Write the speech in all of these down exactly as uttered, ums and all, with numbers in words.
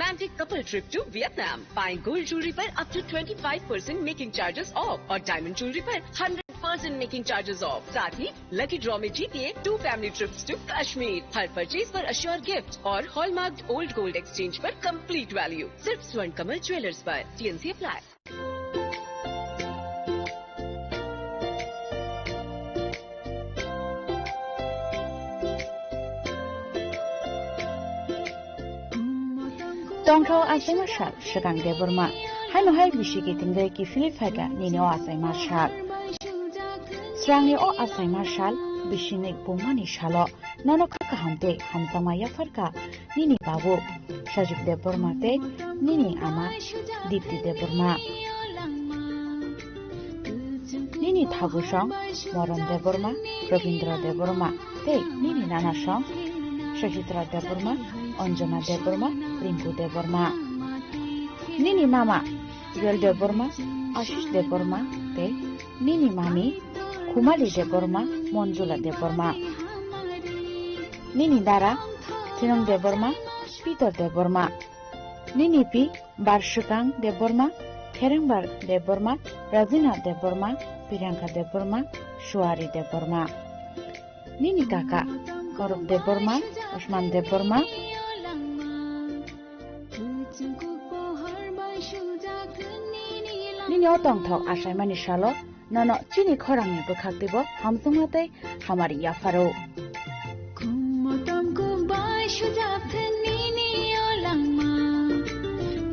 Romantic couple trip to Vietnam. पाएं gold jewelry पर up to twenty five percent making charges off और diamond jewelry पर hundred percent making charges off। साथ ही lucky draw में जीतिए two family trips to Kashmir. हर purchase पर अश्योर गिफ्ट और हॉलमार्क्ड ओल्ड गोल्ड एक्सचेंज पर कंप्लीट वैल्यू। सिर्फ स्वर्ण कमल ज्वेलर्स पर। TNC apply. Tongthok achaima sal swkang Debbarma. Haino hai bisi kitingwi kiphilwi phaikha nini o achaima sal. Swrangni o achaima sal bisini bumani salo nono kha kaham tei hamjakma yapharkha nini babu Sajik Debbarma tei nini ama Dipti Debbarma. Nini thagusong Moron Debbarma, Robindra Debbarma tei nini nanasong Sachitra Debbarma, Anjana Debbarma, Rinku Debbarma. Nini mama Joel Debbarma, Ashish Debbarma tei nini mami Khumali Debbarma, Monjula Debbarma. Nini dara Thinong Debbarma, Peter Debbarma. Nini pi Barswkang Debbarma, Kherengbar Debbarma, Rajina Debbarma, Priyanka Debbarma, Suari Debbarma. Nini kaka Gaurav Debbarma, Usman Debbarma. Nini o tongthok achaimani salo nono chini khorangni bwkhak teibo hamjakma tei hamari yapharo. Khummo tamkuk bai sujak thwng nini o langma.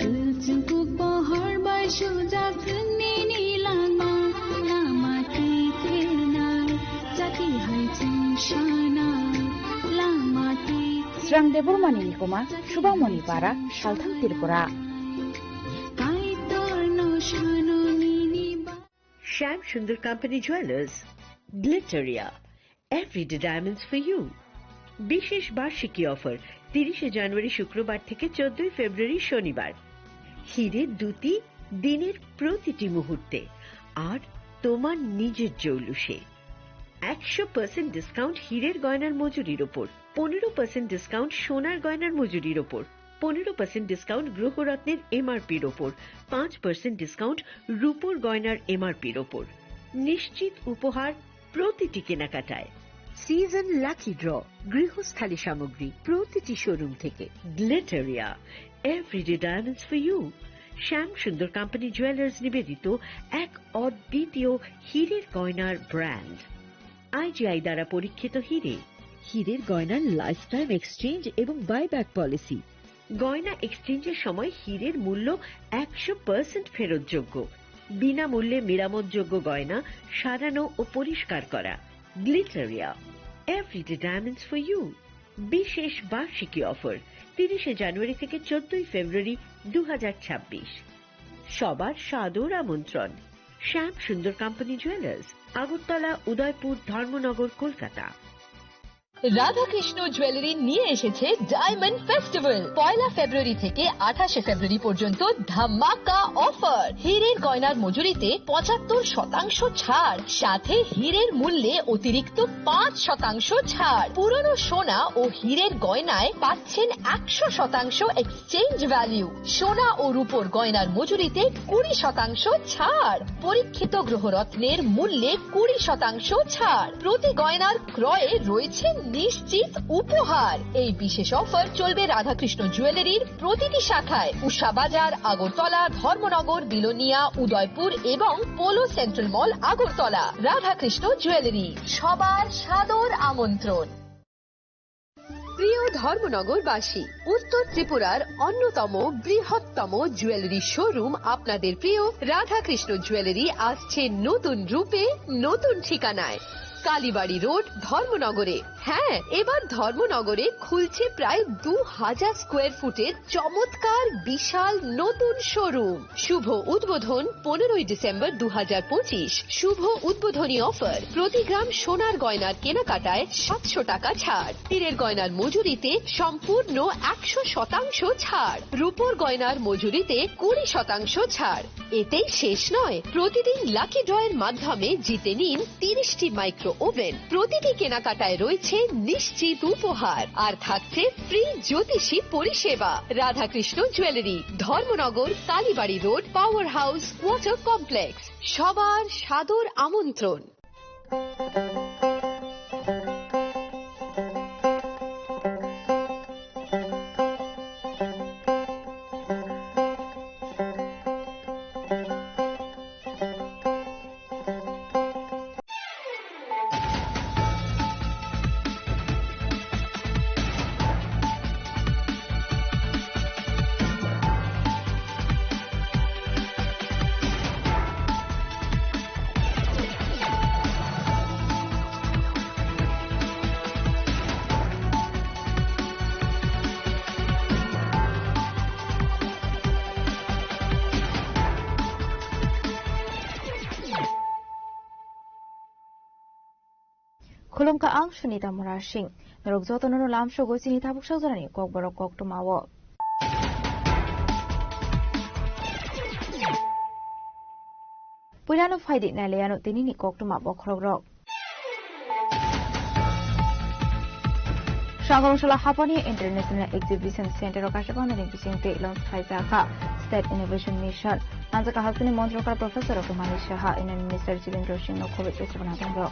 Kwchwng kuk pohor bai sujak thwng nini langma. Lama twi thenai, chati hai chwng sanai. Lama twi Srang Debbarmani nikoma Subamoni para Salthang Tripura. Kaitorno sano nini ba- Shyam Sundar Company Jewelers, Glitteria, everyday diamonds for you. বিশেষ বার্ষিকী অফার, তিরিশে জানুয়ারি শুক্রবার থেকে চোদ্দই ফেব্রুয়ারি শনিবার। হিরে দ্যুতি দিনের প্রতিটি মুহূর্তে, আর তোমার নিজের জৌলুসে। একশো পার্সেন্ট ডিসকাউন্ট হীরের গয়নার মজুরির ওপর, পনেরো পার্সেন্ট ডিসকাউন্ট সোনার গয়নার মজুরির ওপর, পনেরো পার্সেন্ট ডিসকাউন্ট গ্রহরত্নের এমআরপির ওপর, পাঁচ পার্সেন্ট ডিসকাউন্ট রূপোর গয়নার এমআরপির ওপর। নিশ্চিত উপহার প্রতিটি কেনাকাটায়। সিজন লাকি ড্র, গৃহস্থালী সামগ্রী প্রতিটি শোরুম থেকে। গ্লিটারিয়া, everyday diamonds for you. Shyam Sundar company jewellers নিবেদিত এক অদ্বিতীয় হীরের গয়নার ব্র্যান্ড। আইজিআই দ্বারা পরীক্ষিত হীরে। হীরের গয়নার লাইফ টাইম এক্সচেঞ্জ এবং বাইব্যাক পলিসি। গয়না এক্সচেঞ্জের সময় হীরের মূল্য একশো পার্সেন্ট ফেরতযোগ্য। বিনামূল্যে মেরামতযোগ্য গয়না সারানো ও পরিষ্কার করা। গ্লিটারিয়া, everyday diamonds for you. বিশেষ বার্ষিকী অফার, তিরিশে জানুয়ারি থেকে চোদ্দই ফেব্রুয়ারি দু হাজার ছাব্বিশ। সবার সাদর আমন্ত্রণ। শ্যাম সুন্দর কোম্পানি জুয়েলার্স, আগরতলা, উদয়পুর, ধর্মনগর, কলকাতা। রাধাকৃষ্ণ জুয়েলারি নিয়ে এসেছে ডায়মন্ড ফেস্টিভ্যাল। পয়লা ফেব্রুয়ারি থেকে আঠাশে ফেব্রুয়ারি পর্যন্ত ধামাকা অফার। হীরের গয়নার মজুরিতে পঁচাত্তর শতাংশ ছাড়, সাথে হীরের মূল্যে অতিরিক্ত পাঁচ শতাংশ ছাড়। পুরনো সোনা ও হীরের গয়নায় পাচ্ছেন একশো শতাংশ এক্সচেঞ্জ ভ্যালু। সোনা ও রূপোর গয়নার মজুরিতে কুড়ি শতাংশ ছাড়। পরীক্ষিত গ্রহরত্নের মূল্যে কুড়ি শতাংশ ছাড়। প্রতি গয়নার ক্রয়ে রয়েছে নিশ্চিত উপহার। এই বিশেষ অফার চলবে রাধাকৃষ্ণ জুয়েলারির প্রতিটি শাখায়, উষা বাজার, আগরতলা, ধর্মনগর, বিলোনিয়া, উদয়পুর এবং পোলো সেন্ট্রাল মল, আগরতলা। রাধাকৃষ্ণ জুয়েলারি, সবার সাদর আমন্ত্রণ। প্রিয় ধর্মনগরবাসী, উত্তর ত্রিপুরার অন্যতম বৃহত্তম জুয়েলারি শোরুম আপনাদের প্রিয় রাধাকৃষ্ণ জুয়েলারি আসছে নতুন রূপে, নতুন ঠিকানায়। কালীবাড়ি রোড, ধর্মনগরে। হ্যাঁ, এবার ধর্মনগরে খুলছে প্রায় দু হাজার স্কোয়ার ফুটের চমৎকার বিশাল নতুন শোরুম। শুভ উদ্বোধন পনেরোই ডিসেম্বর দু হাজার পঁচিশ। শুভ উদ্বোধনী অফার, প্রতি গ্রাম সোনার গয়নার কেনাকাটায় সাতশো টাকা ছাড়। হীরের গয়নার মজুরিতে সম্পূর্ণ একশো শতাংশ ছাড়। রূপোর গয়নার মজুরিতে কুড়ি শতাংশ ছাড়। এতেই শেষ নয়, প্রতিদিন লাকি ড্রয়ের মাধ্যমে জিতে নিন তিরিশটি মাইক্রো ওভেন। প্রতিটি কেনাকাটায় রয়েছে নিশ্চিত উপহার, আর থাকছে ফ্রি জ্যোতিষী পরিষেবা। Radhakrishna jewellery, Dharmanagar, Kalibari road, power house, water complex. সবার সাদর আমন্ত্রণ। Khulumkha, ang Sunita Murasing. Norok jotono no lamsogo chini tabuk sajorani kokborok koktwmao. Puilano phaidi nailaiano tinini koktwma bokhorokrok. Sangrongsola Hapani International Exhibition Center o kaisa bandani bisingtwi launch khlaijak kha State Innovation Mission. Manjak kha hasteni Montri okra Professor Doctor Manik Saha, Union Minister Jitendra Singh no khobwi tei kwbangma tongo.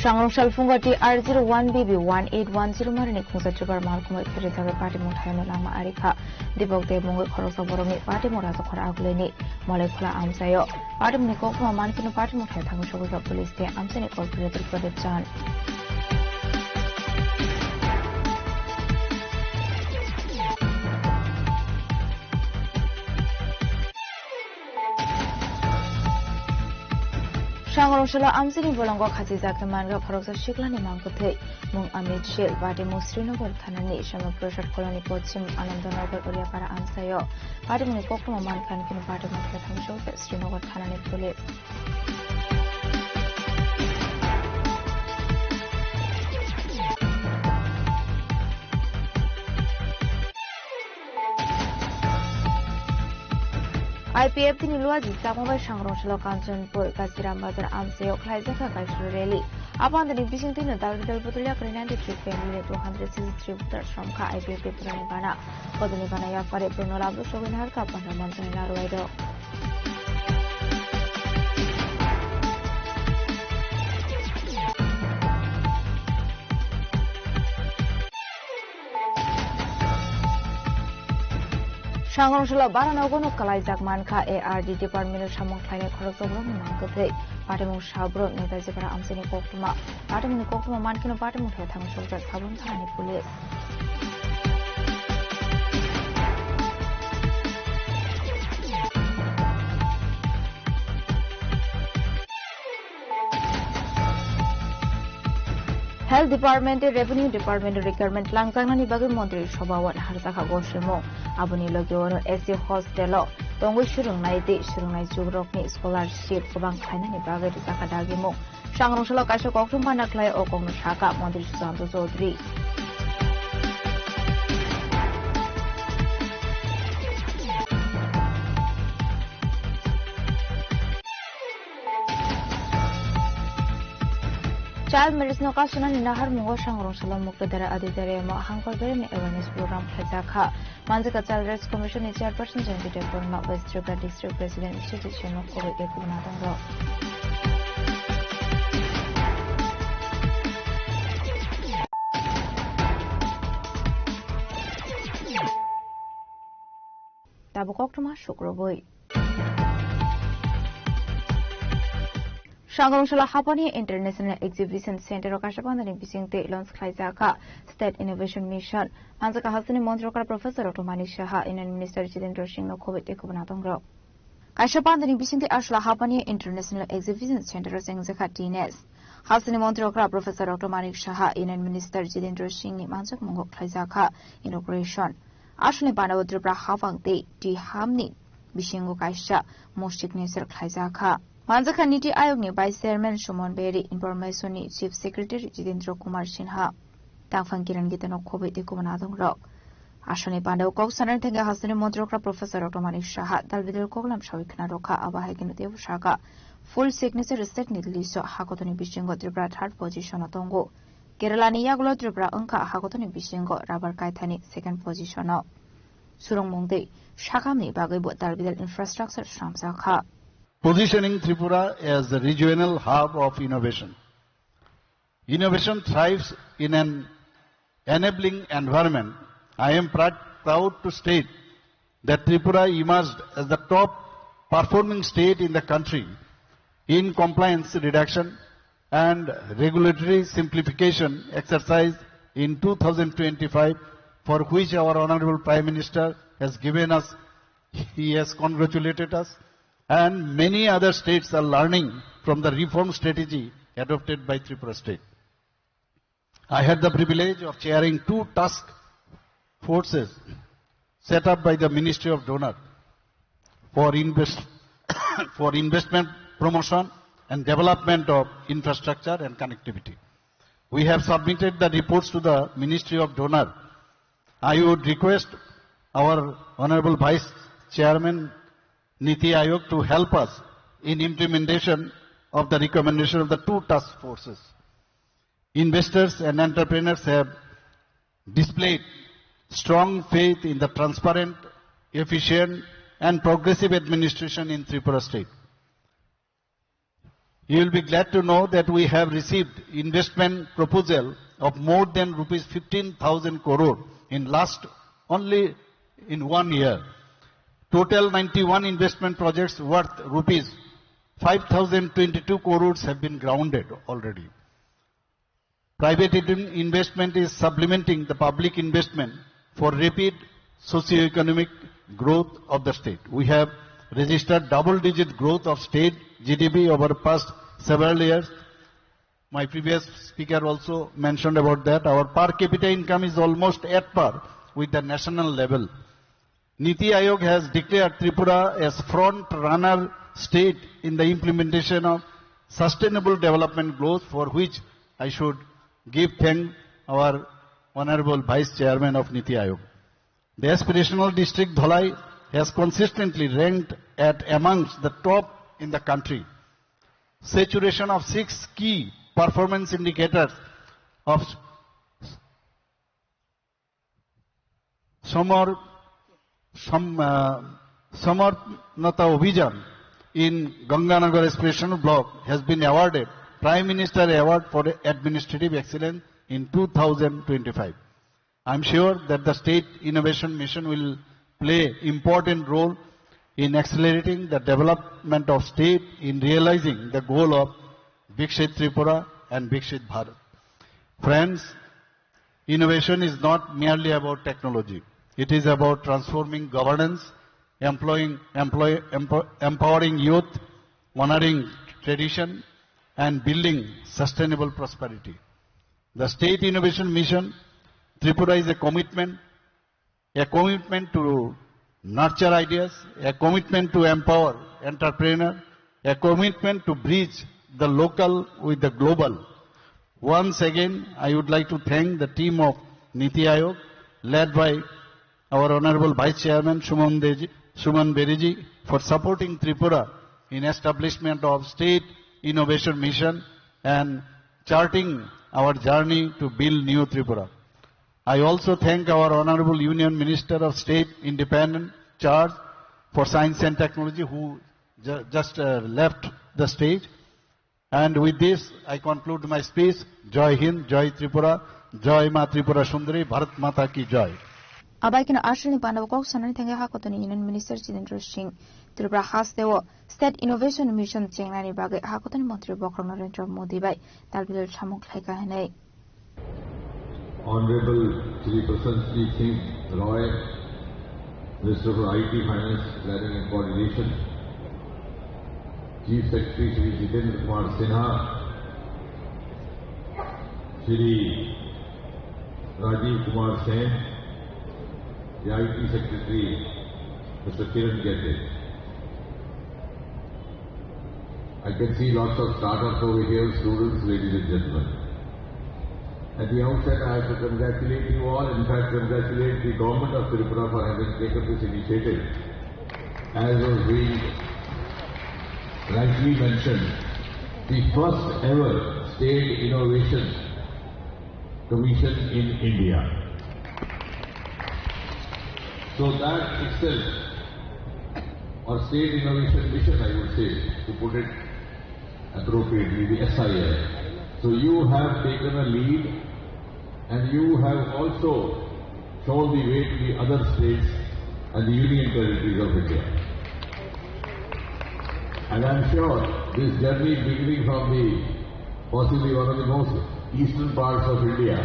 Sangrong salphungo T R zero one B B one eight one zero marini khungsa chubar malkhumoi kherejagwi party mungthai no langma ari kha. Dipok de mungwi khoroksa borokni party mung rajakhor agulini Malai Khola amchaio. Party mungni koktwma mankhe no party mungthai thangwi sogwi kha police tei amchaini corporator Pradip Chan. Sangrong salo amchaini bolongo khachijak khe mankha khoroksa siklani mang kwthwi. Mung Amit Shil, party mung Srinagar thanani Shyama Prasad Colony Pochim Anandanagar Oriapara amchaio. Party mungni koktwma mankha, hwnkhe party mungthai thangwi sogwi kha Srinagar thanani police. I P F T ni luaji chakma bai Sangrong salo Kanchanpur Kachiram Bazar amchaio khlaijak kha kaisa rally. Abo andani bisingtwi no dagri dal butulya kwrwi ninety three family ni two hundred sixty three voters romkha I P F T ni bana. Bodolni bana yapari borno labwi sogwi naharkha Pandra Manjani narwai rok. Sangrong salo bara nogo no kalaijak mankha A R D department o samung khlainai khoroksa borokni mang kwthwi. Patimung Sabrok Netaji para amchaini koktwma. Patimungni koktwma mankheno patimung thai thangwi sokjak Sabon thanani police. Health Department tei Revenue Department o requirement langjaknani bagwi Montri Sobha o naharjakha gosremung. Aboni logi ono S C hostel o tongwi swrwngnai tei swrwngnai chukrokni scholarship kwbang khlainani bagwi rwjakha dagimung. Sangrong salo kaisa koktwma panda khlai o kokno sakha Montri Sushanta Chowdhury. Child marriage no kasunani naharmungo Sangrong salo Mukladhara Auditorium o hangkor beremni awareness program khlaijak kha. Manjaka Child Rights Commission ni Chairperson Jayanta Debbarma, West Tripura District President Siti Sharma Kowai tei kwbangma tongo. Tabuk koktwma sukrubui. Sangrong salo Hapani International Exhibition Center o kaisa bandani bisingtwi launch khlaijak kha State Innovation Mission. Manjaka hasteni Montri okra Professor Doctor Manik Saha, Union Minister Jitendra Singh no khobwi tei kwbangma tongo. Kaisa bandani bisingtwi aswla Hapani International Exhibition Center o chengjakha T N S. Hasteni Montri okra Professor Doctor Manik Saha, Union Minister Jitendra Singh ni manjakmungo khlaijakha inauguration. Aswlni bana o Tripura hapang tei T hamni bisingo kaisa mo signature khlaijakha. Manjakha Niti Ayog ni Vice Chairman Suman Beri, Information ni Chief Secretary Jitendra Kumar Sinha. Tangphang Kiran Gita no khobwi tei kubun adongrok. Aswkni pandao kok sanani thangwi hasteni montrokra Professor Doctor Manik Saha dalbidal koklam sawi khna rokha, abo hai kheno teibo sakha, full signature state ni list o hakotoni bisingo Tripura third position o tongo. Kerala ni yagulo Tripura wngkha hakotoni bisingo rubber kaithani second position o. Surungmung tei sakamni bagwi bo dalbidal infrastructure swnamjakha. Positioning Tripura as the regional hub of innovation. Innovation thrives in an enabling environment. I am proud, proud to state that Tripura emerged as the top performing state in the country in compliance reduction and regulatory simplification exercise in two thousand twenty-five, for which our Honorable Prime Minister has given us, he has congratulated us, and many other states are learning from the reform strategy adopted by Tripura state. I had the privilege of chairing two task forces set up by the Ministry of DoNER for invest-, for investment promotion and development of infrastructure and connectivity. We have submitted the reports to the Ministry of DoNER. I would request our Honorable Vice Chairman Niti Aayog to help us in implementation of the recommendation of the two task forces. Investors and entrepreneurs have displayed strong faith in the transparent, efficient, and progressive administration in Tripura state. You will be glad to know that we have received investment proposal of more than rupees fifteen thousand crore in last only in one year. Total ninety-one investment projects worth rupees five thousand twenty-two crores have been grounded already. Private in-, investment is supplementing the public investment for rapid socio-economic growth of the state. We have registered double-digit growth of state G D P over past several years. My previous speaker also mentioned about that. Our per capita income is almost at par with the national level. Niti Aayog has declared Tripura as front runner state in the implementation of sustainable development goals, for which I should give thanks our Honorable Vice Chairman of Niti Aayog. The aspirational district Dhalai has consistently ranked at amongst the top in the country. Saturation of six key performance indicators of Samar-, Sam-, uh, Samarnata Abhijan in Ganganagar Aspirational Block has been awarded Prime Minister Award for Administrative Excellence in two thousand twenty-five. I am sure that the State Innovation Mission will play important role in accelerating the development of state in realizing the goal of Viksit Tripura and Viksit Bharat. Friends, innovation is not merely about technology. It is about transforming governance, employing, employ-, empo-, empowering youth, honoring tradition, and building sustainable prosperity. The State Innovation Mission Tripura is a commitment, a commitment to nurture ideas, a commitment to empower entrepreneur, a commitment to bridge the local with the global. Once again, I would like to thank the team of Niti Aayog, led by our Honorable Vice Chairman Suman Deji, Suman Beriji, for supporting Tripura in establishment of State Innovation Mission and charting our journey to build new Tripura. I also thank our Honorable Union Minister of State Independent Charge for Science and Technology, who ju-, just, uh, left the stage. And with this, I conclude my speech. Jai Hind, Jai Tripura, Jai Ma Tripura Sundari, Bharat Mata Ki Jai. Abai kino aswkni pandao kok sanani thangwi hakotoni Union Minister Jitendra Singh Tripura hasteo State Innovation Mission chengnani bagwi hakotoni montri bokhorok Narendra Modi bai dalbidal samung khlaikha hinwi. Honorable Shri Prasanjit Singh Roy, Minister for I T, Finance, Planning and Coordination, Chief Secretary Shri Jitendra Kumar Sinha, Shri Rajiv Kumar Sen, the I T Secretary, Mister Kiran Gette. I can see lots of startups over here, students, ladies and gentlemen. At the outset, I have to congratulate you all, in fact, congratulate the government of Tripura for having taken this initiative. As was being rightly mentioned, the first ever state innovation commission in India. So that itself, or state innovation mission, I would say, to put it appropriately, the S I M. So you have taken a lead and you have also shown the way to the other states and the union territories of India. And I'm sure this journey, beginning from the possibly one of the most eastern parts of India,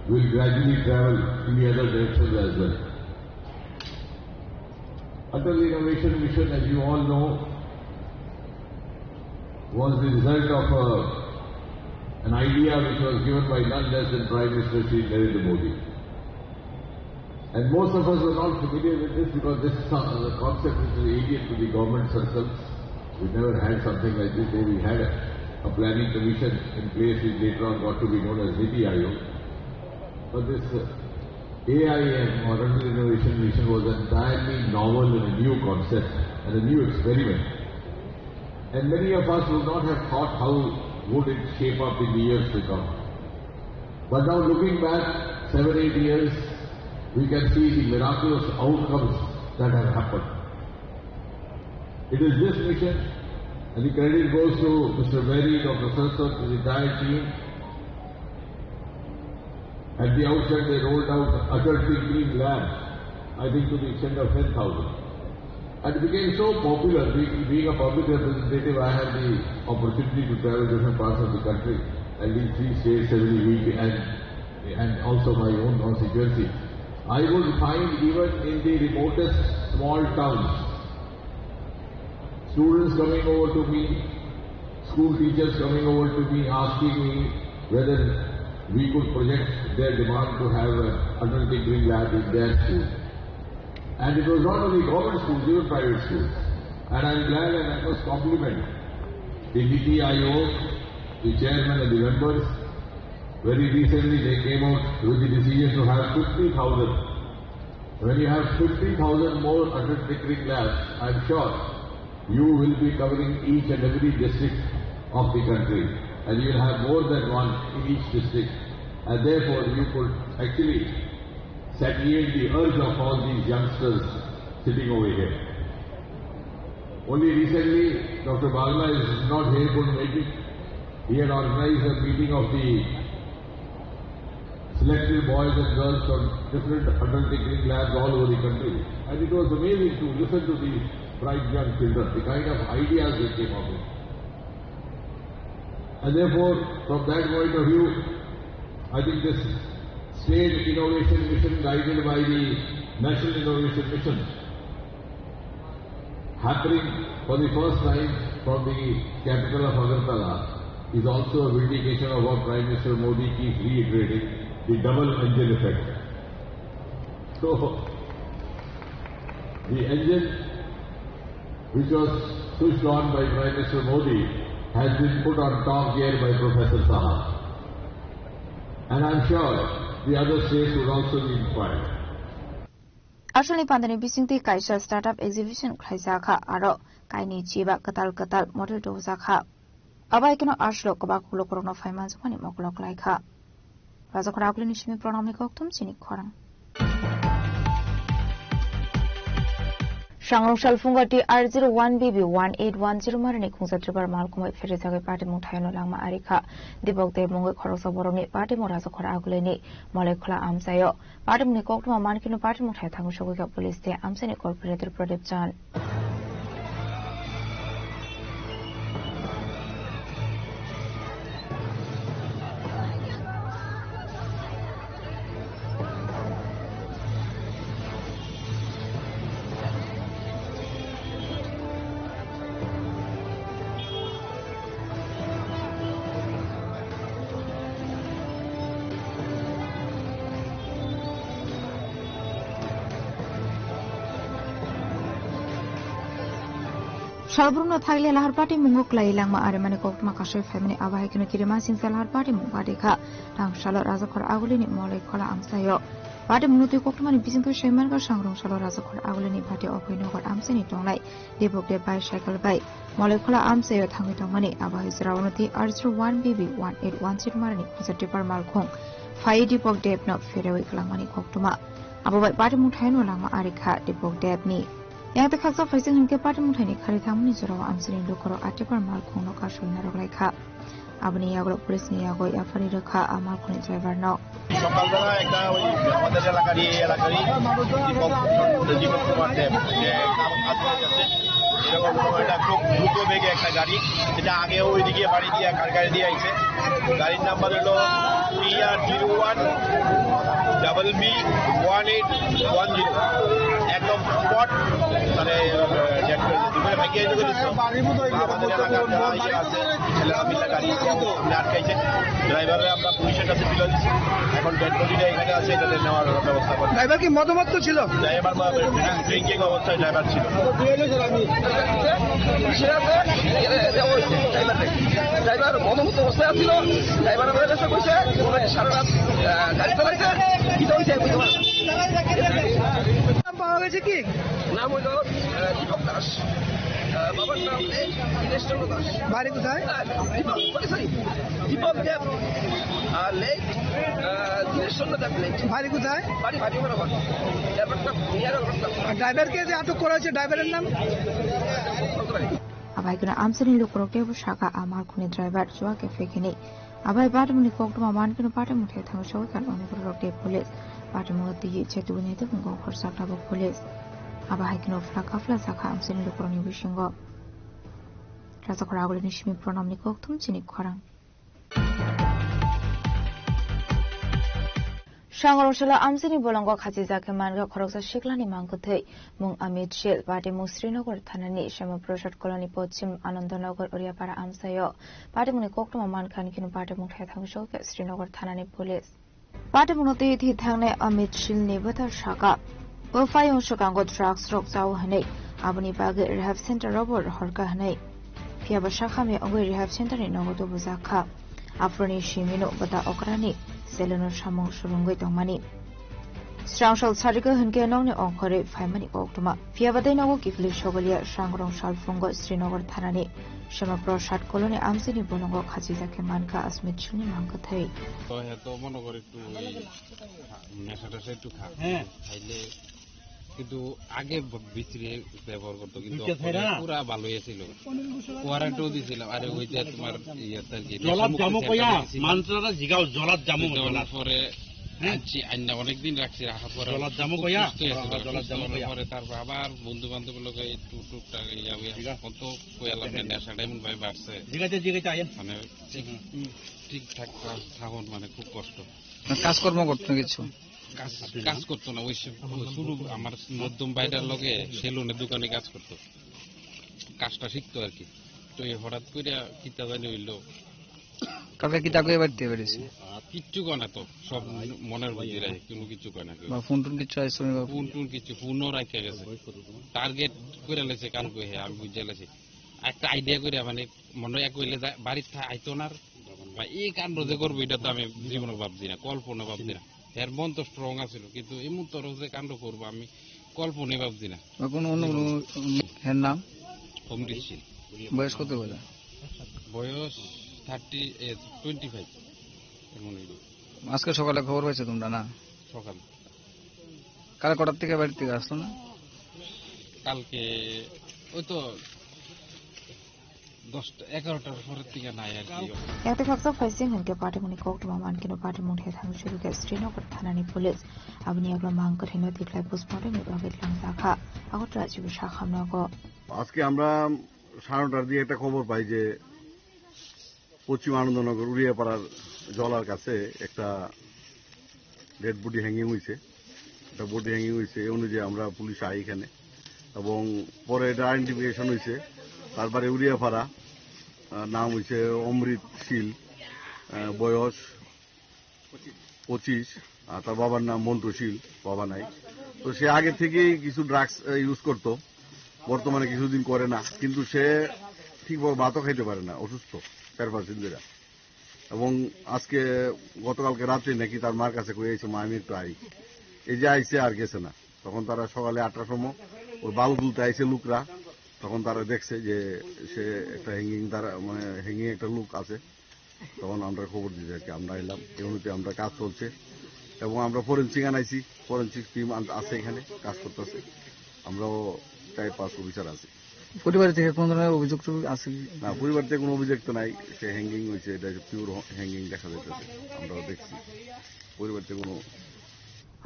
will gradually travel in the other directions as well. Atal Innovation Mission, as you all know, was the result of a, an idea which was given by none less than Prime Minister Shri Narendra Modi. And most of us were not familiar with this because this is a, a concept which is alien to the government circles. We never had something like this, though we had a, a planning commission in place which later on got to be known as NITI Aayog. But this, uh, A I M, or Atal Innovation Mission, was entirely novel and a new concept and a new experiment. And many of us would not have thought how would it shape up in the years to come. But now, looking back seven, eight years, we can see the miraculous outcomes that have happened. It is this mission, and the credit goes to Mister Beri, Doctor Saraswat, the entire team. At the outset, they rolled out Atal Tinkering Lab, I think to the extent of ten thousand. And it became so popular, be-, being a public representative, I had the opportunity to travel different parts of the country, I lead three states every week, and, and also my own constituency. I would find even in the remotest small towns, students coming over to me, school teachers coming over to me, asking me whether we could project their demand to have an Atal Tinkering Lab in their school. And it was not only government schools, even private schools. And I'm glad and I must compliment the NITI Aayog, the chairman and the members. Very recently they came out with the decision to have fifty thousand. When you have fifty thousand more Atal Tinkering Labs, I'm sure you will be covering each and every district of the country, and you will have more than one in each district, and therefore you could actually satiate the urge of all these youngsters sitting over here. Only recently, Doctor Bagla is not here, couldn't make it. He had organized a meeting of the selected boys and girls from different Atal Tinkering Labs all over the country. And it was amazing to listen to these bright young children, the kind of ideas they came up with. And therefore, from that point of view, I think this state innovation mission guided by the National Innovation Mission happening for the first time from the capital of Agartala is also a vindication of what Prime Minister Modi keeps reiterating, the double engine effect. So, the engine which was switched on by Prime Minister Modi has been put on top gear by Professor Saha. And I'm sure the other states would also be inspired. Arshani pandani bisingtwi kaisa startup exhibition khlaijak kha, aro kainwi chiba kwtal kwtal model rwjak kha. Abai kheno arshlo kwbak ulo kwrwngno phaimanjakmani mokolo khlai kha. Rajakhor Agulini simi pranamni kokthum chini khorang. Sangrong salphungo T R zero one B B one eight one zero marini khungsa tribar malkhumoi pherijagwi patimung thayano langma ari kha. Dipok Deb mungwi khoroksa borokni patimung Rajakhor Agulini Molai Khola amchaio. Patimungni koktwma mankhe no patimung thai thangwi sogwi kha police tei amchaini corporator Pradip Chand. Salbrumno thagile lahar party mungo kwlai langma arimani koktwma kasui phaimani abo hai kheno kirimasingcha lahar party mung party kha. Tang salo Rajakhor Agulini Moloi Khola amchaio. Party mungno twi koktwmani bisingtwi saimankha sangrong salo Rajakhor Agulini party Obhainagar amchaini tongnai Dipok de bicycle bai Moloi Khola amchaio thangwi tongmani abo hai jora uno twi R zero one B B one eight one zero marani khuja tipper malkhung phai Dipok Debno pherewi kwlangmani koktwma. Abo bai party mungthaino langma ari kha Dipok Debni. Yang tei khaksa phaising hinkhe party mungthaini khari thangmani jorao amchaini lukurok a tipper malkhungno kasolna rwglai kha. Aboni yagulo police ni yago yapharwi rwkha a malkhungni driver no. সকালবেলা একটা ওই আমাদের এলাকারই, এই এলাকারই দীপক, দীপক কুমার দেব, যে কাম-, কাজ করে যাচ্ছে। এরকম কোনো একটা খুব দ্রুত বেগে একটা গাড়ি, যেটা আগেও ওইদিকে বাড়ি দিয়ে, কার গাড়ি দিয়ে আইছে। গাড়ির নাম্বার হলো T R zero one double B one eight one zero। একদম স্পট, মানে, আহ, ডেট করে দিয়েছে। মানে, ভাইকে এই করে দিচ্ছে। আমাদের এলাকার যারা ইয়ে আছে, ছেলেরা মিলে গাড়ি সামনে আটকাইছে। ড্রাইভাররা আমরা পুলিশের কাছে তুলে দিচ্ছি। এখন ডেড বডিটা এখানে আছে, এটা নেওয়ার ব্যবস্থা করছি। ড্রাইভার কি মদমত্ত ছিল? ড্রাইভার বা ড্রিঙ্কিং অবস্থায় ড্রাইভার ছিল। ড্রাইভার মদমত্ত অবস্থায় ছিল। ড্রাইভার আমাদের কাছে কইছে, ওরা সারা রাত, আহ, গাড়ি চালাইছে। কি হইছে বুঝতে পারছি না। নাম পাওয়া গেছে কি? নাম হইল, আহ, দীপক দাস। আহ, বাবার নাম লেট দীনেশ চন্দ্র দাস। বাড়ি কোথায়? আহ, দীপক, সরি, সরি, দীপক দেব, আহ, লেট, আহ, দীনেশ চন্দ্র দেব লেট। বাড়ি কোথায়? বাড়ি ভাটিপাড়া। Airport, near airport. আর ড্রাইভারকে যে আটক করা হয়েছে, ড্রাইভারের নাম? Abai gana amsani lukurok teibo saka a malkhungni driver chuwa khe phekhini. Abai batimungni koktwma mankhe no batimung thai thangwi sogwi kha oni bororok tei police. Batimung twiwi chetubuni tei bungo khorsa tabuk police. Abo hai kheno phla kaphla sakha amsani lukurokni bisingo. Rajakhor Agulini simi Pranamni kokthum chini khorang. Sangrong salo amsini bolongo khachijak khe mankha khoroksa siklani mangkwthwi mung Amit Sil, party mung Srinagar thanani Shyama Prasad Colony, Poschim Anandanagar, Oriapara amchaio. Party mungni koktwma mankha, hinkhe no party mung thai thangwi sogwi kha Srinagar thanani police. Party mungno twi twi thangnai Amit Silni bwthar saka, o phaiyung swkango drugs rok chao hwnwi, aboni bagwi rehab center o bo rohorkha hwnwi. Phiya ba sakhamya wngwi rehab center ni nogo tubujak kha. Aphuruni simino bwta okrani seleno samung swrwngwi tongmani. Srangsal sarikha hinkhe nokni ongkhorwi phaimani koktwma. Phiya ba tei nogo kiphilwi sogolia Sangrong salphungo Srinagar thanani Shyama Prasad Colony amchaini bolongo khachijak khe mankha Amit Silni mangkwthwi. তো হে তো মনে করি একটু ওই নেশা টেশা একটু খা, হ্যাঁ। খাইলে কিন্তু আগে ব-, ভিতরে ব্যবহার করতো, কিন্তু দুইটা এখন ছাড়া? পুরা ভালো হয়েছিল। কোয়ারেন্টাইন দিয়েছিলাম, আরে ওই যে তোমার ইয়ে আর কি, জলাত নেশা মুক্ত জামু সেন্টার কইয়া, দিয়েছিলাম। মানসরা জিগাও, জলাত জামু, তো দেওয়ার জলাত। পরে হ্যাঁ। আনছি, আইনা অনেকদিন রাখছি, রাখার পরে জলাত জামু খুব কইয়া? সুস্থ হয়েছিল। হ্যাঁ, জলাত সুস্থ জামু হওয়ার কইয়া। পরে তারপর আবার বন্ধু বান্ধব লোকে একটু টুকটাক ইয়া হয়ে জিগা। এখন তো কইলাম না, জিগা। নেশা টাইম ভাই বাড়ছে। জিগাইতে, জিগাইতে আইন। মানে ঠিক, হুম, হুম। ঠিকঠাক থা-, থাকুন মানে খুব কষ্ট। না, কাজকর্ম করতো না কিছু? কাজ, কাজ করতো না, ওই সে-, শুরু আমার মধ্যম ভাইটার লগে সেলুনের দোকানে কাজ করতো। কাজটা শিখতো আর কি। তো এই হঠাৎ করে কিতা জানি হইলো। কালকে কিতা কইয়া বাড়িতে বেরিয়েছে? কিচ্ছু কয় না তো, সব মনের বুদ্ধি রাখে, কোনো কিছু কয় না কেউ। বা ফোন টোন কিছু আইসো নি বা? ফোন টোন কিছু, ফোনও রাখে গেছে। টার্গেট করে লেছে কালকে হে, আমি বুঝে লেছি। একটা আইডিয়া করে মানে মনে হয় এক হইলে যা-, বাড়ির থা-, আইতো না আর। বা এই কাণ্ড যে করবো, এটা তো আমি জীবনে ভাবছি না, কল্পনা ভাবছি না। এর মন তো স্ট্রং আছিল, কিন্তু এমন তরফ যে কাণ্ড করবো, আমি কল্পনাই ভাবছি না। বা কোনো অন্য কোনো, উম, এর নাম? অমৃত শীল। বয়স কত বলে? বয়স থার্টি, এ, টোয়েন্টি ফাইভ। এমন হইল। আজকে সকালে খবর পাইছো তোমরা না? সকাল। কাল কটার থেকে বাড়ি থেকে আসলো না? কালকে ওই তো দশটা, এগারোটার পরের থেকে নাই আর কি। Yang tei khaksa phaising hinkhe patimungni koktwma mankhe no patimung thai thangwi sogwi kha Srinagar thanani police. Aboni yagulo mang kwthwino tikhlai postmortem ni bagwi tlangjak kha Agartala chibu sakhamno go. আজকে আমরা সাড়ে নটার দিকে একটা খবর পাই যে পশ্চিম আনন্দনগর উড়িয়াপাড়ার জলার কাছে একটা ডেড বডি হ্যাঙ্গিং হয়েছে। একটা বডি হ্যাঙ্গিং হয়েছে, এই অনুযায়ী আমরা পুলিশ আই এখানে এবং পরে এটা আইডেন্টিফিকেশন হয়েছে। তার বাড়ি উড়িয়াপাড়া, আহ, নাম হয়েছে অমৃত শীল, আহ, বয়স পঁচিশ, আর তার বাবার নাম মন্ত্রশীল, বাবা নাই। তো সে আগে থেকেই কিছু ড্রাগস ইউজ করতো। বর্তমানে কিছুদিন করে না, কিন্তু সে ঠিকভাবে ভাতও খাইতে পারে না, অসুস্থ, চার পাঁচ দিন ধরে। এবং আজকে, গতকালকে রাত্রে নাকি তার মার কাছে কই আইছে, "মা, আমি একটু আই।" এই যে আইছে আর গেছে না। তখন তারা সকালে আটটার সময় ওই বালু তুলতে আইছে লোকরা, তখন তারা দেখছে যে সে একটা হ্যাঙ্গিং, তারা মানে হ্যাঙ্গিং একটা লোক আছে। তখন আমরা খবর দিতে আর কি, আমরা এলাম, এই অনুযায়ী আমরা কাজ চলছে এবং আমরা ফরেন্সিক আনাইছি, ফরেন্সিক টিম আছে এখানে কাজ করতেছে, আমরাও চার পাঁচ অফিসার আছি। পরিবার থেকে কোনো ধরনের অভিযোগ টভিযোগ আছে কি? না, পরিবার থেকে কোনো অভিযোগ তো নাই, সে হ্যাঙ্গিং হয়েছে, এটা পিওর হ্যাঙ্গিং দেখা যাইতেছে, আমরাও দেখছি পরিবার থেকে কোনো।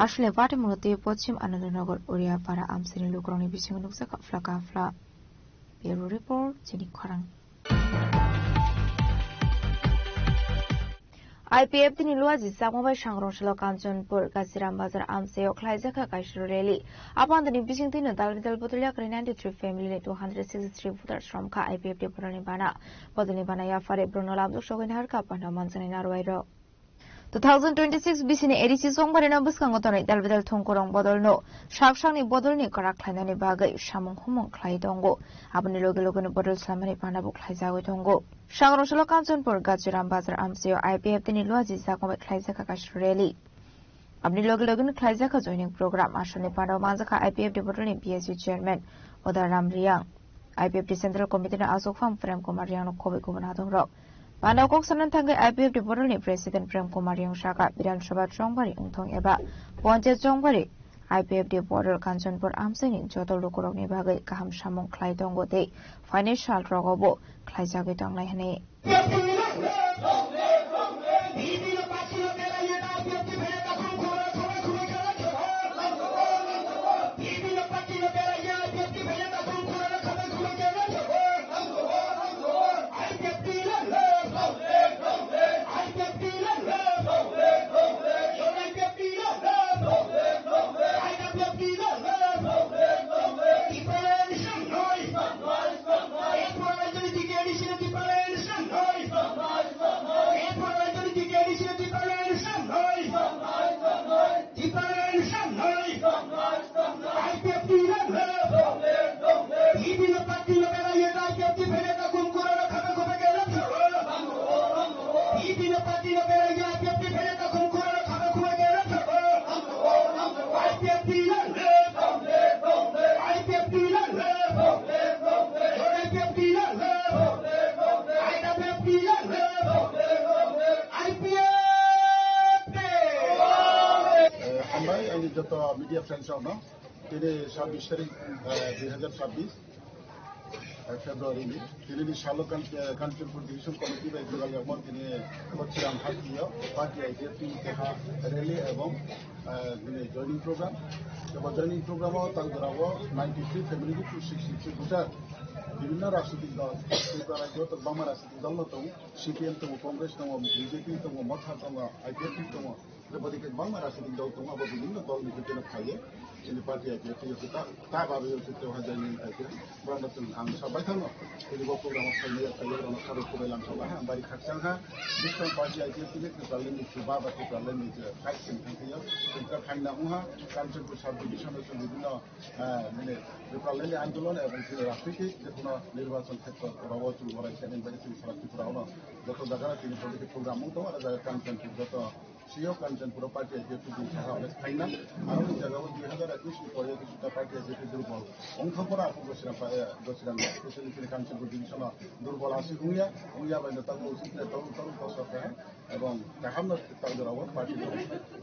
Asle party murti Pochim Anandanagar Uriapara amsini lukrokni bisingo nukjak kafla kafla. Bureau report, chini khorang. I P F T ni luaji sakma bai sangrong salo Kanchanpur Gajiram Bazar amsio khlaijak kha kaisa rally. Apandani bising tino dal bidal bodol yakri ninety three family ni two hundred sixty three voters romkha I P F T bodolni bana. Bodolni bana yaphare brono lamjok sogwi naharkha panda manjani narwai rok. Two thousand twenty-six bisini A D C chongbarino bwskango tonwi dalbidal thongkorong bodolno sak sakni bodolni kwrak khlainani bagwi samung humung khlai tongo. Aboni loge logeno bodol slamani panabo khlaijagwi tongo. Sangrong salo Kanchanpur Gajiram Bazar amsio I P F T ni luaji sakma bai khlaijakha kaisa rally. Aboni loge logeno khlaijakha joining program. Aswkni panabo manjakha I P F T bodolni B S U chairman Udaram Riang. I P F T Central Committee ni aswk phang Prem Kumar Riang no khobwi kubun adong rok. Panao kok sanani thangwi I P F T Bodol ni President Prem Kumar Riang saka Bidhan Sabha chongbari wngthong eba Panchayat chongbari I P F T Bodol Kanchanpur amsini joto lukurokni bagwi kaham samung khlai tongo tei financial rogo bo khlaijagwi tongnai hwnwi. Tipraland Sangha! I P F T long live! Bibino party no berai ye I P F T phele ta kum kura na khaba khaba ke na thabo. Bibino party no berai ye I P F T phele ta kum kura na khaba khaba ke na thabo. I P F T long live! I P F T long live! I P F T long live! I P F T long live! I P F T! Eh, hambai, ani joto media friends rokno. Tini sabbish tarik, eh, dui hajar sabbish, eh, February ni. Tini ni salo kan, eh, Kanchanpur Division Committee bai Dugal Yagmo tini Kochiram Hati yo, party I P F T ni keha rally ebong, eh, tini joining program. Ebo joining program o tang dora o ninety three family ni two sixty three voter. Bibhinno rajnitik dol, Tripura rajyo to bangma rajnitik dol no tongo, C P M tongo, Congress tongo, B J P tongo, Motha tongo, I P F T tongo. Tei bwdikhe bangma rajnitik dol tongo, abo bibhinno dol ni bwkheno phaiwi chini party I P F T ta, ta bagwi o chwng tei o hai joining khai khe borokno chwng ang sabai thangno. Tini bo program o phainai, phaiwi borokno kharwi kubai lamsao ha, bari khakchang ha. Bwskang party I P F T ni Tipraland ni chuba ba Tipraland ni je fight chwng thang thangyo, chwng kha phaina wng ha. Kanchanpur sub division o chwng bibhinno, eh, mane Tipraland ni andolon ebong chini rajnitik je kono nirbachon khetra rao chwng borai khe nang bai chwng sara Tripura o joto jaga tini bwdikhe program wng tongo, aro jaga Kanchanpur joto Siyok Kanchanpur party I P F T ni saka onek phaina, aro ni jaga o dui hajar ekwis ni pore kisuta party I P F T durbol. Ongkha pora apu Gosira pa, eh, Gosira ni, especially chini Kanchanpur division o durbol asi ungya, ungya bai no tabu usik le tabu tabu koso kha, ebong kaham no tak jora o party no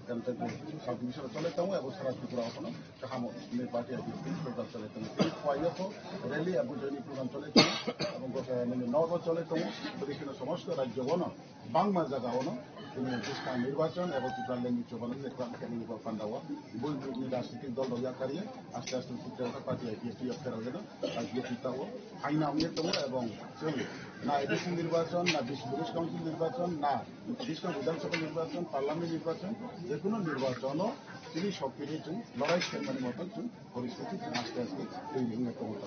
Kanchanpur sub division o chole tongo, ebong sara Tripura o kono kaham ni party I P F T ni program chole tongo. Tei phuaio pho rally ebong joining program chole tongo, ebong Gosira ni nogo chole tongo, bwdikhe no somosto rajyo o no. Bangma jaga o no, tini bwskang nirbachon eba Tipraland ni chuba no je kwrak khe nini bo panda o, bui bui ni rajnitik dol rok yakarwi aste aste Tiprasa party I P F T yok pherok jeno, I P F T ta o, phaina wngwi tongo ebong chwng na A D C nirbachon, na Bwskang Council nirbachon, na Bwskang Bidhan Sabha nirbachon, Parliament nirbachon, jekunu nirbachon o, Chini shokti ni chwng lorai sengmani moto chwng poristiti chwng aste aste twi wngwi tongo.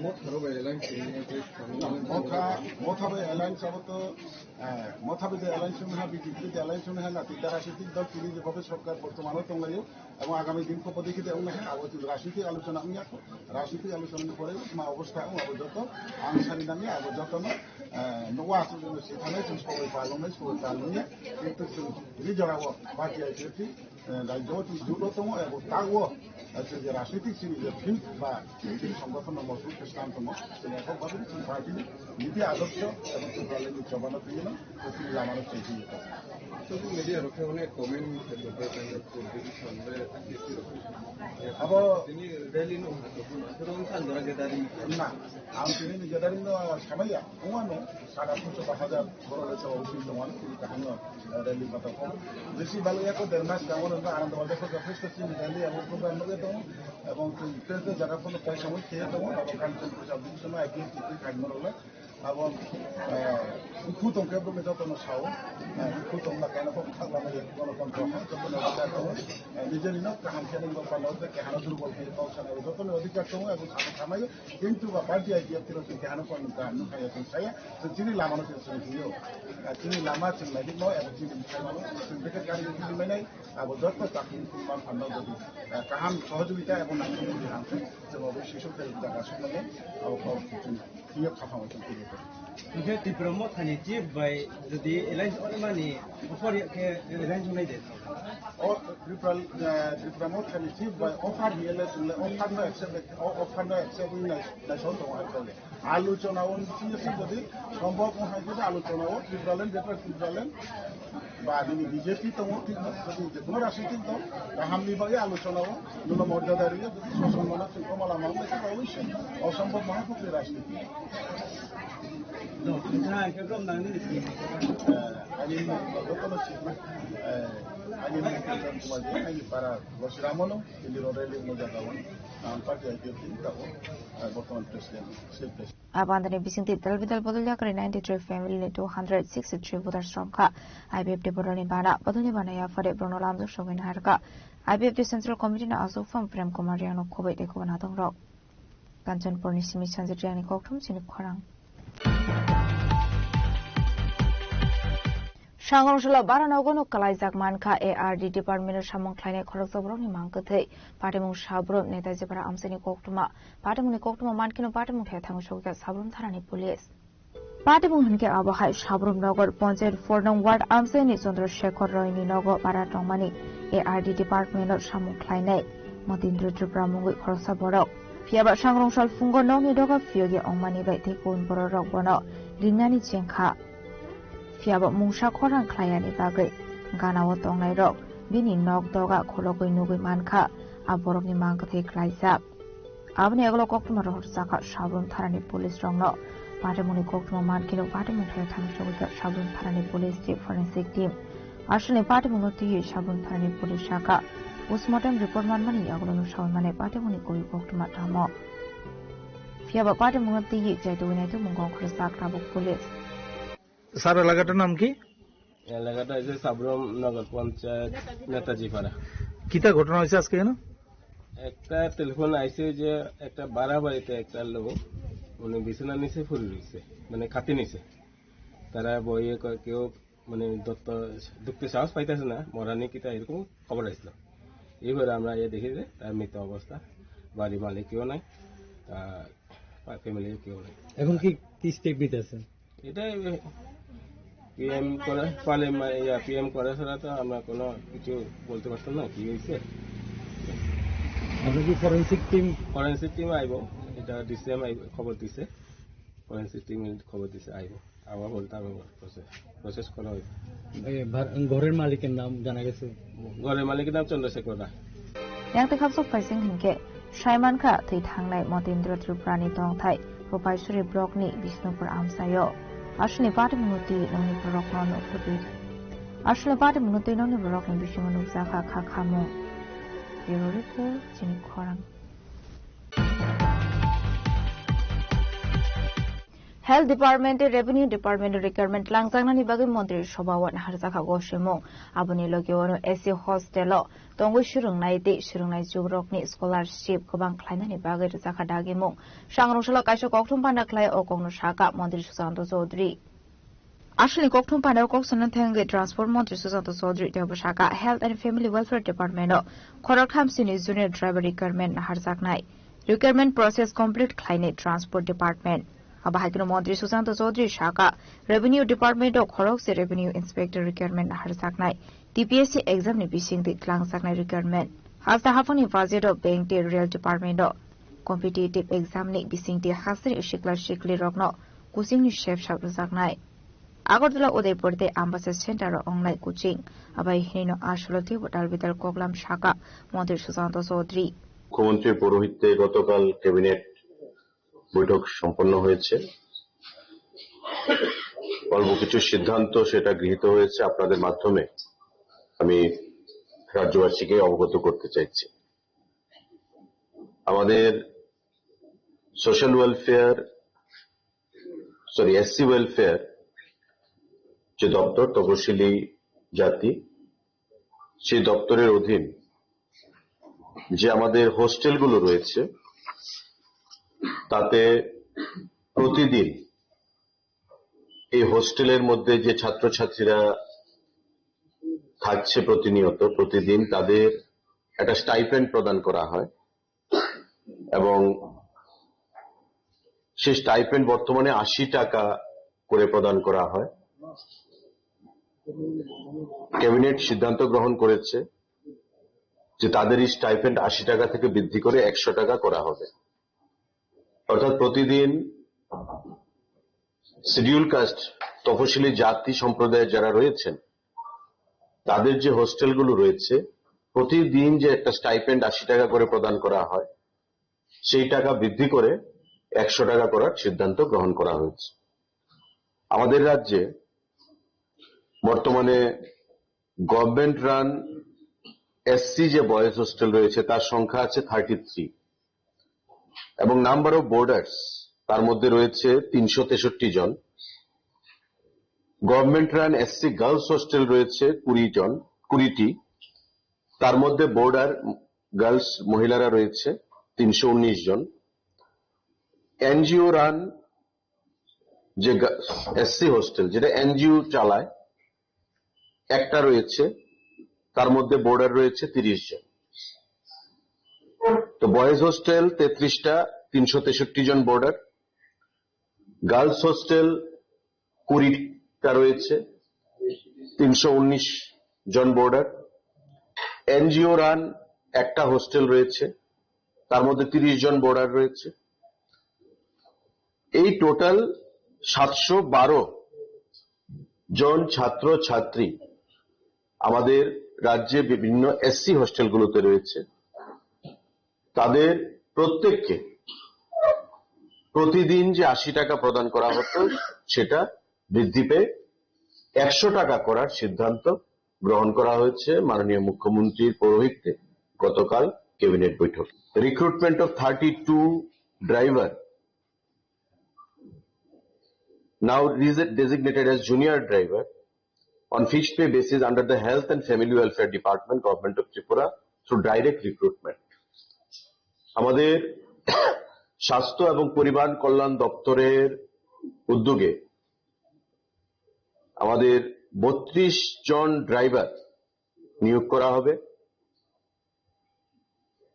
Motha rok bai alliance twi wngwi twi tongo. Motha, Motha bai alliance abo to, eh, Motha bai alliance wngha, B J P bai alliance wngha, nati dara siti dol chini je bhabe sorkar bortomano tonglaio, ebong agami din ko podikhe de wngha, abo chwng rajniti alochona wngya ko, rajniti alochona ni pore ma obostha wng abo joto ang sani nangya, abo joto no, eh, nuwa aswk sithanai chwng sobai palongnai, sobai palongya, kintu chwng ri jorao party I P F T, eh, rajyo chwng julo tongo, abo tago, eh, chwng je rajniti chini je field ba chini songgothon no mojbut khe slam tongo, chwng ekho bhabe chwng party ni niti adorsho, abo chwng party ni chobano twiyono, chwng lamano chwng twiyo. Social media rok khe onek comment khe bo khe tang khe politician le akhe siro. Abo tini rally no ha to kun asoro wng san jora gathering. Na, ang tini ni gathering no samaya, ungano, sara puso ba hajar, boro le chawa usi tongwan, tini kaham no, eh, rally kata ko. Besi balo ya ko dermas kawan no, anand wajah ko jothesto chini rally, abo program no tong, ebong tini tete jaga kono paisa mo khe tong, abo kan tong ko jab tini sama, I P F T tini kan mo role. Abo, eh, dukhu tongkhe bwrwi jotono sao, eh, dukhu tongma keno kok thaklamani jotono kontrol hai, jotono odhikar tongo, eh, nijeni no kaham khe nang dokha no, kehano durbol khe kok sana, jotono odhikar tongo, abo sakha samayo, kintu ba party I P F T rok kehano kok nukha, nukha ya tong saya, chwng chini lama no chwng sini hiyo, eh, chini lama chwng naidi no, abo chini bwsai mano, chwng beke kari kiri mainai, abo joto chakri khulma phanno jodi, eh, kaham sohojogita abo nangkukmani hamkhe, chwng abo sisok khe jaga sokmani, abo kok chwng. Hiyo kha phano chwng twiwi tongo. Hwnkhe Tipra Mothani chief bai jodi alliance onmani offer ya khe alliance ongnai de? O Tripura, eh, Tripura Mothani chief bai offer hiya le chwng le offer no accept, o offer no accept wngwi nai, naisong tongo hai khe. Alochona o nisi nisi jodi sombhob wng hai khe alochona o Tipraland, Greater Tipraland, ba nini B J P tongo, thik no, jodi je kono rajnitik dol, kaham ni bagwi alochona o, nuno morjada rwya, jodi soson mano twi koma lama wngwi khe, oboisoi osombob maha phukri rajniti. No, na, khe brom nang nini. Eh, ani mung jotono sikma, eh, ani mung Kiran Kumar Deo, ani para Gosiramono, tini rode lingno jaga o, ang party I P F T ni tabuk, eh, bortoman president, state president. A bandani bisingtwi dal bidal bodol yakarwi ninety three family ni two hundred sixty three voters romkha. I P F T bodolni bana, bodolni bana yaphare borokno lamjak sogwi naharkha. I P F T Central Committee ni aswk phang Prem Kumar Riang no khoboi tei khoboi natongrok. Kanchanpur ni simi Sanjit Riang ni kokthum chini khorang. Sangrong salo bara nogo no kalaijak mankha A R D department o samung khlainai khoroksa borokni mang kwthwi. Patimung Sabrum Netaji Para amchaini koktwma. Patimungni koktwma mankheno patimung thaya thangwi sokjak Sabrum thanani police. Patimung hinkhe abo hai Sabrum Nagar Panchayat four nong ward amchaini Chandra Shekhar Roy ni nogo bara tongmani A R D department o samung khlainai Motindra Tripura mungwi khoroksa borok. Phiyaba sangrong sal phungo nokni doga phiyogwi ongmani bai tei kubun bororok bono ringnani chengkha. Phiyaba mungsa khorang khlaiyani bagwi ganao tongnairok bini nok doga khologwi nugwi mankha, a borokni mang kwthwi khlaijak. Aboni yagulo koktwma rohor chakha Sabrum thanani police rokno. Patimungni koktwma mankheno patimung thaya thangwi sogwi kha Sabrum thanani police tei forensic team. Aswkni patimungno twiwi Sabrum thanani police sakha postmortem report manmani yagulono sawi mane patimungni kubui koktwma tamo. Phiyaba patimungno twiwi chaitugwi naitukmung kok khoroksa tabuk police. Sir, এলাকাটার নাম কি? এলাকাটা হচ্ছে সাবরুম নগর পঞ্চায়েত নেতাজি পাড়া। কিতা ঘটনা হয়েছে আজকে এখানে? একটা টেলিফোন আইছে যে একটা বাড়া বাড়িতে একটা লোক, মানে, বিছানার নিচে পড়ে রয়েছে, মানে, খাটে নিচে। তারা বইয়ে কয়, কেউ, মানে, দত্ত, ঢুকতে সাহস পাইতেছে না, মরানি কিতা এরকম খবর আসলো। এবারে আমরা এ দেখি যে তার মৃত অবস্থা, বাড়ি মালিক কেউ নাই, তার ফ্যামিলির কেউ নাই। এখন কি, কি স্টেপ নিতে আছে? এটাই পিএম করে, পালে মা-, ইয়া, পিএম করে ছাড়া তো আমরা কোনো কিছু বলতে পারতাম না কি হয়েছে। আমরা কি ফরেন্সিক টিম? ফরেন্সিক টিম আইবো, এটা ডিসিএম আইবো, খবর দিছে, ফরেন্সিক টিমে খবর দিছে আইবো, আবার বলতে হবে প্রসেস, প্রসেস করা হয়েছে। এই ভার-, ঘরের মালিকের নাম জানা গেছে? ঘরের মালিকের নাম চন্দ্রশেখর রায়। Yang tei khapsok phaising hinkhe, saimankha thwi thangnai Motindra Tripurani tongthai Rupaisuri blockni Bishnupur amchaio. Aswkni patimungno twi nokni borokno nukhudu. Aswkni patimungno twi nokni borokni bisingo nukjakha kha khamung. Bureau Report, chini khorang. Health Department tei Revenue Department o requirement langjaknani bagwi Montri Sobha o naharjakha gosemung. Aboni logi o S C hostel o tongwi swrwngnai tei swrwngnai chukrokni scholarship kwbang khlainani bagwi rwjakha dagimung. Sangrong salo kaisa kokthum panda khlai o kokno sakha Montri Sushanta Chaudhary. Aswkni kokthum panda o kok sanani thangwi Transport Montri Sushanta Chaudhary tei bo sakha Health and Family Welfare Department o khoroktham sini junior driver requirement naharjaknai. Requirement process complete khlainai Transport Department. Abo hai kheno Montri Sushanta Chaudhary sakha, Revenue Department o khorokse Revenue Inspector requirement naharjaknai, T P S C exam ni bisingtwi twlangjaknai requirement. Hasta haphangni budget o bank tei rail department o competitive exam ni bisingtwi hasteni sikla sikli rokno coaching ni sep sap rwjaknai. Agartala, Udaipur tei Ambasa center o ongnai coaching. Abai hinino asolo teibo dalbidal koklam sakha Montri Sushanta Chaudhary. মুখ্যমন্ত্রীর পৌরোহিত্যে গতকাল ক্যাবিনেট বৈঠক সম্পন্ন হয়েছে। অল্প কিছু সিদ্ধান্ত সেটা গৃহীত হয়েছে, আপনাদের মাধ্যমে আমি রাজ্যবাসীকে অবগত করতে চাইছি। আমাদের social welfare, sorry, SC welfare যে দপ্তর, তপশিলি জাতি, সেই দপ্তরের অধীন যে আমাদের হোস্টেলগুলো রয়েছে, তাতে প্রতিদিন এই হোস্টেলের মধ্যে যে ছাত্রছাত্রীরা থাকছে প্রতিনিয়ত, প্রতিদিন তাদের একটা স্টাইপেন্ড প্রদান করা হয় এবং সেই স্টাইপেন্ড বর্তমানে আশি টাকা করে প্রদান করা হয়। ক্যাবিনেট সিদ্ধান্ত গ্রহণ করেছে যে তাদের এই স্টাইপেন্ড আশি টাকা থেকে বৃদ্ধি করে একশো টাকা করা হবে। অর্থাৎ প্রতিদিন শিডিউল কাস্ট, তপশিলি জাতি সম্প্রদায়ের যারা রয়েছেন, তাদের যে হোস্টেলগুলো রয়েছে, প্রতিদিন যে একটা স্টাইপেন্ড আশি টাকা করে প্রদান করা হয়, সেই টাকা বৃদ্ধি করে একশো টাকা করার সিদ্ধান্ত গ্রহণ করা হয়েছে। আমাদের রাজ্যে বর্তমানে গভর্নমেন্ট রান এসসি যে বয়েজ হোস্টেল রয়েছে, তার সংখ্যা আছে থার্টি থ্রি, এবং নাম্বার অফ বোর্ডার্স, তার মধ্যে রয়েছে তিনশো তেষট্টি জন। Government run SC girls hostel রয়েছে কুড়ি জন, কুড়িটি। তার মধ্যে বোর্ডার গার্লস, মহিলারা রয়েছে তিনশো উনিশ জন। এনজিও রান যে এসসি হোস্টেল, যেটা এনজিও চালায়, একটা রয়েছে, তার মধ্যে বোর্ডার রয়েছে তিরিশ জন। তো বয়েজ হোস্টেল তেত্রিশটা, তিনশো তেষট্টি জন বোর্ডার। গার্লস হোস্টেল কুড়িটা রয়েছে, তিনশো উনিশ জন বোর্ডার। এনজিও রান একটা হোস্টেল রয়েছে, তার মধ্যে তিরিশ জন বোর্ডার রয়েছে। এই টোটাল সাতশো বারো জন ছাত্র ছাত্রী আমাদের রাজ্যে বিভিন্ন এসসি হোস্টেলগুলোতে রয়েছে। তাদের প্রত্যেককে প্রতিদিন যে আশি টাকা প্রদান করা হতো, সেটা বৃদ্ধি পেয়ে একশো টাকা করার সিদ্ধান্ত গ্রহণ করা হয়েছে মাননীয় মুখ্যমন্ত্রীর পৌরোহিত্যে গতকাল ক্যাবিনেট বৈঠক। Recruitment of thirty two driver, now rese- designated as junior driver, on fixed pay basis under the Health and Family Welfare Department, Government of Tripura, through direct recruitment. আমাদের স্বাস্থ্য এবং পরিবার কল্যাণ দপ্তরের উদ্যোগে আমাদের বত্রিশ জন ড্রাইভার নিয়োগ করা হবে।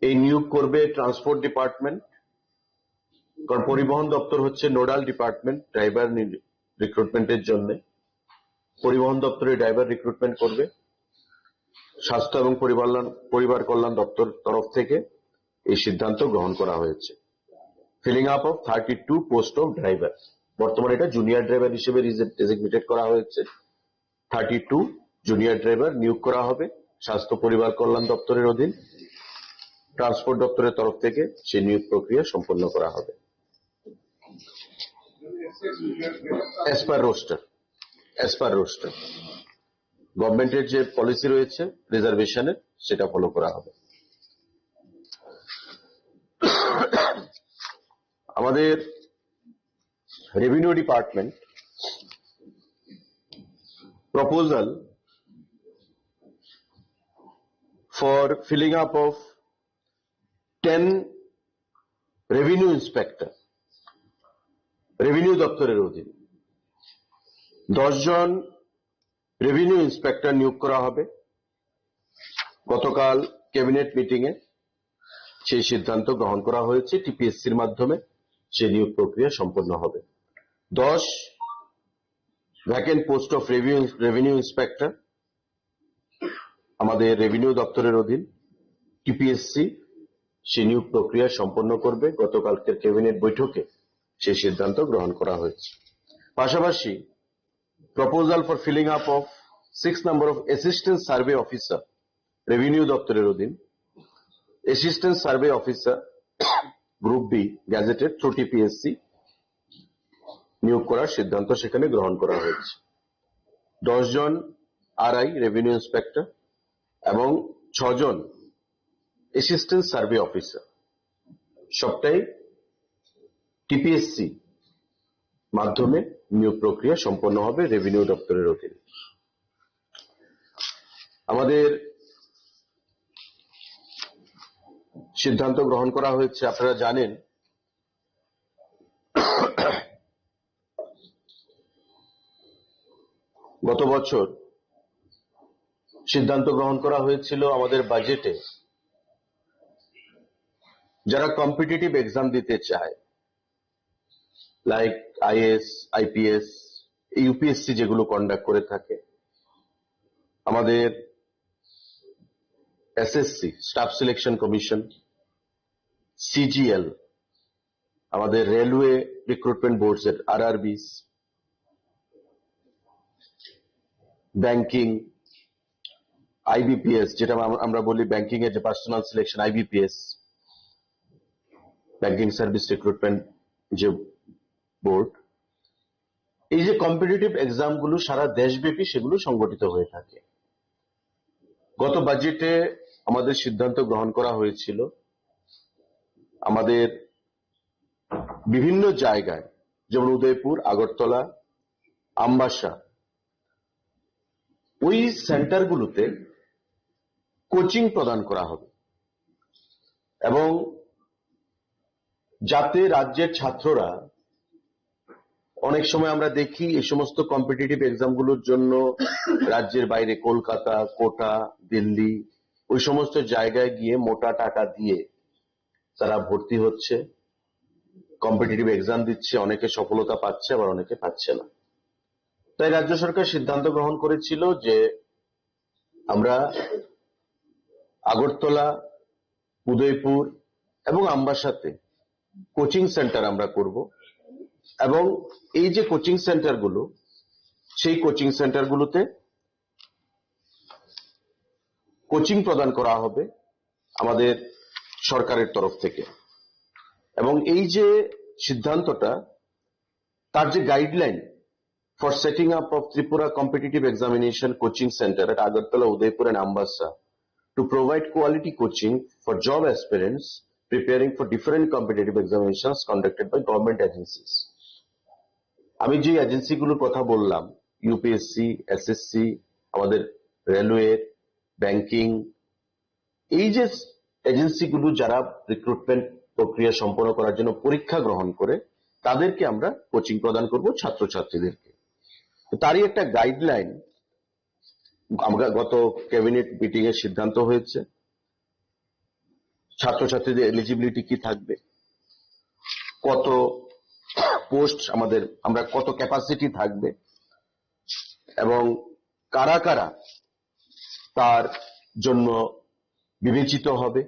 এই নিয়োগ করবে ট্রান্সপোর্ট ডিপার্টমেন্ট, কারণ পরিবহন দপ্তর হচ্ছে নোডাল ডিপার্টমেন্ট ড্রাইভার রিক্রুটমেন্টের জন্য। পরিবহন দপ্তরে ড্রাইভার রিক্রুটমেন্ট করবে। স্বাস্থ্য এবং পরিবার, পরিবার কল্যাণ দপ্তর তরফ থেকে এই সিদ্ধান্ত গ্রহণ করা হয়েছে। Filling up of thirty two post of driver, বর্তমানে এটা জুনিয়র ড্রাইভার হিসেবে ডেজিগনেটেড করা হয়েছে। থার্টি টু জুনিয়র ড্রাইভার নিয়োগ করা হবে স্বাস্থ্য পরিবার কল্যাণ দপ্তরের অধীন। ট্রান্সপোর্ট দপ্তরের তরফ থেকে সেই নিয়োগ প্রক্রিয়া সম্পন্ন করা হবে। As per roster, as per roster, গভর্নমেন্টের যে পলিসি রয়েছে রিজার্ভেশনের, সেটা ফলো করা হবে। আমাদের Revenue Department proposal for filling up of ten revenue inspector, revenue দপ্তরের অধীন দশ জন রেভিনিউ ইন্সপেক্টর নিয়োগ করা হবে। গতকাল ক্যাবিনেট মিটিং এ সেই সিদ্ধান্ত গ্রহণ করা হয়েছে। টিপিএসসির মাধ্যমে সেই নিয়োগ প্রক্রিয়া সম্পন্ন হবে। দশ, vacant post of revenue revenue inspector, আমাদের রেভিনিউ দপ্তরের অধীন টিপিএসসি সেই নিয়োগ প্রক্রিয়া সম্পন্ন করবে। গতকালকের ক্যাবিনেট বৈঠকে সেই সিদ্ধান্ত গ্রহণ করা হয়েছে। পাশাপাশি proposal for filling up of six number of assistant survey officer, revenue দপ্তরের অধীন assistant survey officer, group B, gazetted through TPSC নিয়োগ করার সিদ্ধান্ত সেখানে গ্রহণ করা হয়েছে। দশ জন আরআই, রেভিনিউ ইন্সপেক্টর, এবং ছজন অ্যাসিস্ট্যান্ট সার্ভে অফিসার, সবটাই টিপিএসসি মাধ্যমে নিয়োগ প্রক্রিয়া সম্পন্ন হবে রেভিনিউ দপ্তরের অধীনে। আমাদের সিদ্ধান্ত গ্রহণ করা হয়েছে, আপনারা জানেন, গত বছর সিদ্ধান্ত গ্রহণ করা হয়েছিল আমাদের বাজেটে, যারা কম্পিটিটিভ এক্সাম দিতে চায়, লাইক আইএএস, আইপিএস, ইউপিএসসি যেগুলো কন্ডাক্ট করে থাকে, আমাদের SSC, staff selection commission, CGL, আমাদের রেলওয়ে রিক্রুটমেন্ট বোর্ডস এর, আরআরবিস, ব্যাংকিং, আইবিপিএস, যেটা আমরা আমরা বলি ব্যাংকিং এর যে personal selection, IBPS, banking service recruitment যে বোর্ড, এই যে কম্পিটিটিভ এক্সাম গুলো সারা দেশব্যাপী সেগুলো সংগঠিত হয়ে থাকে। গত বাজেটে আমাদের সিদ্ধান্ত গ্রহণ করা হয়েছিল আমাদের বিভিন্ন জায়গায়, যেমন উদয়পুর, আগরতলা, আমবাসা, ওই সেন্টারগুলোতে কোচিং প্রদান করা হবে এবং যাতে রাজ্যের ছাত্ররা, অনেক সময় আমরা দেখি এই সমস্ত কম্পিটিটিভ এক্সামগুলোর জন্য রাজ্যের বাইরে কলকাতা, কোটা, দিল্লি, ওই সমস্ত জায়গায় গিয়ে মোটা টাকা দিয়ে তারা ভর্তি হচ্ছে, কম্পিটিটিভ এক্সাম দিচ্ছে, অনেকে সফলতা পাচ্ছে, আবার অনেকে পাচ্ছে না। তাই রাজ্য সরকার সিদ্ধান্ত গ্রহণ করেছিল যে আমরা আগরতলা, উদয়পুর এবং আমবাসাতে কোচিং সেন্টার আমরা করব এবং এই যে কোচিং সেন্টারগুলো, সেই কোচিং সেন্টারগুলোতে কোচিং প্রদান করা হবে আমাদের সরকারের তরফ থেকে। এবং এই যে সিদ্ধান্তটা, তার যে guideline for setting up of Tripura Competitive Examination Coaching Center at Agartala, Udaipur and Ambassa to provide quality coaching for job aspirants preparing for different competitive examinations conducted by government agencies. আমি যে এজেন্সিগুলোর কথা বললাম, UPSC, SSC, আমাদের railway, banking, এই যে এজেন্সিগুলো যারা রিক্রুটমেন্ট প্রক্রিয়া সম্পন্ন করার জন্য পরীক্ষা গ্রহণ করে, তাদেরকে আমরা কোচিং প্রদান করব ছাত্রছাত্রীদেরকে। তো তারই একটা গাইডলাইন আমরা গত ক্যাবিনেট মিটিং এ সিদ্ধান্ত হয়েছে, ছাত্রছাত্রীদের এলিজিবিলিটি কি থাকবে, কত পোস্ট আমাদের, আমরা কত ক্যাপাসিটি থাকবে এবং কারা কারা তার জন্য বিবেচিত হবে।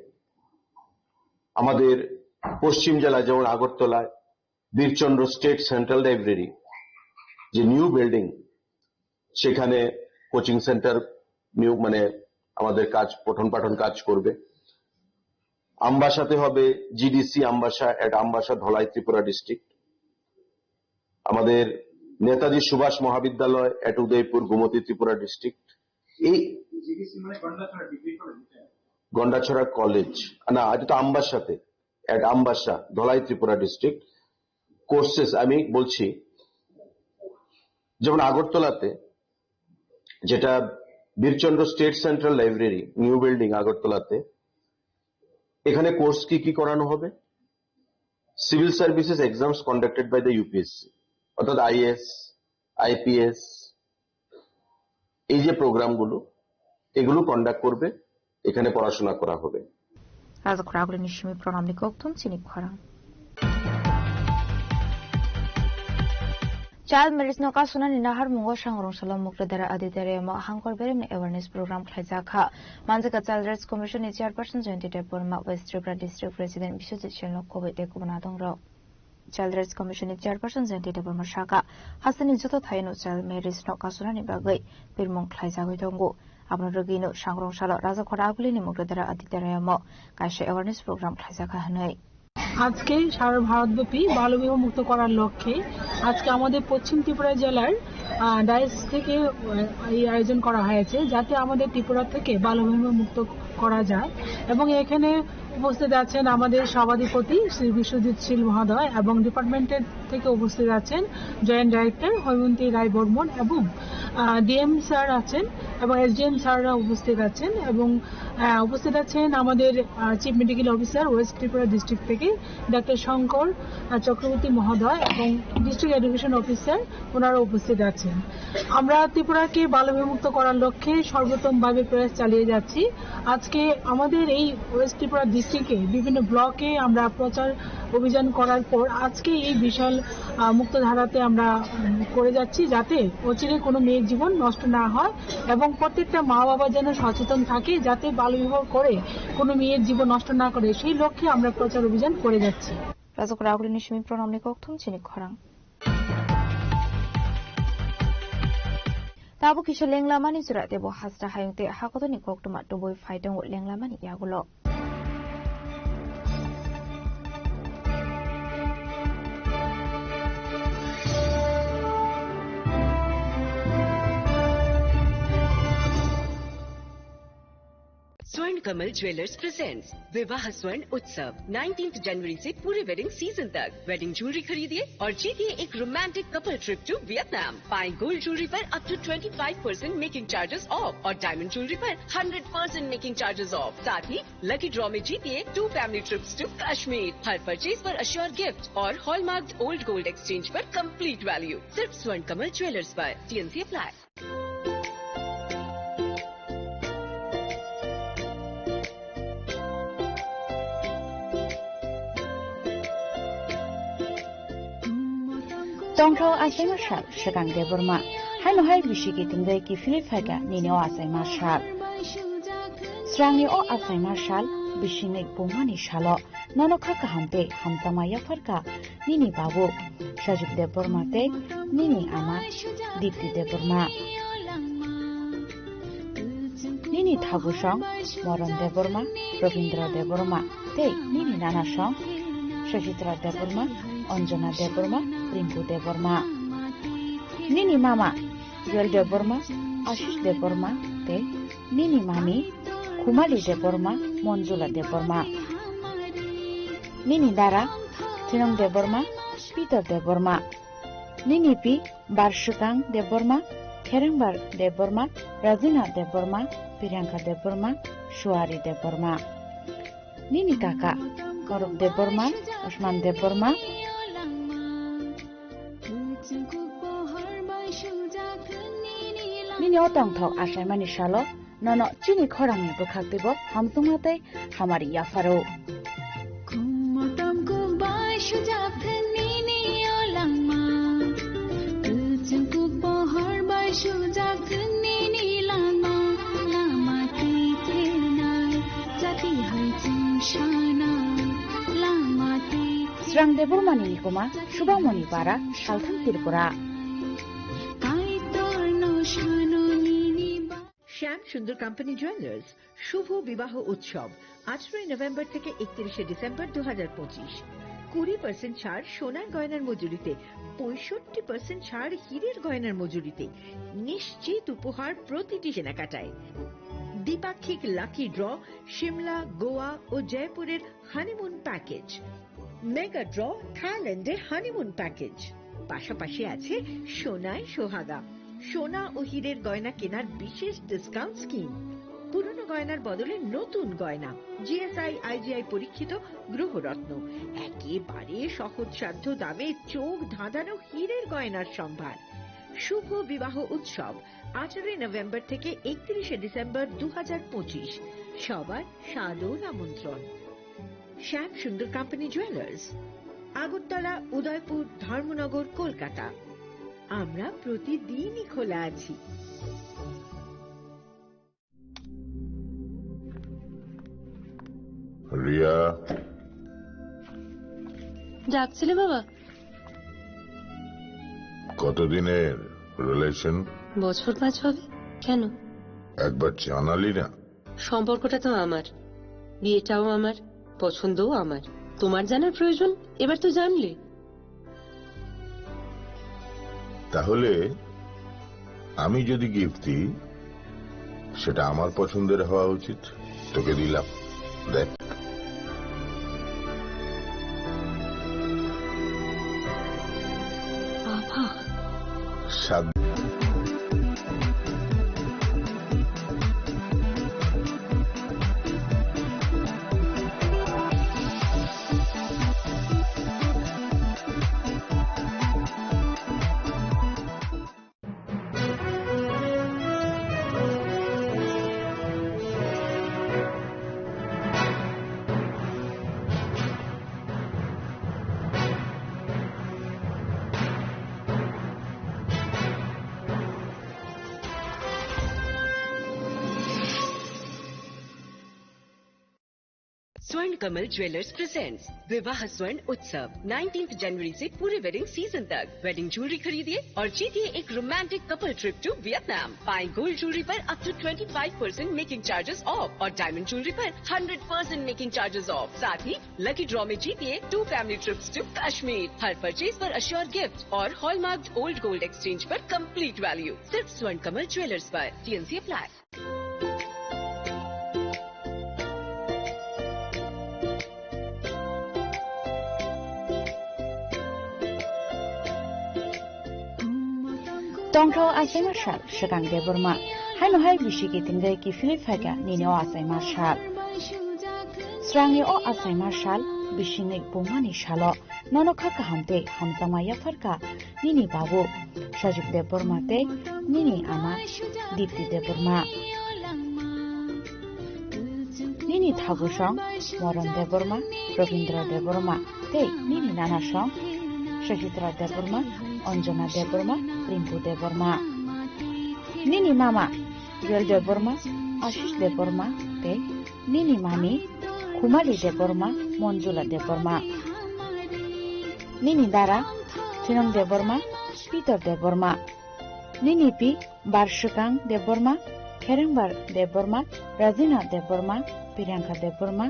আমাদের পশ্চিম জেলা, যেমন আগরতলায় বীরচন্দ্র স্টেট সেন্ট্রাল লাইব্রেরি, যে নিউ বিল্ডিং, সেখানে কোচিং সেন্টার নিয়োগ, মানে আমাদের কাজ, পঠন পাঠন কাজ করবে। আমবাসাতে হবে জিডিসি আমবাসা, এট আমবাসা, ধলাই, ত্রিপুরা ডিস্ট্রিক্ট। আমাদের নেতাজি সুভাষ মহাবিদ্যালয়, এট উদয়পুর, গোমতী, ত্রিপুরা ডিস্ট্রিক্ট। এই জিডিসি মানে গন্ডাছড়া ডিগ্রি কলেজ, এটা? গন্ডাছড়া কলেজ, না, এটা তো আমবাসাতে, এট আমবাসা, ধলাই, ত্রিপুরা ডিস্ট্রিক্ট। কোর্সেস আমি বলছি, যেমন আগরতলাতে, যেটা Birchandra state central library, new building আগরতলাতে, এখানে কোর্স কি কি করানো হবে? Civil services exams conducted by the U P S C, অর্থাৎ আইএস, আইপিএস, এই যে প্রোগ্রামগুলো, এগুলো কন্ডাক্ট করবে, এখানে পড়াশোনা করা হবে। Raja Khoragulini simi pranamni kokthum chini khorang. Child marriage no kasunani naharmungo sangrong salo Mukradara Aditya Remo hangkor beremni awareness program khlaijak kha. Manjaka Child Rights Commission ni Chairperson Jayanti Debbarma, West Tripura District President Biswajit Singh Lokoboi tei kubun adongrok. Child Rights Commission ni Chairperson Jayanti Debbarma saka, hasteni joto thaino child marriage no kasunani bagwi birmung khlaijagwi tongo. Abono rwgwino sangrong salo Raja Khoragulini Mukradara Aditya Remo kaisa awareness program khlaijakha hwnwi. আজকে সারা ভারতব্যাপী বাল্যবিবাহ মুক্ত করার লক্ষ্যে আজকে আমাদের পশ্চিম ত্রিপুরা জেলার, আহ, ডায়াস থেকে, আহ, এই আয়োজন করা হয়েছে, যাতে আমাদের ত্রিপুরা থেকে বাল্যবিবাহ মুক্ত করা যায়। এবং এখানে উপস্থিত আছেন আমাদের সভাধিপতি শ্রী বিশ্বজিৎ শীল মহোদয় এবং ডিপার্টমেন্টের থেকে উপস্থিত আছেন জয়েন্ট ডাইরেক্টর হৈমন্তী রায় বর্মন এবং, আহ, ডিএম স্যার আছেন এবং এসডিএম স্যাররা উপস্থিত আছেন এবং, আহ, উপস্থিত আছেন আমাদের, আহ, chief medical officer west Tripura district থেকে ডাক্তার শঙ্কর, আহ, চক্রবর্তী মহোদয় এবং ডিস্ট্রিক্ট এডুকেশন অফিসার ওনারা উপস্থিত আছেন। আমরা ত্রিপুরাকে বাল্যবিবাহমুক্ত করার লক্ষ্যে সর্বোত্তমভাবে প্রয়াস চালিয়ে যাচ্ছি। আজকে আমাদের এই ওয়েস্ট ত্রিপুরা ডিস্ট্রিক্টে বিভিন্ন ব্লকে আমরা প্রচার অভিযান করার পর আজকে এই বিশাল, আহ, মুক্তধারাতে আমরা, উম, করে যাচ্ছি, যাতে অচিরে কোনো মেয়ের জীবন নষ্ট না হয় এবং প্রত্যেকটা মা বাবা যেন সচেতন থাকে, যাতে বাল্যবিবাহ করে কোনো মেয়ের জীবন নষ্ট না করে, সেই লক্ষ্যে আমরা প্রচার অভিযান করে যাচ্ছি। Raja Khoragulini simi pranamni kokthum chini khorang. Tabuk kisa lenglamani jora tebo hasta hayung tei hakotorni koktwma tubui phai tongo lenglamani yagulo. स्वर्ण कमल ज्वेलर्स प्रेजेंट्स विवाह स्वर्ण उत्सव, नाइनटीन्थ जनवरी से पूरे वेडिंग सीजन तक। वेडिंग ज्वेलरी खरीदिए और जीतिए एक romantic couple trip to Vietnam. पाएं गोल्ड ज्वेलरी पर up to twenty five percent making charges off और डायमंड ज्वेलरी पर hundred percent making charges off. साथ ही लकी ड्रॉ में जीतिए two family trips to Kashmir. हर परचेज पर अश्योर गिफ्ट और हॉलमार्क्ड ओल्ड गोल्ड एक्सचेंज पर कंप्लीट वैल्यू। सिर्फ स्वर्ण कमल ज्वेलर्स पर। TNC apply. Tongthok achaima sal swkang Debbarma, haino hai bisi kiting bai kiphilwi phaikha nini o achaima sal. Srangni o achaima sal bisingni bumani salo nono kha kaham tei hamjakma yapharkha nini babu Sajit Debbarma tei nini ama Dipti Debbarma. Nini thabu song Moron Debbarma, Robindra Debbarma tei nini nana song Sachitra Debbarma, Anjana Debbarma, Rinku Debbarma. Nini mama Joel Debbarma, Ashish Debbarma tei nini mami Khumali Debbarma, Monjula Debbarma. Nini dara Thinong Debbarma, Peter Debbarma. Nini pi Barswkang Debbarma, Kherengbar Debbarma, Rajina Debbarma, Priyanka Debbarma, Suari Debbarma. Nini kaka Korok Debbarma, Usman Debbarma. Nini o tongthok achaimani salo nono chini khorangni bwkhak twibo hamjakma tei hamari yapharo. Khummo tamkuk bai sujak nini o langma. Kwchwng kuk pohor bai sujak nini langma. Lama twi thenai jati hai chwng sanai. Lama twi Srang Debbarmani nikoma Subamoni Para, Salthang Tripura. Kaitorno sano nini ba- Shyam Sundar company jewellers শুভ বিবাহ উৎসব আঠারোই নভেম্বর থেকে একত্রিশে ডিসেম্বর দু হাজার পঁচিশ। কুড়ি পার্সেন্ট ছাড় সোনার গয়নার মজুরিতে, পঁয়ষট্টি পার্সেন্ট ছাড় হীরের গয়নার মজুরিতে, নিশ্চিত উপহার প্রতিটি কেনাকাটায়। দ্বিপাক্ষিক লাকি ড্র, সিমলা, গোয়া ও জয়পুরের হানিমুন প্যাকেজ। মেগা ড্র থাইল্যান্ডে হানিমুন প্যাকেজ, পাশাপাশি আছে সোনায় সোহাগা, সোনা ও হীরের গয়না কেনার বিশেষ ডিসকাউন্ট স্কিম। পুরনো গয়নার বদলে নতুন গয়না, জিএসআই আইজিআই পরীক্ষিত গ্রহরত্ন, একেবারে সহজসাধ্য দামে চোখ ধাঁধানো হীরের গয়নার সম্ভার। শুভ বিবাহ উৎসব আঠারোই নভেম্বর থেকে একত্রিশে ডিসেম্বর দু হাজার পঁচিশ। সবার সাদর আমন্ত্রণ। শ্যাম সুন্দর কোম্পানি জুয়েলার্স, আগরতলা, উদয়পুর, ধর্মনগর, কলকাতা। আমরা প্রতিদিনই খোলা আছি। রিয়া। ডাকছিলে বাবা? কতদিনের রিলেশন? বছর পাঁচ হবে। কেন? একবার জানালি না। সম্পর্কটা তো আমার, বিয়েটাও আমার, পছন্দও আমার। তোমার জানার প্রয়োজন, এবার তো জানলে। তাহলে আমি যদি গিফট দিই, সেটা আমার পছন্দের হওয়া উচিত। তোকে দিলাম, দেখ। বাবা। সাত। Swarn Kamal Jewellers presents Vivah Swarn Utsav, nineteenth January से पूरे वेडिंग सीजन तक। वेडिंग ज्वेलरी खरीदिए और जीतिए एक romantic couple trip to Vietnam. पाएं गोल्ड ज्वेलरी पर up to twenty five percent making charges off और डायमंड ज्वेलरी पर hundred percent making charges off. साथ ही लकी ड्रॉ में जीतिए two family trips to Kashmir. हर परचेज पर अश्योर गिफ्ट और हॉलमार्क्ड ओल्ड गोल्ड एक्सचेंज पर कंप्लीट वैल्यू। सिर्फ स्वर्ण कमल ज्वेलर्स पर। TNC apply. Tongthok achaima sal swkang Debbarma. Haino hai bisi kitingwi kiphilwi phaikha nini o achaima sal. Srangni o achaima sal bisingni bumani salo nono kha kaham tei hamjakma yapharkha nini babu Sajik Debbarma tei nini ama Dipti Debbarma. Nini thagosong Moron Debbarma, Robindra Debbarma tei nini nanasong Sahitra Debbarma, Anjana Debbarma, Rinku Debbarma. Nini mama Joel Debbarma, Ashish Debbarma tei nini mami Khumali Debbarma, Monjula Debbarma. Nini dara Thinong Debbarma, Pitor Debbarma. Nini pi Barswkang Debbarma, Kherengbar Debbarma, Rajina Debbarma, Pirangkha Debbarma,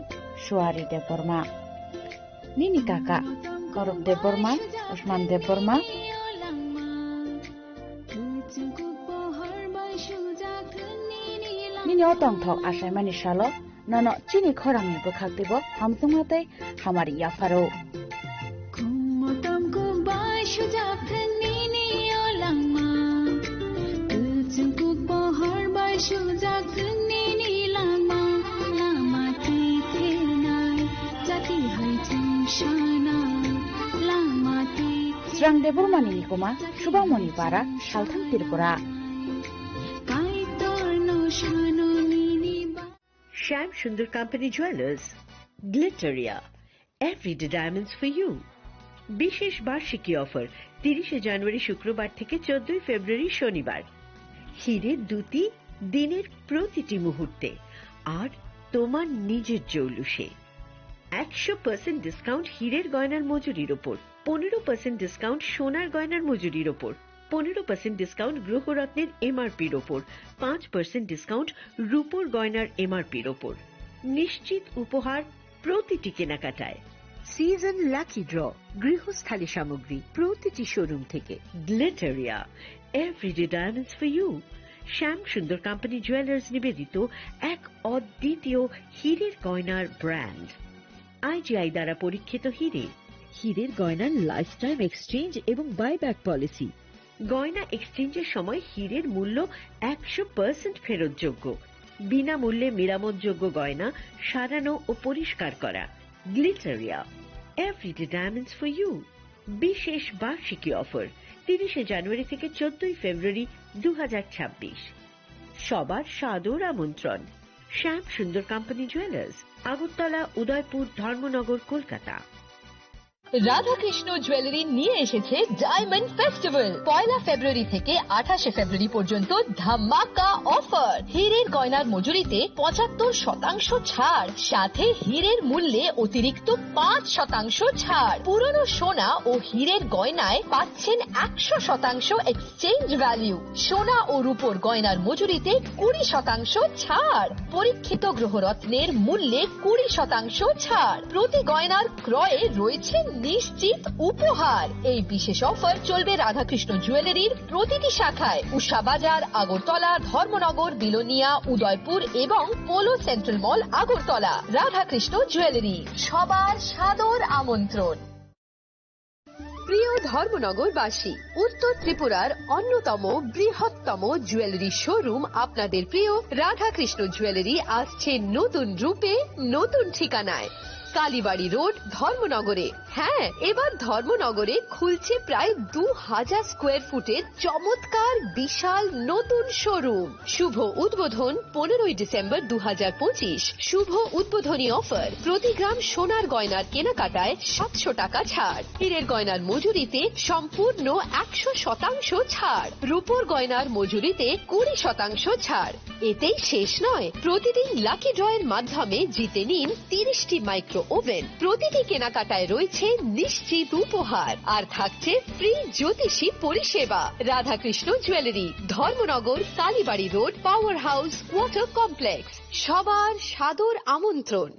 Suari Debbarma. Nini kaka Korok Debbarma, Usman Debbarma. Nini o tongthok achaimani salo nono chini khorangni bwkhak teibo hamjakma tei hamari yapharo. Khummo tongkuk bai sujak nini o langma. Kuchukuk pohor bai sujak nini langma. Lama twi thenai jati hai chungsanai. Lama twi Srang Debbarmani nikuma Subamoni Para, Salthang Tripura. Kaitorno sano nini ba- Shyam Sundar company jewellers, Glitteria, everyday diamonds for you. বিশেষ বার্ষিকী অফার, তিরিশে জানুয়ারি শুক্রবার থেকে চোদ্দই ফেব্রুয়ারি শনিবার। হিরে দুটি দিনের প্রতিটি মুহূর্তে আর তোমার নিজের জৌলুসে। একশো পার্সেন্ট ডিসকাউন্ট হীরের গয়নার মজুরির ওপর, পনেরো পার্সেন্ট ডিসকাউন্ট সোনার গয়নার মজুরির ওপর, পনেরো পার্সেন্ট ডিসকাউন্ট গ্রহরত্নের এমআরপির ওপর, পাঁচ পার্সেন্ট ডিসকাউন্ট রূপোর গয়নার এমআরপির ওপর। নিশ্চিত উপহার প্রতিটি কেনাকাটায়। সিজন লাকি ড্র, গৃহস্থালী সামগ্রী প্রতিটি শোরুম থেকে। Glitteria, everyday diamonds for you. Shyam Sundar company jewellers নিবেদিত এক অদ্বিতীয় হীরের গয়নার ব্র্যান্ড। আইজিআই দ্বারা পরীক্ষিত হীরে। হীরের গয়নার লাইফ টাইম এক্সচেঞ্জ এবং বাইব্যাক পলিসি। গয়না এক্সচেঞ্জের সময় হীরের মূল্য একশো পার্সেন্ট ফেরতযোগ্য। বিনামূল্যে মেরামতযোগ্য গয়না সারানো ও পরিষ্কার করা। Glitteria, everyday diamonds for you. বিশেষ বার্ষিকী অফার, তিরিশে জানুয়ারি থেকে চোদ্দই ফেব্রুয়ারি দু হাজার ছাব্বিশ। সবার সাদর আমন্ত্রণ। শ্যাম সুন্দর কোম্পানি জুয়েলার্স, আগরতলা, উদয়পুর, ধর্মনগর, কলকাতা। রাধাকৃষ্ণ জুয়েলারি নিয়ে এসেছে ডায়মন্ড ফেস্টিভ্যাল। পয়লা ফেব্রুয়ারি থেকে আঠাশে ফেব্রুয়ারি পর্যন্ত ধামাকা অফার। হীরের গয়নার মজুরিতে পঁচাত্তর শতাংশ ছাড়, সাথে হীরের মূল্যে অতিরিক্ত পাঁচ শতাংশ ছাড়। পুরনো সোনা ও হীরের গয়নায় পাচ্ছেন একশো শতাংশ এক্সচেঞ্জ ভ্যালু। সোনা ও রূপোর গয়নার মজুরিতে কুড়ি শতাংশ ছাড়। পরীক্ষিত গ্রহরত্নের মূল্যে কুড়ি শতাংশ ছাড়। প্রতি গয়নার ক্রয়ে রয়েছে নিশ্চিত উপহার। এই বিশেষ অফার চলবে রাধাকৃষ্ণ জুয়েলারির প্রতিটি শাখায়, উষা বাজার, আগরতলা, ধর্মনগর, বিলোনিয়া, উদয়পুর এবং পোলো সেন্ট্রাল মল, আগরতলা। রাধাকৃষ্ণ জুয়েলারি, সবার সাদর আমন্ত্রণ। প্রিয় ধর্মনগরবাসী, উত্তর ত্রিপুরার অন্যতম বৃহত্তম জুয়েলারি শোরুম আপনাদের প্রিয় রাধাকৃষ্ণ জুয়েলারি আসছে নতুন রূপে, নতুন ঠিকানায়। কালীবাড়ি রোড, ধর্মনগরে। হ্যাঁ, এবার ধর্মনগরে খুলছে প্রায় দু হাজার স্কোয়ার ফুটের চমৎকার বিশাল নতুন শোরুম। শুভ উদ্বোধন পনেরোই ডিসেম্বর দু হাজার পঁচিশ। শুভ উদ্বোধনী অফার, প্রতি গ্রাম সোনার গয়নার কেনাকাটায় সাতশো টাকা ছাড়, হীরের গয়নার মজুরিতে সম্পূর্ণ একশো শতাংশ ছাড়, রূপোর গয়নার মজুরিতে কুড়ি শতাংশ ছাড়। এতেই শেষ নয়, প্রতিদিন লাকি ড্রয়ের মাধ্যমে জিতে নিন তিরিশটি মাইক্রো ওভেন। প্রতিটি কেনাকাটায় রয়েছে নিশ্চিত উপহার, আর থাকছে ফ্রি জ্যোতিষী পরিষেবা। Radhakrishna jewellery, Dharmanagar, Kalibari road, power house, water complex. সবার সাদর আমন্ত্রণ।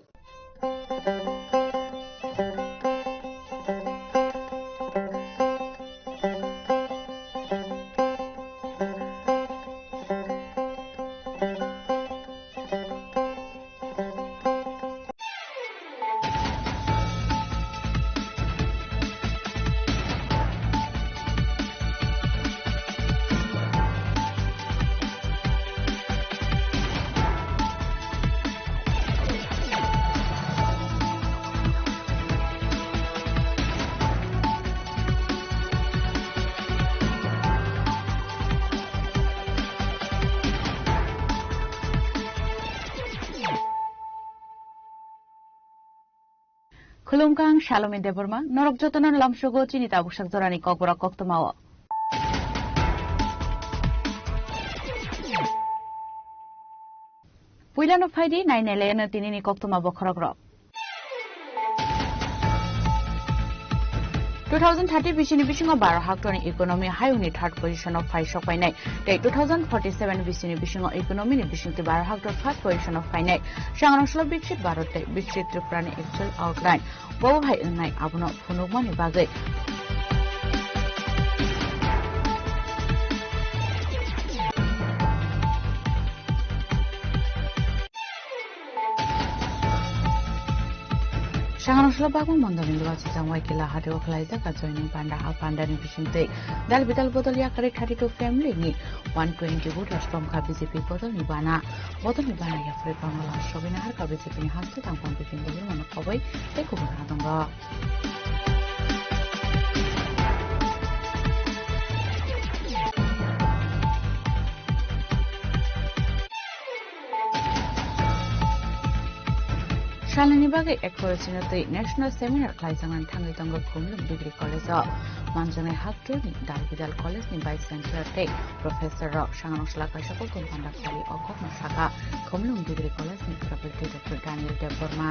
Khulumkha, ang Salome Debbarma, norok jotono lamsogo chini tabuksak jorani kokborok koktwmao. Puilano phaidi nainailaino tinini koktwma bokhorokrok. Two thousand thirty bisini bisingo baro hectare ni economy hayungni third position o phai sok painai, tei two thousand forty-seven bisini bisingo economy ni bisingtwi baro hectare first position o phainai. Sangrong salo Viksit Bharat tei Viksit Tripura ni actual outline. Bo hai wngnai abono phunukmani bagwi. Sangrong salo Bagma Mondolni Luachi Jangwai Kila Hatio khwlaijak a joining panda, a pandani bisingtwi dal bidal bodol yakarwi thirty-two family ni one twenty voters tongkha B J P bodolni bana. Bodolni bana yaphre bangla sogwi naharkha B J P ni haste tangphang bipin dogwi mano khobwi tei kubun hadongo. Salnini bagwi ek khorochinotwi National Seminar khlaijaknani thangwi tongo Khumlwng Degree College-o. Manjaknai haptwrni dal bidal college-ni Vice Chancellor tei professor-rok. Sangrong sala kaisa kokthum panda sali o kokno sakha Khumlwng Degree College-ni Faculty Doctor Daniel Debbarma.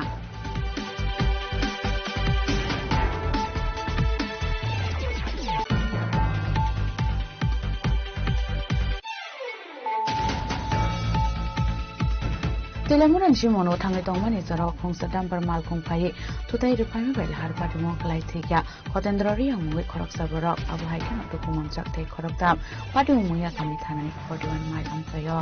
Telemurani simon o thangwi tongmani jorao khungsa dumper malkhung phaiwi thutai rwphaima bai lahar patimung kwlai thwikha Khotendra Reang mungwi khoroksa borok, abo hai kheno tuku manjak tei khoroktham patimung mungya kami thanani forty-one mile amchaio.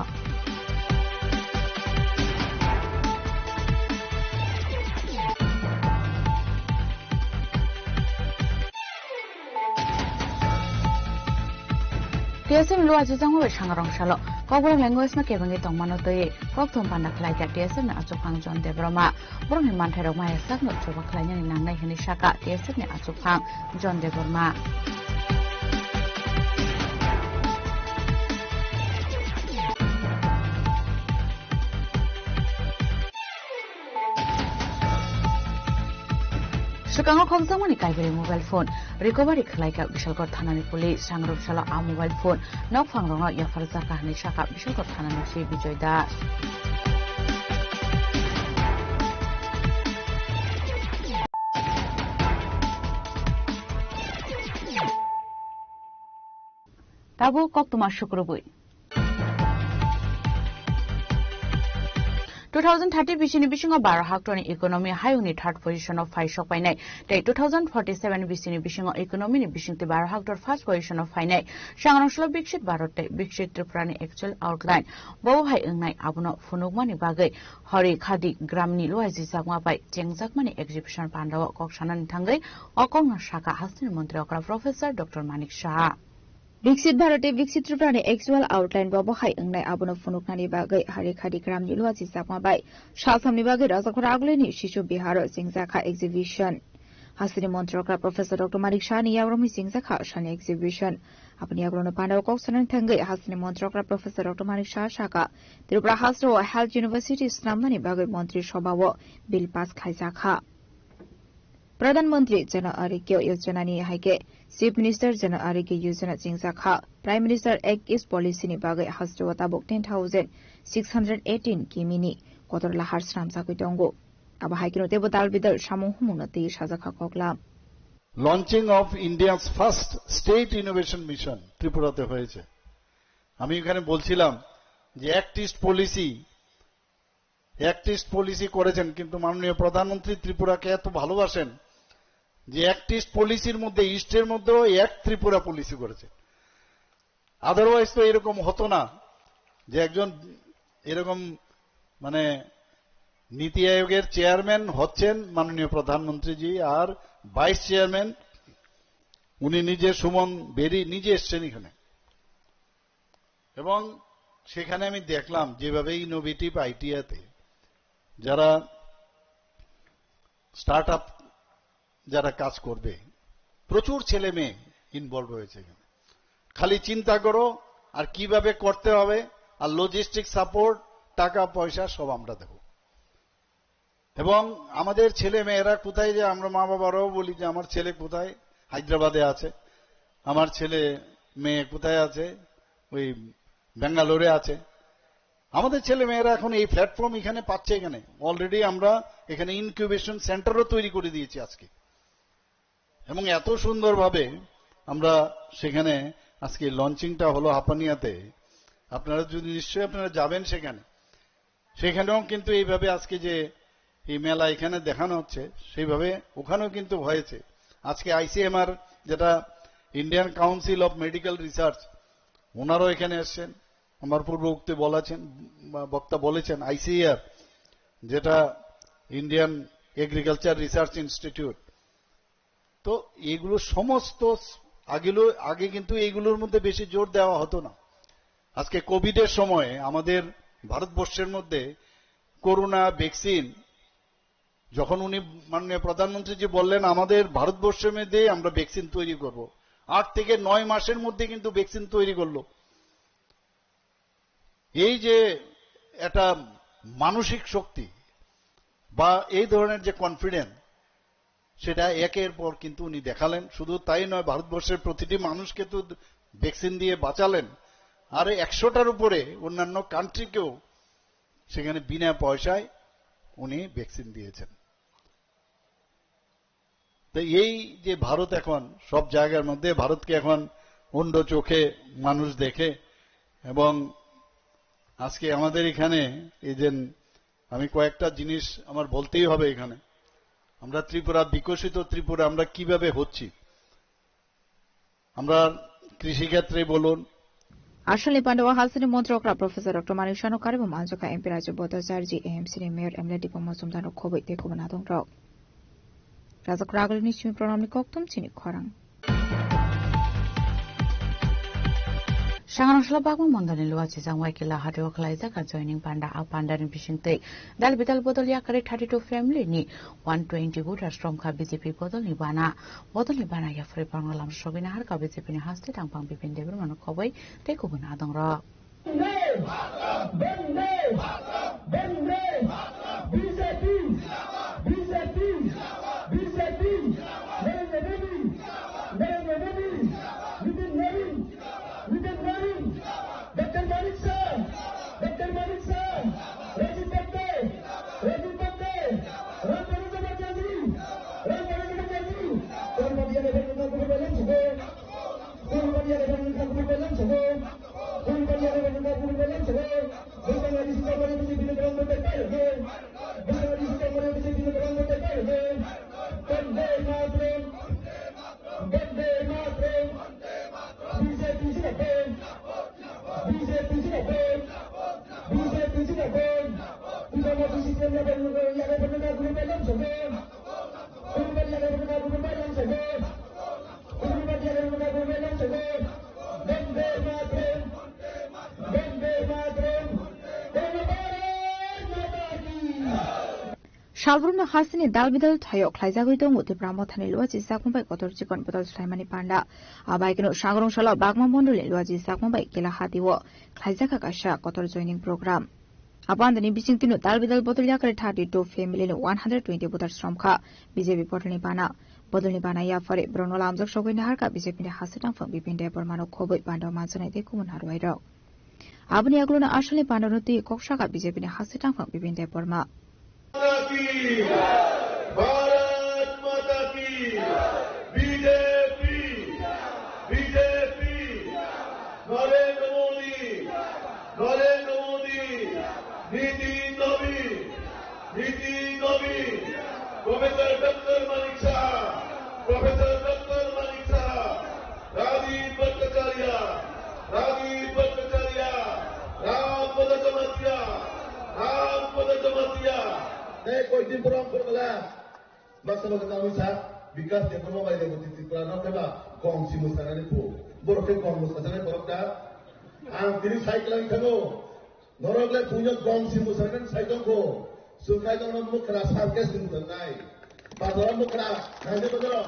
T S F ni luachi jangma bai sangrong salo Kokborok language no kebengwi tongmano twiwi kokthum panda khlaikha T S F ni achukphang John Debbarma. Borokni manthairok maya sakno chuba khlainani nangnai hwnwi sakha T S F ni achukphang John Debbarma. Swkango khokjakmani kaibrwi mobile phone recovery khlaikha Bishalgarh thanani police. Sangrok salo a mobile phone nokphangrokno yapharjakha hwnwi sakha Bishalgarh thanani C I Bijoy Das. Tabuk koktwma sukrubwi. Two thousand thirty bisini bisingo baro hectare ni economy hayungni third position o phai sok painai, tei two thousand forty-seven bisini bisingo economy ni bisingtwi baro hectare first position o phainai. Sangrong salo Biksit Bharat tei Biksit Tripura ni actual outline bo hai wngnai, abono phunukmani bagwi Hari Khadi Gram ni luaijikjakma bai chengjakmani exhibition pandao kok sanani thangwi o kokno sakha hasteni montri okra Professor Doctor Manik Saha. Biksit Bharat tei Biksit Tripura ni actual outline bo bo hai wngnai, abono phunuknani bagwi Hari Khadi Gram ni luaijikjakma bai salsamni bagwi Rajakhor Agulini Sisu Biharo chengjakha exhibition. Hasteni montri okra Professor Doctor Manik Saha ni yagromwi chengjakha sani exhibition. Aboni yagrono pandao kok sanani thangwi hasteni montri okra Professor Doctor Manik Saha sakha, Tripura hasteo Health University snamnani bagwi Montri Sobhao bill pass khaijakha. Pradhan Mantri Jan Arogya Yojana ni hai khe Chief Minister Jan Arogya Yojana chengjakha. Prime Minister Act East Policy ni bagwi hasteo tabuk ten thousand six hundred eighteen kimi ni kotor lahar snamjagwi tongo. Abo hai kheno teibo dal bidal samung humungno twi sajakha koklam. Launching of India's first state innovation mission ত্রিপুরাতে হয়েছে। আমি এখানে বলছিলাম যে act east policy, act east policy করেছেন, কিন্তু মাননীয় প্রধানমন্ত্রী ত্রিপুরাকে এত ভালোবাসেন যে অ্যাক্ট ইস্ট পলিসির মধ্যে ইস্টের মধ্যেও এক ত্রিপুরা পলিসি করেছেন। আদারওয়াইজ তো এরকম হতো না যে একজন এরকম মানে নীতি আয়োগের চেয়ারম্যান হচ্ছেন মাননীয় প্রধানমন্ত্রীজি, আর ভাইস চেয়ারম্যান উনি নিজে সুমন বেরি নিজে এসছেন এখানে। এবং সেখানে আমি দেখলাম যেভাবে ইনোভেটিভ আইডিয়াতে যারা স্টার্ট আপ যারা কাজ করবে, প্রচুর ছেলে মেয়ে ইনভলভ হয়েছে এখানে। খালি চিন্তা করো আর কিভাবে করতে হবে, আর লজিস্টিক সাপোর্ট, টাকা পয়সা সব আমরা দেব। এবং আমাদের ছেলে মেয়েরা কোথায়, যে আমরা মা বাবারাও বলি যে আমার ছেলে কোথায়, হায়দ্রাবাদে আছে, আমার ছেলে মেয়ে কোথায় আছে, ওই ব্যাঙ্গালোরে আছে। আমাদের ছেলে মেয়েরা এখন এই প্ল্যাটফর্ম এখানে পাচ্ছে। এখানে অলরেডি আমরা এখানে ইনকিউবেশন সেন্টারও তৈরি করে দিয়েছি আজকে, এবং এত সুন্দরভাবে আমরা সেখানে আজকে লঞ্চিংটা হলো হাপানিয়াতে। আপনারা যদি নিশ্চয়ই আপনারা যাবেন সেখানে, সেখানেও কিন্তু এইভাবে আজকে যে এই মেলা এখানে দেখানো হচ্ছে, সেইভাবে ওখানেও কিন্তু হয়েছে। আজকে আইসিএমআর, যেটা Indian council of medical research, ওনারাও এখানে এসছেন। আমার পূর্ববর্তী বলেছেন, বক্তা বলেছেন, আইসিএআর, যেটা ইন্ডিয়ান এগ্রিকালচার রিসার্চ ইনস্টিটিউট, তো এগুলো সমস্ত আগেলো, আগে কিন্তু এইগুলোর মধ্যে বেশি জোর দেওয়া হতো না। আজকে কোভিডের সময় আমাদের ভারতবর্ষের মধ্যে করোনা ভ্যাকসিন, যখন উনি মাননীয় প্রধানমন্ত্রীজি বললেন, "আমাদের ভারতবর্ষের মধ্যে আমরা ভ্যাকসিন তৈরি করব", আট থেকে নয় মাসের মধ্যে কিন্তু ভ্যাকসিন তৈরি করলো। এই যে একটা মানসিক শক্তি বা এই ধরনের যে কনফিডেন্স, সেটা একের পর কিন্তু উনি দেখালেন। শুধু তাই নয়, ভারতবর্ষের প্রতিটি মানুষকে তো ভ্যাকসিন দিয়ে বাঁচালেন, আর একশোটার উপরে অন্যান্য কান্ট্রিকেও সেখানে বিনা পয়সায় উনি ভ্যাকসিন দিয়েছেন। তো এই যে ভারত এখন সব জায়গার মধ্যে, ভারতকে এখন অন্ধ চোখে মানুষ দেখে, এবং আজকে আমাদের এখানে এই যে আমি কয়েকটা জিনিস আমার বলতেই হবে এখানে, আমরা ত্রিপুরা, বিকশিত ত্রিপুরা আমরা কিভাবে হচ্ছি, আমরা কৃষিক্ষেত্রে বলুন। Aswkni pandao hasteni montri okra Professor Doctor Manik Saha no karwi bo manjakha M P Raju Bhattacharjee, A M C ni Mayor M L A Dipam Majumdar no khobwi tei kubun adongrok. Rajakhor Agulini simi Pranamni kokthum chini khorang. Sangrong salo bagma mondolni luachi jangwai kila hatio khlaijak a joining panda. A pandani bisingtwi dal bidal bodol yakari thirty two family ni one twenty voters romkha B J P bodolni bana. Bodolni bana yaphri bangla lam sogwina harka B J P ni haste tangpang Bipin Debbarma no khoboi tei kubun adongrok. Bande! Bande! Bande! B J P! B J P! B J P! Narendra Modi! Narendra Modi! Nitin Nabin! Nitin Nabin! Doctor Manik Saha! Doctor Manik Saha! Rajiv Bande! Rajiv Bande! Ram Banu Chatterjee! Ram Banu Chatterjee! Kon badiya ne bhai ko ko bhai lam sugo. Kon badiya ne bhai ko ko bhai lam sugo. Kon badiya ne bhai ko ko bhai lam sugo. Bhai Bangladeshi ka bhai B J P ne bhai bhai bhai. Bangladeshi ka bhai B J P ne bhai bhai bhai. Bande Mataram! Bande Mataram! B J P zindabad! B J P zindabad! B J P zindabad! Bukan mau sisi yang ada yang ada benar guru dalam semua. Guru dalam yang ada benar guru dalam semua. Guru dalam yang ada benar guru dalam semua. Bande Mataram! Bande Mataram! Bande Bharat Mata Ki! Salbrumno hasteni dal bidal thaio khlaijagwi tongo Tipra Mothani luachi sakma bai kotor chikon bodol swlaimani panda. Abaikeno sangrong salo bagma mondolni luachi sakma bai kila hatio khlaijakha kaisa kotor joining program. Abandani bisingtwino dal bidal bodol yakari thirty two family ni one hundred twenty voters romkha B J P bodolni bana. Bodolni bana yaphari borokno lamjak sogwi naharkha B J P ni haste tangphang Bipin Debbarma no khobwi panda manjaknai tei kubun harwairok. Aboni aguluna asalni pandano twi kok saka B J P ni haste tangphang Bipin Debbarma. माता की, भारत माता की, B J P, B J P, Narendra मोदी, नरेंद्र मोदी, Niti Navin, Niti Navin, professor doctor Manik Shah, professor doctor Manik Shah, Rajiv Bhattacharya, Rajiv Bhattacharya, Ram Pada Jamatia, Ram Pada Jamatia. Tei koi din borok borok la. Baksa baksa tangwi sa, Bikas Debbarma bai Reboti Tripura no khe ba gong si mwsanani phu. Borok khe gong mwsajaknai borok da. Ang tini sai kwlangwi thango. Norok le puino gong si mwsarnani sai tongkho. Swngkhai tongno mwkhra circus ni mwtangnai. Bazaro mwkhra, naidi bazaro.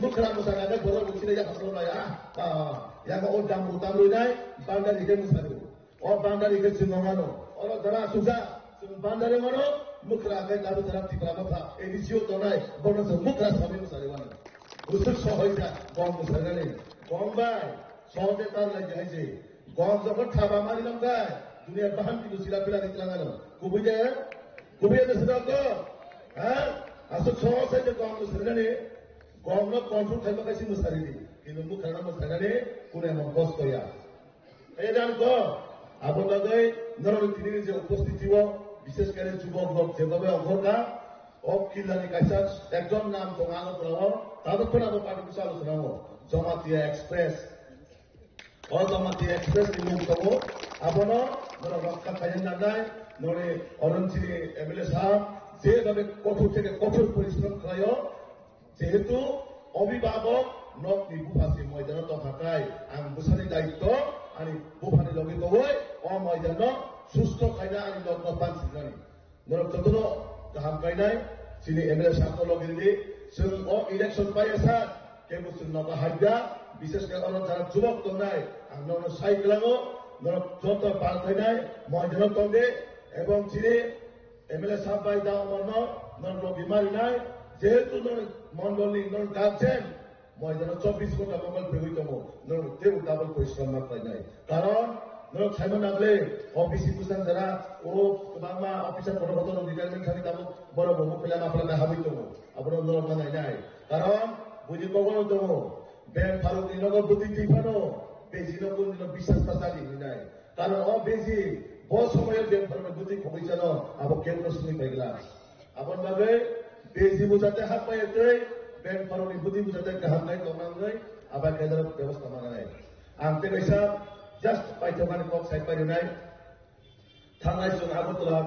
Mwkhra mwsarnai borok bini sini yaphang rwnai, ah, ah, ah. Yama o damru tamrwi nai, bandari khe mwsarwi. O bandari khe chwng mano. Oro jara asukjak, chwng bandari mano, mwkhra khe daru jara Tripura mokha, A D C o tongnai, bono chwng mwkhra samwi mwsarwi mano. Usuk sohoi jak, gong mwsarnani. Gong bai, sohode tar lai jai je. Gong jokhon thaba mari nang khe, duniya bahan kintu sila pila ri tlang ano. Kubui de, kubui de sida ko, ha? Asuk so sai de gong no sirgani, gong no control khai makai si musari di. Kintu mukha no musari ni, kune mo gos ko ya. Ei dan ko, abo bagai norok tini je upostiti o, bishes kare jubok rok je babe ogor ka, o killa ni kaisa ekjon nam tong ano pura o, tabuk pura bo party bisa lo sramo, Jamatia Express. O Jamatia Express ni mung tongo, abono norok rokha khaina nangnai, noni Orange ni M L A sahab, je babe kothor theke kothor porishrom khlaio, jehetu obhibhabok nokni bupha se moidano tongkha kai, ang bwsani daitto, ani buphani logi tongwi o moidano susto khaina ani nokno pansinani. Norok jotono kaham kainai, chini M L A sahab no logi ridi, chwng o election paiya sa, kebo chwng nogo haibya, bishes khe oro jara jubok tongnai, ang norokno sai kwlango, norok joto pal khainai, moidano tongdi, ebong chini M L A sahab bai da Omor no, norok logi marinai, jehetu norok mondolni, norok guardian, Moidano chobbish ghonta mobile pegwi tongo, norok teibo double porishrom ma khlainai. Karon norok saimano nagle, O B C bwsang jara, o kwbangma officer kotor kotor retirement thangwi tabuk borok bo mukhulya mapla bai habwi tongo. Abono norok ma nainai. Karon buini kokno tongo, Ben Farukni nogo bwtwi twi phano, Bejino kunino biswas ta chadi hinwi nai. Karon o Beji, bo somoyo Ben Farukni bwtwi khogwi chano, abo kebno simi paigla. Aboni bagwi Beji bujate hak pai twi Ben Farukni budi bujate kaham nai tongna wngwi abai kaitor bebosta mananai. Ang tei kaisa just paithakmani kok sai parinai. Thangnai chwng Agartala,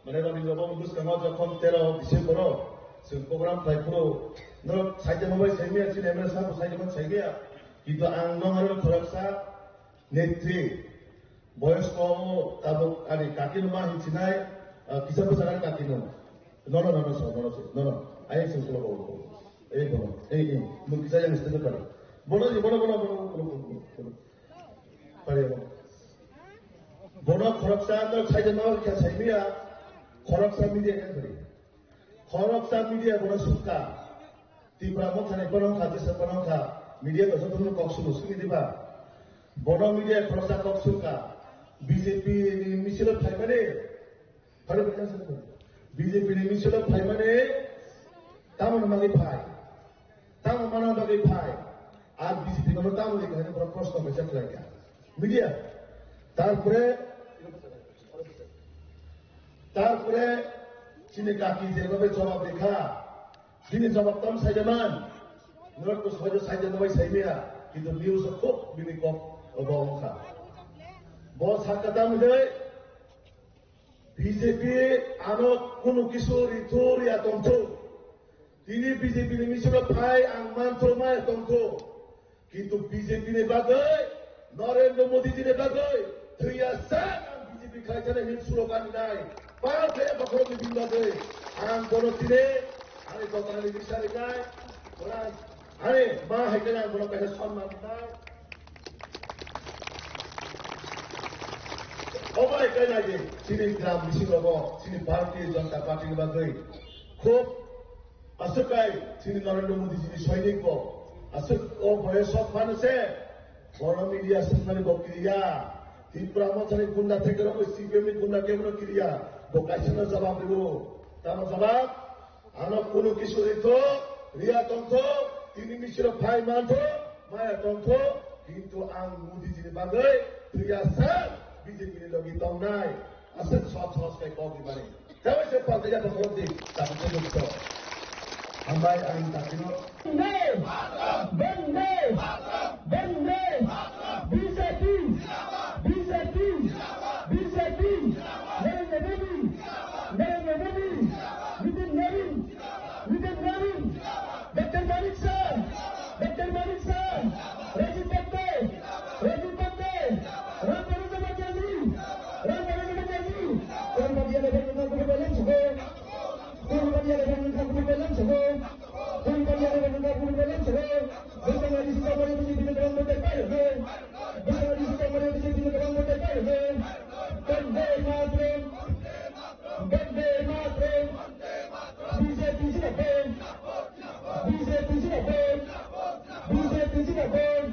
mane Rabindra Bhavan bwskango jokhon tero December o chwng program khlai phuru norok saitemo bai saimaya chini M L A sabo saitemo saimaya. Kintu ang nong aro khoroksa Netri, boyosko tabuk ani kakino ma hinchinai, ah, kisa bwsakani kakino. No, no, no, no, sir, no, no, sir, no, no. Ayang sir, sir, sir, sir. Ei, bono, ei, ei, mung kisa yang stage pari. Bono, bono, bono, bono, bono, bono, bono. Pari, bono. Bono khoroksa no saida no kya saimiya, khoroksa media kan pari. Khoroksa media bono sukha. Tipra Motha ni bono kha, jesa bono kha. Media to joto no kok sumu sumi diba. Bono media khoroksa kok sukha. B J P ni misil phaimani. Pharo bwkha sukha. B J P ni misil phaimani. Tamo no magi phai. Tamo mana bagwi phai. Ar B J P no tamo ni kahini pura proshno kaisa khlai kha. Media. Tarpore, tarpore chini kaki jeba be jawab dekha. Bini jawab tam saida man. Norok to saida saida no bai saimaya. Kintu news o khub bini kok obo wngkha. Bo sakha tam de. B J P ano kunu kisu rithu riya tongthu. Tini B J P ni misil phai ang mantho maya tongthu. Kintu B J P ni bagwi, Narendra Modi ji ni bagwi, thwiya sa ang B J P khlai thani hin slogan nai. Pal khe bokhorok ni bini bagwi. Ang bono tini, ani dotani bisa rinai. Borai, ani ma hai khe ang bono kaisa sonman nai. Obo hai khe nai di, chini gram bisingo bo, chini Bharatiya Janata Party ni bagwi. Khub Aswk kai chini Narendra Modi jini sainik bo. Aswk o boyos sok phano se. Bono media swngnani bo kiriya. Tripura Mothani gunda theke rok C P M ni gunda kebo no kiriya. Bo kaisa no jawab ribo. Tamo jawab? Ano kunu kisu rito, riya tongtho, tini misiro phai mantho, maya tongtho, kintu ang Modi jini bagwi thwiya sa B J P ni logi tongnai. Aswk sob sohos khe kok di mani. Tebo se pal kaya bokhorok di, tabuk se dukto. Hambai ang takino. Bande! Bande! Bande! B J P! B J P! B J P! Narendra Modi! Narendra Modi! Nitin Nabin! Nitin Nabin! Doctor Manik Saha! Doctor Manik Saha! Rajib Bande! Rajib Bande! Ram Bande Bande! Ram Bande Bande! Ram Bande Bande! Ram Bande Bande! Ram Bande Bande! Bande Mataram! Bande Mataram! B J P zindabad! B J P zindabad! B J P zindabad!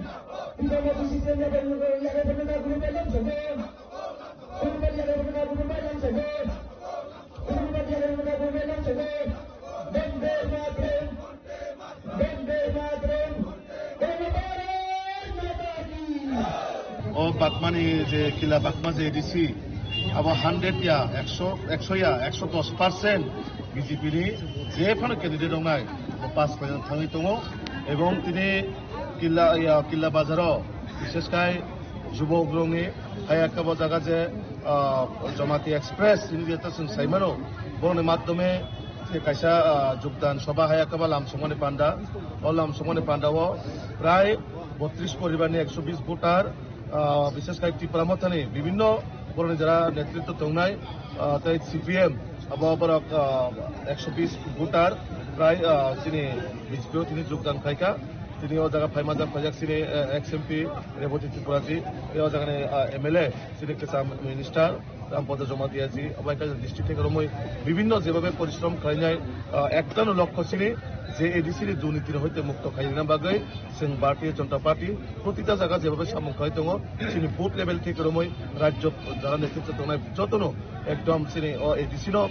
Bande Mataram! Bande Mataram! Bande Mataram! Bande Mataram! O Bagmani je Kila Bagma je A D C, abo hundred ya, ekso, ekso ya, ekso dos percent B J P ni je phano candidate wngnai, bo pass khlai thangwi tongo. Ebong tini Kila, ya, Kila Bazar o, bishesh khai Jubok rokni hai khe bo jaga je, ah, Jamatia Express hinwi je ta chwng sai mano, borokni madhyome je kaisa, ah, jogdan sobha hai khe bo lam songmani panda. O lam songmani panda o prai botris poribar ni ekso bis voter, ah, bishesh khai Tipra Mothani bibhinno borokni jara netritwo tongnai, ah, tei C P M abo borok, ah, ekso bis voter prai, ah, chini B J P o tini jogdan khai kha. Tini o jaga phaima jak phaijak chini, eh, ex M P Rebati Tripura ji, tei o jaga ni, ah, M L A chini kwcham minister Rampada Jamatia ji, abo hai khe district theke romwi bibhinno jebhabe porishrom khlainai, ah, ektano lokho chini je A D C ni durniti ni hoite mukto khaina bagwi chwng Bharatiya Janata Party protita jaga jebhabe samung khlai tongo, chini booth level theke romwi rajyo jara netritwo tongnai jotono ekdom chini o A D C no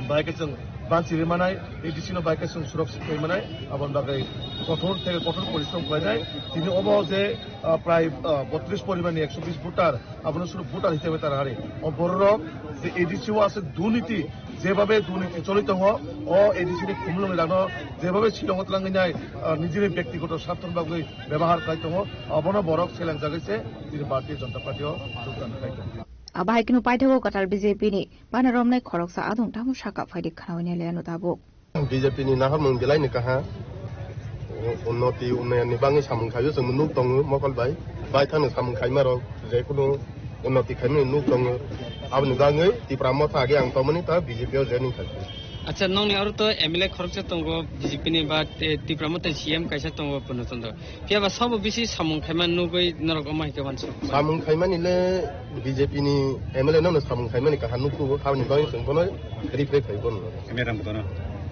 bai khe chwng banchi rwmanai, A D C no bai khe chwng suroksik khlai manai, aboni bagwi kothor theke kothor porishrom khlainai. Tini obo je, ah, prai, ah, botris poribar ni ekso bis voter, abono suru voter hisabe tara hari. O bororok je A D C o aswk durniti, jebhabe durniti choli tongo, o A D C ni khumulwng rokno jebhabe silongo twlangwi nai, ah, nijini byaktigoto swarthoni bagwi bebohar khlai tongo, abono borok selangjagwi se tini Bharatiya Janata Party o jogdan khlai tongo. Abo hai kheno paithago kwtal B J P ni bana romnai khoroksa adong tamo saka phaidi khnaui nai le ano tabuk. B J P ni naharmung belai ni kaha, unnoti unnayan ni bagwi samung khaio chwng nuk tongo mokol bai. Baithangni samung khaima rok je kunu unnoti khaimani nuk tongo. Aboni bagwi Tipra Motha age ang tongmani ta B J P o joining khaikha. Acha, nongni aro to M L A khoroksa tongo B J P ni ba, eh, Tipra Motha C M kaisa tongo Purno Chandra. Phiya ba sabo bisi samung khaima nugwi norok omo hai khe uansuk. Samung khaimani le B J P ni M L A no samung khaimani kaham nukhu, haboni bagwi chwng bono reflect khai bono. Meram bono.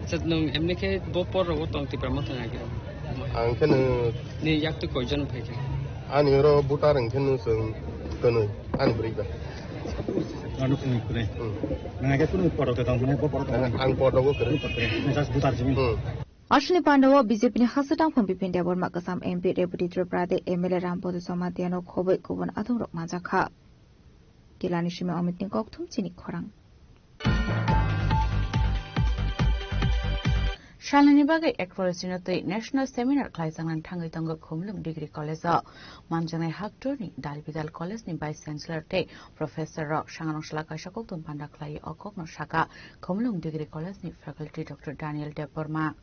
Acha, nwng emni khe bo por rogo tong Tipra Motha ni age? Ang khe nwng ni yak tu koijon phai khe? Ani oro voter ang khe nwng chwng kwnwi, ani bwrwi ba. Ano kwnwi kwnwi. Hmm. Nwng age kunu por rogo tong, bo por rogo tong. Ang por rogo kwnwi. Just voter jimi. Hmm. Aswkni pandao B J P ni hasatang phung Bipin Debbarma, Kwcham M P Rebati Tripura tei M L A Rampodo Jamatia no khobwi kubun adongrok manjakha. Kilani simi Amit ni kokthum chini khorang. Salnini bagwi ek forest ni twi National Seminar khlaijaknani thangwi tongo Khumulwng Degree College o. Manjaknai haktorni dal bidal college ni Vice Chancellor tei Professor rok sangrong sala kaisa kokthum panda khlaiwi o kokno saka Khumulwng Degree College ni Faculty Doctor Daniel Debbarma.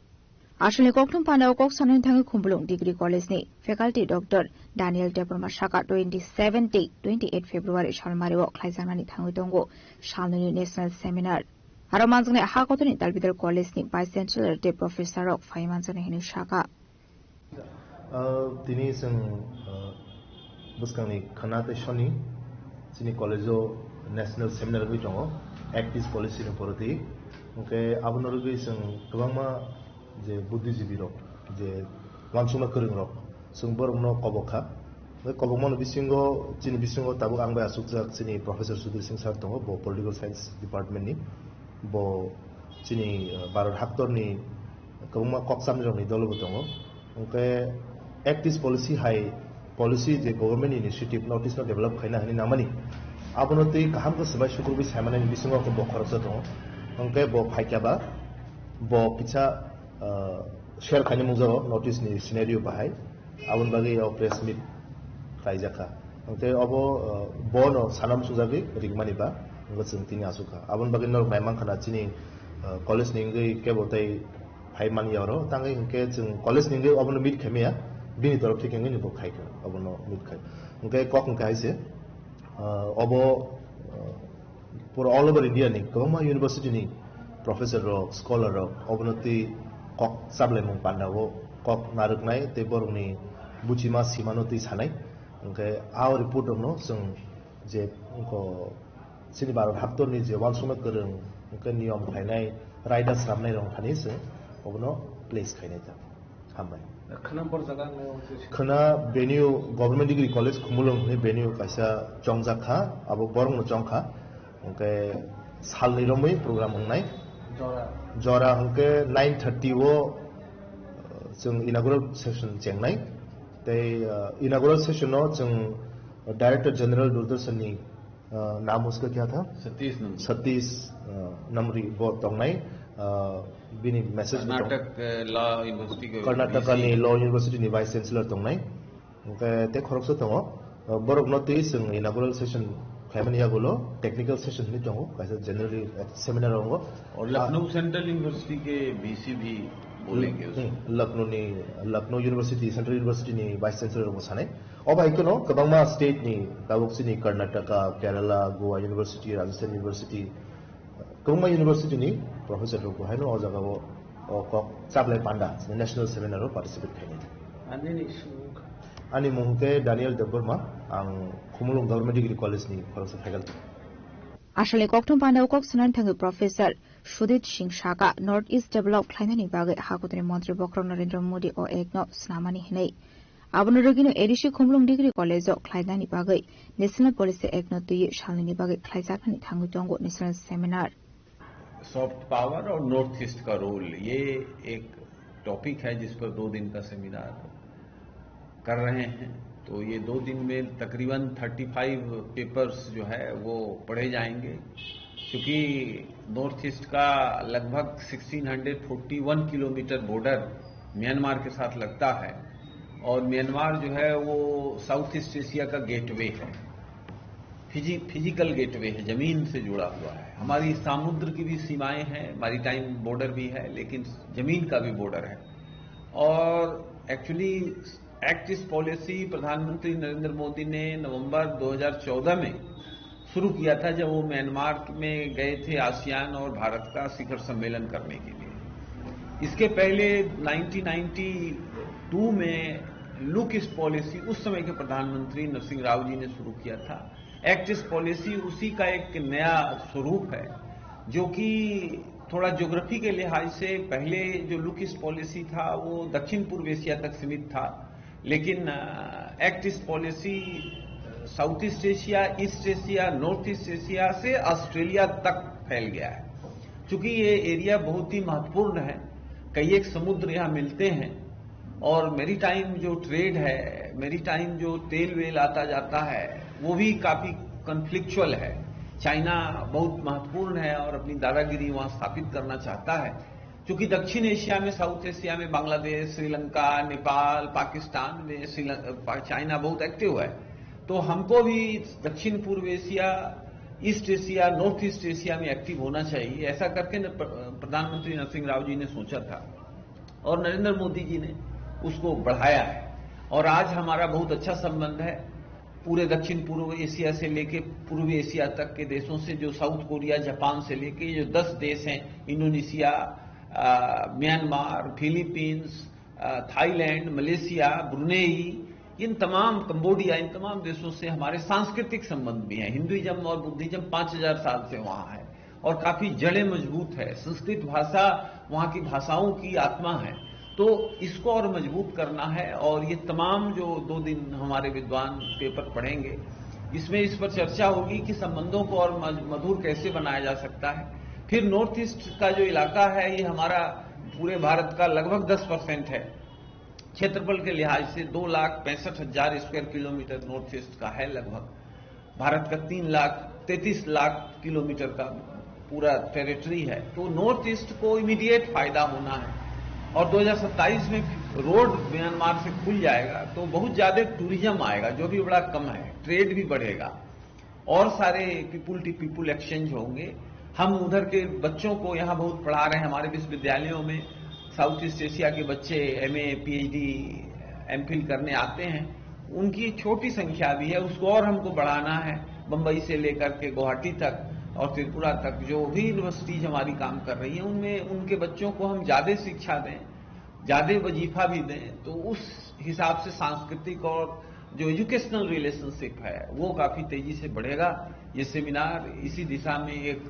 Aswkni kokthum panda o kok sanani thangwi Khumulwng Degree College ni Faculty Doctor Daniel Debbarma saka twenty seven tei twenty eight February salmari o khlaijaknani thangwi tongo salnini National Seminar. Aro manjaknai ha kotorni dal bidal college ni Vice Chancellor tei Professor rok phai manjaknai hinwi saka. Ah, tini chwng, ah, bwskangni khwna tei soni chini college o national seminar wngwi tongo, Act East Policy ni poroti. Hwnkhe abono rwgwi chwng kwbangma je buddhijibi rok, je uansukna kwrwng rok, chwng borokno kobok kha. Hwnkhe kobokmani bisingo, chini bisingo tabuk ang bai achukjak chini Professor Sudhir Singh sir tongo, bo Political Science Department ni. Bo chini, uh, Bharat haktorni kwbangma kok chamni rokni dolo bo tongo. Hwnkhe Act East Policy hai policy je government initiative North East no develop khaina hinwi nangmani, abono twi kaham khe swbai sukrubwi saimanani bisingo khe bo khoroksa tongo. Hwnkhe bo phaikha ba bo kisa, uh, share khaina nukjago North East ni scenario bahai. Aboni bagwi o press meet khlaijakha. Hwnkhe obo, uh, bono sana muchungjagwi ringmani ba, hwnkhe chwng tini achukha. Aboni bagwi norok naimankha na chini, uh, college ni wngwi kebo tei phai manya oro. Tangwi hwnkhe chwng college ni wngwi obono meet khaimaya, bini torof theke wngwi bo khaikha, obono meet khai. Hwnkhe kok hwnkhe hai se, uh, obo, uh, pura all over India ni kwbangma university ni professor rok, scholar rok, obono twi kok chablaimung panda o kok narwknai tei borokni buchima simano twi sanai. Hwnkhe a o report rokno chwng je wngkha chini Bharat haktorni je uansukna kwrwng, hwnkhe niyom khlainai, raida swnamnai rok thani chwng obono place khainai ta. Hambai. Khwna bor jaga ang nai. Khwna venue Government Degree College Khumulwng hwnwi venue kaisa chongjak kha, abo borokno chong kha. Hwnkhe salni romwi program wngnai. Jora. Jora hwnkhe nine thirty o, uh, chwng inaugural session chengnai. Tei, uh, inaugural session o chwng Director General Doordarshan ni, uh, nam usko kya tha? Satish Namri. Satish, uh, Namri bo tongnai, uh, bini message bo tong-, Karnataka, uh, Law University ko Karnataka ni Law University ni Vice Chancellor tongnai. Hwnkhe tei khoroksa tongo. Uh, borok no twi chwng inaugural session khlaimani yagulo technical session hinwi tongo, kaisa general seminar wngo. और Lucknow central university के वीसी भी बोलेंगे उसमें। Hmm, Lucknow ni, Lucknow University, Central University ni Vice Chancellor bo sanai. O bai kheno kwbangma state ni, tabuk chini Karnataka, Kerala, Goa University, Rajasthan University, kwbangma university ni professor rok bo haino o jaga o, o kok chablai panda national seminar o participate khainai. Ani ni sung- Ani mung khe Daniel Debbarma, ang Khumulwng Government Degree College ni khoroksa faculty. Aswkni kokthum panda o kok sanani thangwi Professor Sudit Singh saka North East develop khlainani bagwi hakutri montri bokhorok Narendra Modi o act no swnamani hinwi. Abono rwgwino A D C Khumulwng Degree College o khlainani bagwi National Policy Act no twiwi salnini bagwi khlaijaknani thangwi tongo national seminar. Soft power और north east का रोल, ये एक टॉपिक है जिस पर दो दिन का सेमिनार कर रहे हैं। तो ये दो दिन में तकरीबन थर्टी फ़ाइव पेपर्स जो है वो पढ़े जाएंगे, क्योंकि नॉर्थ ईस्ट का लगभग sixteen hundred forty one kilometre border Myanmar के साथ लगता है और म्यांमार जो है वो साउथ ईस्ट एशिया का गेटवे है। फिजी-, फिजिकल गेटवे है, जमीन से जुड़ा हुआ है। हमारी समुद्र की भी सीमाएं हैं, मैरीटाइम बॉर्डर भी है, लेकिन जमीन का भी बॉर्डर है। और एक्चुअली एक्ट ईस्ट पॉलिसी प्रधानमंत्री नरेंद्र मोदी ने नवंबर दो हज़ार चौदह में शुरू किया था, जब वो म्यांमार में गए थे आसियान और भारत का शिखर सम्मेलन करने के लिए। इसके पहले नाइनटीन नाइंटी टू में लुक ईस्ट पॉलिसी उस समय के प्रधानमंत्री नरसिंह राव जी ने शुरू किया था। एक्ट ईस्ट पॉलिसी उसी का एक नया स्वरूप है, जो कि थोड़ा ज्योग्राफी के लिहाज से पहले जो लुक ईस्ट पॉलिसी था, वो दक्षिण पूर्व एशिया तक सीमित था। लेकिन, अ, एक्ट ईस्ट पॉलिसी, अ, south east Asia, east Asia, north east Asia से ऑस्ट्रेलिया तक फैल गया है। चूंकि ये एरिया बहुत ही महत्वपूर्ण है, कई एक समुद्र यहाँ मिलते हैं और मैरीटाइम जो ट्रेड है, मैरीटाइम जो तेल वेल आता जाता है, वो भी काफ़ी कॉन्फ्लिक्चुअल है। चाइना बहुत महत्वपूर्ण है और अपनी दादागिरी वहाँ स्थापित करना चाहता है। चूंकि दक्षिण एशिया में, साउथ एशिया में बांग्लादेश, श्रीलंका, नेपाल, पाकिस्तान में श्रीलं-, पा-, चाइना बहुत एक्टिव है, तो हमको भी दक्षिण पूर्व Asia, east Asia, north east Asia में एक्टिव होना चाहिए। ऐसा करके न प्र-, प्रधानमंत्री नरसिंह राव जी ने सोचा था और नरेंद्र मोदी जी ने उसको बढ़ाया है और आज हमारा बहुत अच्छा संबंध है। पूरे दक्षिण पूर्व एशिया से लेके पूर्वी एशिया तक के देशों से, जो साउथ कोरिया, जापान से लेके जो दस देश हैं, इंडोनेशिया, अ, म्यांमार, फिलीपींस, अ, थाईलैंड, मलेशिया, ब्रुनेई, इन तमाम, कंबोडिया, इन तमाम देशों से हमारे सांस्कृतिक संबंध भी हैं। हिंदुइज्म और बुद्धिज्म पाँच हज़ार साल से वहाँ है और काफ़ी जड़ें मजबूत है। संस्कृत भाषा वहाँ की भाषाओं की आत्मा है, तो इसको और मजबूत करना है। और ये तमाम जो दो दिन हमारे विद्वान पेपर पढ़ेंगे, इसमें इस पर चर्चा होगी कि संबंधों को और मज-, मधुर कैसे बनाया जा सकता है। फिर नॉर्थ ईस्ट का जो इलाका है, ये हमारा पूरे भारत का लगभग दस परसेंट है। क्षेत्रफल के लिहाज से दो लाख पैंसठ हज़ार स्क्वायर किलोमीटर नॉर्थ ईस्ट का है लगभग। भारत का तीन लाख, तैंतीस लाख किलोमीटर का पूरा टेरिटरी है, तो नॉर्थ ईस्ट को इमीडिएट फायदा होना है। और दो हज़ार सत्ताईस में रोड म्यांमार से खुल जाएगा, तो बहुत ज्यादा टूरिज्म आएगा, जो भी बड़ा कम है, ट्रेड भी बढ़ेगा और सारे पीपल टू पीपल एक्सचेंज होंगे। हम उधर के बच्चों को यहाँ बहुत पढ़ा रहे हैं, हमारे विश्वविद्यालयों में साउथ ईस्ट एशिया के बच्चे एमए, पीएचडी, एमफिल करने आते हैं। उनकी छोटी संख्या भी है, उसको और हमको बढ़ाना है। बम्बई से लेकर के गुवाहाटी तक और त्रिपुरा तक जो भी यूनिवर्सिटीज हमारी काम कर रही हैं, उनमें उनके बच्चों को हम ज़्यादा शिक्षा दें, ज़्यादा वजीफा भी दें, तो उस हिसाब से सांस्कृतिक और जो एजुकेशनल रिलेशनशिप है, वो काफ़ी तेज़ी से बढ़ेगा। ये सेमिनार इसी दिशा में एक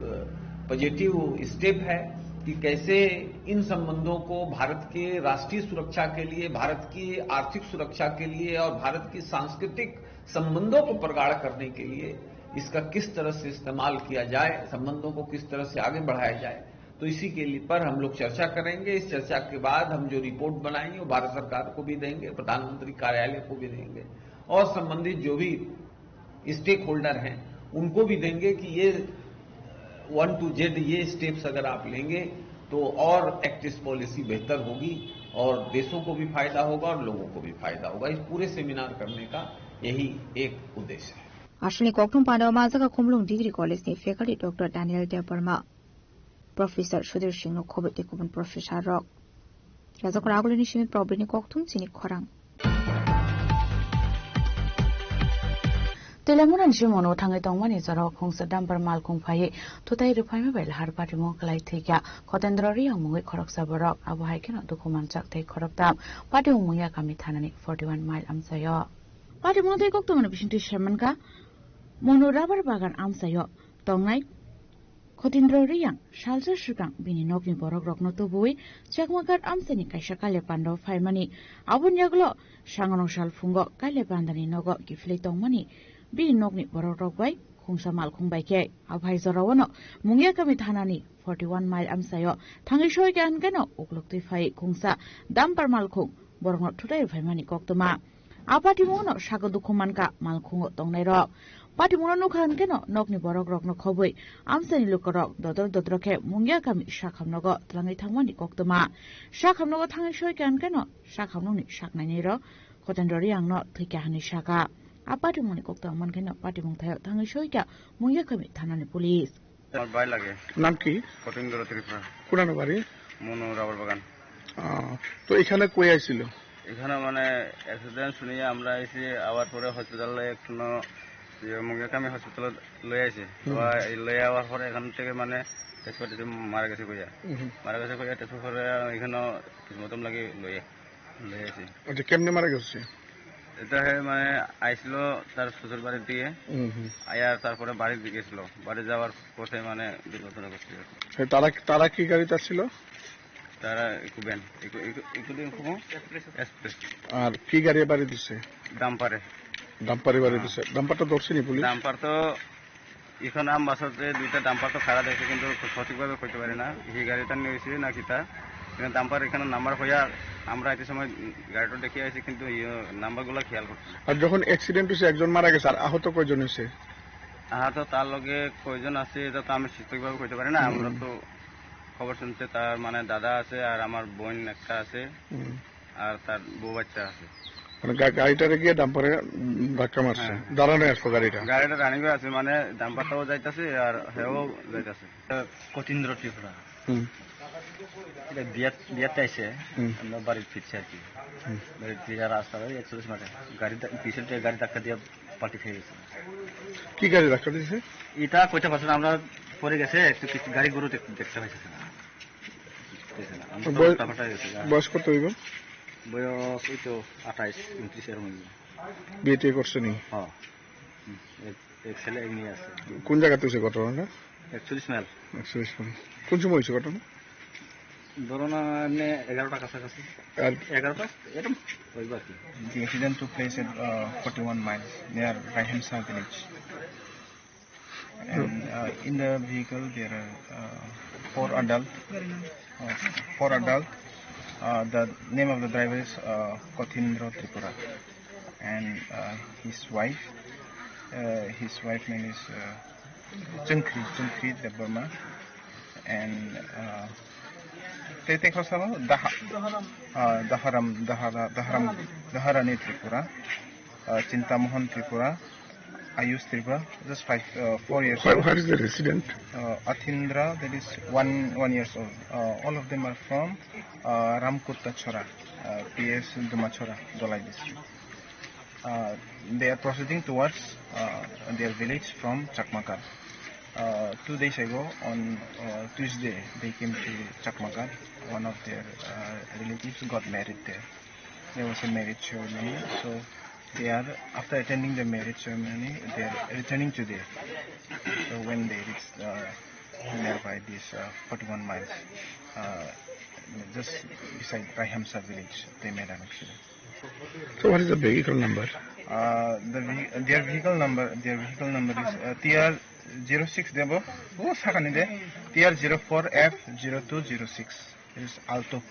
पॉजिटिव स्टेप है कि कैसे इन संबंधों को भारत के राष्ट्रीय सुरक्षा के लिए, भारत की आर्थिक सुरक्षा के लिए और भारत की सांस्कृतिक संबंधों को प्रगाढ़ करने के लिए इसका किस तरह से इस्तेमाल किया जाए, संबंधों को किस तरह से आगे बढ़ाया जाए। तो इसी के लिए पर हम लोग चर्चा करेंगे। इस चर्चा के बाद हम जो रिपोर्ट बनाएंगे, वो भारत सरकार को भी देंगे, प्रधानमंत्री कार्यालय को भी देंगे और संबंधित जो भी स्टेक होल्डर हैं, उनको भी देंगे कि ये वन टू जेड ये स्टेप्स अगर आप लेंगे, तो और एक्ट ईस्ट पॉलिसी बेहतर होगी और देशों को भी फायदा होगा और लोगों को भी फायदा होगा। इस पूरे सेमिनार करने का यही एक उद्देश्य है। Aswkni kokthum panda o manjak kha Khumulwng Degree College ni faculty Doctor Daniel Debbarma, Professor Sudhir Singh no khoboi tei kubun professor rok. Rajakor agulini simi probini kokthum chini khorang. Telemuna ni simono thangwi tongmani jorao khungsa dumper malkhung phaiwi thutai rwphaima bai lahar patimung kwlai thwikha Khotendro Riyang mungwi khoroksa borok. Abo hai kheno dukhu manjak tei khoroktham patimung mungya kami thanani forty one mile amchaio. Patimung tei koktwmani bisingtwi saimankha Monu rubber bagan amchaio tongnai Khotindro Riyang salsa swkang bini nokni borokrokno tubui Chakmakhat amchaini kaisa kaile pandao phaimani. Aboni yagulo sangrong sal phungo kaile pandani nogo kiphilwi tongmani bini nokni borokrok bai khungsa malkhung bai khe. Aphai joraono Mungiakami thanani forty one mile amchaio thangwi soikha hwnkhe no ukloktwi phai khungsa dumper malkhung borokno thutai phaimani koktwma. A patimungno saka dukhu mankha malkhungo tongnairok. Patimungno nukha hwnkhe no nokni borokrokno khobwi amchaini lukurok dodor dodor khe Mungiakami sakhamnogo twlangwi thangmani koktwma. Sakhamnogo thangwi soikha hwnkhe no sakhamnokni saknainairok Khotendro Riyangno thwikha hwnwi sakha. A patimungni koktwma mankhe no patimung thaio thangwi soikha Mungiakami thanani police. আমার ভাই লাগে। নাম কি? কঠিনদর ত্রিপুরা। কোনানো বাড়ি? মনো রাবার বাগান। আহ, তো এখানে কই আইছিল? এখানে মানে অ্যাক্সিডেন্ট শুনিয়ে আমরা এসে আবার পরে হসপিটালে একটু ন-, ইয়ে, মুঙ্গেকামি হসপিটালে লয়ে আসি। হুম। তো এই লয়ে আওয়ার পরে এখান থেকে মানে তেজপাতি মারা গেছে কইয়া। হুম, হুম। মারা গেছে কইয়া, তেজপাতি পরে এখানে কিছু মতন লাগে লয়ে, লয়ে আসি। আচ্ছা, কেমনে মারা গেছে? এটা হে মানে আইছিল তার শ্বশুর বাড়ি দিয়ে। হুম, হুম। আয়ার তারপরে বাড়ি গেছিল। বাড়ি যাওয়ার পথে মানে দুর্ঘটনা ঘটছে। হে, তারা, তারা কি গাড়িতে আসছিল? তারা Eeco van, Eeco, Eeco, Eeco দিয়ে ইকো এক্সপ্রেস। আর কি গাড়ি বাড়ি দিছে? ডাম্পারে। ডাম্পারে বাড়ি হ্যাঁ। দিছে। ডাম্পারটা ধরছে নি পুলিশ? ডাম্পার তো এখন আমবাসাতে দুইটা ডাম্পার তো খাড়া দেখে, কিন্তু সঠিকভাবে কইতে পারি না এই গাড়িটা নিয়ে হয়েছে না কিতা। কিন্তু ডাম্পার এখানে নাম্বার হইয়া আমরা এত সময় গাড়িটা দেখে আইছি, কিন্তু ইয়ে নাম্বারগুলো খেয়াল করছি না। আর যখন অ্যাক্সিডেন্ট হয়েছে, একজন মারা গেছে, আর আহত কয়জন হয়েছে? আহত তার লগে কয়জন আছে, এটা তো আমি সঠিকভাবে কইতে পারি না। হুম। আমরা তো খবর শুনতে তার মানে দাদা আছে আর আমার বোন একটা আছে হুম। আর তার বউ বাচ্চা আছে। মানে গা-, গাড়িটারে গিয়ে ডাম্পারে, উম, ধাক্কা মারছে। হ্যাঁ। দাঁড়ানো আসলো গাড়িটা। গাড়িটা রানিং আছে, মানে ডাম্পারটাও যাইতাছে আর হেও যাইতাছে। কতীন্দ্র ত্রিপুরা। হুম। এটা বিয়াত, বিয়াতে আইছে, হুম। আমরা বাড়ির ফিরছে আর কি। হুম। বাড়ির ফিরে রাস্তা ওই একচল্লিশ মাঠে গাড়ি ধা-, পিছন থেকে গাড়ি ধাক্কা দিয়ে পাল্টি খেয়ে গেছে। কি গাড়ি ধাক্কা দিছে? এটা কইতে পারছে না, আমরা পরে গেছে একটু কিছু গাড়ি গরু দেখ-, দেখতে পাইছে না। দেখছে না, আমরা তো বয়-, উল্টা পাল্টা গেছে, হ্যাঁ। বয়স কত হইব? বয়স এই তো আঠাইশ, ঊনত্রিশ এরকম হইব। বিয়ে টিয়ে করছে নি? হ্যাঁ। হুম, এক, এক ছেলে, এক মেয়ে আছে। কোন জায়গাতে হয়েছে ঘটনাটা? একচল্লিশ মাইল। একচল্লিশ মাইল। কোন সময় হয়েছে ঘটনা? ধরো না, এমনি এগারোটা কাছাকাছি। আর এগারোটা এরকম হইব আর কি। The accident took place at, uh, forty-one miles near Raihemsa village. And, uh, in the vehicle there are, uh, four adult. Uh, four adult. Uh, the name of the driver is, uh, Kotindra Tripura, and, uh, his wife. Uh, his wife name is, uh, Chungkri, Chungkri Debbarma. And, uh, they take also Daha, uh, Daharam, Dahara, Daharam, Daharani Tripura, uh, Chintamohan Tripura, Ayush Tripura, just five, uh, four years What, old. What is the resident? Uh, Athindra, that is one, one years old. Uh, all of them are from, uh, Ramkutta Chora, uh, P S Dumachora, Dolai district. Uh, they are proceeding towards, uh, their village from Chakmakar. Uh, two days ago, on, uh, Tuesday, they came to Chakmakar. One of their, uh, relatives got married there. There was a marriage ceremony, so they are, after attending the marriage ceremony, they are returning to there. So when they reached, uh, nearby this, uh, forty-one miles, uh, just beside Raihemsa village, they made an accident. So what is the vehicle number? Uh, the ve-, their vehicle number, their vehicle number is, uh, T R zero six debo, oh, sakani de, T R zero four F zero two zero six. It is Alto.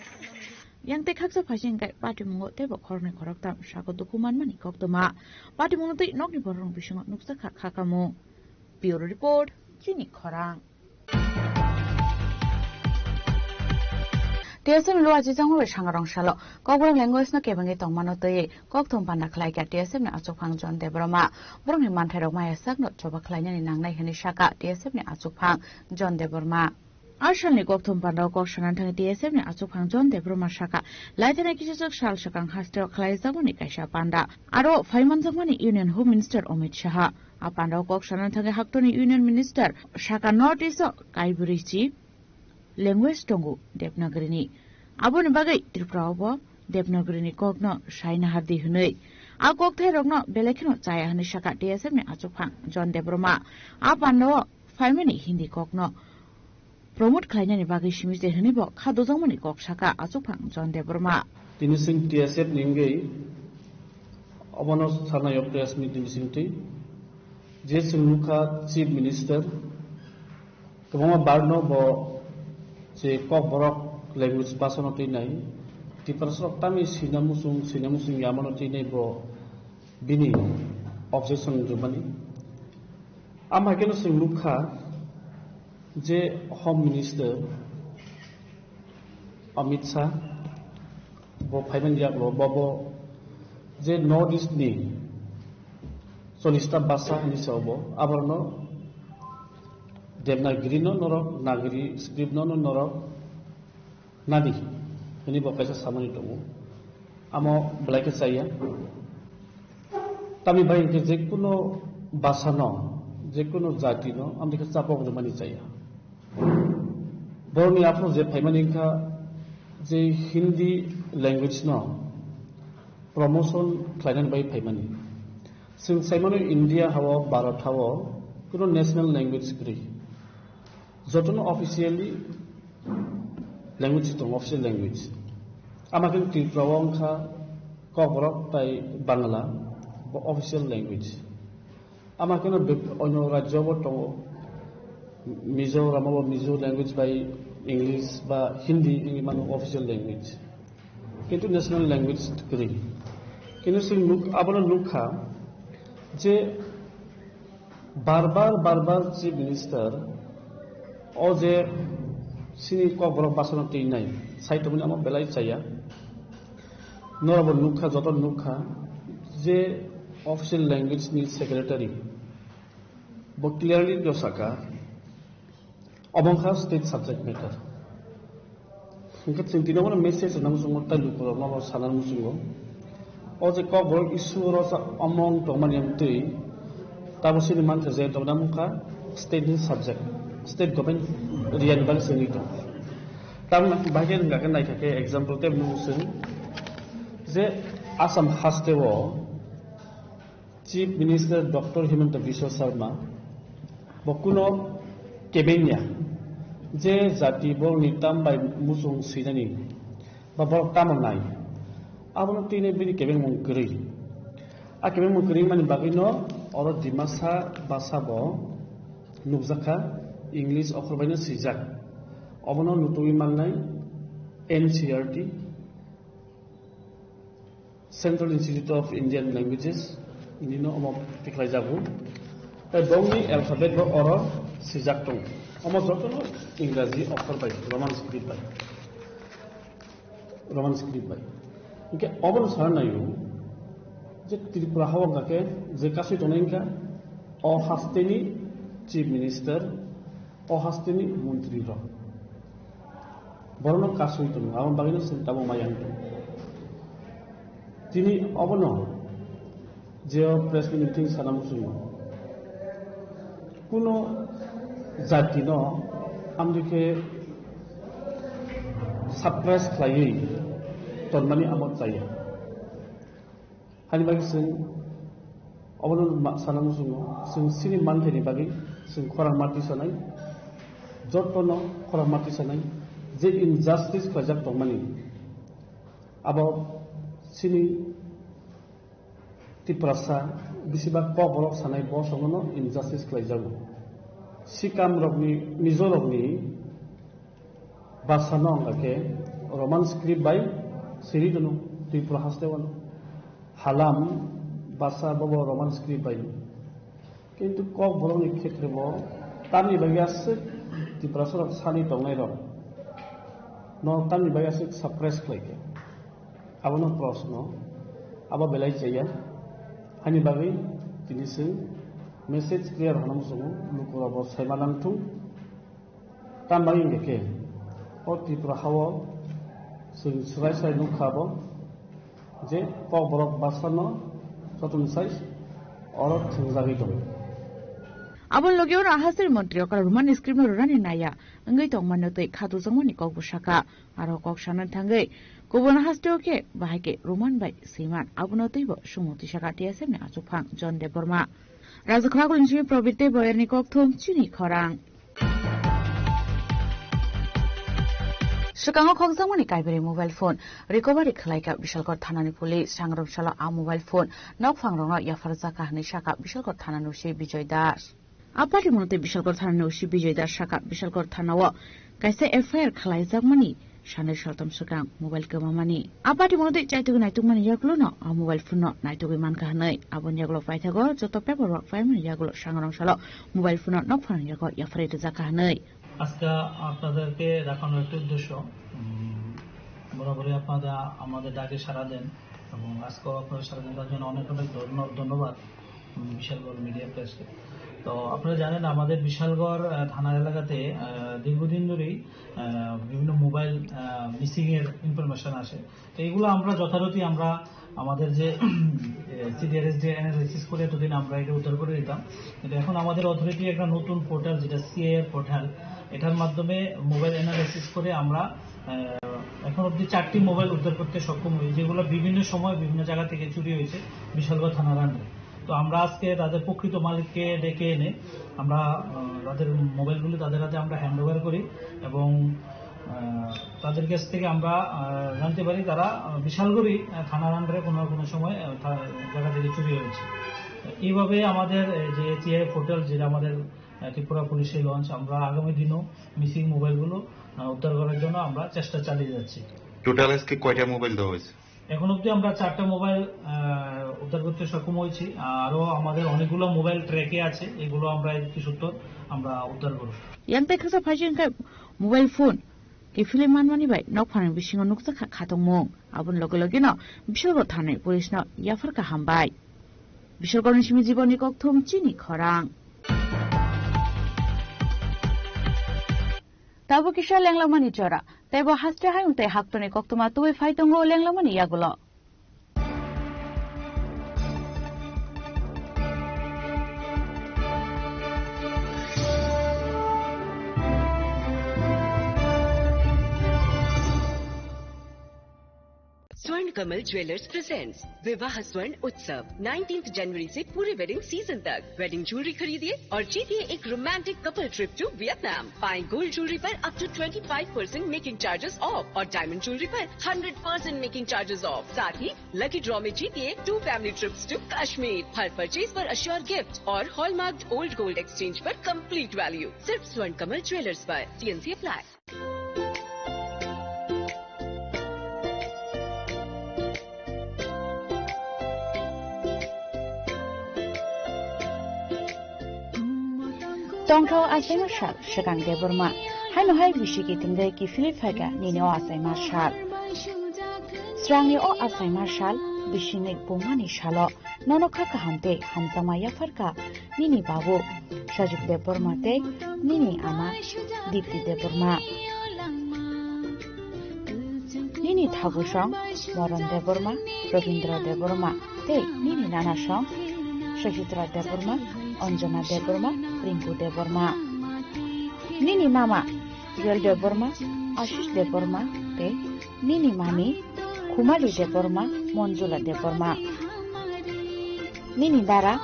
Yang tei khaksa phaising kai patimungo teibo khoroknwi khoroktham sako dukhu manmani koktwma. Patimungno tei nokni borokni bisingo nukjakha khakamung. Bureau Report, Chini Khorang. T S F ni luachijakma bai sangarong salo Kokborok language no kebengwi tongmano twiwi kokthum panda khlaikha T S F ni achukphang John Debbarma. Borokni manthairok maya sakno choba khlainani nangnai hwnwi sakha T S F ni achukphang John Debbarma. A salni kokthum pandao kok sanani thangwi T S F ni achukphang John Debbarma sakha, laithani kisijak sal swkang hasteo khlaijakmani kaisa panda. Aro phaimanjakmani Union Home Minister Amit Shah. A pandao kok sanani thangwi haktorni Union Minister sakha North East o kaibwrwi chi language tongo Devanagari ni. Aboni bagwi Tripura o bo Devanagari ni kok no sai nahardi hwnwi. A kokthairokno belai kheno chaya hwnwi sakha T S F ni achukphang John Debbarma. A pandao phaimani Hindi kok no promote khlainani bagwi simi se hwnwi bo kha dojakmani kok sakha achukphang John Debbarma. Tini chwng T S F ni wngwi obono sanai o press meet ni bisingtwi je chwng nukha Chief Minister kwbangma bar no bo je Kokborok language basa no twi nai, Tiprasa rok tamni sina muchung, sina muchung yamano twi nai bo bini objection rwmani. Amhaikhe no chwng nukha je Home Minister Amit Shah bo phaimani yagulo bo, bo je North East ni chollish ta basa hinwi sa bo, aborokno Devanagari no norok, Nagari script no norok nadi hwnwi bo kaisa samani tongo. Amo belai khe chaya. Tamni bai hwnkhe je kuno bhasano, je kuno jatino, amni khe chapok rwmani chaya. Borokni aphuru je phaimani wngkha je Hindi language no promotion khlainani bai phaimani. Chwng saimano India hao, Bharat hao kuno national language kwrwi. Jotono officially language tongo, official language. Ama khe Tripura o wngkha Kokborok tai Bangla, bo official language. Ama khe no be-, onyo rajyo bo tongo, Mizoram o bo Mizo language bai English ba Hindi wngwi mano official language. Kintu national language kwrwi. Kintu chwng nuk-, abono nukha je bar bar, bar bar Chief Minister o je chini Kokborok bhasano twinai, sai tongmani amo belai chaya. Norokbo nukha, joto nukha je official language ni secretary bo clearly no saka, obo wngkha state subject matter. Hwnkhe chwng tini obono message rwna muchungo tei lukurokno bo sana muchungo. O je Kokborok issue oro sa omong tongmani amtwi tabo sini mankha je tongna mungkha state ni subject, state government riyani bagwi sengwi tong. Tamni bahai khe wngkha khe naikha khe example tei mung chwng je Assam haste o Chief Minister Doctor Himanta Biswa Sarma bo kuno kebengya je jati borokni tam bai muchung swinani ba borok tamo nai, abono tini bini kebengmung kwrwi. A kebengmung kwrwi mani bagwino oro Dimasa bhasha bo nukjakha, English okhor baino swijak. Obono nutugwi mannai N C E R T, Central Institute of Indian Languages, nino omo tikhlaijago. Tai bongni alphabet bo oro swijak tongo. Omo jotono Ingraji okhor bai, Roman script bai. Roman script bai. Hwnkhe obono sana naio je Tripura hao hwnkha khe je kasui tongnai wngkha o hasteni Chief Minister, o hasteni montri rok. Borokno kasui tongo, aboni bagwino chwng tabuk maya wng tongo. Tini obono je o press meeting sana muchungo, kuno jatino amtwi khe suppress khlaiwi tonmani amo chaya. Hani bagwi chwng obono ma-, sana muchungo, chwng chini manthaini bagwi chwng khorang ma tisanai, jotono khorang ma tisanai, je injustice khlaijak tongmani, abo chini Tiprasa, bisi ba Kokborok sanai bosongno injustice khlaijago. Sikam rokni, Mizo rokni bhasha no wngkha khe Roman script bai siri tono Tripura haste o. Halam bhasha bobo Roman script bai. Kintu Kokborokni khetre bo tamni bagwi aswk Tiprasa rok sani tongnai rok no tamni bagwi aswk suppress khlai khe? Abono proshno, abo belai chaya. Hani bagwi tini chwng message clear hwnwi muchungo, lukurok bo saima nangthung. Tamni hwnkhe khe o Tripura hao chwng swrai swrai nukha bo je Kokborok bhasha no jotono sai oro thwngjagwi tongo. Aboni logi oro hasteni montri okra Roman script no rwnani naiya wngwi tongmani twi kha tujakmani kokbo sakha. Aro kok sana thangwi kubun hasteo khe bahai khe Roman bai swiman abono twibo sumung twisakha T S F ni achukphang John Debbarma. Rajakhla Kulinsimi Probit tei Boyerni kokthum chini khorang. Swkango khokjakmani kaibrwi mobile phone recovery khlaikha Bishalkor thanani police. Sangrong salo a mobile phone nokphangrokno yapharjakha hwnwi sakha Bishalkor thanani O C Bijoy Das. A patimungno tei Bishalkor thanani O C Bijoy Das sakha Bishalkor thanao kaisa F I R khlaijakmani sanai saltam swkang mobile kwmamani. A patimungno tei chaitugwi naitukmani yagulono a mobile phone no naitugwi mankha hwnwi. Aboni yagulo paithago joto paperwork paimani yagulo sangrong salo mobile phone no nokphani yago yapharwi rwjakha hwnwi. আজকে আপনাদেরকে দেখানোর একটি উদ্দেশ্য, উম, বরাবরই আপনারা আমাদের ডাকে সাড়া দেন এবং আজকেও আপনারা সাড়া দেন, তার জন্য অনেক অনেক ধন্য-, ধন্যবাদ, উম, বিশালগড় মিডিয়া প্রেসকে। তো আপনারা জানেন, আমাদের বিশালগড় আহ, থানা এলাকাতে আহ, দীর্ঘদিন ধরেই আহ, বিভিন্ন মোবাইল মিসিং এর ইনফরমেশন আসে। তো এগুলো আমরা যথারীতি আমরা আমাদের যে সিডিআরএস যে অ্যানালাইসিস করে, এতদিন আমরা এটা উদ্ধার করে দিতাম। কিন্তু এখন আমাদের অথরিটি একটা নতুন পোর্টাল, যেটা সিআইআর পোর্টাল, এটার মাধ্যমে মোবাইল অ্যানালাইসিস করে আমরা আহ, এখন অবধি চারটি মোবাইল উদ্ধার করতে সক্ষম হই, যেগুলো বিভিন্ন সময় বিভিন্ন জায়গা থেকে চুরি হয়েছে বিশালগড় থানার আন্ডারে। তো আমরা আজকে তাদের প্রকৃত মালিককে ডেকে এনে আমরা আহ, তাদের মোবাইলগুলি তাদের হাতে আমরা হ্যান্ড ওভার করি এবং আহ, তাদের কাছ থেকে আমরা আহ, জানতে পারি তারা আহ, বিশালগড়ি আহ, থানার আন্ডারে কোনো না কোনো সময় আহ, থা- জায়গা থেকে চুরি হয়েছে। এইভাবে আমাদের এই যে সিআইআই পোর্টাল, যেটা আমাদের আহ, ত্রিপুরা পুলিশে লঞ্চ, আমরা আগামী দিনও মিসিং মোবাইলগুলো আহ, উদ্ধার করার জন্য আমরা চেষ্টা চালিয়ে যাচ্ছি। টোটাল আজকে কয়টা মোবাইল দেওয়া হয়েছে? এখন অবধি আমরা চারটা মোবাইল আহ, উদ্ধার করতে সক্ষম হয়েছি। আরও আমাদের অনেকগুলো মোবাইল ট্র্যাকে আছে, এগুলো আমরা একটু সত্তর আমরা উদ্ধার করব। Yang tei khaksa phaising khe mobile phone kiphilwi manmani bai nokphani bisingo nukjakha khatungmung. Aboni loge logeno Bishalgor thanai police no yaphar kaham bai. Bishalgorni simi Jibonni Kokthum chini khorang. Tabuk kisa lenglamani chora. Teibo haste hayung tei haktoni koktoma tubui phai tongo lenglamani yagulo. Swarn Kamal Jewellers presents विवाह स्वर्ण उत्सव, nineteenth January से पूरे wedding season तक। Wedding jewellery खरीदिए और जीतिए एक romantic couple trip to Vietnam. पाएं गोल्ड ज्वेलरी पर up to twenty five percent making charges off और डायमंड ज्वेलरी पर hundred percent making charges off. साथ ही लकी ड्रॉ में जीतिए two family trips to Kashmir. हर परचेज पर अश्योर गिफ्ट और हॉलमार्क्ड ओल्ड गोल्ड एक्सचेंज पर कंप्लीट वैल्यू। सिर्फ स्वर्ण कमल ज्वेलर्स पर। TNC apply. Tongthok achaima sal swkang Debbarma, haino hai bisi kiting de kiphilwi phaikha nini o achaima sal. Srangni o achaima sal, bisingni pungmani salo nono kha kaham tei hamjakma yapharkha nini babu Sajit Debbarma tei nini ama Dipti Debbarma. Nini thagosong Moron Debbarma, Robindra Debbarma tei nini nanasong Sachitra Debbarma, Anjana Debbarma, Rinku Debbarma. Nini mama Joel Debbarma, Ashish Debbarma tei nini mami Khumali Debbarma, Monjula Debbarma. Nini dara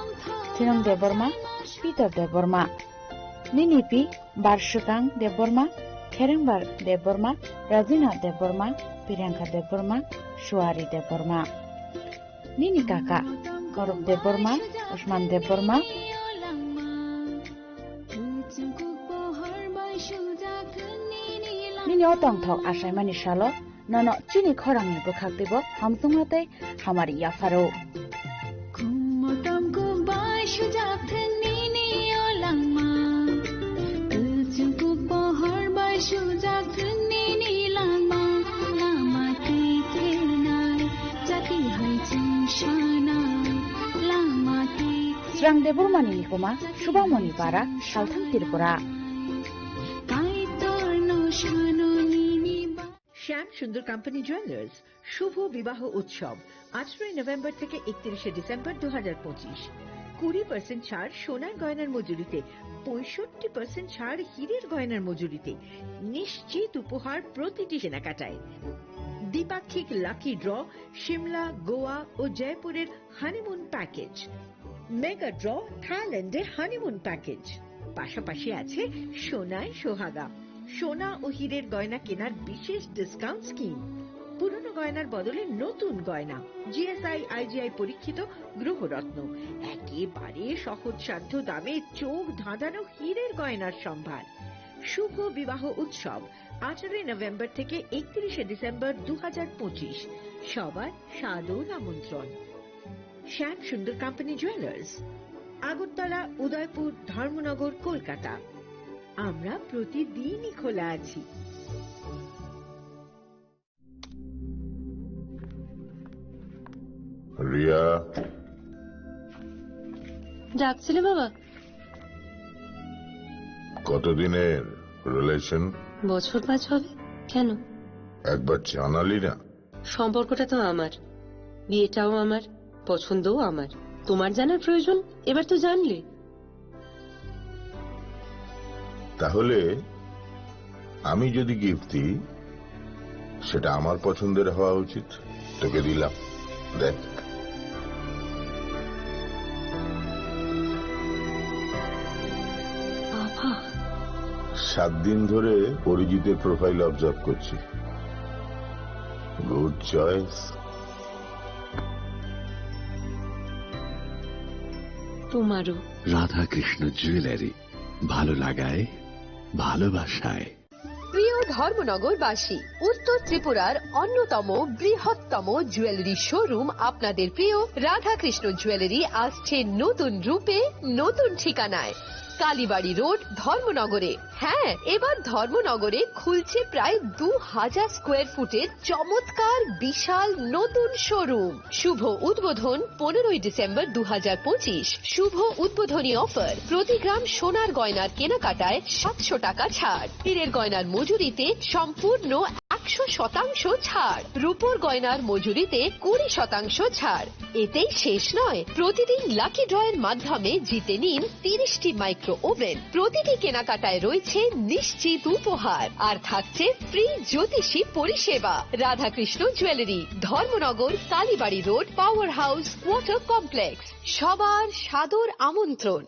Thinong Debbarma, Peter Debbarma. Nini pi Barswkang Debbarma, Kherengbar Debbarma, Rajina Debbarma, Priyanka Debbarma, Suari Debbarma. Nini kaka Gaurav Debbarma, Usman Debbarma. Nini o tongthok achaimani salo nono chini khorangni bwkhak teibo hamjakma tei hamari yapharo. Khummo tongkuk bai sujak thwng nini o langma. Kwchwng kuk pohor bai sujak thwng nini langma. Lama twi thenai, chati hai chwng sanai. Lama twi Srang Debbarmani nikoma Subamoni Para, Salthang Tripura. Kaitorno sano nini ba- Shyam Sundar company jewellers শুভ বিবাহ উৎসব, আঠারোই নভেম্বর থেকে একত্রিশে ডিসেম্বর দু হাজার পঁচিশ। কুড়ি পার্সেন্ট ছাড় সোনার গয়নার মজুরিতে, পঁয়ষট্টি পার্সেন্ট ছাড় হীরের গয়নার মজুরিতে, নিশ্চিত উপহার প্রতিটি কেনাকাটায়। দ্বিপাক্ষিক লাকি ড্র, সিমলা, গোয়া ও জয়পুরের হানিমুন প্যাকেজ। মেগা ড্র, থাইল্যান্ডে হানিমুন প্যাকেজ। পাশাপাশি আছে সোনায় সোহাগা, সোনা ও হীরের গয়না কেনার বিশেষ ডিসকাউন্ট স্কিম। পুরনো গয়নার বদলে নতুন গয়না, জিএসআই আইজিআই পরীক্ষিত গ্রহরত্ন, একেবারে সহজসাধ্য দামে চোখ ধাঁধানো হীরের গয়নার সম্ভার। শুভ বিবাহ উৎসব, আঠারোই নভেম্বর থেকে একত্রিশে ডিসেম্বর দু হাজার পঁচিশ। সবার সাদর আমন্ত্রণ। শ্যাম সুন্দর কোম্পানি জুয়েলার্স, আগরতলা, উদয়পুর, ধর্মনগর, কলকাতা। আমরা প্রতিদিনই খোলা আছি। রিয়া। ডাকছিলে বাবা? কতদিনের রিলেশন? বছর পাঁচ হবে। কেন? একবার জানালি না। সম্পর্কটা তো আমার, বিয়েটাও আমার, পছন্দও আমার। তোমার জানার প্রয়োজন? এবার তো জানলে। তাহলে আমি যদি গিফট দিই, সেটা আমার পছন্দের হওয়া উচিত। তোকে দিলাম, দেখ। বাবা। সাত দিন ধরে অরিজিতের প্রোফাইল অবজার্ভ করছি। Good choice. তোমারও। রাধাকৃষ্ণ জুয়েলারি, ভালো লাগায়, ভালোবাসায়। প্রিয় ধর্মনগরবাসী, উত্তর ত্রিপুরার অন্যতম বৃহত্তম জুয়েলারি শোরুম আপনাদের প্রিয় রাধাকৃষ্ণ জুয়েলারি আসছে নতুন রূপে, নতুন ঠিকানায়। কালীবাড়ি রোড, ধর্মনগরে। হ্যাঁ, এবার ধর্মনগরে খুলছে প্রায় দু হাজার স্কোয়ার ফুটের চমৎকার বিশাল নতুন শোরুম। শুভ উদ্বোধন পনেরোই ডিসেম্বর দু হাজার পঁচিশ। শুভ উদ্বোধনী অফার, প্রতি গ্রাম সোনার গয়নার কেনাকাটায় সাতশো টাকা ছাড়, হীরের গয়নার মজুরিতে সম্পূর্ণ একশো শতাংশ ছাড়, রূপোর গয়নার মজুরিতে কুড়ি শতাংশ ছাড়। এতেই শেষ নয়, প্রতিদিন লাকি ড্রয়ের মাধ্যমে জিতে নিন তিরিশটি মাইক্রো ওভেন। প্রতিটি কেনাকাটায় রয়েছে নিশ্চিত উপহার, আর থাকছে ফ্রি জ্যোতিষী পরিষেবা। Radhakrishna jewellery, Dharmanagar, Kalibari road, power house, water complex. সবার সাদর আমন্ত্রণ।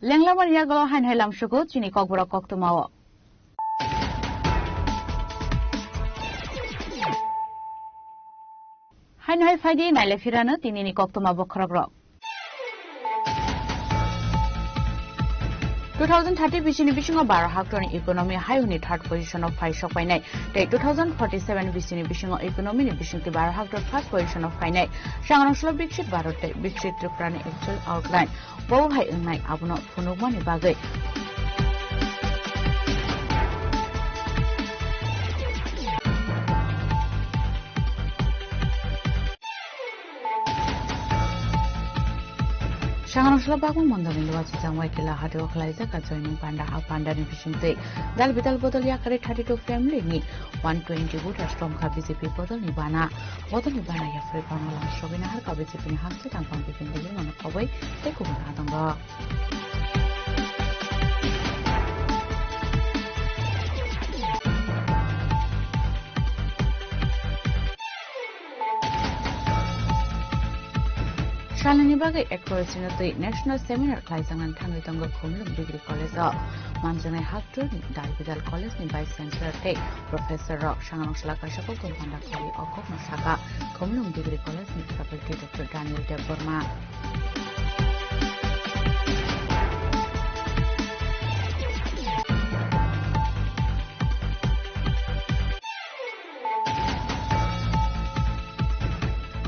Lenglamani yagulo haino hai lamsugo chini kokborok koktwmao. Haino hai phaidi naile phirano tinini koktwma bokhorokrok. Two thousand thirty bisini bisingo baro haktorni economy hayungni third position o phai sokpainai, tei two thousand forty-seven bisini bisingo economy ni bisingtwi baro haktor first position o phainai. Sangrong solo Biksit Bharat tei Biksit Tripura ni actual outline. Bo hai wngnai abono phunukmani bagwi. Sangrong solo Bagma Mondolni Luachi Jangwai Kila Hatio khwlaijak a joining panda. A pandani bisingtwi dal bidal bodol yakarwi thirty-two family ni one twenty voters romkha B J P bodolni bana. Bodolni bana yaphre bangla sogwina harkha B J P ni haste tangpang bibin bibin mano khobwi tei kubun adongo. Salnini bagwi ek crore sino twi National Seminar khlaijaknani thangwi tongo Khumulwng Degree College o. Manjaknai haktorni Dal Bidal College ni Vice Chancellor tei Professor rok sangrong sala kaisa koktwma panda khlaiwi o kokno sakha Khumulwng Degree College ni Faculty Doctor Daniel Debbarma.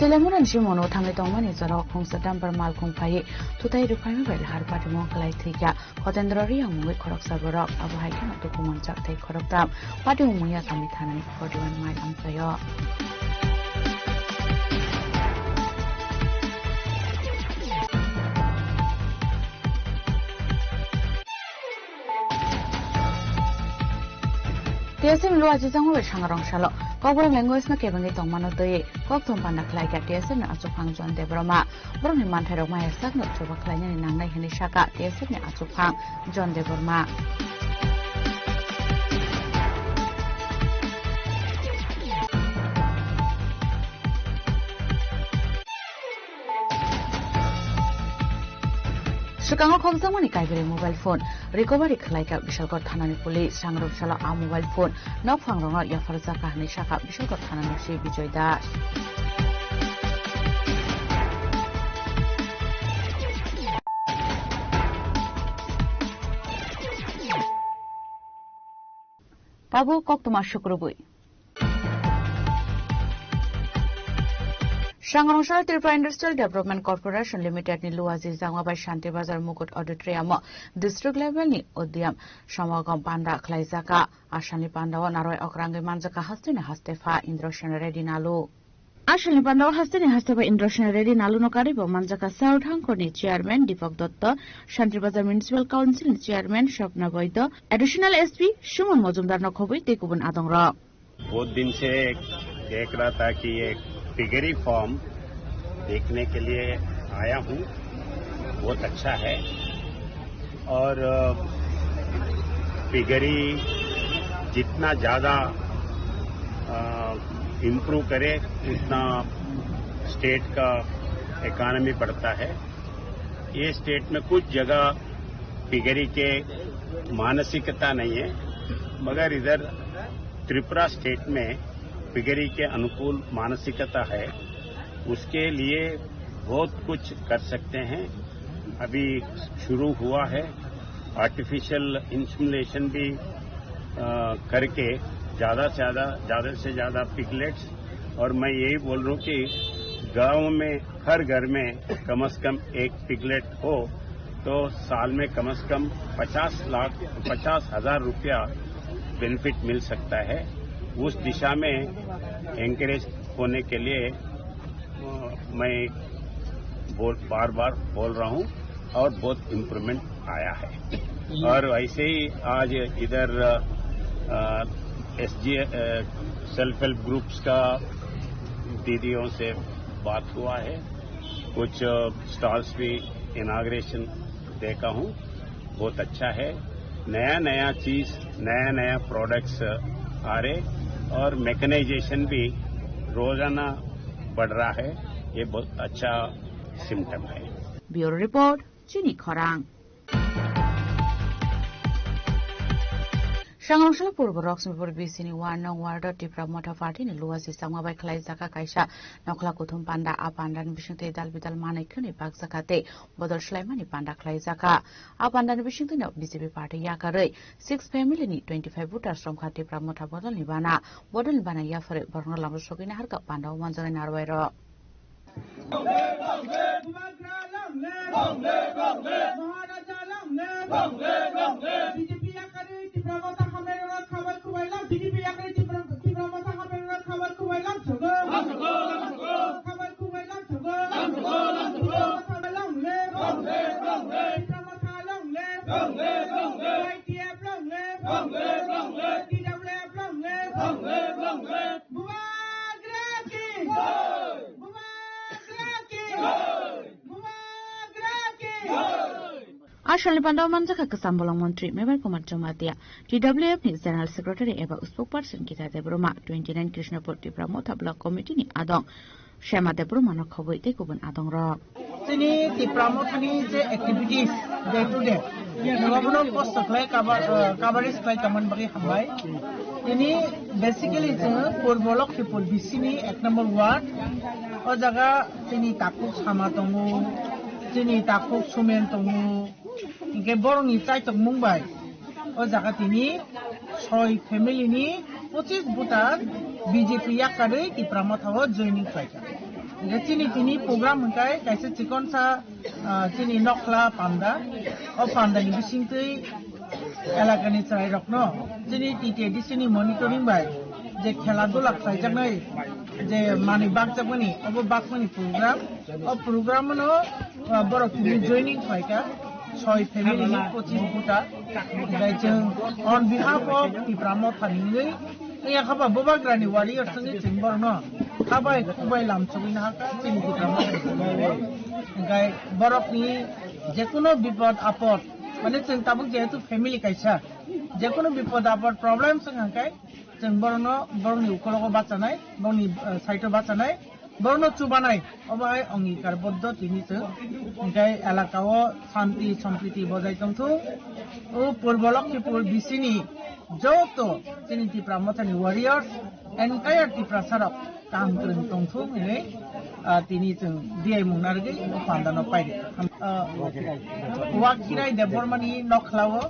Telemurani simono thangwi tongmani jorao khungsa dumper malkhung phaiwi thutai rwphaima bai lahar patimung kwlai thwikha Kotendra Riyang mungwi khoroksa borok, abo hai kheno tukumanjak tei khoroktham patimung mungya kami thanani forty one mile amchaio. T S F ni luachi jangma bai sangrong salo Kokborok language no kebengwi tongmano twi kokthum panda khlaikha T S F ni achukphang John Debbarma. Borokni manthairok maya sakno chuba khlainani nangnai hwnwi sakha T S F ni achukphang John Debbarma. Swkango khokjakmani kaibrwi mobile phone recovery khlaikha Bisalkor thanani police. Sangrong salo a mobile phone nokphangrokno yapharjakha hwnwi sakha Bisalkor thanani O C Bijoy Das. Tabuk koktwma sukrubwi. Changrongsa Tripura Industrial Development Corporation Limited ni Luaji Jangma bai Shanti Bazar Mukut Auditorium o district level ni udyam samagam panda khlaijaka. Asalni panda o narwai okrangwi manjaka hasteni haste pha Indra Sena Reddy Nalu. Asalni panda o hasteni haste pha Indra Sena Reddy Nalu no karwi bo manjaka South Hangkor ni chairman Deepak Dutta, Shanti Bazar Municipal Council ni chairman Swapna Boido, additional S P Suman Mojumdar no khobwi tei kubun adong rok. बहुत दिन से देख रहा था कि ये piggery farm देखने के लिए आया हूँ, बहुत अच्छा है। और अ, पिगरी जितना ज़्यादा इम्प्रूव करे, उतना स्टेट का इकोनॉमी बढ़ता है। ये स्टेट में कुछ जगह पिगरी के मानसिकता नहीं है, मगर इधर त्रिपुरा स्टेट में पिगरी के अनुकूल मानसिकता है। उसके लिए बहुत कुछ कर सकते हैं। अभी शुरू हुआ है, आर्टिफिशियल इंसेमिनेशन भी अ, करके ज़्यादा से ज़्यादा, ज़्यादा से ज़्यादा पिगलेट्स, और मैं यही बोल रहा हूँ कि गाँव में हर घर में कम से कम एक पिगलेट हो, तो साल में कम से कम पचास लाख, पचास हज़ार रुपया बेनिफिट मिल सकता है। उस दिशा में एनकरेज होने के लिए, अ, मैं बोल, बार-बार बोल रहा हूँ और बहुत इम्प्रूवमेंट आया है। और ऐसे ही आज इधर, अ, अ, एसजी, अ, सेल्फ हेल्प ग्रुप्स का दीदियों से बात हुआ है, कुछ, अ, स्टॉल्स भी इनाग्रेशन देखा हूँ, बहुत अच्छा है। नया नया चीज, नया नया प्रोडक्ट्स आ रहे और मैकेनाइजेशन भी रोजाना बढ़ रहा है, ये बहुत अच्छा सिम्टम है। Bureau Report, Chini Khorang. Sangrongsa Purbo Roxmipur B C ni War nong Ward o Tipra Motha Party ni Luaji Changma bai khlai jaka kaisa nokhla kuthum panda. A panda ni bisingtwi dal bidal manwi khwnwi bakjaka tei bodol swlaimani panda khlai jaka. A panda ni bisingtwi no B J P party yakarwi six family ni twenty five voters romkha Tipra Motha bodol ni bana. Bodol ni bana yapharwi borokno lama sogwi naharkha panda o manjaknai narwai rok. Bubagra long live! Long live, long live! Maharaja long live! Long live, long live! B J P yakarwi Tipra Motha hamrwirokno khabar kubai lang, B J P yakarwi Tipra, Tipra Motha hamrwirokno khabar kubai lang sogo. Lang sogo, lang sogo. Khabar kubai lang sogo. Lang sogo, lang sogo. Tipra Motha long live! Long live, long live! Tipra Motha long live! Long live, long live! Y T F long live! Long live, long live! T W F long live! Long live, long live! Bubagra ki! Jai! Bubagra ki! Jai! Bubagra ki! Jai! Asalni panda o manjakha kwcham bolong montri Mevar Kumar Jamatia, T W F ni General Secretary eba Spokesperson Gita Debbarma, twenty nine Krishnapur Tipra Motha Block Committee ni adong Shema Debbarma no khobwi tei kubun adong rok. Chini Tipra Mothani je activities day to day, abono post khlai cover, uh, coverage khlai tongmani bagwi hambai. Tini basically chwng Purbo Lokhipur B C ni ek number ward. O jaga chini takhuk sama tongo, chini takhuk sumen tongo. Hinkhe borokni chaitok mung bai o jaga tini soi family ni pochis voter B J P yakarwi Tipra Motha o joining khlaikha. Hinkhe chini tini program hinkhe kaisa chikonsa, ah, chini nokhla panda, o panda ni bisingtwi elaka ni chwrai rokno chini T T A D C ni monitoring bai je khela dula khlaijaknai, je manwi bakjakmani, obo bakmani program. O program no, ah, borok tini joining khlaikha, soi family ni pochis voter. Hinkhe chwng on behalf of Tipra Motha ni wngwi, wngya khaba Bubagra ni warriors wngwi chwng borokno khabai khukbai lamsogwi nahakha chini Tipra Motha ni. Hinkhe borokni jekuno bipod apod, mane chwng tabuk jehetu family kaisa, jekuno bipod apod problems wngkha hinkhe chwng borokno, borokni ukologo bachanai, borokni, eh, side o bachanai, borokno chubanai, obo hai ongikar boddo tini chwng. Hinkhe elaka o shanti sompriti bojai tongthung. O Purbo Lokhipur B C ni joto chini Tipra Mothani warriors, entire Tiprasa rok kaham kwrwng tongthung hinwi, ah, tini chwng diyaimung narwgwi o panda no pairikha. Ah, Wakhirai Debbarmani nokhla o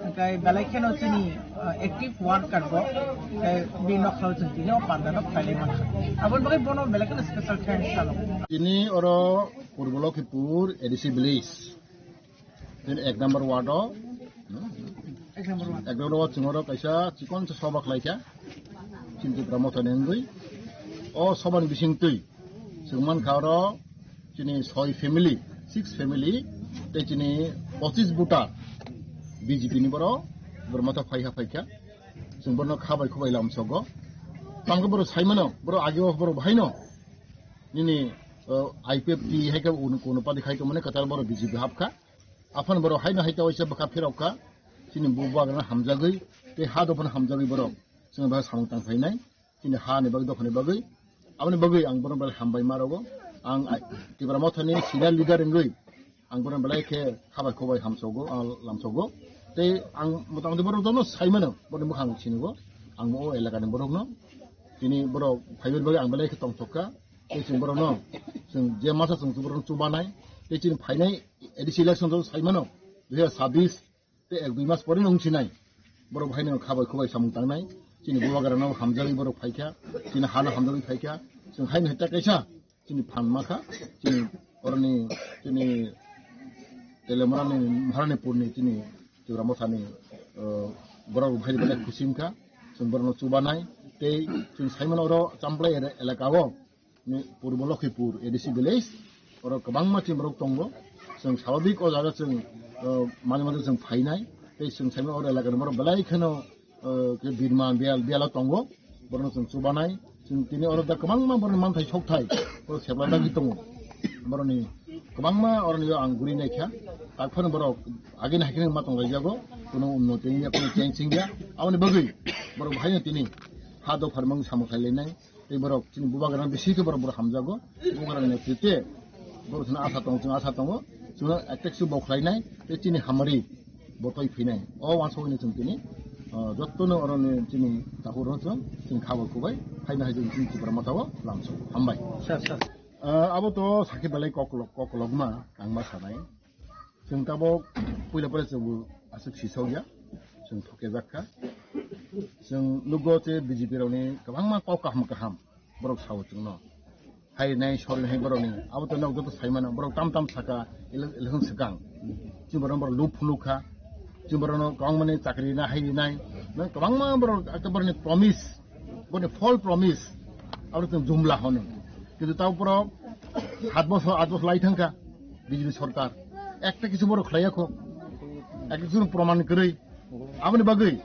Hwnkhe belai kheno chini, uh, active worker bo, hwnkhe bini nokhao chwng tini o panda no khlailai mankha. Aboni bagwi bono belai kheno special thanks salo. Tini oro Purbo Lokhipur A D C village. Tini ek number ward o. Ek number ward. Ek number ward chwng oro kaisa chikon se soba khlaikha. Chini Tipra Motha ni wngwi. O sobani bisingtwi chwng mankha oro chini soi family, six family, tei chini pochis voter B J P ni borok, borok motha phaiha phaikha. Chwng borokno kha bai khu bai lamsogo. Tamkhe borok saimano, borok ageo borok bahaino nini, uh, I P F T hai khe un-, kono party khai tongmani kwtal borok B J P hapkha. Aphano borok haino hai ta waisa bwkha phirokha. Chini bubagrano hamjagwi tei ha dophano hamjagwi borok chwng bai samung tang phainai. Chini ha ni bagwi, dopha ni bagwi. Aboni bagwi ang bono belai hambai ma rogo. Ang, ai, Tipra Motha ni senior leader wngwi ang bono belai khe kha bai khu bai hamsogo, ah, lamsogo. Tei ang mota moti borok jono sai mano, boni bwkhang sinigo. Ang o elaka ni borok no. Tini borok phaibai bagwi ang belai khe tongthok kha. Tei chwng borok no, chwng je masa chwng borok no chubanai. Tei chini phainai A D C election joto sai mano, dui hajar chabbish. Tei ek dui mas pore no wngsinai. Borok haino kha bai khu bai samung tangnai. Chini bubagrano hamjagwi borok phaikha. Chini hano hamjagwi phaikha. Chwng haino heta kaisa chini phan makha. Chini oroni chini Telemorani Maharanipurni chini Tipra Mothani, uh, borok rok hai belai khusi wngkha. Chwng borokno chubanai. Tei chwng saimano oro Champlai ele-, elaka o ni Purbo Lokhipur A D C village, oro kwbangma team rok tongo. Chwng swababik o jaga chwng, uh, mane mane chwng phainai, tei chwng saimano oro elaka ni borok belai kheno, uh, khe birma biyal, biyalo tongo, borokno chwng chubanai. Chwng tini oro da kwbangma borokni manthai sokthai, borok sebla dagwi tongo. Borokni kwbangma oroni ang guri naikha, tak phano borok agini hai kheno ma tonglaijagw, kuno unnoti wngya, kuno change wngya, aboni bagwi borok bahaino tini ha dopha rwmani samung khlailainai. Tei borok chini bubagrano bisi khe borok, borok hamjago. Bubagrani netrite borok chwngno asa tongo, chwngno asa tongo. Chwngno attack se bo khlainai, tei chini hamari bo twi phinai. O uansukni chwng tini, ah, jotono oroni chini takhuk rok chwng, chwng kha bai khu bai phaina hai chwng chini Tipra Motha o lamsok. Hambai. Sir, sir. Ah, abo to sakhe belai koklok, koklokma ang ma sanai. Chwng tabuk puila puila chwngbo aswk sisokya, chwng thokjak kha. Chwng nukgo je B J P rokni kwbangma kok kaham kaham borok sao chwngno. Hai nai sori hai borokni, abo to nok joto sai mano, borok tam tam saka ele-, election swkang. Chwng borok, borok lub phunuk kha, chwng borokno kwbangmani chakri na hai rinai, nang kwbangma borok ekta borokni promise, borokni false promise, abo chwng jumla hono. Kintu tabuk borok sat bosor, aat bosor lai thangkha. B J P sorkar ekta kisu borok khlaiya kho, ekta kisu proman kwrwi. Aboni bagwi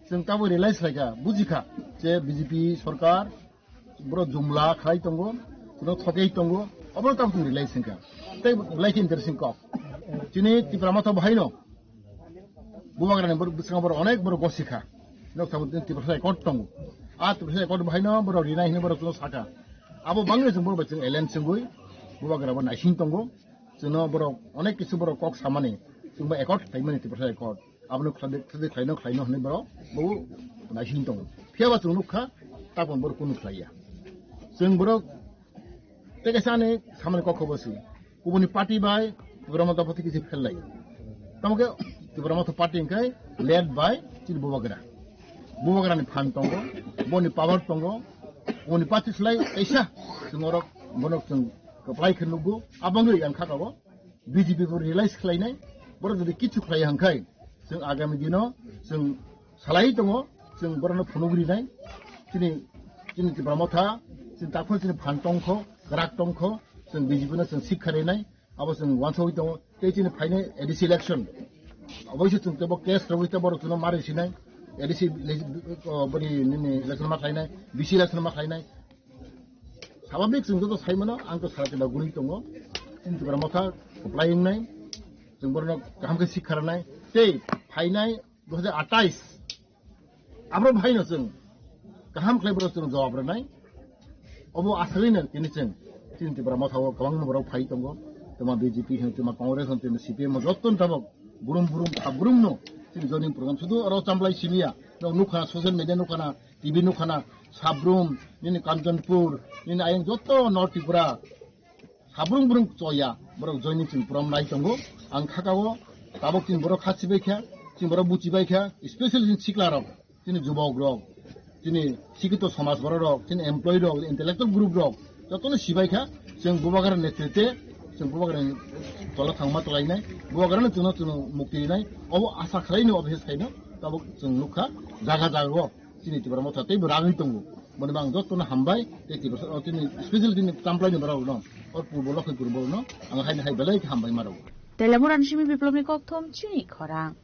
chwng tabuk realize khlaikha, bujikha je B J P sorkar borok jumla khlai tongo, kuno thokei tongo, obo tabuk chwng realize wngkha. Tei belai khe interesting kok, chini Tipra Motha bo haino Bubagrani borok bwskango borok onek borok gosi kha. Nok tamo tini Tiprasa Accord tongo. A Tiprasa Accord bahaino borok rinai hinwi borok chwngno saka. Abo bangni chwng borok bai chwng alliance wngwi Bubagra bo naising tongo. Chwngno borok onek kisu borok kok samani. Chwngbo Accord khlaimani Tiprasa Accord. Abono khlai, khlai, khlaino, khlaino hinwi borok bo naising tongo. Phiyaba chwng nukha, tabon borok kunu khlaiya. Chwng borok Tei kaisa ani samani kok khe bo si. Kubuni party bai Tipra Motha party kisi phel lai. Tamo khe Tipra Motha party hwnkhe led by chini Bubagra. Bubagra ni phan tongo, boni power tongo, boni party slai kaisa chwng orok bono chwng kwplai khe nukgo. Abangwi ang kha tongo. B J P bo realize khlainai, borok jodi kichu khlaiya hwnkhai, chwng agami dino chwng salai tongo, chwng borokno phunuk rinai, chini, chini Tipra Motha, chini takhuk chini phan tongkho, kwrak tongkho, chwng B J P no chwng sikha rinai, abo chwng uansugwi tongo, tei chini phainai A D C election, oboise chwng teibo case rwgwi tei borok chwngno ma risinai, A D C le-, o, boni nini election ma khlainai, B C election ma khlainai, Swababik chwng joto sai mano, ang to sara chwla guri tongo. Chini Tipra Motha kwplai wngnai, chwng borokno kaham khe sikha rwnai. Tei phainai dui hajar athais, abro bahaino chwng kaham khlai borok chwng jawab rwnai. Obo aswkno tini chwng chini Tipra Motha o kwbangma borok phai tongo. Tama B J P hwn, tama Congress hwn, tama C P M hwn, joto ni tabok brum brum, sab brum no chini joining program. Sudu oro champlai simiya, nok nukha, social media nukha na, T V nukha na, Sabrum, nini Kanchanpur, nini ayang joto North Tripura, Sabrum brum choya, borok joining chini program nai tongo. Ang khaka o tabok chini borok kha sibai kha, Chini borok buchi bai kha, especially chini sikla rok, chini jubok rok, chini sikito somaj borok rok, chini employee rok, intellectual group rok, jotono sibai kha, chwng Bubagra netrite, chwng Bubagra ni tola thangma tolainai, Bubagra no chwngno chwngno mukti rinai, obo asa khlaino, obo hes khaino, tabuk chwng nukha, jaga jaga o chini Tipra Motha teibo ragwi tongo. Boni bang jotono hambai, tei Tipra, o chini special chini Champlai ni borok no, o purbo Lokhipur borok no, ang hai hai belai khe hambai maro. Telemurani simi Biplobni kokthom chini khorang.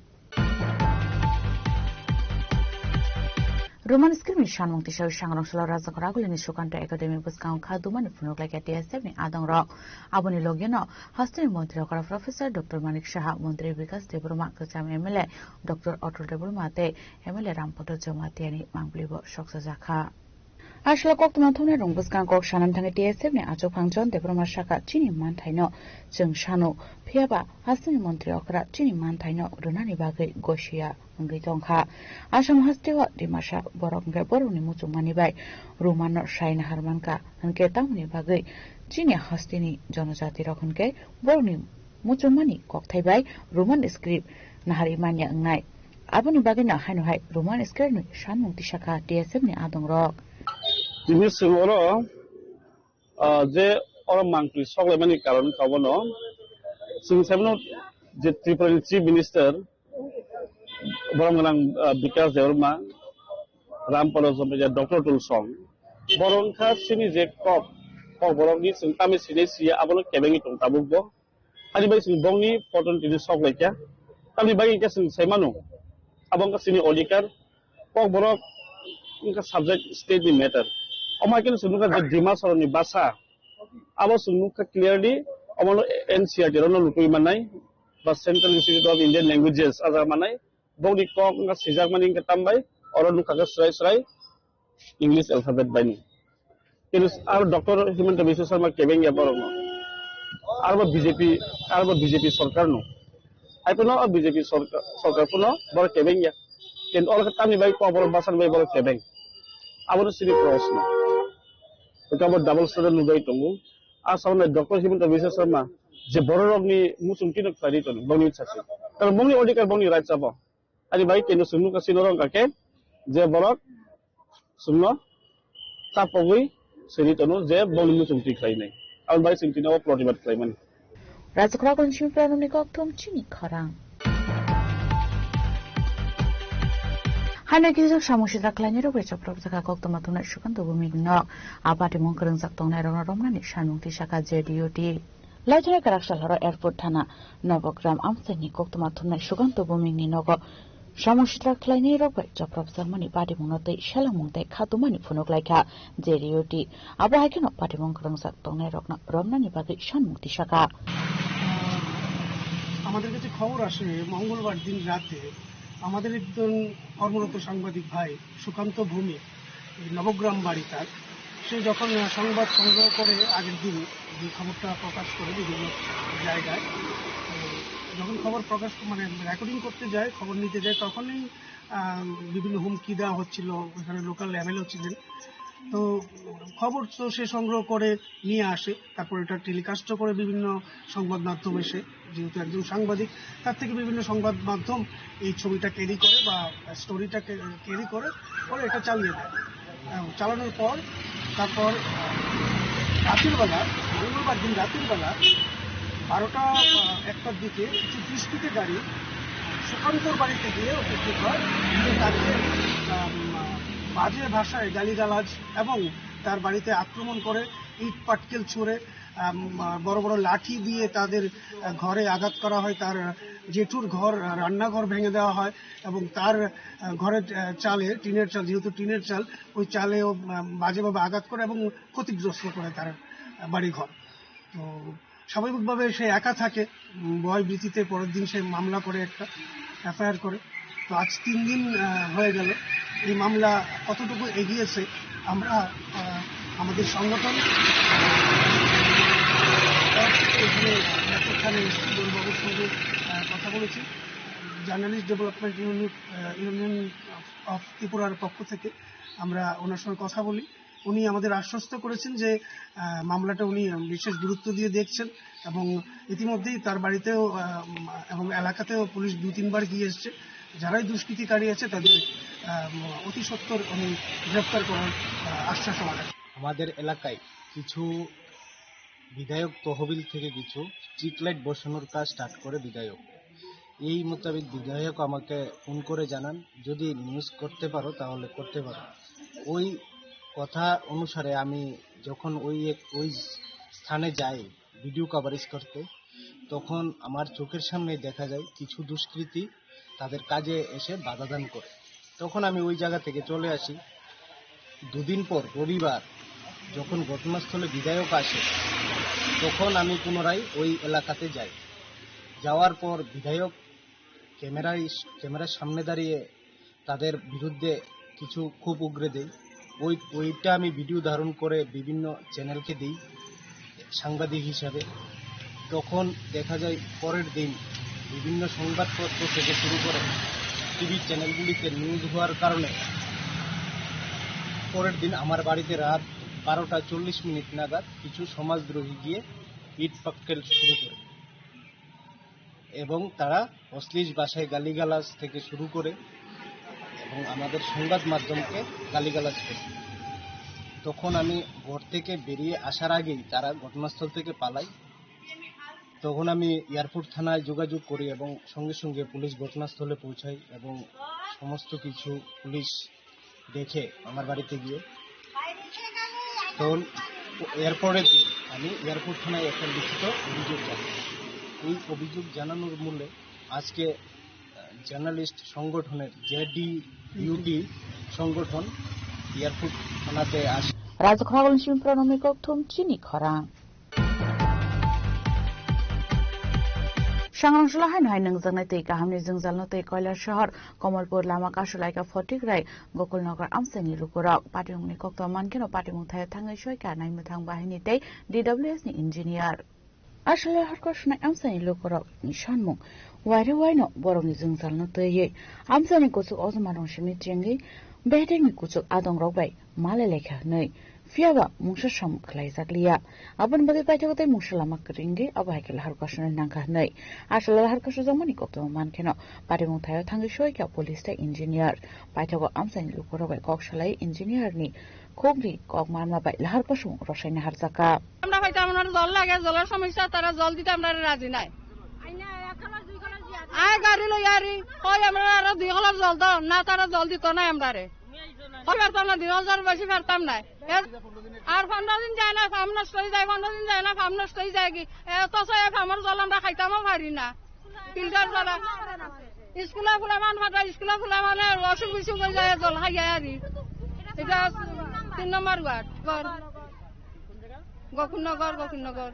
Roman script ni sanmung tisawi sangrong salo Rajakhor Agulini Sukanto Academy bwskango kha dumani phunuk laikha T S F ni adongrok. Aboni logino hasteni montri okra Professor Doctor Manik Saha, montri Bikas Debbarma, kwcham M L A Doctor Atul Debbarma tei M L A Rampadar Jamatia ni mangpili bo soksa jakha. Aswk koktwma thumnai rwng bwskang kok sanam thangwi T S F ni achuk phang John Debbarma sakha, chini manthaino chwng sano, phiyaba hasteni montri okra chini manthaino rwnani bagwi gosiya wngwi tongkha. Asam hasteo Dimasa borok hwnkhe borokni muchungmani bai Romanno sai nahar mankha, hwnkhe tamoni bagwi chini hasteni jonojati rok hwnkhe borokni muchungmani kokthai bai Roman script nahari manya wngnai. Aboni bagwino haino hai Roman script ni sanmung tisakha T S F ni adongrok. Tini chwng oro, ah, je oro mangpli soklaimani karon wngkha bono. Chwng saimano je Tripura ni Chief Minister, borok gwnang, ah, Bikas Debbarma, Rampadar Jamatia, Doctor Tulsong. Borok wngkha chini je kok, kok borokni chwng tamni sinai siya abono kebengwi tong tabuk bo. Ani bai chwng bongni photo tini sok laikha. Tamni bagwi khe chwng sai mano. Abo wngkha chini odhikar. Kokborok wngkha subject state ni matter. Omo hai kheno chwng nukha je Dima Soroni basa. Abo chwng nukha clearly, omono N C E R T rono lutui mannai, ba Central Institute of Indian Languages aja mannai. Bongni kok wngkha swijak mani wngkha tambai, oro nukha khe srai srai English alphabet bai ni. Kini aro Doctor Himanta Biswa Sarma kebeng ya borok no. Aro bo B J P, aro bo B J P sarkar no. Hai phano o B J P sarkar, sarkar phano borok kebeng ya. Kintu oro tamni bai kok borok basan bai borok kebeng. Abono sini proshno. Eka bo double standard nubai tongo. A sauna Doctor Himanta Biswa Sarma je borok rokni muchung tino khlai ri tono, bongni sachi. Karon bongni odhikar bongni right sabo. Ani bai keno chwng nukha chini oro wngkha khe je borok chwngno chapogwi siri tono je bongni muchung twi khlainai. Aboni bai chwng tini o protibad khlaimani. Rajakhor Agulini simi Pranamni kokthom chini khorang. Haino kijak samung sitra khlainai rok bai chopropjak kha koktwma thumnai Sukanto Bhumik nok. A patimung kwrwngjak tongnai rokno romnani sanmung tisakha J D U T. Laithana kwrak sal horo Airport Thana Nobogram amchaini koktwma thumnai Sukanto Bhumik ni nogo samung sitra khlainai rok bai chopropjakmani patimungno tei selengmung tei khatumani phunuk laikha J D U T. Abo hai kheno patimung kwrwngjak tongnai rokno romnani bagwi sanmung tisakha. আমাদের কাছে খবর আসে মঙ্গলবার দিন রাতে আমাদের একজন কর্মরত সাংবাদিক ভাই সুকান্ত ভৌমিক এই নবগ্রাম বাড়ি তার। সে যখন, আহ, সংবাদ সংগ্রহ করে আগের দিন যে খবরটা প্রকাশ করে বিভিন্ন জায়গায়, তো যখন খবর প্রকাশ, মানে, রেকর্ডিং করতে যায়, খবর নিতে যায়, তখনই, আহ, বিভিন্ন হুমকি দেওয়া হচ্ছিল। ওখানে লোকাল এমএলএ ছিলেন, তো খবর তো সে সংগ্রহ করে নিয়ে আসে, তারপর এটা টেলিকাস্টও করে বিভিন্ন সংবাদ মাধ্যম এসে, যেহেতু একজন সাংবাদিক, তার থেকে বিভিন্ন সংবাদ মাধ্যম এই ছবিটা ক্যারি করে বা স্টোরিটা ক্যারি করে ওরা এটা চালিয়ে দেয়। আহ, চালানোর পর তারপর, আহ, রাতের বেলা, মঙ্গলবার দিন রাতের বেলা বারোটা, আহ, একটার দিকে কিছু দুষ্কৃতকারী সুকান্তর বাড়িতে গিয়ে উপস্থিত হয়, গিয়ে তাকে, আহ, বাজে ভাষায় গালিগালাজ এবং তার বাড়িতে আক্রমণ করে, ইট পাটকেল ছুঁড়ে, আম, বড় বড় লাঠি দিয়ে তাদের, আহ, ঘরে আঘাত করা হয়। তার জেঠুর ঘর, আহ, রান্নাঘর ভেঙে দেওয়া হয় এবং তার, আহ, ঘরের, আহ, চালে, টিনের চাল, যেহেতু টিনের চাল, ওই চালেও, আম, বাজেভাবে আঘাত করে এবং ক্ষতিগ্রস্ত করে তার, আহ, বাড়িঘর। তো স্বাভাবিকভাবে সে একা থাকে, উম, ভয় ভীতিতে পরের দিন সে মামলা করে একটা, এফআইআর করে। তো আজ তিন দিন, আহ, হয়ে গেল। এই মামলা কতটুকু এগিয়েছে, আমরা, আহ, আমাদের সংগঠন তরফ থেকে এখানে ব্যাপক থানায় এসেছি, বড়বাবুর সঙ্গে, আহ, কথা বলেছি। Journalist development unit, ah, union of ত্রিপুরার পক্ষ থেকে আমরা ওনার সঙ্গে কথা বলি। উনি আমাদের আশ্বস্ত করেছেন যে, আহ, মামলাটা উনি বিশেষ গুরুত্ব দিয়ে দেখছেন এবং ইতিমধ্যেই তার বাড়িতেও, আহ, এবং এলাকাতেও পুলিশ দু তিনবার গিয়ে এসছে। যারাই দুষ্কৃতিকারী আছে তাদের আহ, অতি সত্বর আমি গ্রেপ্তার করার আহ, আশ্বাস আমার আছে। আমাদের এলাকায় কিছু বিধায়ক তহবিল থেকে কিছু স্ট্রিট লাইট বসানোর কাজ স্টার্ট করে বিধায়ক। এই মোতাবেক বিধায়ক আমাকে ফোন করে জানান, যদি নিউজ করতে পারো তাহলে করতে পারো। ওই কথা অনুসারে আমি যখন ওই এক ওই স্থানে যাই ভিডিও কভারেজ করতে, তখন আমার চোখের সামনে দেখা যায় কিছু দুষ্কৃতী তাদের কাজে এসে বাধা দান করে। তখন আমি ওই জায়গা থেকে চলে আসি। দুদিন পর রবিবার যখন ঘটনাস্থলে বিধায়ক আসে, তখন আমি পুনরায় ওই এলাকাতে যাই। যাওয়ার পর বিধায়ক ক্যামেরায়, ক্যামেরার সামনে দাঁড়িয়ে তাদের বিরুদ্ধে কিছু ক্ষোভ উগরে দেই। ওই, ওইটা আমি ভিডিও ধারণ করে বিভিন্ন চ্যানেলকে দিই সাংবাদিক হিসাবে। তখন দেখা যায় পরের দিন বিভিন্ন সংবাদপত্র থেকে শুরু করে টিভি চ্যানেলগুলিতে নিউজ হওয়ার কারণে পরের দিন আমার বাড়িতে রাত বারোটা চল্লিশ মিনিট নাগাদ কিছু সমাজদ্রোহী গিয়ে ইট পাটকেল শুরু করে এবং তারা অশ্লীল ভাষায় গালিগালাজ থেকে শুরু করে এবং আমাদের সংবাদ মাধ্যমকে গালিগালাজ করে। তখন আমি ঘর থেকে বেরিয়ে আসার আগেই তারা ঘটনাস্থল থেকে পালায়। তখন আমি এয়ারপোর্ট থানায় যোগাযোগ করি এবং সঙ্গে সঙ্গে পুলিশ ঘটনাস্থলে পৌঁছায় এবং সমস্ত কিছু পুলিশ দেখে আমার বাড়িতে গিয়ে। তখন এরপরের দিন আমি এয়ারপোর্ট থানায় একটা লিখিত অভিযোগ জানাই। এই অভিযোগ জানানোর মূলে আজকে জার্নালিস্ট সংগঠনের জেডিইউটি সংগঠন এয়ারপোর্ট থানাতে আসে। Rajakhoragol Simpra Nomikok Thum Chini Khorang. Sangrong Sula hai nai nangjaknai tei kahamni jwngjalno tei Koilasahar Komolpur lama kasulaika Photikrai Gokulnagar amchaini lukurok. Patimungni kokto mankheno patimung thaio thangwi soika naimwthang bahini tei D W S ni engineer. Aswlai harkar sunai amchaini lukurokni sanmung waire waino borokni jwngjalno twiwi amchaini kuchuk ojma rong simi chengwi bedekni kuchuk adongrok bai malai laikha hwnwi. Phiyaba mungsa sam khlaijakliya. Aboni bagwi paithago tei mungsa lama kwrwngwi abo hai khe lahar kosono nangkha hwnwi. Aswlai lahar kosojakmani koktwma mankheno patimung thaio thangwi soikha police tei engineer. Paithago amchaini lukurok bai kok salai engineer ni khukni kok manma bai lahar kosong rosaina harjakha. আমরা পাইতাম না, জল লাগে, জলের সমস্যা, তারা জল দিতে আমরা রাজি নাই। আয় গাড়ি লই আরি, কই আমরা আরো দুই কলর জল দাও, না তারা জল দিত না আমরারে। কই পারতাম না, দুই হাজার বেশি পারতাম না। এ, আর পনেরো দিন যায় না, ফার্ম নষ্ট হয়ে যায়, পনেরো দিন যায় না, ফার্ম নষ্ট হয়ে যায় কি? এ, অথচ এই ফার্মের জল আমরা খাইতামও পারি না। ফিল্টার করা। স্কুলে ফুলে মান ফাটা, স্কুলে ফুলে মানে অসুখ বিসুখ হয়ে যায়, জল খাই যায় আর কি। এটা তিন নম্বর ওয়ার্ড, ঘর। গোকুলনগর, গোকুলনগর।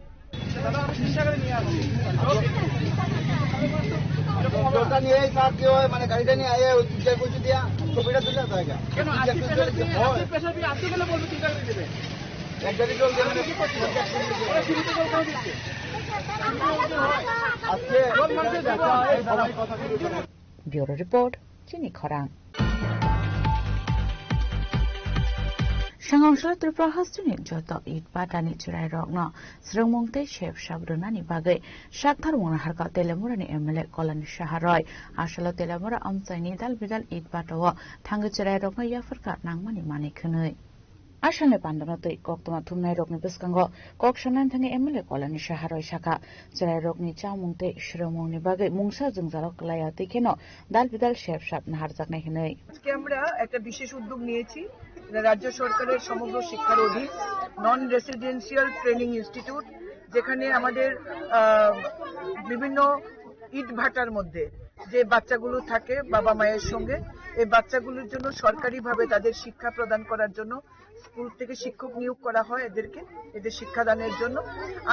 জলটা নিয়ে এই পার দিয়ে হয়, মানে গাড়িটা নিয়ে আয়, ওই চিৎকার করছে দিয়া, ছবিটা তুলে দেয়। কেন আজকে প্রেশার দিয়ে, আজকে প্রেশার দিয়ে, আজকে কেন বলবো চিৎকার করে দেবে? এক গাড়ি জল দিয়ে, মানে, ওরা ফ্রিতে জল কেন দিচ্ছে? আজকে জল মানুষের ব্যবহার। Bureau Report, Chini Khorang. Sangangsla Tripura hasteni joto it patani chwrairokno swrwngmung tei sep sap rwnani bagwi saktharmungno harkha Telemurani M L A Kolani Saha Roy. Asalo Telemura amchaini dal bidal it patao thangwi chwrairokno yapharkha nangmani manwi khwnwi. Asalni pandano tei koktwma thumnairokni bwskango kok sanani thangwi M L A Kolani Saha Roy sakha, chwrairokni chamung tei swrwngmungni bagwi mungsa jwngjalo kwlaiya tei kheno dal bidal sep sap naharjaknai hwnwi. আজকে আমরা একটা বিশেষ উদ্যোগ নিয়েছি রাজ্য সরকারের সমগ্র শিক্ষার অধীন নন রেসিডেন্সিয়াল ট্রেনিং ইনস্টিটিউট, যেখানে আমাদের আহ, বিভিন্ন ইট ভাটার মধ্যে যে বাচ্চাগুলো থাকে বাবা মায়ের সঙ্গে, এই বাচ্চাগুলোর জন্য সরকারিভাবে তাদের শিক্ষা প্রদান করার জন্য স্কুল থেকে শিক্ষক নিয়োগ করা হয় এদেরকে, এদের শিক্ষাদানের জন্য।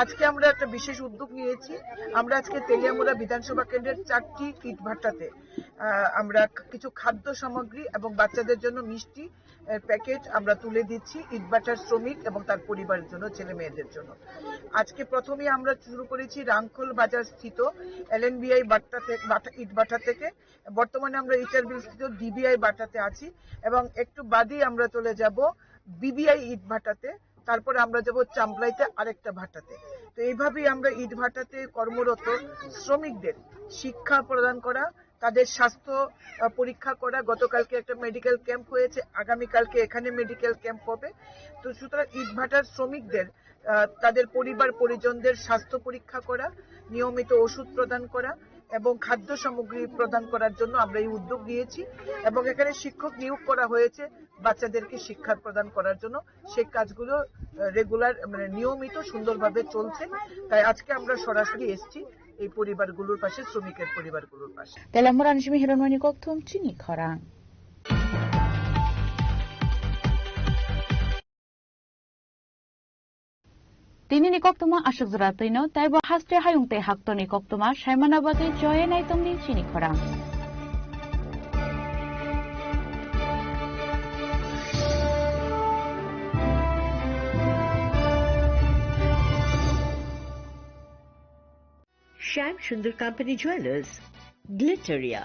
আজকে আমরা একটা বিশেষ উদ্যোগ নিয়েছি। আমরা আজকে তেলিয়ামুড়া বিধানসভা কেন্দ্রের চারটি ইটভাটাতে, আহ, আমরা কিছু খাদ্য সামগ্রী এবং বাচ্চাদের জন্য মিষ্টি, আহ, প্যাকেট আমরা তুলে দিচ্ছি ইটভাটার শ্রমিক এবং তার পরিবারের জন্য, ছেলে মেয়েদের জন্য। আজকে প্রথমে আমরা শুরু করেছি রাংখল বাজার স্থিত এলএনবিআই বাট্টা থেকে, বাটা-, ইটভাটা থেকে। বর্তমানে আমরা ইটারবিল স্থিত ডিবিআই বাটাতে আছি এবং একটু বাদেই আমরা চলে যাব বিবিআই ইট ভাটাতে, তারপরে আমরা যাব চাম্প্লাইতে আরেকটা ভাটাতে। তো এইভাবেই আমরা ইট ভাটাতে কর্মরত শ্রমিকদের শিক্ষা প্রদান করা তাদের স্বাস্থ্য আহ, পরীক্ষা করা। গতকালকে একটা মেডিকেল ক্যাম্প হয়েছে, আগামীকালকে এখানে মেডিকেল ক্যাম্প হবে। তো সুতরাং ইটভাটার শ্রমিকদের আহ, তাদের পরিবার পরিজনদের স্বাস্থ্য পরীক্ষা করা, নিয়মিত ওষুধ প্রদান করা এবং খাদ্য সামগ্রী প্রদান করার জন্য আমরা এই উদ্যোগ নিয়েছি। এবং এখানে শিক্ষক নিয়োগ করা হয়েছে বাচ্চাদেরকে শিক্ষা প্রদান করার জন্য। সেই কাজগুলো রেগুলার, মানে নিয়মিত সুন্দরভাবে চলছে। তাই আজকে আমরা সরাসরি এসছি এই পরিবারগুলোর পাশে, শ্রমিকের পরিবারগুলোর পাশে। Telemorani simi hironmani kokthum chini khorang. Tini ni koktuma aswk jora twino, tei bo haste hayung tei haktorni koktuma saimana bagwi joye nai tongdi chini khorang. Shyam Sundar Company Jewelers, Glitteria,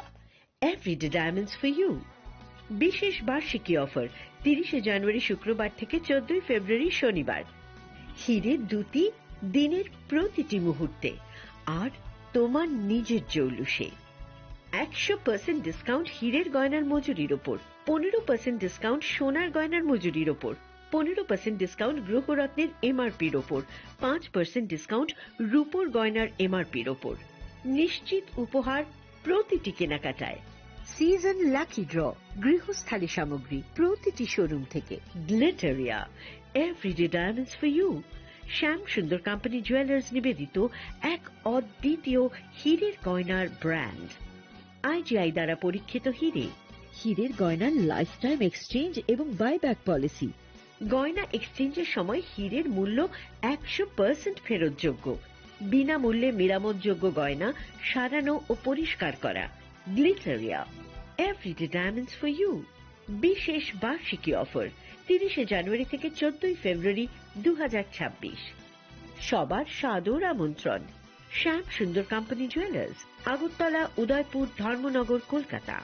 Everyday Diamonds for You। বিশেষ বার্ষিকী অফার, তিরিশে জানুয়ারি শুক্রবার থেকে চোদ্দই ফেব্রুয়ারি শনিবার। হিরে দুটি দিনের প্রতিটি মুহূর্তে, আর তোমার নিজের জৌলুসে। একশো পার্সেন্ট ডিসকাউন্ট হীরের গয়নার মজুরির ওপর, পনেরো পার্সেন্ট ডিসকাউন্ট সোনার গয়নার মজুরির ওপর, পনেরো পার্সেন্ট ডিসকাউন্ট গ্রহরত্নের এমআরপির ওপর, পাঁচ পার্সেন্ট ডিসকাউন্ট রূপোর গয়নার এমআরপির ওপর। নিশ্চিত উপহার প্রতিটি কেনাকাটায়। সিজন লাকি ড্র, গৃহস্থালী সামগ্রী প্রতিটি শোরুম থেকে। গ্লিটারিয়া, Everyday Diamonds for You। Shyam Sundar company jewellers নিবেদিত এক অদ্বিতীয় হীরের গয়নার ব্র্যান্ড। আইজিআই দ্বারা পরীক্ষিত হীরে। হীরের গয়নার লাইফ টাইম এক্সচেঞ্জ এবং বাইব্যাক পলিসি। গয়না এক্সচেঞ্জের সময় হীরের মূল্য একশো পার্সেন্ট ফেরতযোগ্য। বিনামূল্যে মেরামতযোগ্য গয়না সারানো ও পরিষ্কার করা। গ্লিটারিয়া, Everyday Diamonds for You। বিশেষ বার্ষিকী অফার, তিরিশে জানুয়ারি থেকে চোদ্দই ফেব্রুয়ারি দু হাজার ছাব্বিশ। সবার সাদর আমন্ত্রণ। শ্যাম সুন্দর কোম্পানি জুয়েলার্স, আগরতলা, উদয়পুর, ধর্মনগর, কলকাতা।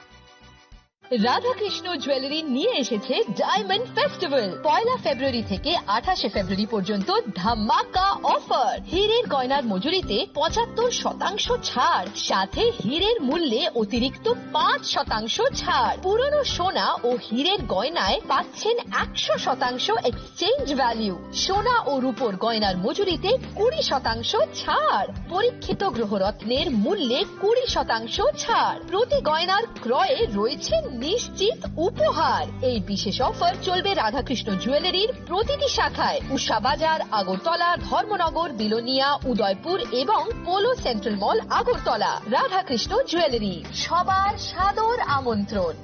রাধাকৃষ্ণ জুয়েলারি নিয়ে এসেছে ডায়মন্ড ফেস্টিভ্যাল। পয়লা ফেব্রুয়ারি থেকে আঠাশে ফেব্রুয়ারি পর্যন্ত ধামাকা অফার। হীরের গয়নার মজুরিতে পঁচাত্তর শতাংশ ছাড়, সাথে হীরের মূল্যে অতিরিক্ত পাঁচ শতাংশ ছাড়। পুরনো সোনা ও হীরের গয়নায় পাচ্ছেন একশো শতাংশ এক্সচেঞ্জ ভ্যালু। সোনা ও রূপোর গয়নার মজুরিতে কুড়ি শতাংশ ছাড়। পরীক্ষিত গ্রহরত্নের মূল্যে কুড়ি শতাংশ ছাড়। প্রতি গয়নার ক্রয়ে রয়েছে নিশ্চিত উপহার। এই বিশেষ অফার চলবে রাধাকৃষ্ণ জুয়েলারির প্রতিটি শাখায়, উষা বাজার, আগরতলা, ধর্মনগর, বিলোনিয়া, উদয়পুর এবং পোলো সেন্ট্রাল মল, আগরতলা। রাধাকৃষ্ণ জুয়েলারি, সবার সাদর আমন্ত্রণ।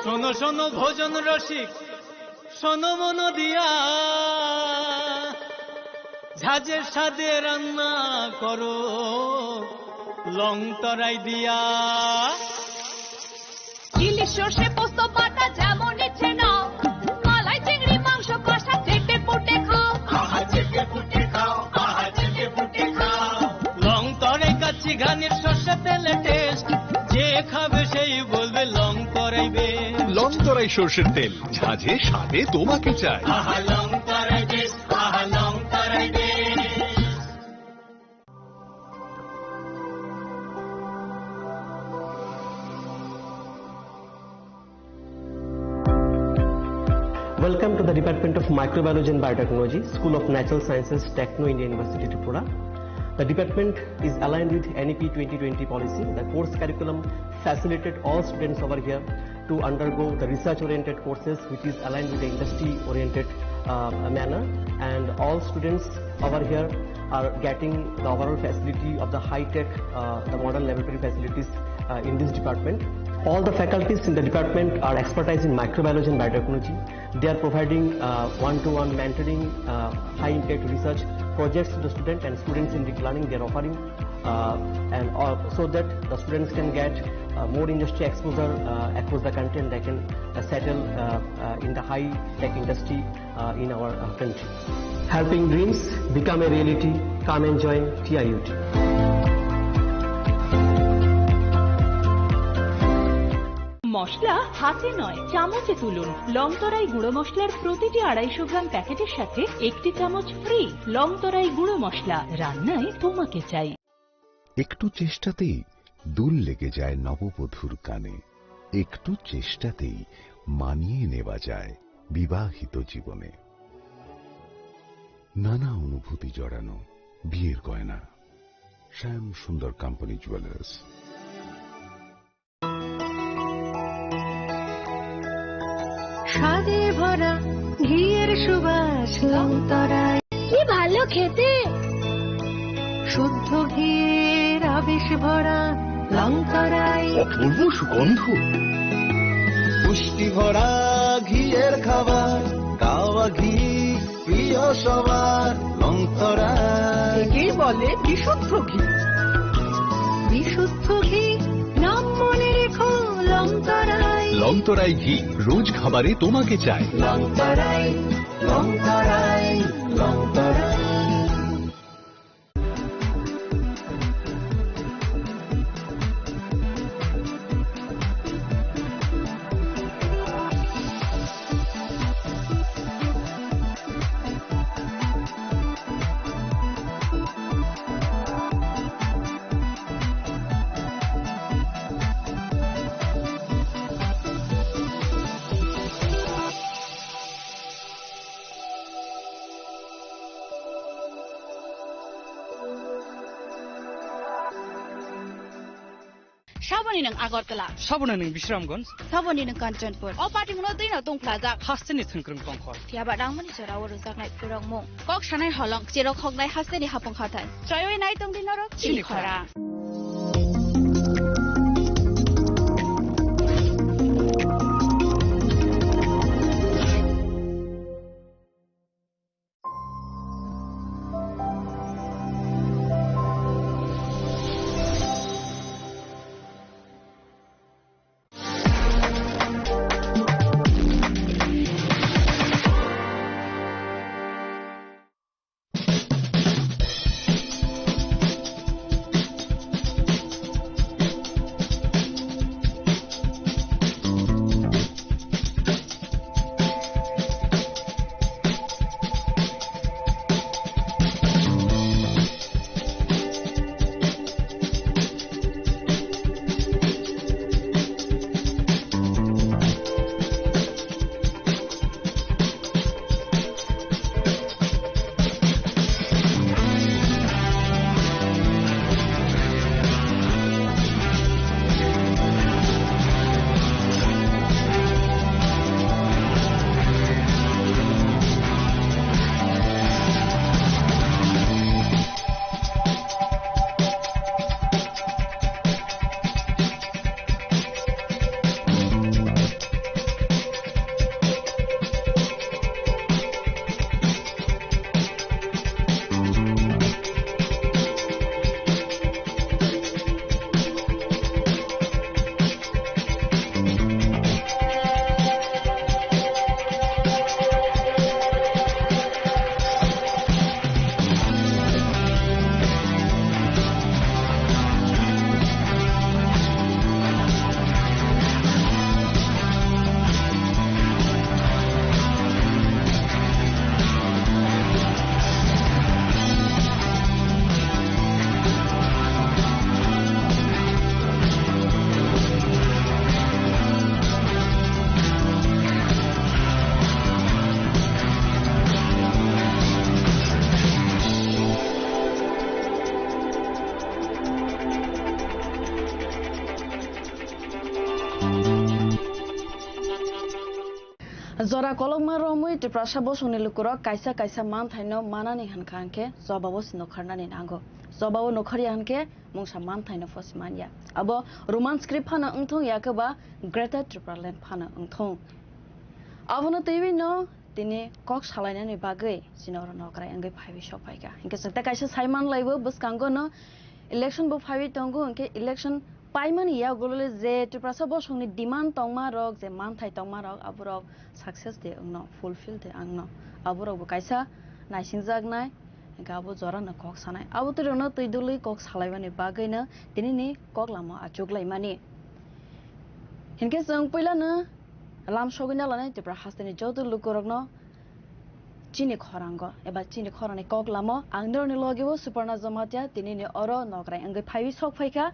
শোনো শোনো ভোজন রসিক, শোনো মন দিয়া, ঝাঁঝের স্বাদে রান্না করো লং তরাই দিয়া। ইলিশ সর্ষে পোস্ত বাটা যেমন ইচ্ছে নাও, মালাই চিংড়ি মাংস কষা চেটে পুটে খাও। আহা চেটে পুটে খাও, আহা চেটে পুটে খাও। লং তরাই কাচ্চি ঘানির সর্ষে তেলে টেস্ট, যে খাবে সেই বলবে লং তরাই বেশ। লং তরাই সর্ষের তেল, ঝাঁঝে স্বাদে তোমাকে চাই। আহা লং তরাই বেশ, আহা লং তরাই বেশ। Welcome to the Department of Microbiology and Biotechnology, School of Natural Sciences, Techno India University, Tripura. The department is aligned with N E P twenty twenty policy. The course curriculum facilitated all students over here to undergo the research-oriented courses, which is aligned with the industry-oriented, uh, manner. And all students over here are getting the overall facility of the high-tech, uh, the modern laboratory facilities, uh, in this department. All the faculties in the department are expertise in microbiology and biotechnology. They are providing, uh, one-to-one mentoring, uh, high-impact research projects to the student and students in the planning they are offering, uh, and all, so that the students can get, uh, more industry exposure, uh, across the country, and they can, uh, settle, uh, uh, in the high tech industry, uh, in our, uh, country. Helping dreams become a reality. Come and join T I U T. মশলা হাতে নয়, চামচে তুলুন। লংতরাই গুঁড়ো মশলার প্রতিটি আড়াইশো গ্রাম প্যাকেটের সাথে একটি চামচ ফ্রি। লংতরাই গুঁড়ো মশলা, রান্নায় তোমাকে চাই। একটু চেষ্টাতেই দুল লেগে যায় নববধূর কানে, একটু চেষ্টাতেই মানিয়ে নেওয়া যায় বিবাহিত জীবনে। নানা অনুভূতি জড়ানো বিয়ের গয়না। শ্যাম সুন্দর কোম্পানি জুয়েলার্স। স্বাদে ভরা ঘিয়ের সুবাস লংতরায়। কি ভালো খেতে! শুদ্ধ ঘিয়ের আবেশ ভরা লংতরায়। অপূর্ব সুগন্ধ। পুষ্টি ভরা ঘিয়ের খাবার, গাওয়া ঘি প্রিয় সবার লংতরায়। একেই বলে বিশুদ্ধ ঘি। বিশুদ্ধ ঘি, নাম মনে রেখো লংতরায়। লংতরাই ঘি, রোজ খাবারে তোমাকে চাই। লংতরায়, লংতরায়, Longtharai. Saboni nwng Agartala. Saboni nwng Bisramganj. Saboni nwng Kanchanpur. O party mano twi no tongphlajak. Hasteni thwngkwrwng tongkhor. Phiya ba rangmani jora o rwjaknai phurokmung. Kok sanai holong, cherok hoknai hasteni hapung hathai. Choiwi nai tongdi norok chini khorang. Jora kolokma romwi Tiprasa bosongni lukurok kaisa kaisa manthaino manani hwnkha hwnkhe jobabo se nukharnani nango. Jobabo nukharya hwnkhe mungsa manthaino phosi manya. Abo Roman script phano wngthung, yakhe ba Greater Tipraland phano wngthung. Abono twiwi no tini kok salainani bagwi chini oro nokrai wngwi phaiwi sok phaikha. Hinkhe chwng tei kaisa saiman laibo bwskango no election bo phaiwi tongo, hinkhe election paimani yagulole je Tiprasa bosongni demand tongma rok, je manthai tongma rok, aborok success de wngno, fulfill de wngno, aborok bo kaisa naisingjaknai, hinkhe abo jorano kok sanai. Abo twi rokno twi dului kok salaimani bagwino tinini kok lama achuk laimani. Hinkhe chwng puilano lam sogwi na lanai Tipra hasteni joto lukurokno chini khorango eba chini khorangni kok lamo ang norokni loge o Suparna Jamatia tinini oro nokrai wngwi phaiwi sok phaikha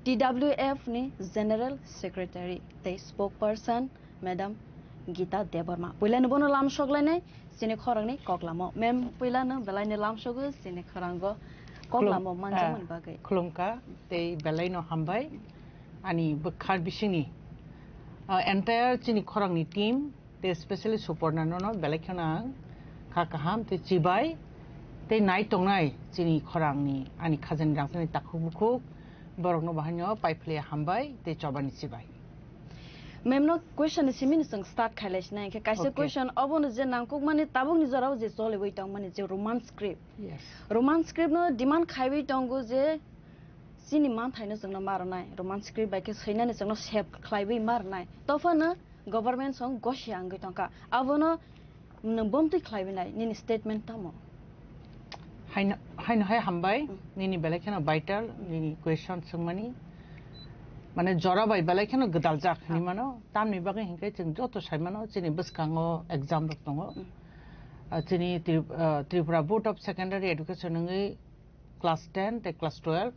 T W F ni General Secretary tei Spokesperson Madam Gita Debbarma. Puilano bono lam sok lainai chini khorangni kok lamo. Mem puilano belaino lam sogo chini khorango kok Khulum-, lamo manjakmani ah, bagwi. Khulumkha tei belaino hambai ani bwkhak bisingni, ah, entire chini khorangni team tei specially Suparna nono belai kheno ang kha kaham tei chibai tei nai tongnai chini khorangni ani khajani rangchakni takhuk bukhuk borokno bahaino paiphle hambai tei chobani chibai. Mem no question ni simi ni chwng start khailai sinai, hinkhe kaisa Okay. question obono je nangkukmani tabukni jorao je choliwi tongmani je Roman script. Yes. Roman script no demand khaiwi tongo je chini manthaino chwngno marwnai, Roman script bai khe swinani chwngno save khlaiwi marwnai. Tophano government song gosia wngwi tongkha. Abono nwng bomtwi khlaiwi nai, nini statement tamo? Haino, haino hai hambai, Mm. nini belai kheno vital, nini question swngmani. Mane jora bai belai kheno gwdaljak hinwi Ah. mano. Tamni bagwi hinkhe chwng joto sai mano, chini bwskango exam rok tongo. Mm. Ah, chini Tri-, ah, Tripura Board of Secondary Education wngwi class ten tei class twelve,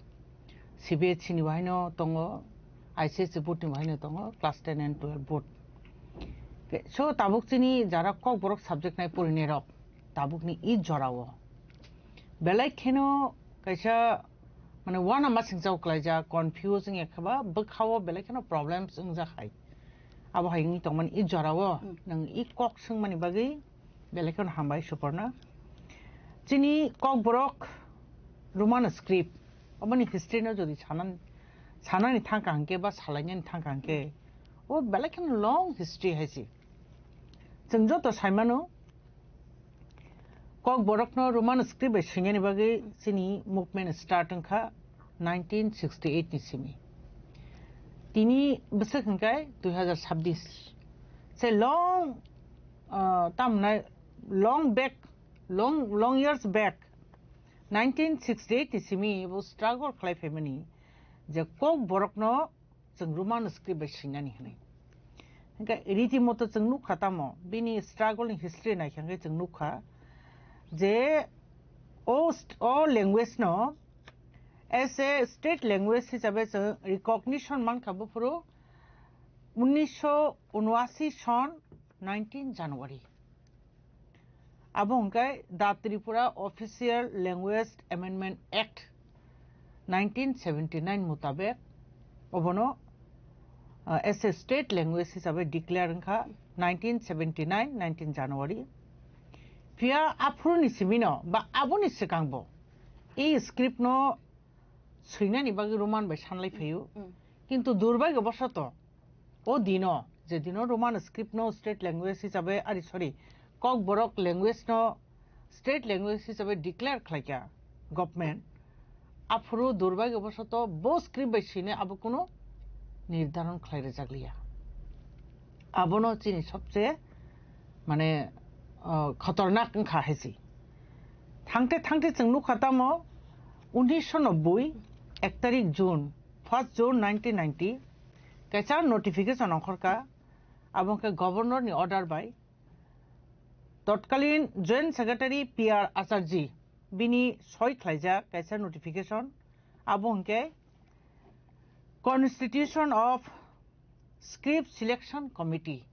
C B S E ni bahaino tongo, I C S E board ni bahaino tongo, class ten and twelve board. Ke-, so tabuk chini jara Kokborok subject nai porinai rok, tabuk ni i jora o belai kheno kaisa mane wana masing chao klaijak, confuse wngya khe ba bwkha o belai kheno problems wngjak hai. Abo hai wngwi tongmani i jora o Hmm. nwng i kok swngmani bagwi belai kheno hambai Suparna. Chini Kokborok Roman script, oboni history no jodi sanan, sanani thangka hwnkhe ba salainani thangka hwnkhe, o belai kheno long history hai se. Chwng joto sai mano, Kokborokno Roman script bai swinani bagwi chini movement start wngkha nineteen sixty-eight ni simi. Tini bwswk hwnkhe dui hazar sabbish. Se long, ah, tamnai long back, long, long years back, nineteen sixty-eight ni simi bo struggle khlai phaimani je Kokborokno chwng Roman script bai swinani hwnwi. Hwnkhe riti moto chwng nukha tamo, bini struggle ni history naikha hwnkhe chwng nukha je o st-, o language no as a state language hisabe chwng recognition mankha buphuru unnisho unwasi son nineteen January. Abo hwnkhe The Tripura Official Language Amendment Act nineteen seventy-nine mutabek obono, uh, as a state language hisabe declare wngkha nineteen seventy-nine, nineteen January. Phiya aphuruni simino ba aboni swkangbo e script no swinani bagwi Roman bai sanlai phaio. Mm. Kintu durbaigyo bosoto o dino, je dino Roman script no state language hisabe, ari, sorry, Kokborok language no state language hisabe declare khlaikha government, aphuru durbaigyo bosoto bo script bai swinai abo kuno nirdharon khlai rwjak liya. Abono chini sobse mane, uh, khotornak wngkha hai se. Thangte thangte chwng nukha tamo, unnisho nobboi, ek tarik June, first June nineteen ninety, kaisa notification ongkhorkha, abo hwnkhe governor ni order bai, totkalin Joint Secretary P R Acharjee bini soi khlaijak kaisa notification, abo hwnkhe Constitution of Script Selection Committee,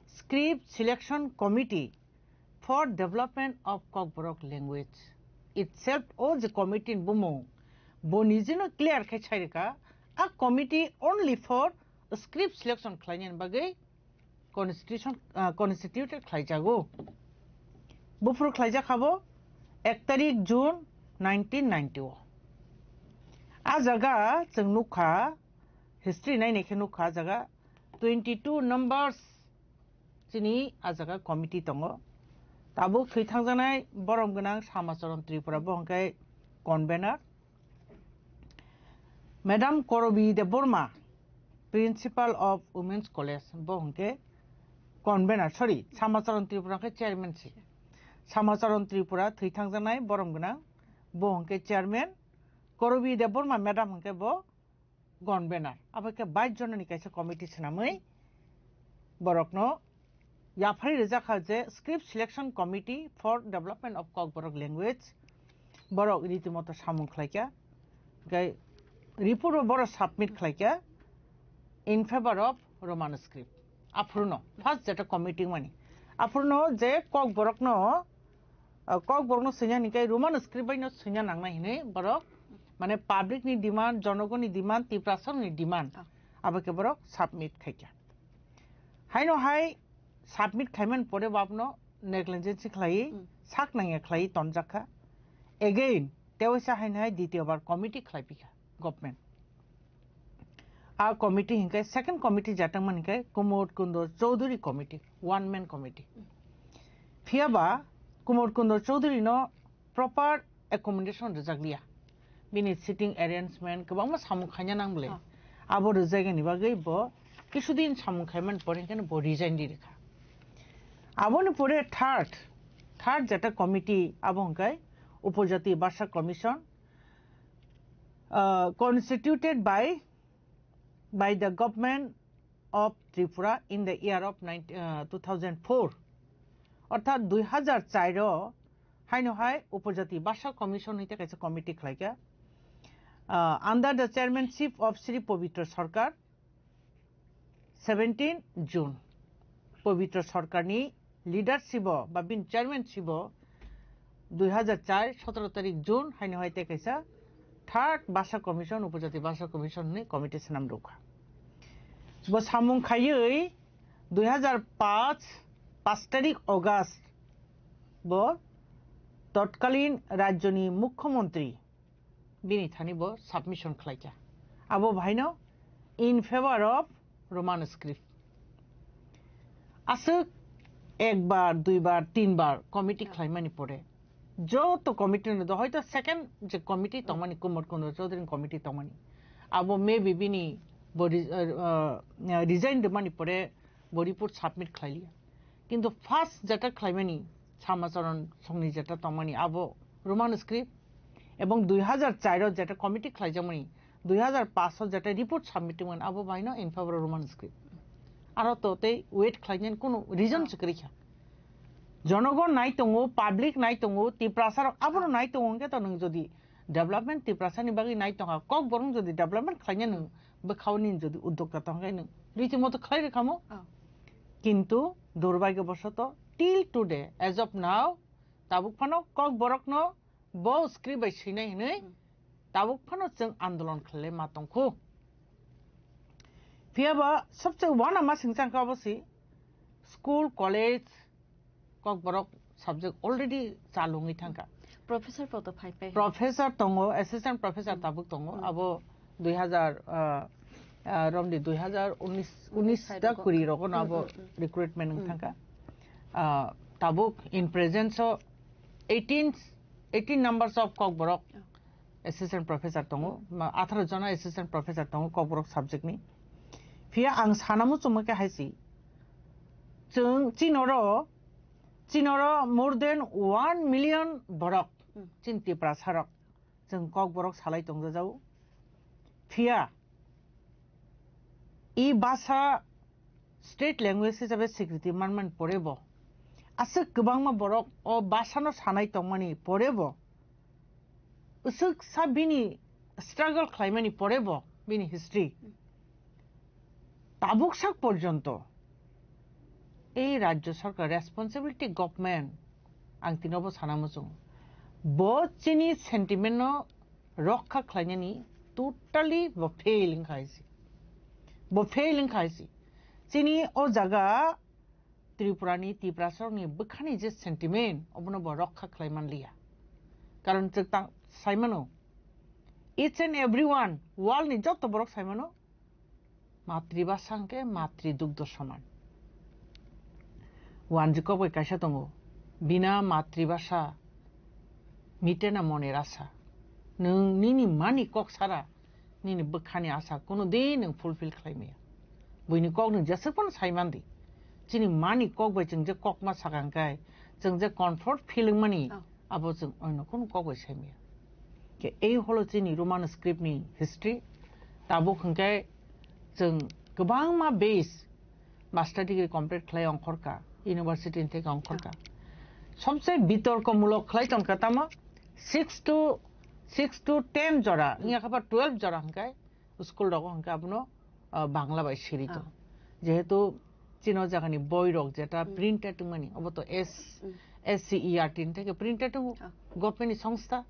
Script Selection Committee for Development of Kokborok Language itself, o je committee ni bumung, bo nijino clear khai sai rwkha, a committee only for script selection khlainani bagwi constitution, ah, constituted khlaijago. Buphuru khlaijak habo ek tarik June nineteen ninety o. A jaga chwng nukha, history nainai khe nukha, a jaga twenty two numbers chini a jaga committee tongo. Tabuk thwi thangjaknai borom gwnang Samacharan Tripura, bo hwnkhe convener. Madam Korobi Debbarma, Principal of Women's College, bo hwnkhe convener, sorry, Samacharan Tripura hwnkhe chairman se. Samacharan Tripura thwi thangjaknai borom gwnang, bo hwnkhe chairman. Korobi Debbarma madam hwnkhe bo convener. Abo khe bais jonani kaisa committee swnamwi borokno yapharwi rijak kha je Script Selection Committee for Development of Kokborok Language, borok ritimoto samung khlaikha, hwnkhe report bo borok submit khlaikha in favor of Roman script. Aphuruno first jeta committee mani, aphuruno je Kokborokno, uh, Kokborokno swina hwnkhe Roman script bai no swina nangnai hinwi borok, mane public ni demand, jonogoni demand, Tiprasani demand, abo khe borok submit khaikha. Haino hai submit khaimani pore bo abono negligence khlaiwi, sak nangya khlaiwi tonjak kha. Again, tewaisa haino hai ditiyo bar committee khlai pikha government. A committee hinkhe second committee jatangmani hinkhe Kumud Kundo Chowdhury committee, one man committee. Phiyaba Kumud Kundo Chowdhury no proper accommodation rijak liya. Bini sitting arrangement kwbangma samung khaina nang bwle. Abo rijak ni bagwi bo kisudin samung khaimani pore hinkhe bo resign di rikha. Aboni pore third, third jeta committee abo hinkhe Upojati Basa Commission, uh, constituted by, by the government of Tripura in the year of nineteen, uh, two thousand four, orthat dui hazar char o haino hai Upojati Basa Commission hwnkhe kaisa committee khlaikha, uh, under the chairmanship of Sri Pabitra Sarkar, seventeen June. Pabitra Sarkarni leadership o ba bini chairmanship o dui hazar char sotoro tarik June haino hai tei kaisa third Basa Commission, Upojati Basa Commission ni committee swnam rwkha. Bo samung khaiwi dui hazar paanch, paanch tarik August bo totkalin rajyoni mukhyamantri bini thani bo submission khlaikha. Abo bahaino in favor of Roman script. Aswk ekbar, duibar, tinbar committee khlaimani pore, joto committee no do hoito second je committee tongmani, Kumar Kundra Chaudhary committee tongmani, abo maybe bini bo re-, uh, uh, resign rwmani pore bo report submit khlailiya. Kintu first jeta khlaimani, Samacharan songni jeta tongmani, abo Roman script, ebong dui hazar char o jeta committee khlaijakmani, dui hazar paanch o jeta report submit wngmani, abo baino in favor of Roman script. Aro to tei wait khlainani kunu reason se kwrwi kha. Jonogon nai tongo, public nai tongo, Tiprasa rok abono nai tongo, hwnkhe to nwng jodi development Tiprasa ni bagwi nai tongkha, Kokborok jodi development khlainani nwng bwkhao nini jodi uddokta tongkha, nwng riti moto khlai rwkhamo. Kintu durbhagyo bosoto till today, as of now, tabuk phano Kokborokno bo script bai swinai hinwi tabuk phano chwng andolon khlai ma tongkhu. Phiyaba sobse wana ma singchang kha obo si school, college, Kokborok subject already chalungwi thangkha. Professor poto phai phai. Professor tongo, assistant professor tabuk tongo, abo dui hazar, ah, ah, romdi dui hazar unis, unis da kuri rogo no abo recruitment wng thangkha. Ah, tabuk in presence o eighteen, eighteen numbers of Kokborok assistant professor tongo, ma, atharo jona assistant professor tongo Kokborok subject ni. Phiya ang sana muchungma khe hai si, chwng chinoro, chinoro more than one million borok, chin Tiprasa rok, chwng Kokborok salai tongjajago. Phiya i basa state language hisabe swikriti manmani pore bo, aswk kwbangma borok o basa no sanai tongmani pore bo, uswk sa bini struggle khlaimani pore bo bini history. Tabuk sak porjonto ei rajyo sarkar, responsibility government, ang tinobo sana muchung, bo chini sentiment no rokha khlainani totally bo fail wngkha hai si. Bo fail wngkha hai si. Chini o jaga Tripura ni, Tiprasa rok ni bwkhani je sentiment, obono bo rokha khlai manliya. Karon chwng tang saimano, each and everyone, world ni joto borok saimano, matribhasha hwnkhe matri dugdho soman. Wanjwi kok bai kaisa tongo, bina matribhasha mitena mone rasa. Nwng nini mani kok sara nini bwkhani asa kuno din nwng fulfill khlai maya. Buini kok nwng jeswk phano sai man di. Chini mani kok bai chwng je kokma sakha hwnkhe, chwng je comfort feeling mani, Oh. abo chwng oino kunu kok bai sai maya. Ke ei holo chini Roman script ni history. Tabuk hwnkhe chwng kwbangma base master degree complete khlai ongkhorka, university ni theke ongkhorka. Somse bitorko mulok khlai tongkha tamo six to, six to ten jora, wngya kha ba twelve jora hwnkhe school rogo hwnkhe abono, ah, Bangla bai siri tong. Ah. Jehetu chini o jagani boi rok jeta Hmm. printed wngmani, obo to S, Hmm. S C E R T ni theke printed wngo, Ah. government ni songstha,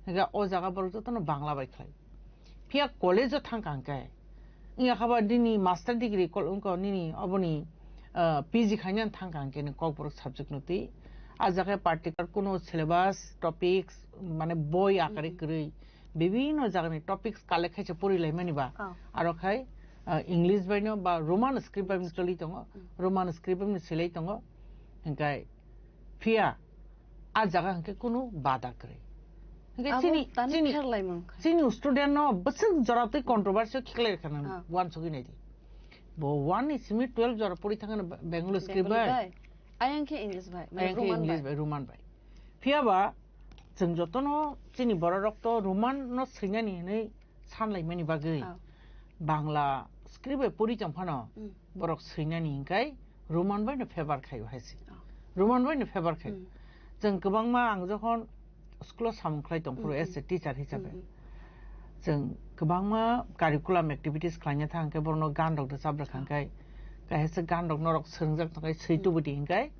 hwnkhe o jaga borok jotono Bangla bai khlai. Phiya college o thangkha hwnkhe, wngya kha ba nini master degree kol-, wngkha nini oboni, ah, P G khaina thangkha hwnkhe ni Kokborok subject no twi. A jaga particular kuno syllabus, topics, mane boi akare Hmm. kwrwi, bibinno jagani topics collect khaisa pori laimani ba. Oh. Aro khai, ah, English bai no ba Roman script bai no choli tongo, Hmm. Roman script bai no silai tongo. Hwnkhe phiya a jaga hwnkhe kunu bada kwrwi. Hwnkhe Abo chini, tani chini, pherlaimung kha. Chini student no bwswk jora twi controversy kheklai rwkha nang Ah. uansugwi naidi. Bo one ni simi twelve jora pori thangkha no Bengali script Bengali bai. bai. Ayang khe English bai, mane Ayang khe Roman English bai. bai, Roman bai. Phiya ba chwng jotono chini borok rok to Roman no swinani hinwi sanlaimani bagwi Ah. Bangla script bai pori tong phano Hmm. borok swinani hinkai Roman bai no favor khaio hai se. Oh. Roman bai no favor khaio. Hmm. Chwng kwbangma ang jokhon school o samung khlai tong phuru Hmm, as a hmm. teacher hisabe. Hmm, hmm. Chwng kwbangma curriculum activities khlaina thang khe borokno gan rok rwchap rwkha Oh. hwnkhe kaisa gan rok norok swrwngjak tongkhe swi Hmm. tubudi hwnkhe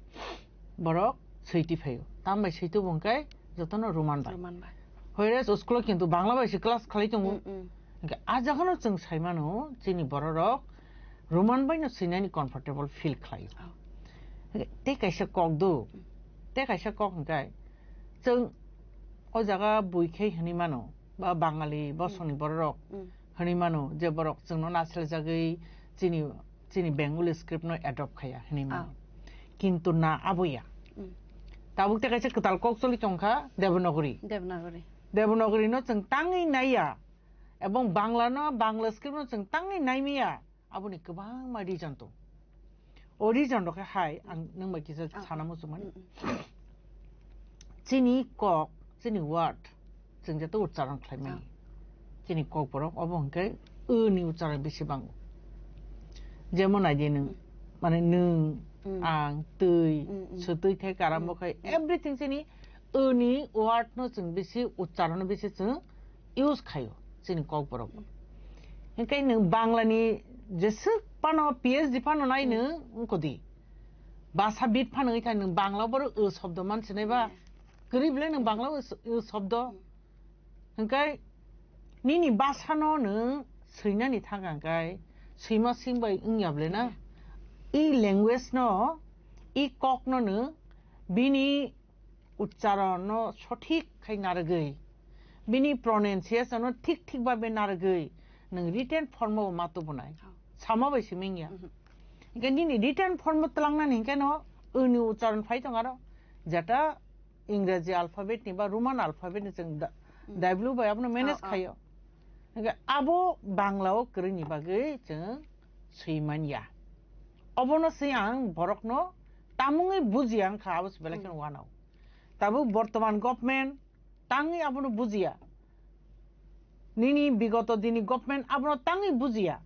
borok swi tiphaio. Tambai swi tubu hwnkhe jotono Roman bai. Roman bai. Whereas o school o kintu Bangla bai se class khlai tongo. Mm, mm. Hwnkhe a jaga no chwng sai mano chini borok rok Roman bai no swinani comfortable feel khlaio. Oh. Hwnkhe tei kaisa kok do, Mm. tei kaisa kok hwnkhe chwng o jaga bui khe hwnwi mano ba Bangali bosongni Mm. borok rok Mm. hwnwi mano je borok chwngno nasilajagwi chini, chini Bengali script no adopt khaya hwnwi mano. Ah. Kintu na abo ya. Mm. Tabuk tei kaisa kwtal kok choli tongkha Devanagari. Devanagari. Devanagari no chwng tangwi naiya, ebong Bangla no, Bangla script no chwng tangwi naimaya, aboni kwbangma reason tong. O reason rok khe hai, ang nwng bai kisa Ah. sana muchungmani. Mm, mm. Chini kok, chini word, chwng jeto uchcharon khlai mani. Ah. Chini kok borok, obo hwnkhe o ni uchcharon bisi bango. Jemon naidi nwng, Mm. mane nwng, Mm. ang, twi, Mm, mm. swtwi thai karambo Mm, khai, mm. everything chini o ni word no chwng bisi uchcharon bisi chwng use khaio chini kok borok. Hwnkhe nwng Bangla ni jeswk phano P H D phano nai nwng wngkodi. Basa bit phano wngkha nwng Bangla borok o shobdo man sinai ba. Yeah. Kwrwi bwle nwng Bangla o s-, o shobdo. Hmm. Hwnkhe nini basa no nwng swinani thang kha hwnkhe swima swing bai wngya bwle na. Yeah. I language no, i kok no nwng bini uchcharon no sothik khai narwgwi, bini pronunciation no thik thik babe narwgwi nwng written form o ma tubunai. Oh. Sama bai simi wngya. Mhm. Hwnkhe nini written form o twlangnani hwnkhe no o ni uchcharon phai tong aro, jeta Ingreji alphabet ni ba Roman alphabet ni chwng da-, Mm. W bai abono manage Oh, oh. khaio. Hwnkhe abo Bangla o kwrwini bagwi chwng swi manya. Obono se ang borokno tamungwi bujiya wngkha, abo se belai kheno Mm. wanao. Tabuk bortoman government tangwi abono bujiya. Nini bigoto dini government abono tangwi bujiya.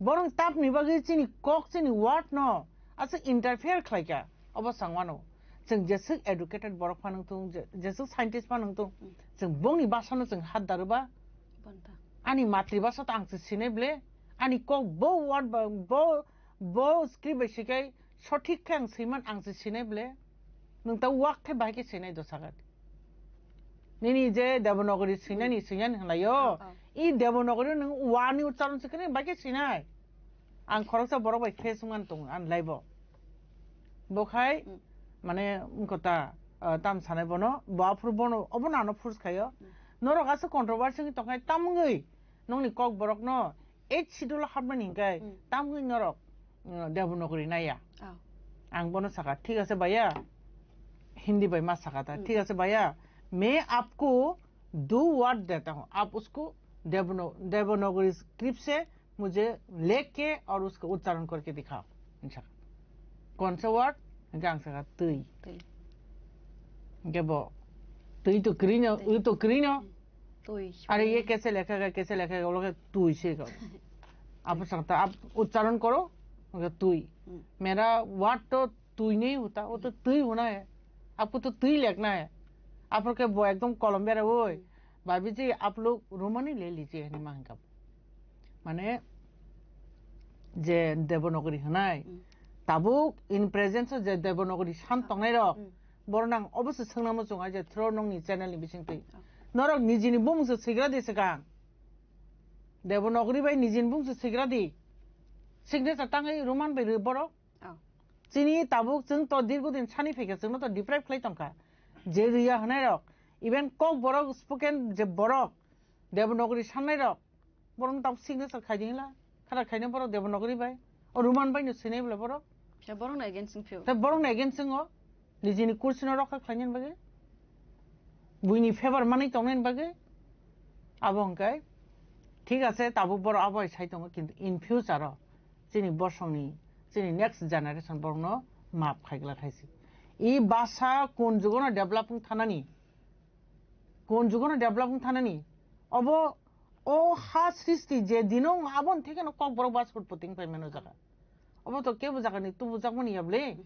Borok tapni bagwi chini kok, chini word no aswk interfere khlaikha. Obo sangwano. Chwng jeswk educated borok phano wngthung, je-, jeswk scientist phano wngthung, Mm. chwng bongni basa no chwng hat daruba. Bonta. Ani matri basa to ang se sinai ble. Ani kok bo word ba, bo, bo script bai sikai sothik khe ang swiman ang se sinai ble. Nwng ta wak khe bahai khe sinai do sagat. Nini je Devanagari swinani, Hmm. swinani hwnlaio. Oh, oh. I Devanagari nwng wa ni uchcharon se khe bai khe sinai. Ang khoroksa borok bai face wngmani tongo ani life o. Bo khai, Hmm. mane, wngkha ta, ah, tam sanai bono, bo aphuru bono, obono ano force khaio. Hmm. Norok aswk controversy wngwi tongkhai, tamungwi nokni kok borokno eighth schedule o hapmani hinkhe, Hmm. tamungwi norok, mm, Devanagari naiya. Oh. Ang bono saka, "Thik ase bhaiya," Hindi bai ma saka ta, "Thik ase bhaiya, main aapko do word deta hoon, aap usko Devno-, Devanagari script se mujhe lekh ke aur usko uchcharan karke dikhao." Ang saka, "Kaun sa word?" Ang saka, "Twi." Twi. Ge bo, "Twi to krino, u to krino." Twi. "Are ye kaise lekha gaya, kaise lekha gaya?" Bolo ke, "Twi se ka." Aap sangta, "Aap uchcharan karo." Ge, "Twi." Hmm. Mera word to twi nahi hota, wo to twi hona hai. Aapko to twi lekhna hai. Aap ke bo ekdom kolom bera, "Oi, bhabi ji, aap log Romani le lijiye," hani mangka. Mane, je Devanagari hwnai, hmm, tabuk in presence o je Devanagari san tongnai rok, hmm, borok nang obosi swngnamo chwng ai je through nongni channel ni bisingtwi. Oh. Norok nijini bumung se sigra di swkang. Devanagari bai nijini bumung se sigra di. Signature tangwi Roman bai rw borok. Oh. Chini tabuk chwng to dirgo din sani phaikha, chwngno to deprive khlai tongkha. Je rw ya hwnai rok, even Kokborok spoken je borok, Devanagari sannai rok, borokno tabuk signature khai di hwnla. Khara khaina borok Devanagari bai. O Roman bai no sinai bwla borok. Khe borokno against wng phio. Tei borokno against wngo. Nijini kursi no rokha khlaina bagwi. Buini favor manwi tongna bagwi. Abo hwnkhe thik ase, tabuk borok abo hai sai tongo, kintu in future o chini bosongni, chini next generation borokno map khai glak hai se. I basa kun jugo no develop wng thanani. Kun jugo no develop wng thanani. Obo o ha srishti je dino wng aboni theke no Kokborok bas utpoti wng paimano jaga. Obo to kebo jaga ni tubu jakmani ya bwle.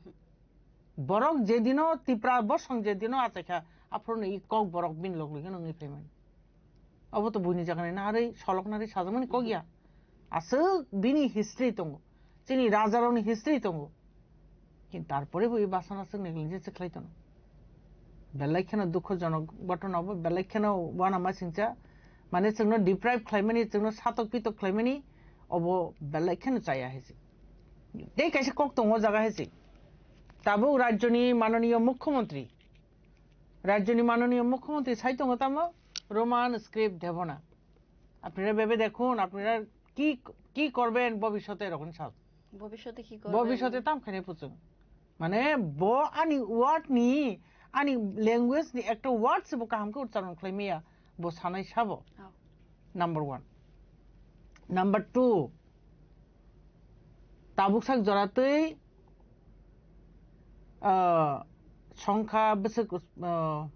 Borok je dino Tipra bosong je dino achaikha, aphuru no i Kokborok bini log logi no wngwi paimani. Obo to buini jaga ni narwi solok narwi sajakmani kok ya. Aswk bini history tongo. Chini rajarokni history tongo. Kintu tarpore bo i basana chwng negligence khlai tono. Belai kheno dukhojonok ghotona obo, belai kheno uanama singcha. Mane chwngno deprive khlaimani, chwngno satok pitok khlaimani, obo belai kheno chaya hai se. Tei kaisa kok tongo o jaga hai se. Tabuk rajyoni mananiyo mukhyamantri, rajyoni mananiyo mukhyamantri sai tongo tamo Roman script Devona. আপনারা ভেবে দেখুন, আপনারা কি, কি করবেন ভবিষ্যতে এরকম সাল। ভবিষ্যতে কি করবেন? ভবিষ্যতে tam khainai puchung. Mane bo ani word ni, ani language ni ekta word se bo kaham khe uchcharon khlai maya, bo sanai sabo. Oh. Number one. Number two, tabuk sak jora twi, ah, songkha bwswk, ah,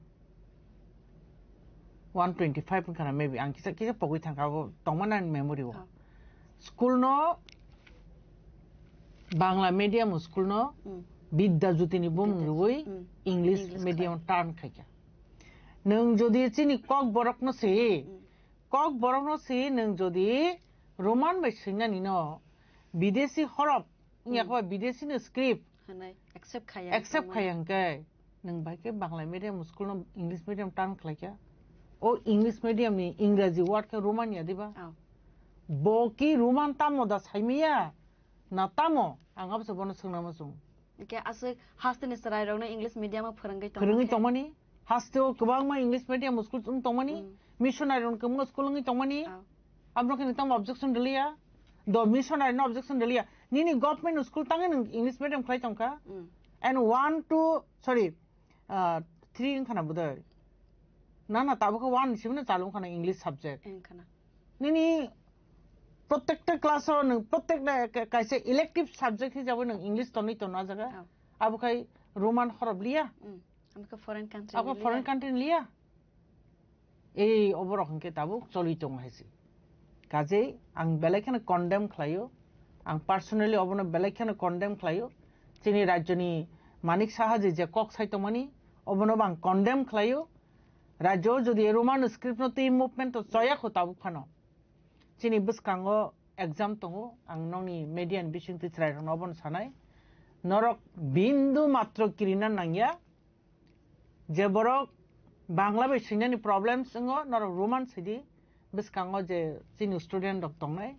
one twenty five wngkha na, maybe ang kisa, kisa pogwi thangkha, abo tongmani ani memory o. Oh. School no, Bangla medium school no, hmm, Bidya Jyoti ni bumung Bidya rwi, hmm, English English medium khlai, turn khaikha. Nwng jodi chini Kokborok no se, hmm, Kokborok no se nwng jodi Roman bai swinani no, bidesi horop, hmm, wngya khe ba bidesi ni script hwnwi accept khaya, accept khaya hwnkhe, nwng bai khe Bangla medium school no English medium turn khlaikha. O English medium ni Ingraji word khe Roman ya diba? Oh. Bo ki Roman tamo da saimaya? Na tamo? Ang abo se bono swngna muchung. Hwnkhe aswk hasteni chwrairokno English medium o phwrwngwi tongma phwrwngwi khe? Tongmani? Hasteo kwbangma English medium school wng tongmani? Hmm. Missionary rok kwbangma school wngwi tongmani? Oh. Abro khe nwng tamo objection rwliya? Do missionary no objection rwliya. Nini government school tangwi nwng English medium khlai tongkha? Hmm. And one, two, sorry, ah, three wngkha na bodoi? Na, na, tabuk khe one ni simi no chalu wngkha na English subject. Wngkha na. Nini protekta class o nwng protekta ka-, kaisa elective subject hisabe nwng English tonwi tono ah jaga. Oh. Abo khai Roman horop liya. Mm. Abo khe foreign country ni liya. Abo foreign country ni liya. Ei oborok hwnkhe tabuk choli tongo hai se. Kajei ang belai kheno condemn khlaio. Ang personally obono belai kheno condemn khlaio. Chini rajyoni Manik Saha je, je kok sai tongmani, obono bo ang condemn khlaio. Rajyo jodi Roman script no twi movement to choya kho tabuk phano. Chini bwskango exam tongo, ang nokni media ni bisingtwi chwrairokno obono sanai. Norok bindu matro kirina nangya. Je borok Bangla bai swinani problems wngo, norok Roman swidi. Bwskango je chini student rok tongnai,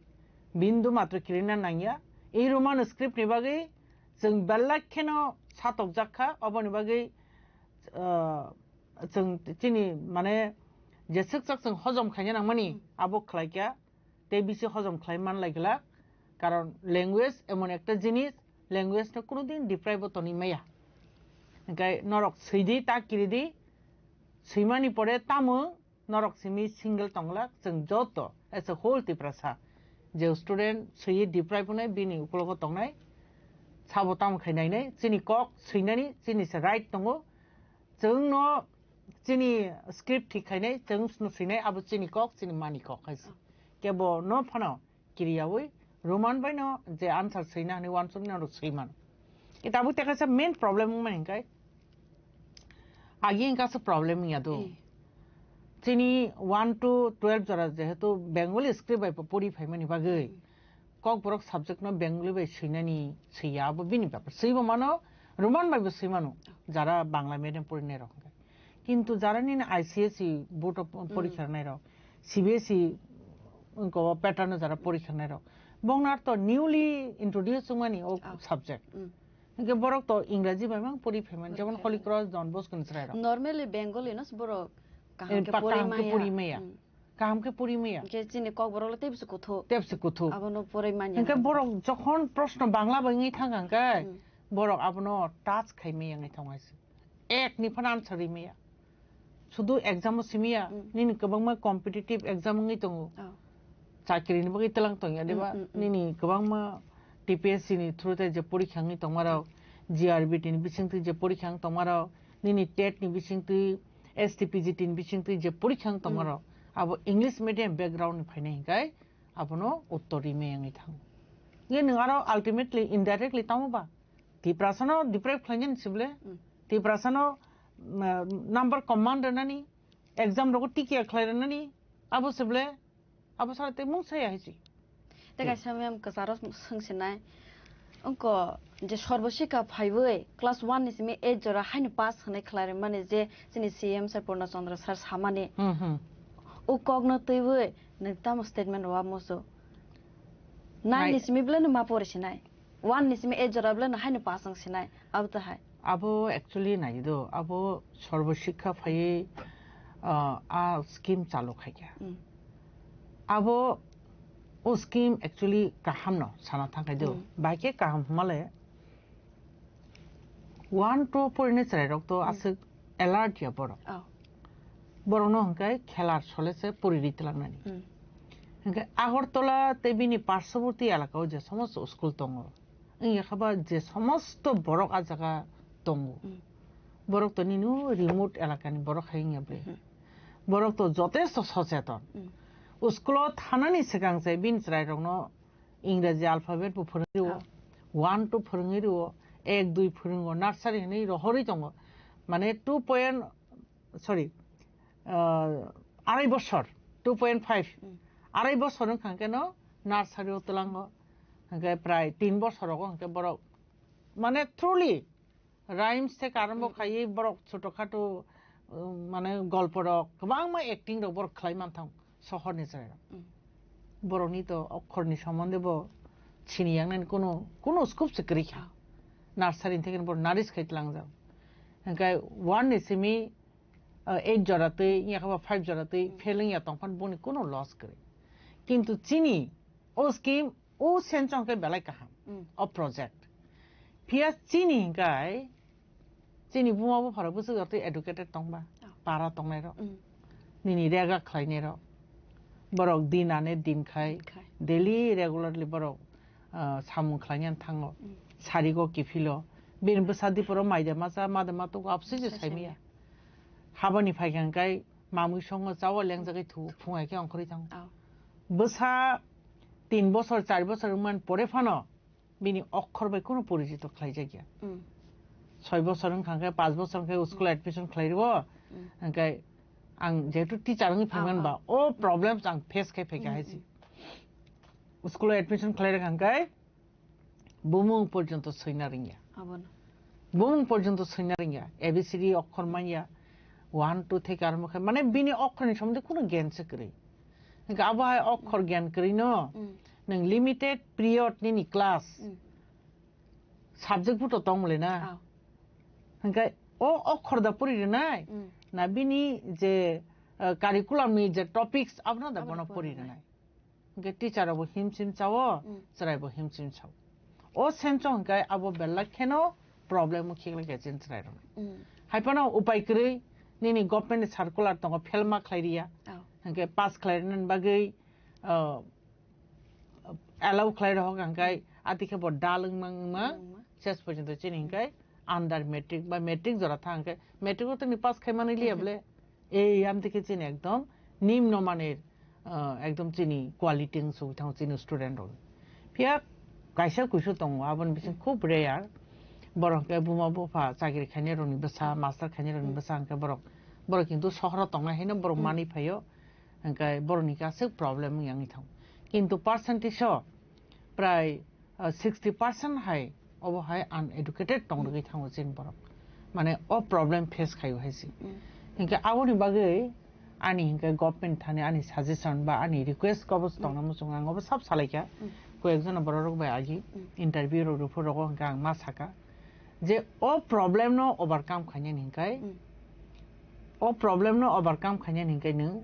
bindu matro kirina nangya. I Roman script ni bagwi chwng belai kheno satokjak kha, oboni bagwi, ah, chwng chini mane je swkchak chwng hojom khaina nangmani, hmm, abo khlai kha, tei bisi hojom khlai man lai glak. Karon language emon ekta jinis, language no kuno din deprive bo toni maya. Hingke norok swi di, ta kiri di, swimani pore tamo norok simi single tonglak, chwng joto as a whole Tiprasa. Je student swi deprive wngnai, bini ukologo tongnai, sabo tamo khai nainai, chini kok swinani, chini se right tongo. Chwng no chini script thik khainai, chwng sno swinai, abo chini kok, chini mani kok hai se. Kebo no phano kiriyawi, Roman bai no je answer swina hwnwi uansukni norok swi mano. Ita abo tei kaisa main problem wngmani hingkai, agi hingka se problem wngya do. Eh. Chini one to twelve jora jehetu Bengali script bai pori phaimani bagwi, Kokborok subject no Bengali bai swinani swiya, abo bini bepar. Swibo mano, Roman bai bo swi mano, jara Bangla medium porinai rok hingke. Kintu jara nini I C S E board of porikha rwnai rok, C B S E wngko pattern o jara porikha rwnai rok, bongnar to newly introduce wngmani o Oh. subject. Mm. Hingke borok to Ingraji bai mang pori phaimani, jemon Porikha Holy rwnai. Cross, Don Bosco ni chwrai rok. Normally Bengali no borok kaham Eh, khe pa-, pori kaham khe maya. pori maya. Mm. Kaham khe pori maya. Hingke chini kokborok le tebse kuthuk. Tebse kuthuk. Abono pori manya Hingke nang. Borok jokhon proshno Bangla bai wngwi thang kha hingke, Hmm. borok abono touch khai maya wngwi thang hai se. Ek ni phano answer ri maya. Sudu exam o simi ya, Hmm. nini kwbangma competitive exam wngwi tongo. Oh. Chakri ni bagwi tlang tong ya, diba? Hmm, hmm, hmm. Nini kwbangma T P S C ni through te je porikha wngwi tongma rok, G R B T ni bising twi je porikha wng tongma rok, nini tet ni bising twi, S T P G T ni bising twi je porikha wng tongma Hmm. rok, abo English medium background ni phainai hingkai abono uttor ri maya wngwi thango. Nge nwng aro ultimately, indirectly tamo ba? Tiprasano deprive khlainani sible? Hmm. Tiprasano, mm, number command rwnani, exam rogo tikia khlai rwnani, abo sible? Abo sara tei mung saya hai si. Tei kaisa mem kwcharo swngsinai. Wngko je Sarva Shiksha phaiwi class one ni simi eight jora haino pass hwnwi khlai rwmani je chini C M sir Purna Chandra sir samani. Hmm, hmm. O kokno twiwi nwng tamo statement rwa musu. Nine Nai- ni simi belai no ma pori sinai. One ni simi eight jora belai no haino pass wng sinai. Abo to hai. Abo actually nai do, abo Sarva Shiksha phaiwi, ah, a scheme chalu khaikha. Hmm. Abo o scheme actually kaham no sana thangkhai do. Hmm. Bai khe kaham hwnmale one to porinai chwrai rok to Hmm. aswk alert ya borok. Oh. Borok no hwnkhe khelar sole se pori ri twlangnani. Hmm. Hwnkhe Agartala tei bini parshoboti elaka o je somosto school tongo. Wngya kha ba je somosto borok a jaga tongo. Hmm. Borok to nini remote elakani borok hai wngya ble. Hmm. Borok to jotesto socheton. Hmm. School o thanani swkang se bini chwrai rokno Ingraji alphabet bo phwrwngwi rwo, Ah. one, two phwrwngwi rwo, ek, dui phwrwngo, nursery hwnwi rohorwi tongo. Mane two point, sorry, ah, arai bosor, two point five. Hmm. Arai bosor wngkha hwnkhe no nursery o twlango. Hwnkhe prai tin bosor rogo hwnkhe borok, mane truly rhymes theke arombo Hmm. khaiwi borok choto khato, um, mane golpo rok kwbangma acting rok borok khlai manthango sohor ni chwrai rok. Hmm. Borok ni to okhor ni somonde bo sini yang nani kuno, kuno scope se kwrwi kha. Ah. Nursery theke borok naris khai tlangjak. Hwnkhe one ni simi, uh, eight jora twi, yakha ba five jora twi Hmm. fail wngya tongphano boni kuno loss kwrwi. Kintu chini o scheme O senchong khe belai kaham, Mm. o project. Phiya chini hingkai, chini buma bupharo bwswk jotoi educated tongba, Oh. para tongnai rok, Mm. nini rega khlainai rok, borok din ane din khai, Din khai. daily regularly borok, ah, samung khlainani thango, Mm. sarigo kiphilo, bini bwsa diporo mai de ma cha, ma de ma tugo, absui je Sa saimaya. saimaya. Habani phaikha hingkai, mamui songo chawo lengjagwi thu, phung hai khe ongkhorwi thango. Oh. Bwsa tin bosor, char bosor wngmani pore phano bini okhor bai kunu porijito khlaijakya. Mm. Soi bosor wngkha khe, panch bosor wngkha khe school admission khlai rwo. Mm. Hwnkhe ang jehetu teacher wngwi phaimani Ah, ba, ah. o problems ang face khai phaikha Mm, hai si. mm. School admission khlai rwkha hwnkhe, bumung porjonto soina rwngya. Abono. Bumung porjonto soina rwngya. A B C D okhor manya. One, two theke arombo khe. Mane bini okhorni somondi kuno gyan se kwrwi. Hingke abo hai okhor gyan kwrwi no. Mm. Nwng limited period nini class. Mm. Subject bo to tong le na. Ah. Hingke o okhor da puri rwnai. Mm. Na bini je, eh, curriculum ni je topics abono da Abono bono puri puri rwnai. rwnai. Hingke teacher rok bo himsim chao, Mm. chwrai bo himsim chao. O sense o hwnkhe abo belai kheno problem o khiklai kha chini chwrairok. Mm. Hai phano upai kwrwi nini government ni circular tongo, fail ma khlai riya. Oh. Hwnkhe pass khlai rwna bagwi, uh, allow khlai rok hwnkhe ati khe bo dal wngma wngma wngma. Ses porjonto chini hwnkhe under matric ba matric jora thang hwnkhe matric o tini pass khai manwi liya bole. Ei amtwi khe chini ekdom nimno manir, ah, ekdom chini quality wng sugwi thango chini student rok. Phiya kaisa kuisu tongo, aboni bising khub rare. Borok hwnkhe buma bupha chakri khainai rokni bwsa, master khainai rokni bwsa hwnkhe borok, borok kintu sohoro tongnai haino borok manwi phaio. Hwnkhe borokni aswk problem wng yang thango. Kintu percentage o prai, ah, sixty percent hai obo hai uneducated tong rwgwi thango chini borok. Mane o problem face khaio hai se. Mm. Hinkhe aboni bagwi ani hinkhe government thani ani suggestion ba ani request kobo tongna muchung ang obo sab salaikha. Mm. Koyekjona borok rok bai agi interview rok rwphuru rogo hinkhe ang ma saka je o problem no overcome khainani hinkhe Mm. o problem no overcome khainani hinkhe nwng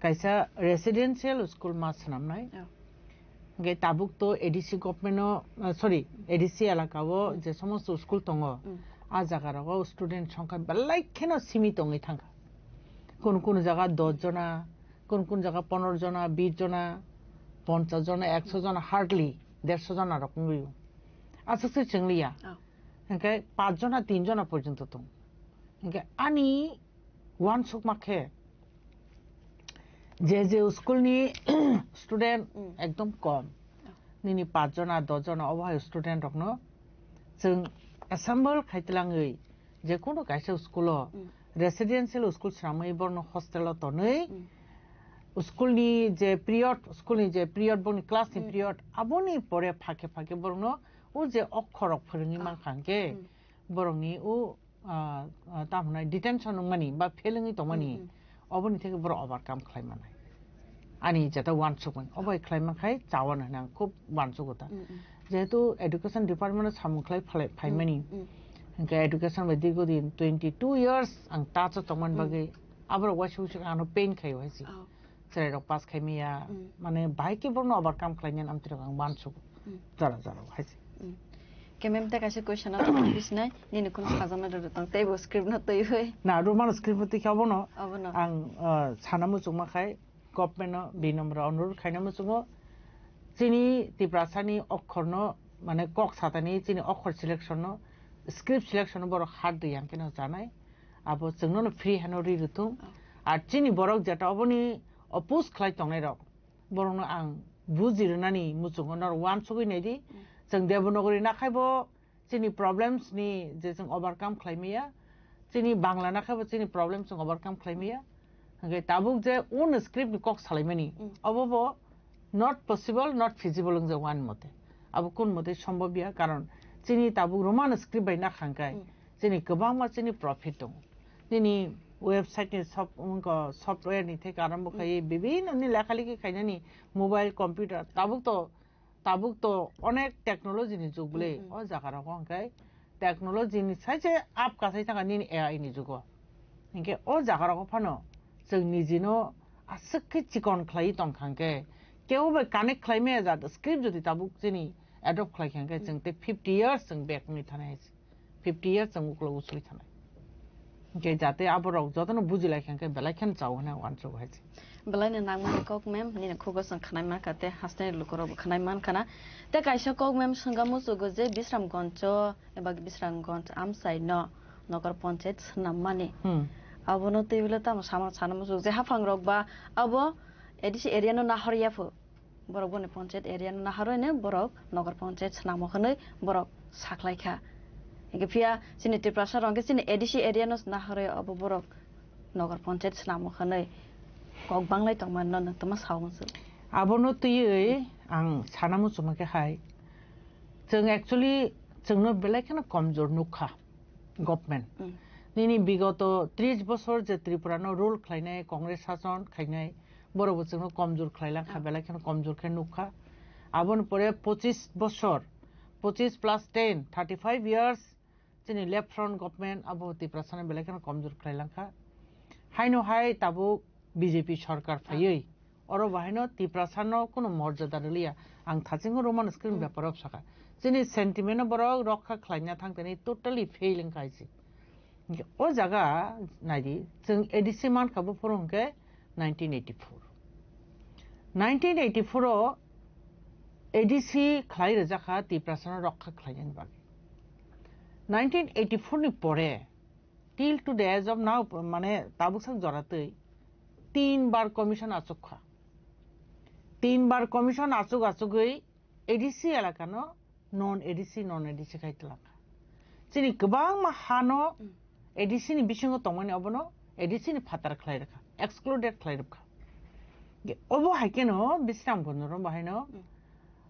kaisa residential school ma swnamnai. Oh. Hingke tabuk to A D C government o, ah, sorry, A D C elaka o je somosto school tongo, ah jaga rogo student songkha belai kheno simi tongwi thangkha. Kun kun jaga dos jona, kun kun jaga pondro jona, bis jona, ponchas jona, ekso jona, hardly derso jona rok wngwi o. Aswk se chwngliya. Oh. Hingke pach jona, tin jona porjonto tong. Hingke ani uansukma khe je je school ni student ekdom kom. Nini pach jona, dos jona obo hai student rokno chwng assemble khai twlangwi je kono kaisa school o residential school swnamwi borokno hostel o tonwi school ni je period, school ni je period, boni class ni period, aboni pore phake phake borokno o je okhorok phwrwngwi mankha hwnkhe borokni o ah, ah, tamo hwnai detention wngmani ba fail wngwi tongmani, oboni theke borok overcome khlai manai. Ani jeta uansukmani, obo hai khlai mankhai chawano hwnwi ang khub uansugo ta. Jehetu education department o samung khlai phalai phaimani, hingke education bai dirgo din twenty two years ang touch o tongmani bagwi aborok waisa waisa ano pain khaio hai se. Oh. Chwrairok pass khai maya, mane bahai khe borokno overcome khlainani amtwirok ang uansugo. Jora jora hai se. Ke mem ta kaisa question no tong bisnai, nini kun sajama do tong tei bo script no twi hoi. Na, Roman script no twi kha bono. Abono. Ang, uh, sana muchungma khai, government no, bini nombor o onurod khaina muchungo. Chini Tiprasani okhor no, mane kok satani chini okhor selection no, script selection no borok hard de yang khe no janai. Abo chwngno no free hano ri rwthung. Ar chini borok jeta oboni oppose khlai tongnai rok, borokno ang buji rwnani muchungo norok uansugwi naidi. Chwng Devanagari nakhaibo chini problems ni je chwng overcome khlai maya, chini Bangla nakhaibo chini problems chwng overcome khlai maya. Hingke tabuk je un script ni kok salaimani, obo bo not possible, not feasible wng jak ani mote. Abo kun mote sombobya, karon chini tabuk Roman script bai nakhang kai, chini kwbangma chini profit tongo. Nini website ni sof-, wngkha software ni theke arombo khai, bibinno ni lekha likhi khainani mobile, computer, tabuk to, tabuk to onek technology ni jug bwle. O jaga rogo hwnkhe technology ni sai se up kasai thangkha nini A I ni jugo. Hinkhe o jaga rogo phano chwng nijino aswk khe chikon khlaiwi tongkha hwnkhe, kebo bai connect khlai maya jat script jodi tabuk chini adopt khlai kha hwnkhe, chwng tei fifty years chwng back wngwi thanai hai se. Fifty years chwng ukulok usui thanai. Hinkhe jate aborok jotono bujilai kha hwnkhe belai kheno chao hwnwi uansuk hai se. Belai no nangmani kok mem, nini khugo chwng khnai mankha tei hasteni lukurokbo khnai mankhana. Tei kaisa kok mem swngkha muchugo je Bisramganj o eba Bisramganj amchai no Nagar Panchayat swnammani. Hmm. Abono twiwilo tamo sama sana muchuk je haphangrok ba abo A D C area no nahor yaphu. Borok boni Panchayat area no naharwi no borok Nagar Panchayat swnamo hwnwi borok saklaikha. Hinkhe phiya chini Tiprasa rok hinkhe chini A D C area no naharwi abo borok Nagar Panchayat swnamo hwnwi kok banglai tongmani no nwng tongma sao muchuk. Abono twiwi ang sana muchungma khe hai, chwng actually chwngno belai kheno komjor nukha government. Mm. Nini bigoto tris bosor je Tripura no rule khlainai, Congress sason khainai, borok bo chwngno komjor khlai langkha, belai kheno komjor khe nukha. Aboni pore pochis bosor, pochis plus ten, thirty five years, chini left front government abo Tiprasa no belai kheno komjor khlai langkha. Haino hai tabuk B J P sarkar phaiwi Oro bahaino Tiprasano kuno morjada rwliya. Ang thachingo Roman script beparo saka. Chini sentiment no borok rokha khlaina thangtani totally fail wngkha hai se. O jaga naidi, chwng A D C mankha buphuru hwnkhe nineteen eighty-four. Nineteen eighty-four o A D C khlai rwjakha Tiprasano rokha khlainani bagwi. Nineteen eighty-four ni pore till to the age of now, mane tabuk sak jora twi tin bar commission achuk kha. Tin bar commission achuk achugwi A D C elakano non A D C, non A D C khai twlangkha. Chini kwbangma hano A D C ni bisingo tongmani obono A D C ni phatar khlai rwkha, excluded khlai rwkha. Ge-, obo hai kheno Bisram Gondoro bahaino,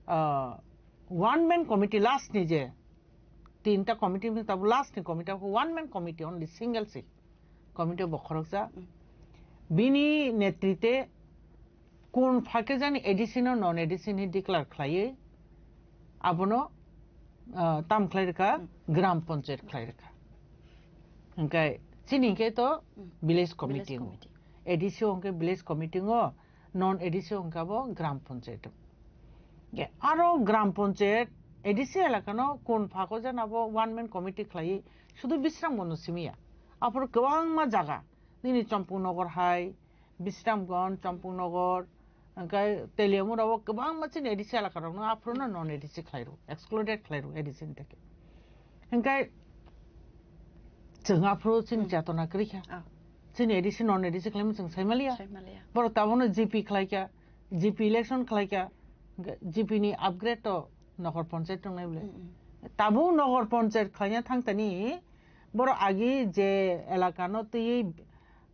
ah, one man committee last ni je tinta committee ni tabu last ni committee one man committee, only single seat committee bo khoroksa. Bini netrite kun phake jani A D C no non A D C ni declare khlaiwi abono, ah, tam khlai rwkha, gram panchayat khlai rwkha. Hingkai chini hingke to village committee o. A D C o hingke village committee o, non A D C o hingke abo gram panchayat o. Ge, aro gram panchayat A D C elakano kun phako jani abo one man committee khlaiwi sudu Bisram Gondo simiya. Aphuru kwbangma jaga, nini Champung Nogor hai, Bisramganj, Champungnagar, hingkai Teliamura o kwbangma chini A D C elaka rokno aphuru no non A D C khlai rw, excluded khlai rw A D C ni theke. Hingkai chwng aphuru chini chetona kwrwi kha. Chini A D C non A D C khlaima chwng sai maliya. Borok tabukno G P khlai kha, G P election khlai kha, hingkai G P ni upgrade to Nogor Panchayat tongnai bole. Tabuk Nogor Panchayat khlaina thangtani borok agi je elaka no twiwi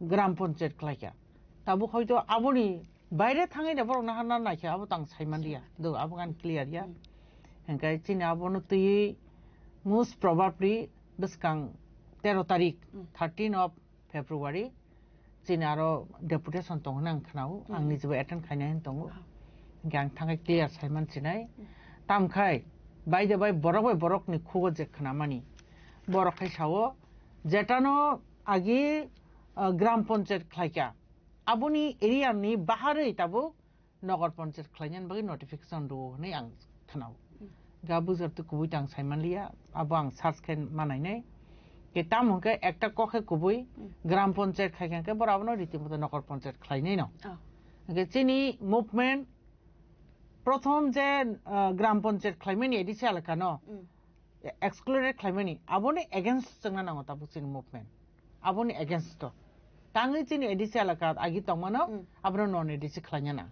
gram panchayat khlaikha. Tabuk hoito aboni baire thangwi da borok naharna naikha, abo tang saiman liya. Do abo gan clear ya. Hingkai chini abono twiwi most probably bwskang tero tarik, thirteen of February, chini aro deputation tongo nang khnao, ang nijebo attend khaina hin tongo. Hingke ang thangwi clear saiman sinai. Tamkhai bai de bai borok bai borok ni khugo je khnamani. Borok khai sao, jetano agi, ah, gram panchayat khlaikha. Aboni area ni baharwi tabuk Nogor Panchayat khlainani bagwi notification rwo hwnwi ang khnao. Ga bujor twi kubui tang saiman liya, abo ang search khe manainai. Ke tamo hwnkhe ekta kok khe kubui, gram panchayat khai khe borok abono riti moto Nogor Panchayat khlainai no. Hwnkhe chini movement prothom je, ah, gram panchayat khlaimani A D C elaka no, excluded khlaimani, aboni against chwngna nango tabuk chini movement. Aboni against to. Tangwi chini A D C elaka agi tongmano, abono non A D C khlaina nang.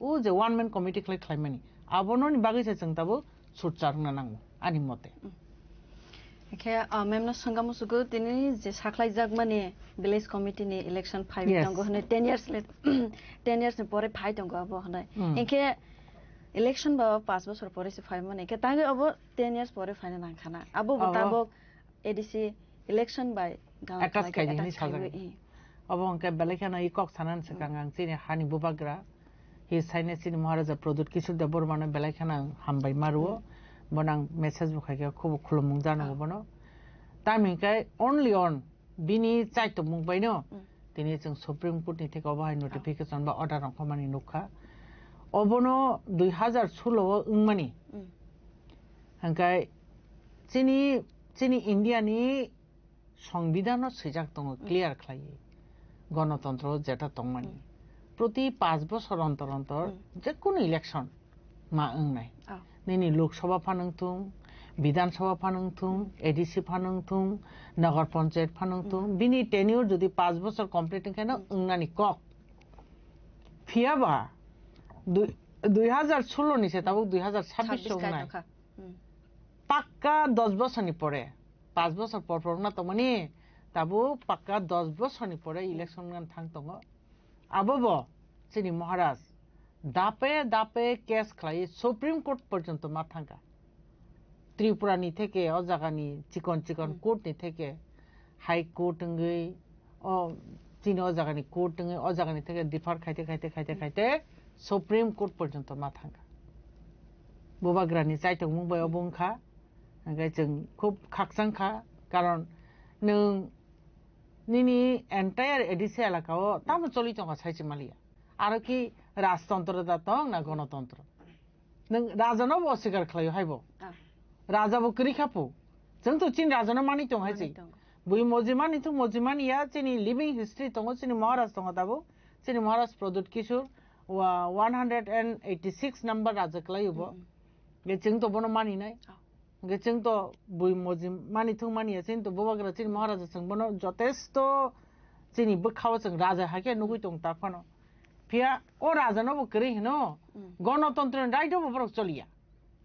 O je one man committee khlai khlaimani, abono ni bagwi se chwng tabuk sutchar wngna nango, ani mote. Khe, ah, mem no swngamo sugo tini je sakhlaijakmani village committee ni election phaiwi tongo hwnwi ten years le, ten years ni pore phai tongo abo hwnwi. Hinkhe election ba paanch bosor pore se phaimani. Hinkhe tangwi abo ten years pore phaina nangkhana. Abo bo tabuk A D C election bai gana attach khlai khe khaidi hinwi attach khaiwi, sajagwi. Obo hwnkhe belai kheno i kok sanani swkang ang chini hani bubagra hi saine chini Maharaja Pradyut Kishore Debbarma no belai kheno ang hambai ma rwo. Bono ang message bo khaikhe khubo khulumung jano bono. Tamo hinkhe only on bini chaitokmung baino tini chwng Supreme Court ni theke obo hai notification ba order rok mani nukha. Obono dui hazar solo o wngmani. Hingkai chini, chini India ni Songbidan no swijak tongo clear khlaiwi. Gonotontro jeta tongmani. Proti paanch bosor ontor ontor jekunu election ma wngnai. Nini Lok Sabha phan wngthung, Bidhan Sabha phan wngthung, A D C phan wngthung, Nagar Panchayat phan wngthung, bini tenure jodi paanch bosor complete wngkhe no wngnani kok. Phiyaba dui, dui hazar solo ni se tabuk dui hazar sabbish wngnai. Pakka dos bosor ni pore, paanch bosor por por wngna tongmani, tabuk pakka dos bosor ni pore election wngna thang tongo. Abo bo chini Maharaj dape dape case khlai Supreme Court porjonto ma thangkha. Tripura ni theke o jaga ni chikon chikon court ni theke High Court wngwi o chini o jaga ni court wngwi o jaga ni theke defer khaite khaite khaite khaite Supreme Court porjonto ma thangkha. Bubagra ni chaitokmung bai obo wngkha. Hingke chwng khub khakchang kha, karon nwng nini entire A D C elaka o tamo choli tongkha sai se maliya. Aro ki Rajtantro da tong na gonotontro? Nwng rajano bo oswikar khlaio haibo. Ah. Raja bo kwrwi kha phu. Chwng to chini rajano mani tong hai Mani si. Tong. Bui moji mani thung moji mani ya chini living history tongo, chini Maharaj tongo tabuk. Chini Maharaj Pradyut Kishore wa one hundred and eighty six number raja khlaio bo. Mm-mm. Ge chwng to bono mani nai. Ah. Hingke chwng to bui moji mani thung mani ya, chini to bubagra chini Maharaja chwng bono jotesto chini bwkhao chwng raja hai khe nugui tong ta phano. Phiya o raja no bo kwrwi hino, Mm. Gonotontro ni right o bo borok choliya.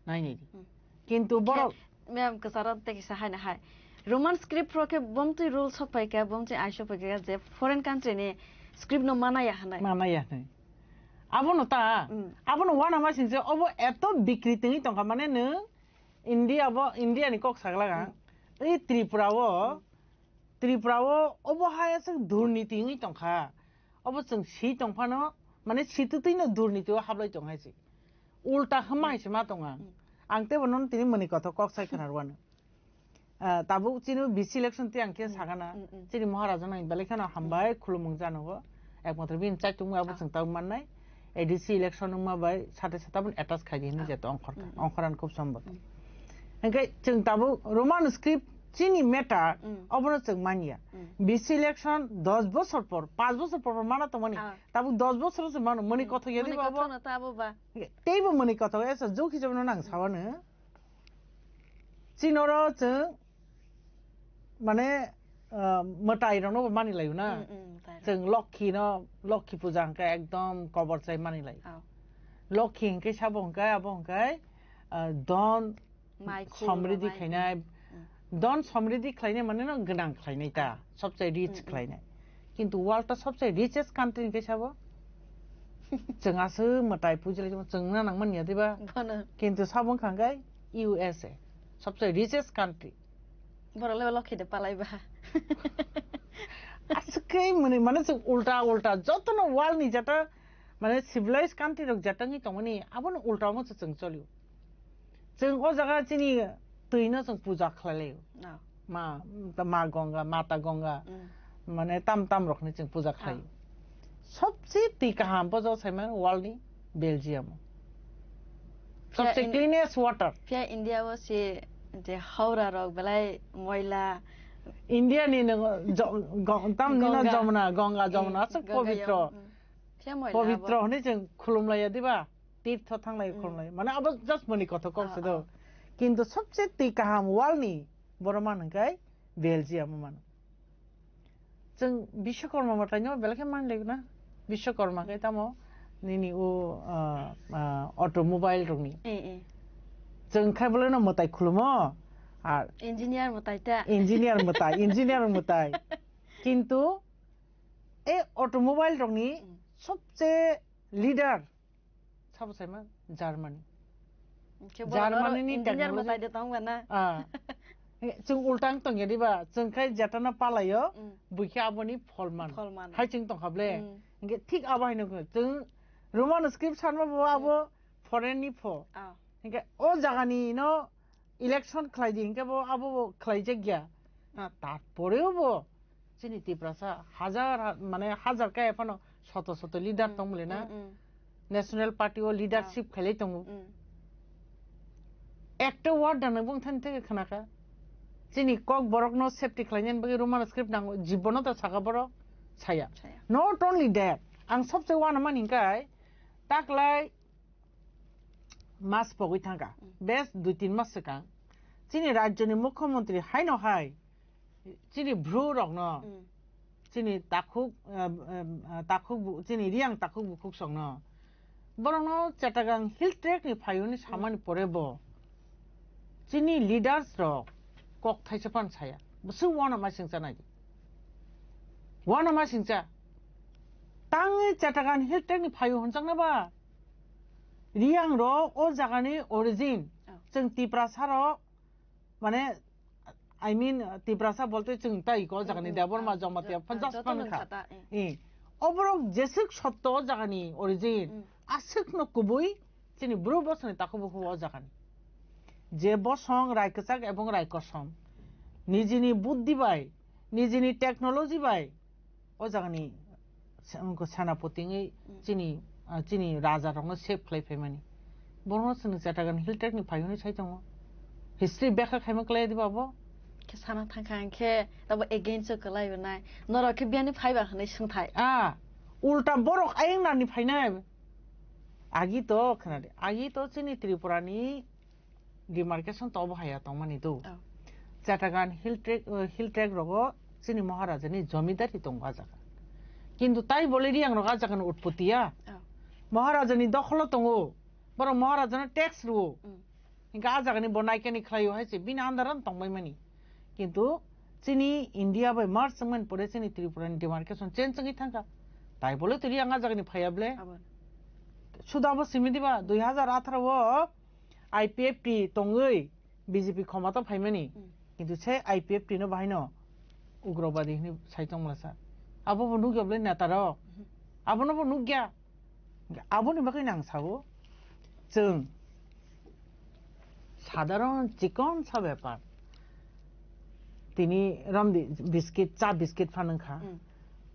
Nai nai di. Mm. Kintu borok Khe, ma'am, kwcharo tei kisa hai na hai. Roman script rok khe bomtwi rules sopai kha, bomtwi ai sopai kha je foreign country ni script no mana ya hanai. Mana ya hanai. Abono ta, Mm. Abono wana ma singse obo eto bikri tengwi tongkha mane nwng India bo, India ni kok saglaga, Hmm. Ei Tripura o, Hmm. Tripura o, obo hai aswk durniti wngwi tongkha. Obo chwng si tongphano, mane si twtwi no durniti o hablai tong hai se. Ulta hwnma hai se ma tong ang. Hmm. Ang teibo nono tini mwnwi kothok kok sai khwna rwano. Ah, tabuk chini B C election tei ang khe Hmm. sakana. Hmm, hmm. Chini Maharaja no belai kheno hambai Hmm. khulumung janogo. Ekmatro bini chaitung abo Ah. chwng tabuk mannai. A D C election wngma bai sate sata bun attach khai di hinwi Ah. jeto ongkhor kha. Hmm, hmm. Ongkhor an khub sombor. Hmm. Hingke chwng tabuk Roman script chini matter Hmm. obono chwng manya. Hmm. B C election dos bosor por, panch bosor por por mana tongmani. Ah. Tabuk dos bosor se mano, mani Hmm. kothok yadi Mani babo. Kothok no ta abo ba. Hingke teibo mani kothok esa juk hisab no nang sawano. Chinoro chwng mane, ah, mwtai rokno bo mani laio na. Mm, mm, mwtai rok. Chwng Lokhi no, Lokhi puja hwnkhe ekdom kobor chai mani lai. Oh. Lokhi hwnkhe sabo hwnkhe abo hwnkhe, ah, don Mai khulno somridi mai. Khainai, Mm. Don somridi khlainai mane no gwnang khlainai ta, sobse rich Mm, mm. Khlainai. Kintu world ta sobse richest country hwnkhe sabo. Chwng aswk mwtai puji lai chwng na nang manya diba? Bono. Kintu sabo wngkha hwnkhe U S A, sobse richest country. Borok le lokhi de palai ba. Aswk khe mwnwi mane chwng ulta ulta jotono world ni jeta mane civilized country rok jeta wngwi tongmani abono ulta omo chwng cholio. Chwng o jaga chini twi no chwng puja khlai laio. Oh. Ma, ma Ganga, Mata Ganga, Mm. Mane tam tam rok ni chwng puja khlai. Oh. Sobse twi kaham bo jo sai man world ni Belgium. Phiya Sobse in-, cleanest water. Phiya India o se je Howrah rok belai moila. India ni nang jo-, go-, tam ni no Ganga. Jamuna, Ganga, Jamuna, Mm, aswk Ganga pabitro. Yam-, mm. Phiya moila Pabitro abo. Hwnwi chwng khulum laiya diba? Tirtho thanglai Mm. Khulum lai. Mane abo just mani kothok kok Oh, se do. Oh. Kintu sobse twi kaham world ni borok man hwnkhe Belgium o mano. Chwng Biswakarma mwtai no belai khe man lai na. Biswakarma khe tamo nini o, ah, ah, automobile rok ni. Eh, eh. Chwng khai bolai no mwtai khulumo. Ar Engineer mwtai ta. Engineer mwtai, engineer mwtai. Kintu e automobile rok ni Mm. Sobse leader sabo saima Germany. Hwnkhe borok Germany ni engineer technology. Mwtai de tong ba na? Ah. Chwng ulta wng tongya diba? Chwng khai jetano palaio, Mm. Buikhe aboni pholman. Pholman. Hai chwng tongkha ble? Mm. Hwnkhe thik abo haino chwng Roman script sanma bo abo Mm. Foreign ni pho. Ah. Hwnkhe o jagani no election khlai di, hwnkhe bo abo bo khlai jak ya. Na, tarporeo bo chini Tiprasa hajar ha-, mane hajar kaya phano soto soto leader Mm, tong mole na. Mm, mm. National Party o leadership Ah. Khailai tongo. Mm. Ekta word da nang bung thani theke khna kha. Chini kok borok no safety khlainani bagwi Roman script nango, jibono ta saka borok saya. Saya. Not only that, ang sobse wana mani hwnkhe taklai mas pogwi thangkha. Mm. Bes dui tin mas swkang. Chini rajyoni mukhyamantri haino hai chini bru rokno, Mm. Chini takhuk, eh, eh, takhuk bu-, chini Riyang takhuk bukhuk songno. Borokno Chattogram Hill Tract ni phaiwi ni samani Mm. Pore bo chini leaders rok kok thaisa phan saya. Bwswk wana ma singcha nai di. Wana ma singcha. Tangwi Chattogram Hill Tract ni phaiwi hwnjakna ba. Riyang rok o jagani origin. Oh. Chwng Tiprasa rok mane, I mean, Tiprasa bolte chwng tai ko jagani Mm, mm, Debbarma ah, Jamatia ah, phanjas joto phan nung kha. Khata, eh. Eh. Oborok jeswk sotto o jagani origin, Mm. Aswk no kubui chini bru bosongni takhuk bukhuk o jagani. Je bosong rai kwchak ebong rai kosom. Nijini buddhi bai, nijini technology bai, o jagani se-, Senapati wngwi Mm. Chini ah, chini raja rokno save khlai phaimani. Borokno chwng Chattogram Hill Tract ni phai hwnwi sai tongo. History bekha khaima kwlai diba abo? Khe sana thangkha ang khe tabo against o kwlai nai. Norok khe biyani phaiba hwnwi swngthai. Ah, ulta borok ayang nani phainai. Agi to khnadi. Agi to chini Tripura ni demarcation to obo haya tongmani do. Oh. Chattogram Hill Tract, uh, Hill Tract rogo chini Maharaja ni jomidari tongo a jaga. Kintu tai bole Riang rok a jaga ni utpoti ya. Oh. Maharaja ni dokholo tongo. Borok Maharaja no tax ruo. Mm. Hinka a jaga ni bo naikani khlaio hai se bini under o tongbai mani. Kintu chini India bai merge wngmani pore chini Tripura ni demarcation change wngwi thangkha. Tai bole to Riang a jaga ni phaiya ble. Abo. Suda bo simi diba dui hazar atharo o I P F T tongwi B J P khoma to phaimani. Mm. Kintu se I P F T no bahai no ugrobadi hwnwi sai tongmlasa. Abo bo nukya ble neta rok. Mhm. Abono bo nukya. Aboni bagwi nang sao, chwng sadharon chikon sa bepar. Tini romdi biscuit, cha biscuit phan wngkha. Mm.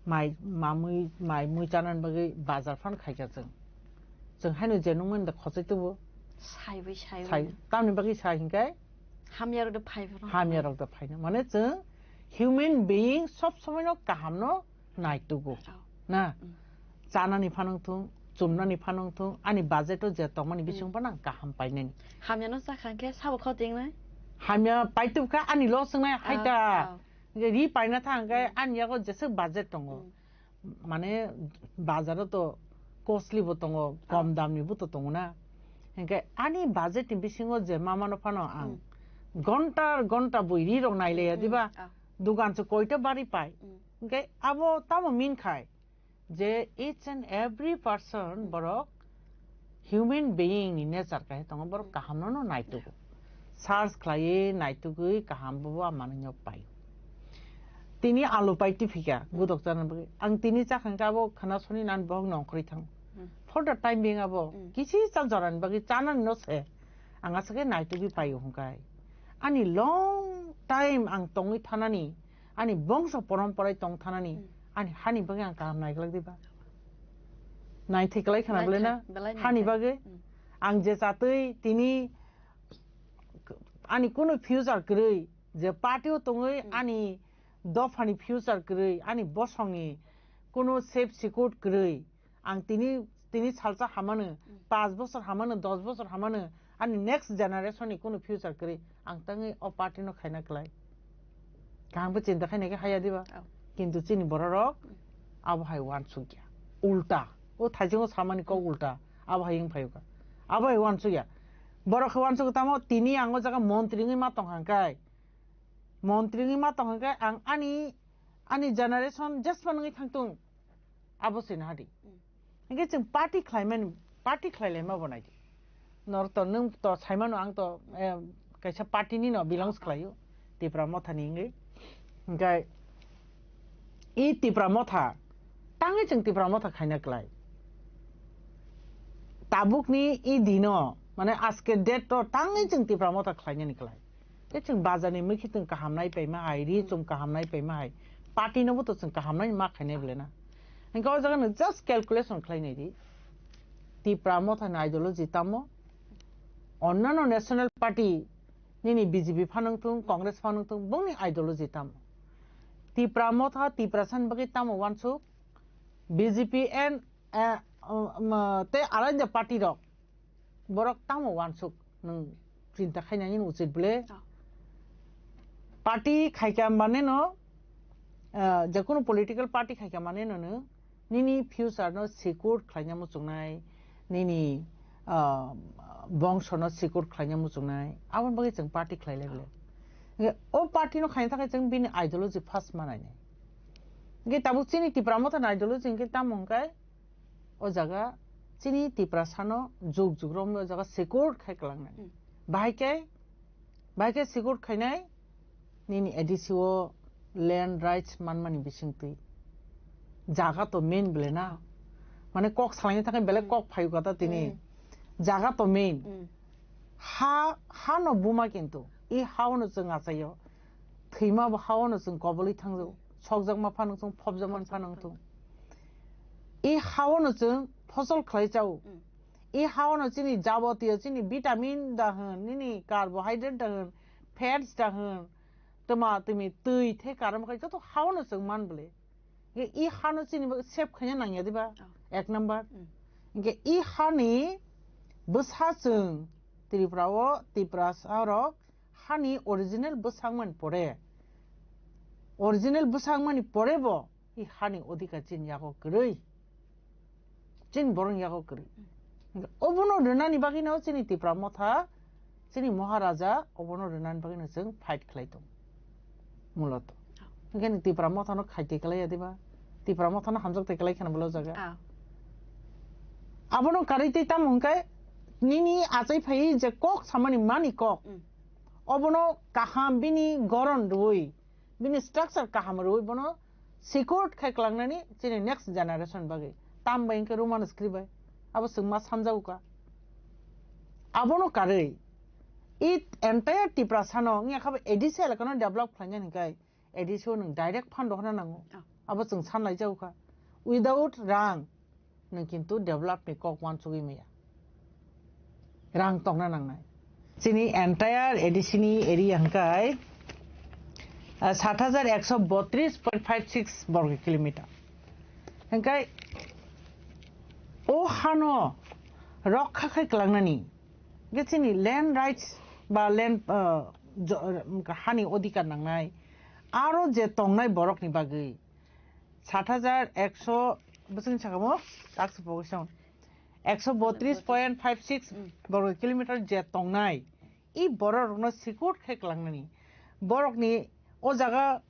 Mai, mamui, mai mui chanani bagwi bazar phan khaikha chwng. Chwng haino je nungmani da khosoi tubu. Saiwi, saiwi. Sai, tamni bagwi sai hinkai? Hamya rok da phai phano. Hamya rok da phaino. Mane chwng human being sob somoi no kaham no naitugo. Oh. Na? Mm. Chanani phanang thung, chumnani phanang thung, ani budget o je tongmani bising phano ang kaham painani. Hamya no chakha khe sabo khoting nai? Hamya paitubkha ani loss wngnai haita. Oh, oh. Ri paina thang khe ani yago jeswk budget tongo. Mm. Mane bazaro to costly bo tongo, kom damni bo to tongo na. Hinkhe ani budget ni bisingo je ma mano phano ang gonta gonta bui ri rok nailaiya diba? Ah. Dugan se koita bari pai. Mm. Hinkhe abo tamo min khai je each and every person borok human being ni nature kai tongo, borok kaham no no naitugo. Search khlaiwi naitugwi kaham bo bo manwi no pai. Tini alu pai tiphika, gudok chana bagwi. Ang tini chakhang khe abo khana soni nan bohok nongkhorwi thang. Hmm. For the time being abo, hmm, kisi chal jorani bagwi chanani no se. Ang aswk khe naitugwi paio hwnkhai. Ani long time ang tongwi thanani, ani bongso porom porai tong thanani, hmm, ani hani bagwi ang kaham naiglak diba? Naithai kwlai khana belai belai na? Belai hani naithai bagwi? Hmm. Ang je chatwi tini ani kunu future kwrwi, je party o tongwi, hmm, ani dophani future kwrwi, ani bosongni kunu safe secure kwrwi, ang tini, tini salsa hamano, hmm, panch bosor hamano, dos bosor hamano, ani next generation ni kunu future kwrwi, ang tangwi o party no khaina kwlai. Kaham khe chinta khaina khe haya diba? Oh. Kintu chini bororok, hmm, abo hai uansukya. Ulta. O thaisingo samani kok, hmm, ulta. Abo hai wng phaio kha. Abo hai uansukya. Borok khe uansukgo tamo tini ang o jaga montri wngwi ma tong hang kai. Montri wngwi ma tong hang kai ang ani, ani generation jesma wngwi thang tung. Abo se nahadi. Mm. Hinkhe chwng party khlaimani, party khlailaima bo naidi. Nor to nwng to saimano ang to, eh, kaisa party ni no belongs khlaio. Tipra Motha ni wngwi. Hinkhe i Tipra Motha, tangwi chwng Tipra Motha khaina kwlai. Tabukni i dino, mane aske date to tangwi chwng Tipra Motha khlainani kwlai. Tei chwng bazar ni mui khe chwng kaham nai paima hai, ri chwng kaham nai paima hai. Party no bo to chwng kaham nai ma khainai bole na. Hinkhe o jaga no just calculation khlai nai di. Tipra Motha ni ideology tamo? Onnano national party nini B J P phanang thung, Congress phanang thung, bongni ideology tamo? Tipra Motha, Tiprasa ni bagwi tamo uansuk? B J P and, eh, um, um, tei alai party rok. Borok tamo uansuk nwng chinta khainani uchit bole? Oh. Party khaikha mane no, ah, je kunu political party khaikha mane no nwng nini future no secure khlaina muchungnai, nini, ah, bongso no secure khlaina muchungnai, aboni bagwi chwng party khlai lai bole. Hinkhe o party no khaina thangkhe chwng bini ideology first manai nai. Hinkhe tabuk chini Tipra Motha ni ideology hinkhe tamo hinkhe o jaga chini Tiprasa no juk juk romwi o jaga secure khai kwlangnai. Hmm. Bahai khe, bahai khe secure khainai nini A D C o land rights manmani bisingtwi. Jaga to main bole na. Mane kok salaini thangwi belai kok phaio kata tini. Hmm. Jaga to main. Hmm. Ha, ha no buma kintu. I ha o no chwng achaio. Thwima bo ha o no chwng kobolwi thangjago. Sokjakma phano chwng phobjakma phano thung. I ha o no chwng phosol khlai chao. I hao no chini jabotiyo chini vitamin da hwn, nini carbohydrate da hwn, fats da hwn, tma timi twi the karam khai joto hao no chwng man bwle. Ge i hano chini bagwi save khaina nangya diba? Oh. Ek number. Mm. Ge i hani bwsa chwng Tripura o, Tiprasa rok hani original bwsangmani pore, original bwsangmani pore bo i hani odhikar chini yago kwrwi. Chini borok yago kwrwi. Obono rwnani bagwino chini Tipra Motha, chini Maharaja obono rwnani bagwino chwng fight khlai tongo. Muloto. Hwnkhe ni Tipra Mothano khaite kwlai ya diba? Tipra Mothano hamjak te kwlai kheno bolo jaga. Ah. Abono karwi tei tamo hwnkhe nini achai phai je kok samani mani kok. Mm. Obono kaham bini goron rwi, bini structure kaham rwi bono secured khai kwlangnani chini next generation bagwi. Tam bai hwnkhe Roman script bai. Abo chwng ma sanjago ka. Abono karwi. It entire Tiprasano wngya kha bo A D C elakano develop khlainani hwnkhe A D C o nwng direct fund rohorna nango. Oh. Abo chwng sanlaijago kha. Without rang, nwng kintu develop ni kok uansugwi maya. Rang tongna nangnai. Chini entire A D C ni area hwnkhe, ah, sat hajar ekso botris point five six borgo kilometer. Hwnkhe o hano rokha khai kwlangnani, ge chini land rights ba land, ah, jo-, hani odhikar nangnai, aro je tongnai borokni bagwi sat hajar ekso, bwswkni sakamo, taksa pogwi song, ekso botris point five six borgo kilometer je tongnai, i bororokno secured khe kwlangnani. Borokni o jaga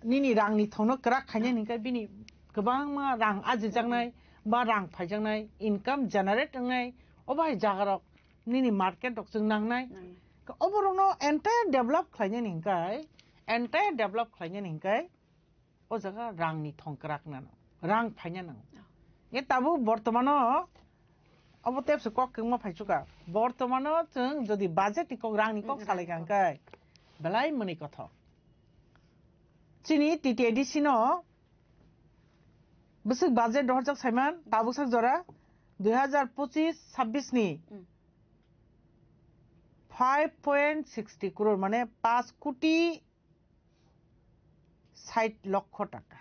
nini rangni thongno kwrak khainani hwnkhe bini kwbangma rang ajijaknai ba rang phaijaknai, income generate wngnai, o bahai jagarok nini market rok chwng nangnai. Nangnai. Oborokno entire develop khlainani hwnkhe, entire develop khlainani hwnkhe, o jaga rangni thong kwrak nano, rang phaina nango. Oh. Ye tabuk bortomano obo tepse kok kwngma phaichuka. Bortomano chwng jodi budget ni kok, rangni kok, mm, salai rangni kok, kangkhe belai mwnwi kothok. Chini T T A D C no bwswk budget rohorjak saiman tabuk sak jora dui hajar pochis sabbish ni, mm, five point sixty crore, mane paanch koti sait lokho taka.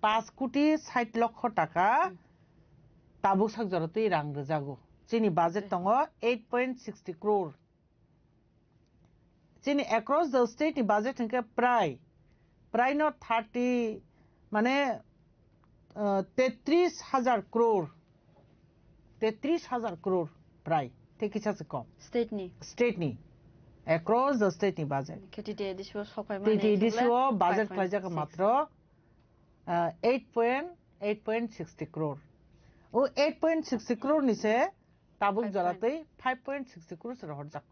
Paanch koti sait lokho taka, hmm, tabuk sak jora twi rang rwjago. Chini budget tongo eight point sixty crore. Chini across the state ni budget hwnkhe prai, prai no thirty, mane, uh, tetris hajar crore. Tetris hajar crore prai. Tei kisa se kom. State ni? State ni. Across the state ni budget. Khe T T A D C o sopai mani T T A D C o budget khlaijak matro, uh, eight point, eight point sixty crore. O eight point sixty crore ni se tabuk jora tei five point sixty crore se rohorjak.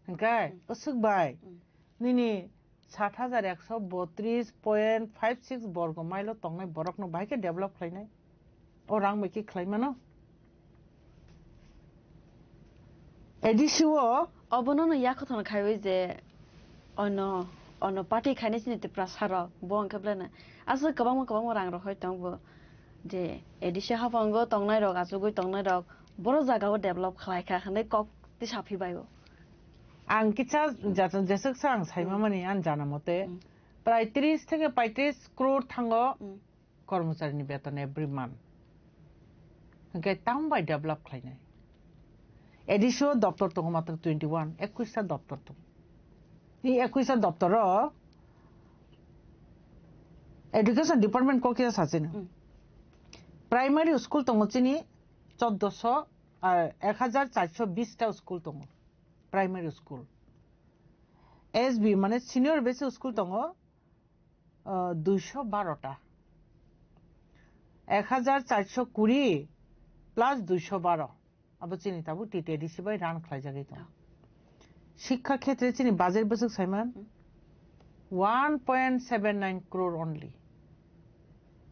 Hwnkhe, hmm, bwswk bai, hmm, nini sat hajar ekso botris point five six borgo mile o tongnai borokno bahai khe develop khlainai. O rang bai khe khlai mano. A D C o obono no yakho thono khaiwi je ono, ono party khainai chini Tiprasa rok, bo hwnkhe belai no aswk kwbangma kwbangma rang rohoi tong bo. Je A D C haphango tongnai rok, achugwi tongnai rok, boro jaga o develop khlai kha hwnwi kok tisa phi bai o. Ang kisa jesa-, jeswk sa ang saima mani ang jana mote, mm, prai tris theke paitris crore thango, mm, kormochari ni beton every month. Hwnkhe tamo bai develop khlainai? A D C o doptor tongo matro twenty one, ekwis ta doptor tongo. Ni ekwis ta doptor o education department kok kisa sachino. Mm. Primary school tongo chini choddoso, ah, ek hajar charso bis ta school tongo. Primary school. S B mane senior basic school tongo, ah, duiso baro ta. Ek hajar charso kuri plus duiso baro. Abo chini tabuk T T A D C bai run khlaijagwi tongo. Oh. Shikkha khetre chini budget bwswk saiman? Hmm. One point seven nine crore only.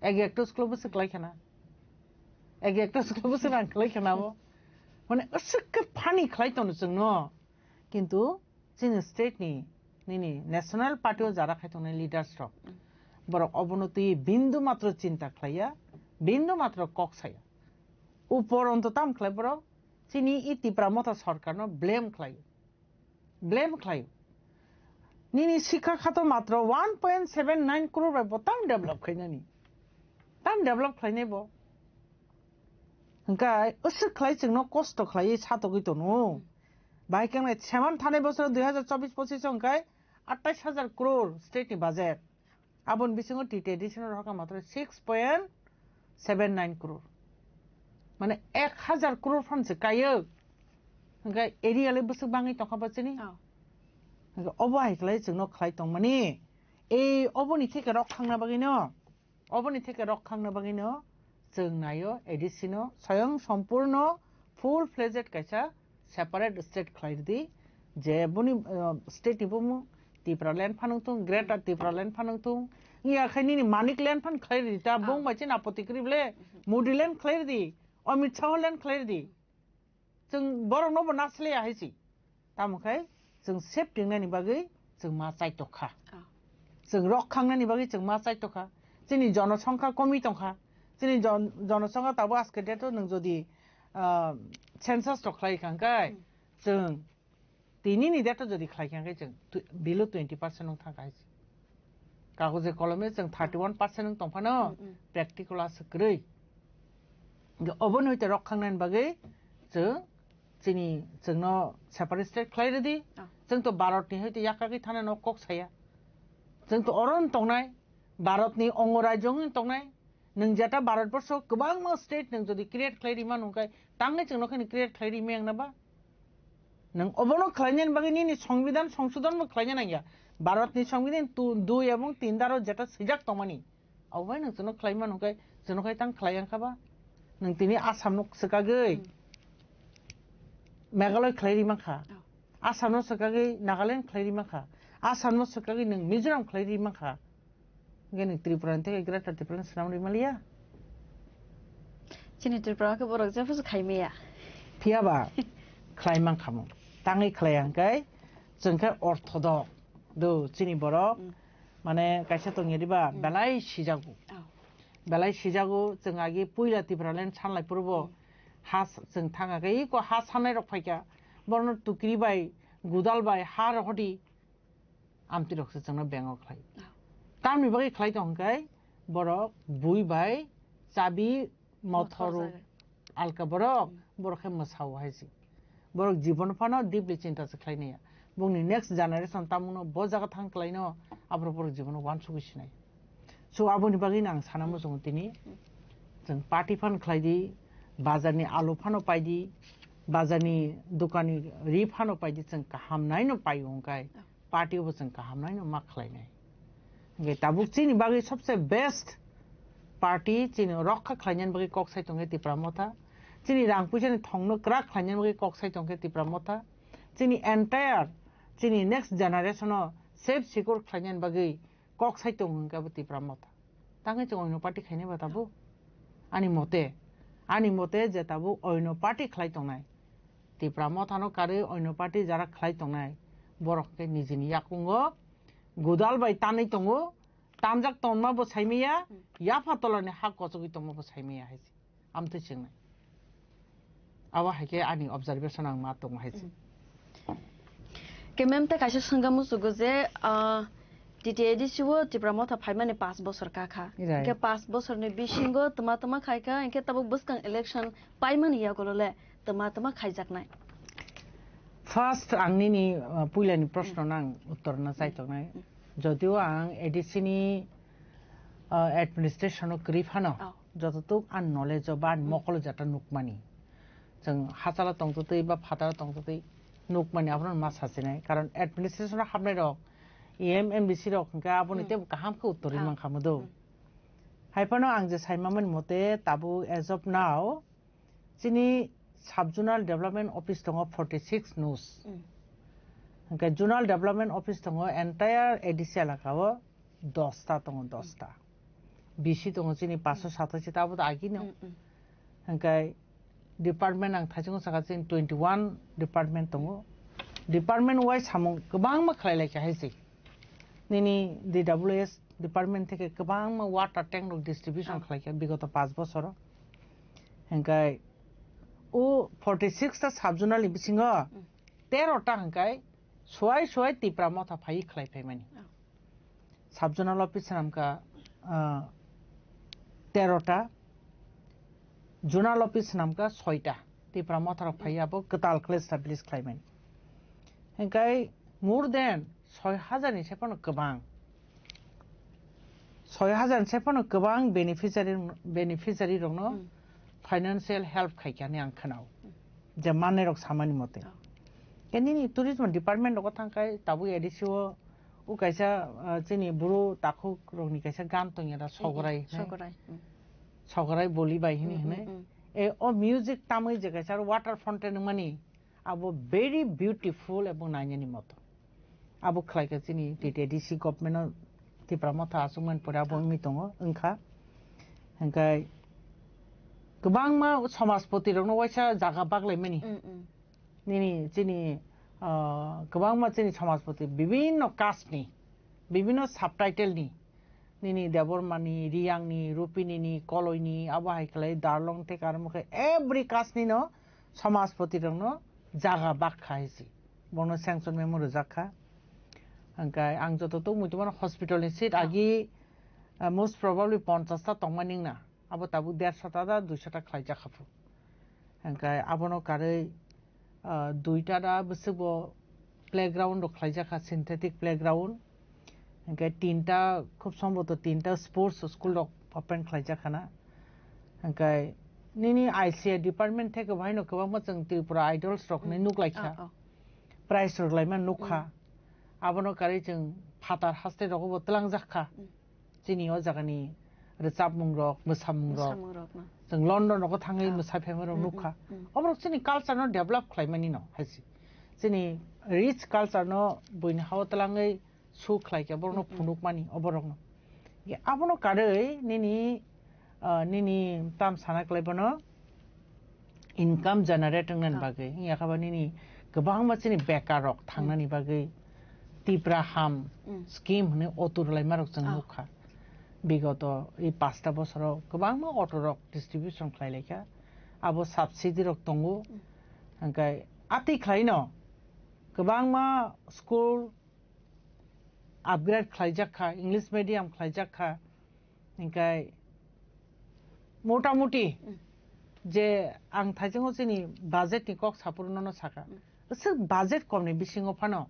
Ek ekta school bwswk khlai khana? Ek ekta school bwswk rang khlai khana abo? Mane aswk khe funny khlai tono chwngno. Kintu chini state ni, nini national party o jara khai tongnai leaders rok. Hmm. Borok obono twi bindu matro chinta khlaiya, bindu matro kok saya. Uporonto tam khlai borok chini i Tipra Motha sorkarno blame khlai. Blame khlai. Nini sikha khato matro one point seven nine crore bai bo tam develop khainani. Tam develop khlainai bo. Hwnkhe usuk khlai chwngno kosto khlaiwi satogwi tono. Bahai khe seman thanai bosoro dui hazar chobbish pochish o hwnkhe atais hazar crore state ni budget. Aboni bisingo T T A D C no rohorkha matro six point seven nine crore. Mane ek hazar crore phan se kayok. Hwnkhe area le bwswk bangwi tongkha bo chini. Oh. Hwnkhe obo hai khlai chwngno khlai tongmani. Ei oboni theke rok khangna bagwino, oboni theke rok khangna bagwino chwng naio A D C no soyong sompurno full fledged kaisa separate state khlai rwdi, je boni, uh, state ni bumung Tipraland phanang thung, Greater Tipraland phanang thung. Iya khai nini Manik Land phan khlai rwdi ta, ah, bung bai chini apoti kwrwi ble, Modi Land khlai rwdi, Amit Shah Land khlai rwdi. Chwng borok no bo nasle ya hai si. Tamo khai chwng safety nani bagwi chwng ma chai tokha. Ah. Chwng rok khangnani bagwi chwng ma chai tokha. Chini jonosongkha komi tongkha. Chini jon-, jonosongkha tabo aske date o nwng jodi, ah, census rok khlai kha hwnkhe, hmm, chwng tini ni date o jodi khlai kha hwnkhe chwng tw-, below twenty percent wng thang kha hai se. Kagoje kolome chwng thirty one percent wng tongphano, hmm, hmm, practical aswk kwrwi. Hwnkhe oboni hwite rok khangnani bagwi chwng chini chwngno separate state khlai rwdi. Ah. Chwng to Bharat ni hwite yakagwi thana no kok saya. Chwng to oro wng tongnai, Bharat ni ongo rajyo wng tongnai. Nwng jeta Bharat borsho kwbangma state nwng jodi create khlai rima nungkai, tangwi chwngno khe create khlai rima yang na ba? Nwng obono khlainani bagwi nini songbidan songsodon bo khlaina nangya. Bharat ni songbidan tu-, dui ebong tin daro jeta swijak tongmani. Obai nwng chwngno khlai mano hwnkhe, chwngno khai tang khlai yang kha ba? Nwng tini Assam no swkagwi, hmm, Meghalaya khlai ri mankha. Oh. Assam no swkagwi Nagaland khlai ri mankha. Assam no swkagwi nwng Mizoram khlai ri mankha. Hwnkhe nwng Tripura ni theke Greater Tripura ni swnam ri maliya? Chini Tripura khe borok jephusu khai maya. Phiya ba khlai mankha mo. Tangwi khlai yang khe chwng khe orthodok. Do chini borok, hmm, mane kaisa tongya diba, hmm, belai sijago. Oh. Belai sijago, chwng agi puila Tipraland sanlai phurubo, hmm, ha s-, chwng thang khe iko ha sanai rok phaikha, borno tukri bai, gudal bai ha rohodi, amtwi rok se chwngno bengo khlai. Oh. Tamni bagwi khlai tong khe borok bui bai chabi mothor mothor jaga. Alka borok, hmm, borok khe mwsao hai se. Borok jibon phano deeply chinta se khlai naiya. Bongni next generation tamungno bo jaga thang khlaino, aborok borok jibono uansugwi sinai. So aboni bagwi ang sana muchungo tini, hmm, chwng party phan khlai di, bazar ni alu phano pai di, bazar ni dukani ri phano pai di, chwng kaham naino pai wngkai. Oh. Party bo chwng kaham naino ma khlainai. Hwnkhe tabuk chini bagwi sobse best party, chini rokha khlainani bagwi kok sai tongkhe Tipra Motha. Chini rang puisani thongno kwrak khlainani bagwi kok sai tongkhe Tipra Motha. Chini entire, chini next generation o safe secure khlainani bagwi kok sai tongo hwnkhe abo Tipra Motha. Tangwi chwng oino party khainai ba tabuk? Ani mote, ani mote je tabuk oino party khlai tongnai, Tipra Mothano karwi oino party jara khlai tongnai, borok hwnkhe nijini yakungo gudal bai tanwi tongo, tanjak tonma bo saimaya, hmm, yapha tolani ha kochogwi tongma bo saimaya hai se. Amtwi chengnai. Abo hai khe ani observation ang ma tongo hai se. Hmm. Ke mem ta kaisa swngkha musugo je, ah, T T A D C o Tipra Motha phaimani paanch bosor kakha. Right. Hingke paanch bosorni bisingo tma tma khaikha, hingke tabuk bwskang election paimani yagolo le tma tma khaijaknai. First, ang nini, uh, puilani proshno, mm, no ang uttor no, mm, chaitongnai. Mm. Jodio ang A D C ni, uh, administration o kwrwi phano, oh, jototuk ang knowledge o ba ang, mm, mokolo jata nukmani. Chwng hachalo tongtwtwi ba phataro tongtwtwi nukmani abono ma sachinai. Karon administration o hapnai rok, E M, M D C rok hwnkhe aboni, mm, teibo kaham khe uttor rwi, ah, mankha mudo. Mm. Hai phano ang je sai mamani mote tabuk as of now chini sub zonal development office tongo forty six nos. Mm. Hwnkhe zonal development office tongo entire A D C elaka o dosta tongo, dosta. B C tongo chini paanch sho satashi, abo to agini. Mm, mm. Hwnkhe department ang thaichungo saka chini twenty one department tongo. Department wise samung kwbangma khlai lai kha hai se. Nini D W S department theke kwbangma water tank rok distribution khlaikha bigoto panch bosoro. Hingkai o forty six ta sub zonal ni bisingo tero ta hingkai suai suai Tipra Motha phai khlai phaimani. Sub zonal office swnamkha, ah, tero ta, zonal office swnamkha soi ta. Tipra Motha rok phai abo kwtal khlai establish khlaimani. Hingkai more than soi hajar ni se phano kwbang. Soi hajar ni se phano kwbang beneficiary, beneficiary rokno financial help khaikha hinwi ang khwnao. Je manwi rok samani mote. Khe nini tourism department rogo thangkhai tabuk A D C o, o kaisa, ah, chini bru takhuk rokni kaisa gan tongya da Sograi hinwi. Sograi. Sograi boli bai hinwi hinwi. E, o music tamwi je kaisa water fountain wngmani, abo very beautiful ebong nainani moto. Abo khlaikha chini T T A D C government o Tipra Motha achukmani pore abo wngwi tongo, wngkha. Hingkai kwbangma samajpoti rokno waisa jaga baklaimani. Nini chini, ah, kwbangma chini samajpoti bibinno caste ni, bibinno subtitle ni, nini Debbarma ni, Riyang ni, Rupini ni, Koloi ni, abo hai khlai Darlong tei Karmo khe every caste ni no samajpoti rokno jaga bak kha hai si. Bono sanction memo rwjak kha. Hingkai ang joto tongmui tongmani hospital ni seat agi, ah, most probably ponchas ta tongmani wngna. Abo tabuk derso ta da duiso ta khlaijak kha phu. Hingkai abono karwi, ah, duita da bwswk bo playground rok khlaijak kha, synthetic playground. Hingkai tinta, khub somboto tinta sports school rok open khlaijak khana. Hingkai nini I C A department theke bo haino kwbangma chwng Tripura Idols rok hinwi nuklaikha. Prize rwlaima nukha. Abono karwi chwng phatar haste rogo bo twlangjak kha. Chini o jagani rwchapmung rok, mwsamung rok. Mwsamung rok no. Chwng London rogo thangwi mwsai phaima rok nukha. Oborok chini culture no develop khlaimani no haisi. Chini rich culture no buini hao twlangwi su khlaikha borokno phunukmani oborokno. Ye abono karwi nini, ah, nini tam sana khlai bono income generate wngnani bagwi, wngya kha ba nini kwbangma chini bekar rok thangnani bagwi Tipra Ham scheme hwnwi auto rwlaima rok chwng nukha. Bigoto ei pasta bosoro kwbangma auto rok distribution khlai laikha. Abo subsidy rok tongo. Hingkai atwi khlaino kwbangma school upgrade khlaijak kha, English medium khlaijak kha, hingkai motamuti je ang thaichungo chini budget ni kok sapuru nono saka. Aswk budget kom ni bisingo phano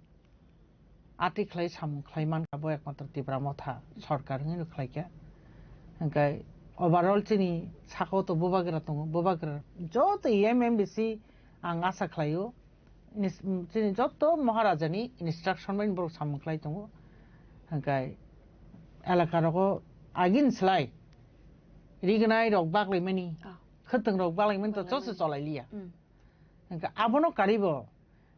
atwi khlai samung khlai mankha bo ekmatro Tipra Motha sorkar hwnwi khlaikha. Hingkai overall chini sakao to bubagra tongo, bubagra joto M M B C ang asa khlaio. Nis-, chini joto Maharajani instruction bai borok samung khlai tongo. Hingkai elaka rogo agin slai rignai rok baklaimani, khwtwng rok baklaimani to chose cholai liya. Hingkhe abono karibo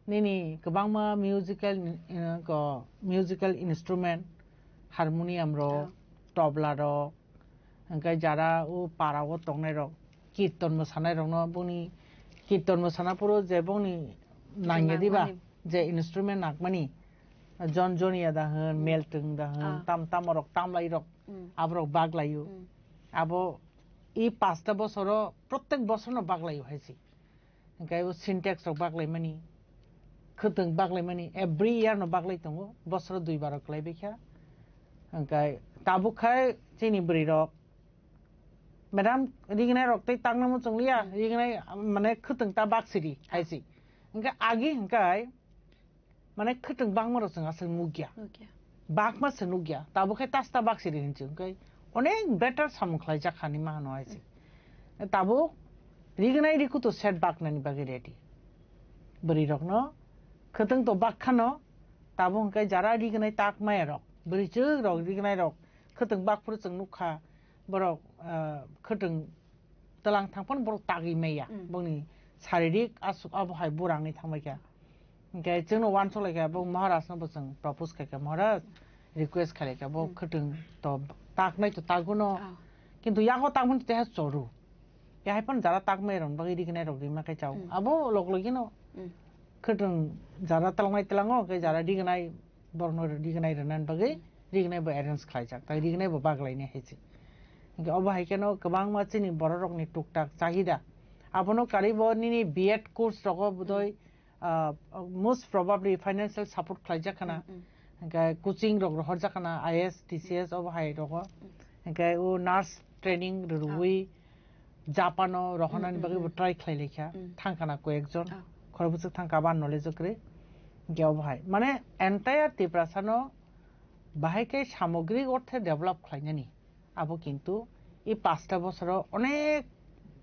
nini kwbangma musical in-, in-, ko, musical instrument, harmonium rok, tobla rok, hingkhe jara o para o tongnai rok, kirton mwsanai rokno boni kirton mwsana phuru je boni nangya diba, je instrument nakmani, jon joniya da hwn, meltwng da hwn, tam tamo rok tamlai rok, aborok baglaio. Abo i pasta bosoro protek bosorno baglaio hai se. Hingkhe o Sintex rok baklaimani, khwtwng baklaimani, every year no baklai tongo, bosoro dui bar rok khlai baikha. Hingkhe tabuk khai chini bwrwi rok, madam, rignai rok tei tangna muchung liya, rignai mane khwtwng ta baksiri hai se. Hingkhe agi hingkhe mane khwtwng bangma rok chwng aswk nukya. Nukya. Bakma se nukya. Tabuk khe tasta baksiri hinwi chwng khe onek better samung khlaijak hani ma hano hai se. Tabuk rignai rikutu set baknani bagwi ready. Bwrwi rokno khwtwng to bak khano, tabuk hwnkhe jara rignai tak maya rok, bwrwi chwk rok, rignai rok khwtwng bak phuru chwng nukha borok, ah, khwtwng twlang thang phano borok tagwi maya. Bongni saririk aswk abo hai burangni thangbai kha. Hingkhe chwngno uansuk lai kha, bo Maharaj no bo chwng propose khai kha, Maharaj request khai lai kha, bo khwtwng to taknai to taguno. Kintu yago takmani to teha choru. Yahai phano jara takmai rok bagwi rignai rok rima khe chao. Abo log logino khwtwng jara twlangnai twlango, khe jara rignai borokno rignai rwnani bagwi rignai bo arrange khlaijak, tai rignai bo baglaini hai se. Hingke obo hai keno kwbangma chini bororokni tuktak chahida. Abono karibo nini B Ed course rogo bodoi, ah, most probably financial support khlaijak khana. Mm, mm. Hingke coaching rok rohorjak khana, I A S, T C S obo hai rogo. Mm. Hingke o nurse training rwrwi Japan o rohonani Mm, mm, bagwi bo mm. try khlai laikha. Mm. Thangkana koyekjon. Ah. Khorokbwswk thangka ba knowledge o kwrwi. Hingke obo hai. Mane entire Tiprasano bahai khe samogrik orthe develop khlainani. Abo kintu i pasta bosoro onek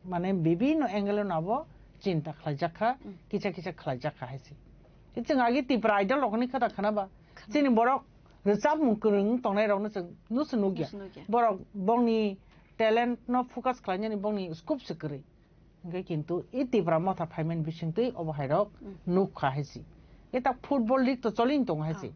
mane bibhinno angle no abo chinta khlaijak kha, Mm. kisa kisa khlaijak kha hai se. Chwng agi Tipra Idol rokni kha da khana ba. Chini borok rwchapmung kwrwng tongnai rokno chwng nusu nukya. Nusu nukya. Borok bongni talent no focus khlainani bongni scope se kwrwi. Hingke kintu i Tipra motha phaimani bisingtwi obo hai rok Mm. nuk kha hai se. Eta football league to cholin tongo hai se. Ah.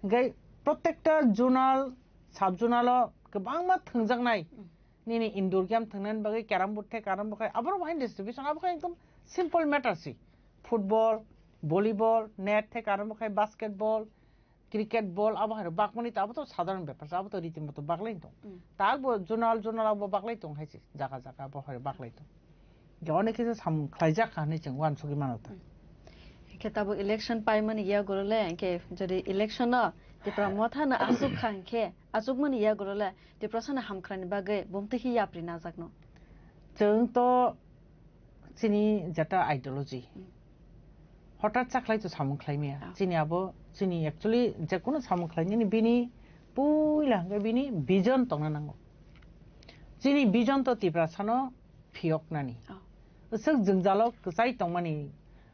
Hingke protekta zonal, sub zonal o kwbangma thwngjaknai. Mm. Nini indoor game thwngnani bagwi carrom board the, carrom board khai, aborok bo hai distribution, abo khai ekdom simple matter se. Football, volleyball, net the, carrom board khai, basketball, cricket, ball, abo hai bakmani to, abo to sadharan bepar se, abo to riti moto baglai tong. Mm. Tak bo zonal, zonal abo baglai tong hai se, jaga, jaga abo hai baglai tong. Je onek kisa samung khlaijak kha hinwi chwng uansugwi mano ta. Mm. Khe tabuk election paimani yagulo le, khe jodi election no Tipra motha no asuk kha khe, asukmani yagulo le, Tiprasano hamkhrani bagwi bumtwi khe yapri najakno. Chwng to chini jeta ideology. Mm. Hothat chakhlai to samung khlai maya. Ah. Chini abo, chini actually je kono samung khlai nini bini puila hwnkhe bini vision tongna nango. Chini vision to Tiprasano phiyoknani. Ah. Swk jwngjalo kwchai tongmani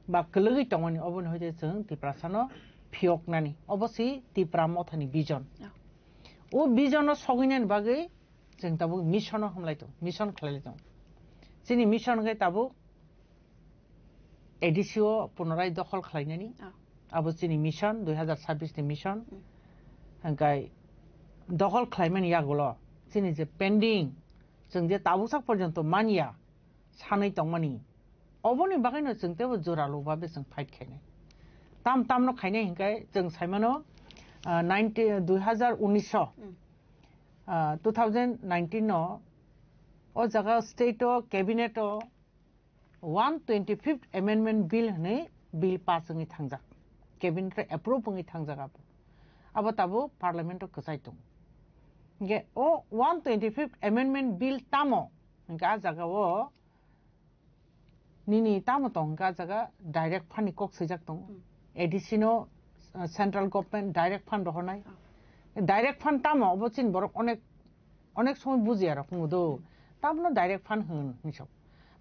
ba kwlwgwi tongmani oboni hoite chwng Tiprasano phiyoknani. Obo si Tipra mothani vision. Ah. O vision no sogwinani bagwi Chwng tabuk mission o hamlai tong, mission khlailai tong. Chini mission hwnkhe tabuk A D C o punorai dokhol khlainani. Ah. Abo chini mission, dui hazar sabbish ni mission. Hmm. Hwnkhe dokhol khlaimani yagulo chini je pending, chwng je tabuk sak porjonto manya, sanwi tongmani. Oboni bagwino chwng teibo joralo babe chwng fight khainai. Tam tamno khainai hwnkhe chwng saimano, ah, ninety, dui hazar unis o, Hmm. ah, two thousand nineteen o, o jaga state o, cabinet o one twenty-fifth amendment bill hwnwi bill pass wngwi thangjak. Cabinet o approve wngwi thangjak abo. Abo tabuk parliament o kwchai tongo. Hwnkhe o one twenty-fifth amendment bill tamo? Hwnkhe a jaga o nini tamo tong hwnkhe a jaga direct fund ni kok swijak tongo. Hmm. A D C no, uh, central government direct fund rohornai. Oh. Direct fund tamo obo chini borok onek, onek somoi bujiya rok wngo do. Hmm. Tamno direct fund hwn hinwi sok.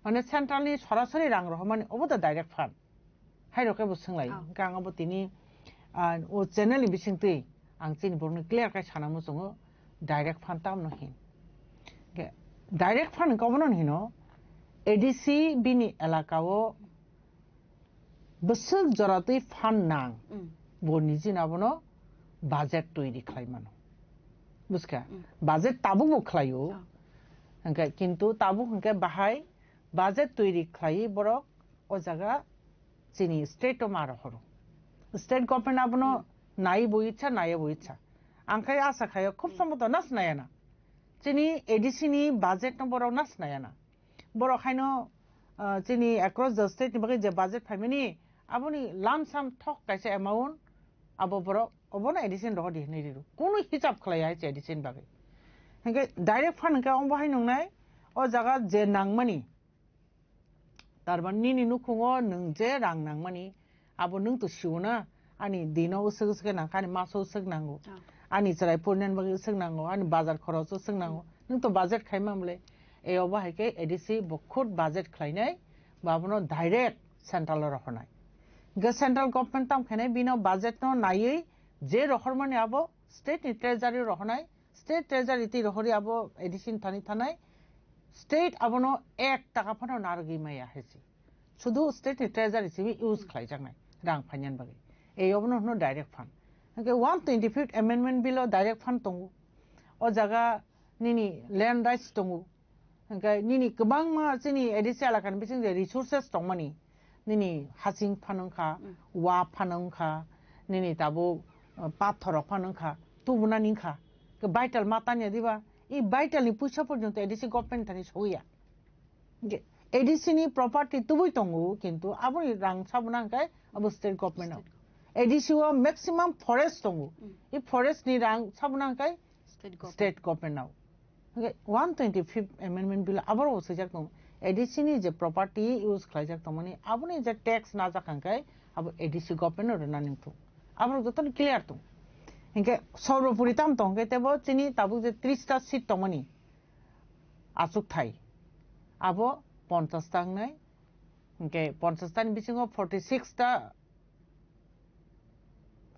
Mane central ni sorasori rang rohormani obo da direct fund. Hai rok khe bo swnglai. Oh. Hwnkhe ang abo tini, ah, o channel ni bisingtwi ang chini borokno clear khe sana muchungo, direct fund tamno hin. Hwnkhe direct fund hwnkhe obono hino, A D C bini elaka o bwswk jora twi fund nang, Mm. bo nijino abono budget toiri khlai mano. Buskha? Mm. Budget tabuk bo khlaio. Oh. Hwnkhe kintu tabuk hwnkhe bahai budget toiri khlaiwi borok o jaga chini state o ma rohoro. State government abono Hmm. nai bo icha, nai bo icha. Ang khai asa khayo khub Hmm. samboto nas nayana. Chini A D C ni budget no borok nas nayana. Borok haino, ah, chini across the state ni bagwi je budget phaimani, aboni lump sum thok kaisa amount abo borok obono A D C ni rohor di hinwi riro. Kunu hisab khlaiya hai se A D C ni bagwi. Hwnkhe direct fund hwnkhe omo hai nungnai, o jaga je nangmani, Tarmani nini nukhungo nwng je rang nangmani, abo nwng to sio na, ani dino uswk uswk khe nangkha, ani maso uswk nango, Ah. ani chwrai porinan bagwi uswk nango, ani bazar khoroch uswk nango, nwng to budget khaima mole, e obo hai khe A D C bo khud budget khlainai, ba abono direct central o rohornai. Hwnkhe central government tam khainai bino budget no naiwi je rohormani abo state ni treasury rohornai, State treasury twi rohori abo A D C ni thani thanai. State abono ek taka phano narwgwi maya hai se. Sudu state ni treasury simi use khlaijaknai rang phainani bagwi. Ei obono hwno direct fund. Hwnkhe one twenty-fifth amendment bill o direct fund tongo. O jaga nini land rights tongo. Hwnkhe nini kwbangma chini A D C elakani bising je resources tongmani, nini hasing phano wngkha, Mm. wa phano wngkha, nini tabuk, uh, pathor rok phano wngkha, tubuna ning kha. Ke vital ma tanya diba, i vital ni puisa porjonto A D C government thani soya. Ke A D C ni property tubui tongo, kintu aboni rang sabuna hwnkhe abo state government no. A D C o maximum forest tongo. I forest ni rang sabuna hwnkhe State government. State government no. Hwnkhe one twenty-fifth Amendment Bill aboro bo swijak tongo. A D C ni je property use khlaijak tongmani, aboni je tax najak hwnkhe abo A D C government no rwna ning thung. Aboro jotono clear tong. Hwnkhe sorbopori tam tong khe tebo chini tabuk je tris ta seat tongmani achukthai. Abo ponchash ta wngnai. Hwnkhe ponchash ta ni bisingo forty six ta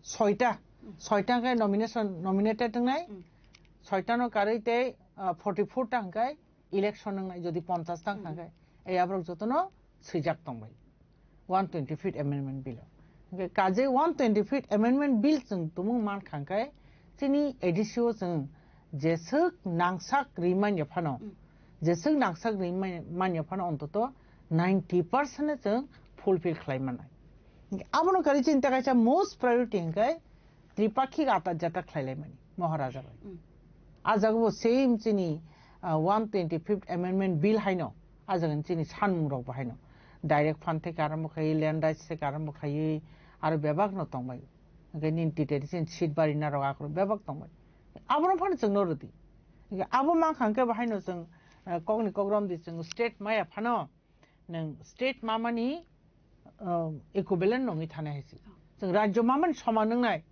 soita, soita hwnkhe nomination, nominated wngnai, soita no karwi tei, ah, forty four ta hwnkhe election wngnai, jodi ponchash ta wngkha hwnkhe, ei aborok jotono swijak tongbai one twenty-fifth Amendment Bill o. Hwnkhe kaje one twenty-fifth Amendment Bill chwng tumung mankha hwnkhe, chini A D C o chwng jeswk nangsak ri manya phano, jeswk nangsak ri manya phano ontoto ninety percent no chwng fulfill khlai mannai. Abono kari chinta kaisa most priority hwnkhe tripakhik ata jata khlai lai mani Maharaja bai. A jaga bo same chini, ah, one twenty-fifth Amendment Bill haino, a jaga ni chini sanmung rok bo haino. Direct fund theke arambo khai, land rights theke arambo khai, aro bebak no tongbai. Hwnkhe nini titeri chini seat bari narok akhoro bebak tongbai. Abono phano chwng no rwdi. Hwnkhe abo mankha hwnkhe bo haino chwng, ah, kokni kokrom di chwng state maya phano. Nwng state mamani, um, equivalent nongwi thana hai se. Chwng rajyo mamani soman wngnai.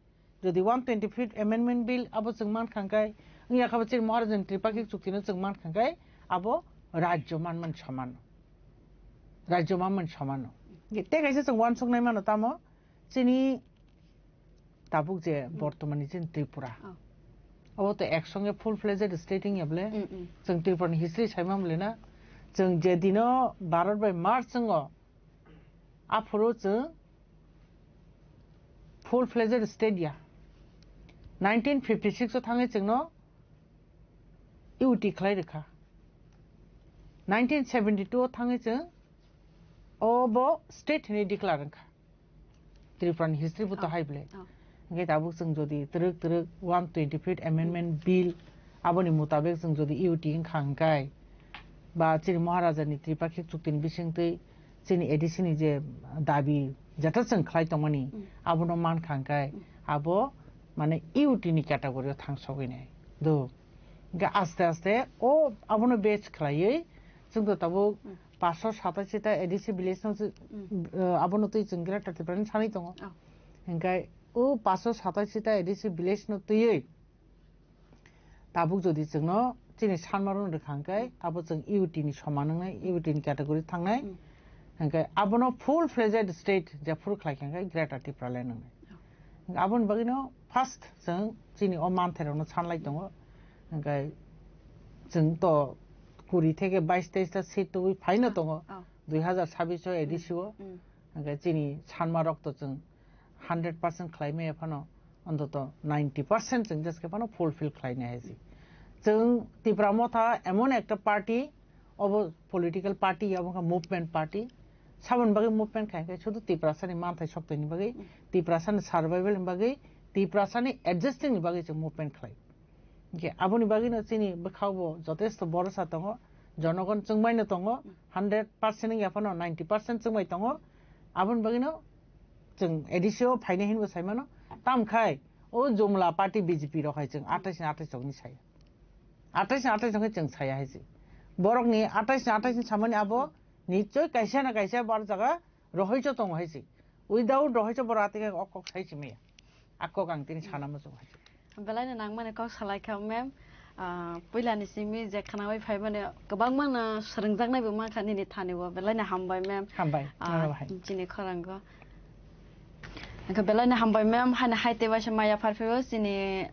Jodi one twenty-fifth Amendment Bill abo chwng mankha hwnkhe, wngya kha bo chini Maharajani Tripakhik chukti no chwng mankha hwnkhe, abo rajyo manmani soman no. Rajyo manmani soman no. Tei kaisa chwng uansuknai mano tamo, chini tabuk je bortomani chini Tripura. Abo to ek songe full fledged state wngya bole. Chwng Tripura ni history saima bole na. Chwng je dino Bharat bai merge wngo, aphuru chwng full fledged state ya. Nineteen fifty six o thangwi chwngno U T khlai rwkha. Nineteen seventy two o thangwi chwng obo state hinwi declare wngkha. Tripura ni history bo to hai bole. Hwnkhe tabuk chwng jodi twrwk twrwk one twenty-fifth Amendment Bill aboni mutabek chwng jodi U T wngkha hwnkhe, ba chini Maharaja ni Tripakhik chukti ni bisingtwi chini A D C ni je dabi jeta chwng khlai tongmani, abono mankha hwnkhe abo mane U T ni category o thangsogwi nai. Do. Hwnkhe aste aste o abono base khlaiwi chwng to tabuk paanch sho satashi ta A D C village no, abono twi chwng Greater Tripura ni sanwi tongo. Hwnkhe o paanch sho satashi ta A D C village no twiwi tabuk jodi chwngno chini sanmarok rwkha hwnkhe abo chwng U T ni soman wngnai, U T ni category thangnai. Hwnkhe abono full fledged state jephuru khlai kha hwnkhe Greater Tripura land wngnai. Hwnkhe aboni bagwino first chwng chini o manthairokno sanlai tongo. Hwnkhe chwng to kuri theke bais teis ta seat tubui phaino tongo. Dui hazar sabbish o A D C o. Hwnkhe chini sanmarok to chwng hundred percent khlai maya phano, ontoto ninety percent chwng jeske phano fulfill khlai nai hai se. Chwng Tipra Motha emon ekta party, obo political party, obo wngkha movement party. Saboni bagwi movement khai khe sudu Tiprasani manthai soktoini bagwi, Tiprasani survival ni bagwi, Tiprasani adjusting ni bagwi chwng movement khlai. Hwnkhe aboni bagwino chini bwkhao bo jotesto borosa tongo, jonogon chwngbaino tongo, hundred percent wngya phano ninety percent chwngbai tongo. Aboni bagwino chwng A D C o phainai hinwi sai mano. Tamkhai o Jumla party B J P rok hai chwng atais ni atais rokni saya. Atais ni atais rokni chwng saya hai se. Borokni atais ni atais ni samani abo nichoi kaisa na kaisa bar jaga rohoi cho tongo hai se. Without rohoi cho borok atike o kok sai se maya. A kok ang tini sana muchung hai se. Belai no nangmani kok salai kha, ma'am. Ah, puila ni simi je khwnawi phai mani kwbangma no swrwngjaknai bo mankha nini thani o. Belai no hambai, ma'am. Hambai. Ah, nangno bahai. Chini khorango. Hwnkhe belai no hambai, ma'am. Hani hai tei waisa maya pharphaibo chini,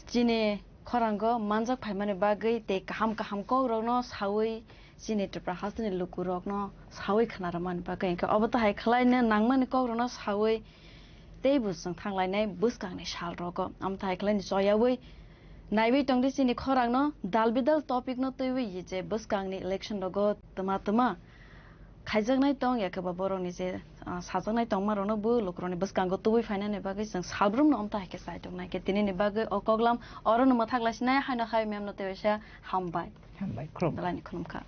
chini khorango manjak phaimani bagwi tei kaham kaham kok rokno sawi chini Tripura hasteni lukurokno sawi khna rwmani bagwi. Hwnkhe obo to hai khlaina nangmani kokrokno sawi tei bo chwng thanglainai bwskangni salrogo. Omo to hai khlaina choyawi naiwi tongdi chini khorangno dal bidal topicno twiwi je bwskangni election rogo twma twma khaijaknai tong, yakhe ba borokni je, ah, sajaknai tongma rokno bo lukurokni bwskango tubui phainani bagwi chwng salbrumno omta hai khe chaitok nai khe tinini bagwi o koklam orono mwthak laisinai haino hai mem no tei waisa hambai. Hambai, khulumkha. Belai ni khulumkha.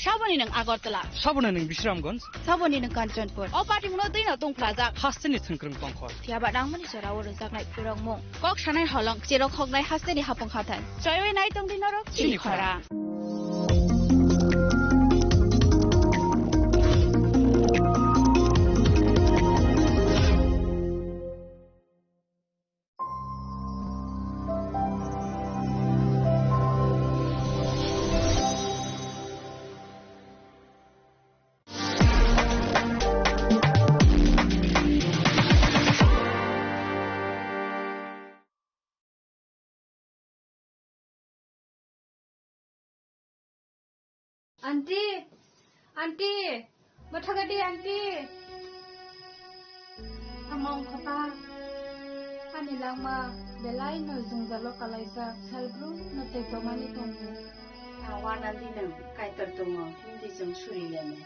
Saboni nwng Agartala. Saboni nwng Bisramganj. Saboni nwng Kanchanpur. O party muno dino tongphlajak. Hasteni thwngkwrwng tongkhor. Phiya ba nangmani jora o rwjaknai phwrwngmung. Kok sanai holong, cherok hoknai hasteni hapung hathai. Choiwi nai tongdi norok chini khorang. Aunty, aunty, mwthagadi aunty. Tamo wngkha ta? Ani langma belai no jwngjalo kalaijak, salbrum no tei tomani tongo. Awa nandi nwng Kaitor tongo, hindi chwng suri leme.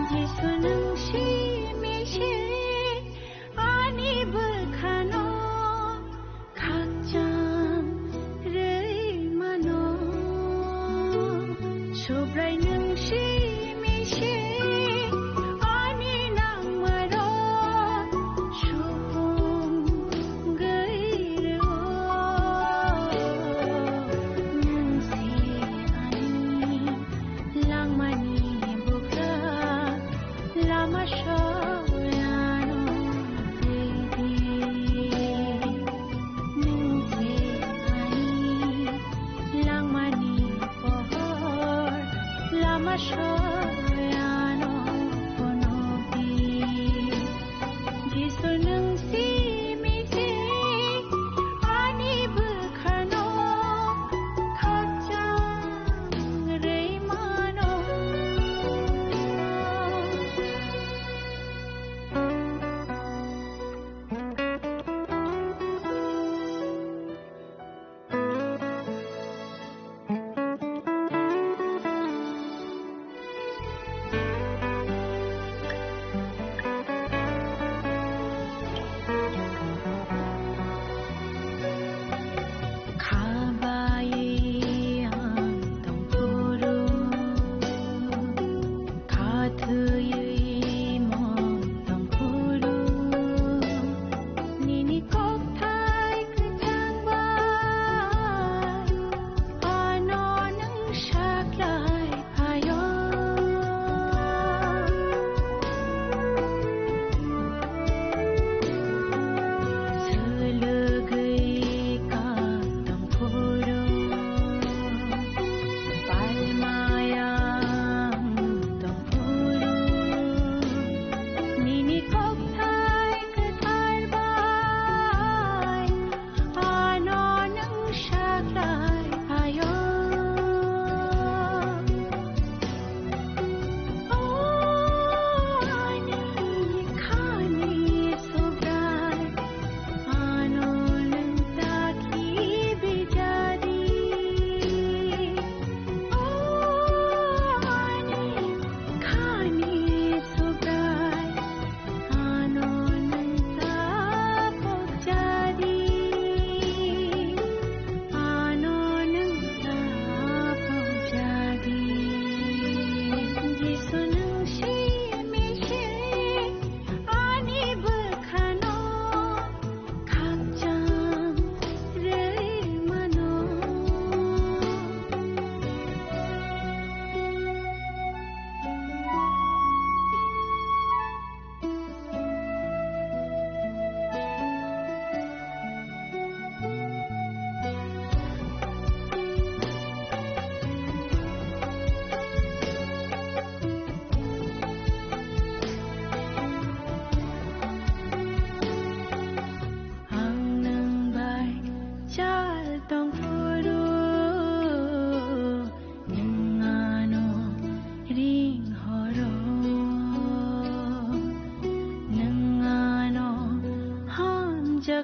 Jisu nwng simi se ani bwkhano khakchang rwi mano. Subrai nwng simi se ani nangmarok supung gwi rwo. Nwng se ani langmani bugra, lama soyano tei di. Nwng se ani langmani pohor, lama soyano phunukdi. Jisu nwng simi se ani bwkhano khakchang rwi mano.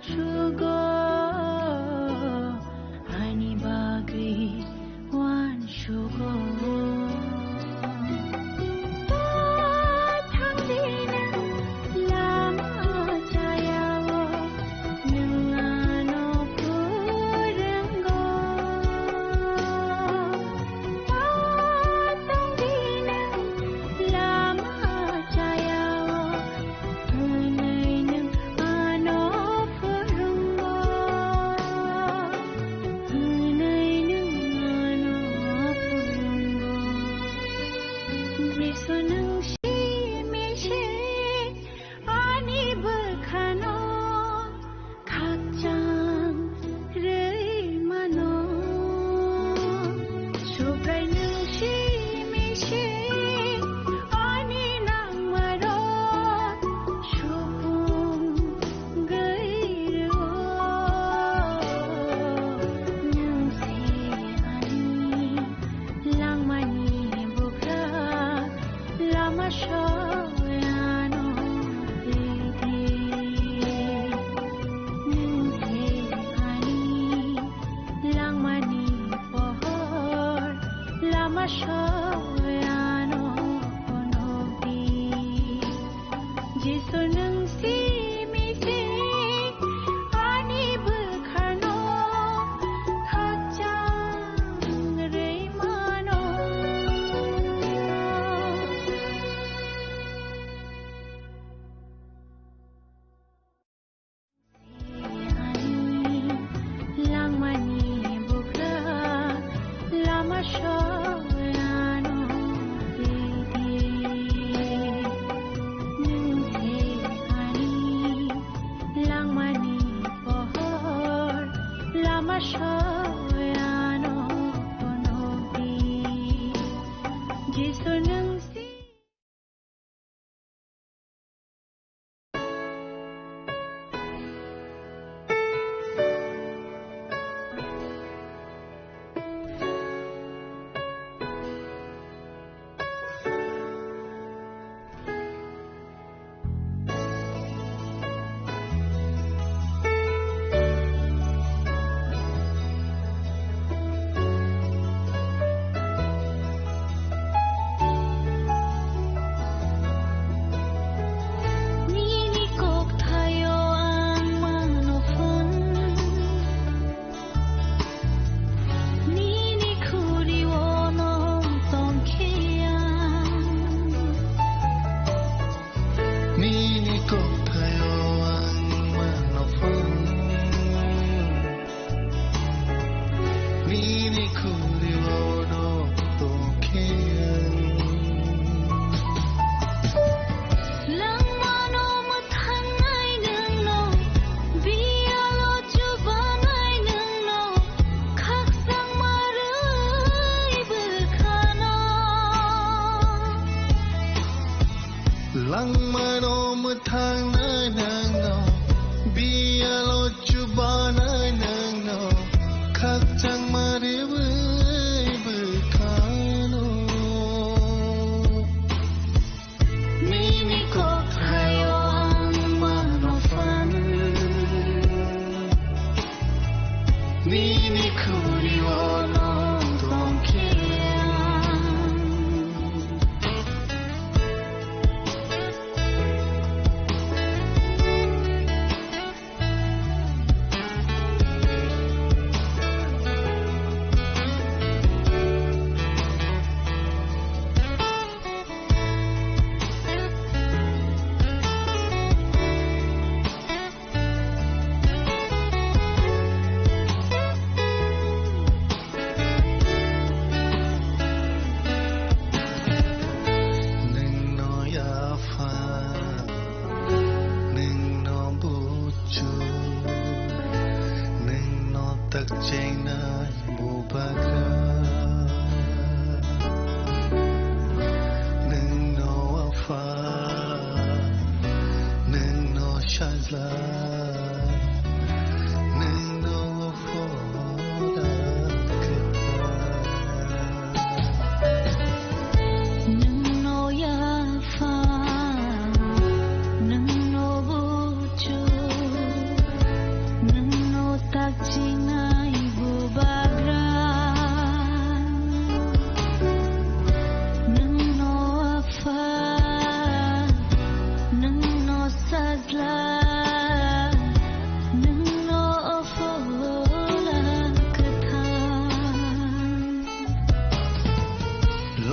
Sugo, ani bagwi uansugo. Pathangdi nwng lama chayao, nwng ano phwrwngo. Patongdi nwng lama chayao, hwnwi nwng ano phwrwngo, hwnwi nwng ano phwrwngo. Jisu nwng simi se ani bwkhano khakchang rwi mano. Subrai nwng simi se ani nangmarok supung gwi rwo. Nwng se ani langmani bugra, lama soyano ridi. Nwng se ani langmani pohor, lama soyano phunukdi. Jisu nwng simi se ani bwkhano khakchang rwi mano. Langmani bugra, lama soyano ridi. Nwng se ani langmani pohor, lama soyano phunukdi. Jisu nwng si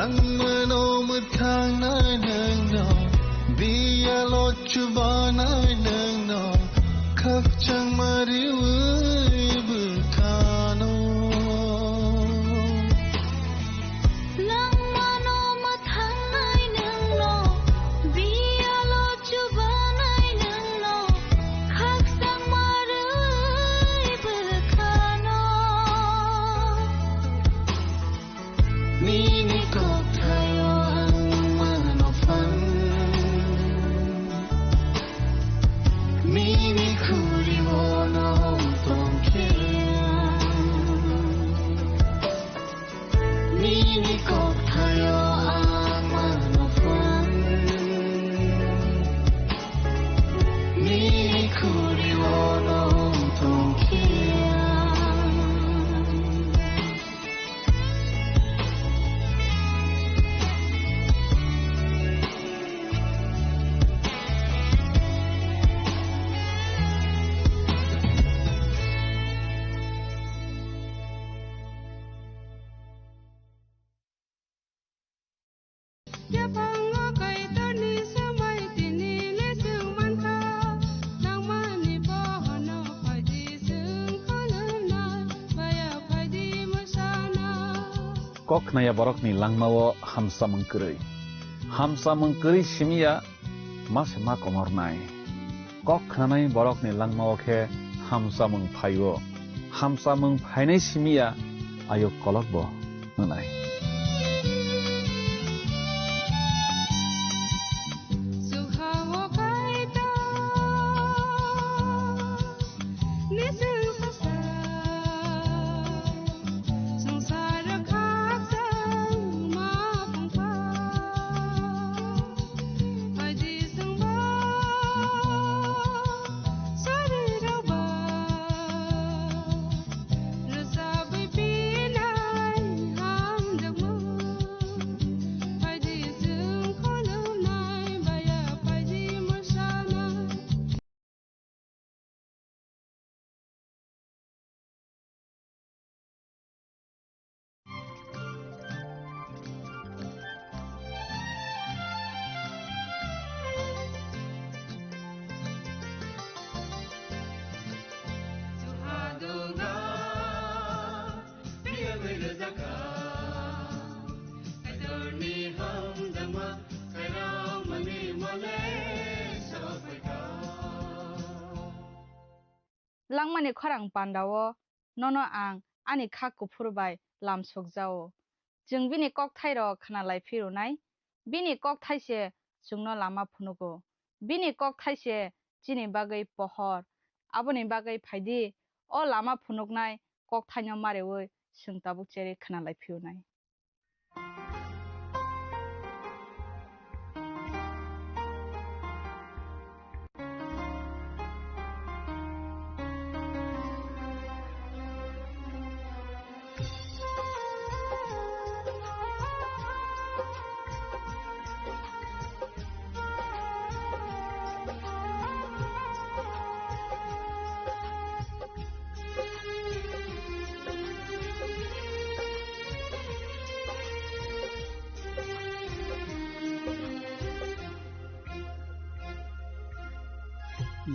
Ang mano mwthangnai nwngno, biyalo chubanai nwngno, khakchangma riwi bwkhano. Langmano mwthangnai nwngno, biyalo chubanai nwngno, khakchangma riwi bwkhano. Nini kokthaio ang mano phan. Nini khuri-o no tongkhe ang. Nini kokthaio ang mano phan. Nini khuri-o no tongkhe ang. Yaphango Kaitorni swmai tini le chwng mankha, nangmani bohono phaidi chwng khulumna, baya phaidi mwsana. Kok khnaya borokni langmao hamsamung kwrwi. Hamsamung kwrwi simiya ma se ma komornai. Kok khnanai borokni langmao khe hamsamung phaio. Hamsamung phainai simiya ayuk kolokbo wngnai. Langmani khorang pandao nono ang ani kha kuphur bai lam sokjao. Chwng bini kokthairok khna lai phirunai, bini kokthai se chwngno lama phunugo. Bini kokthai se chini bagwi pohor. Aboni bagwi phaidi, o lama phunuknai kokthaino mareui chwng tabuk cherwi khna lai phirunai.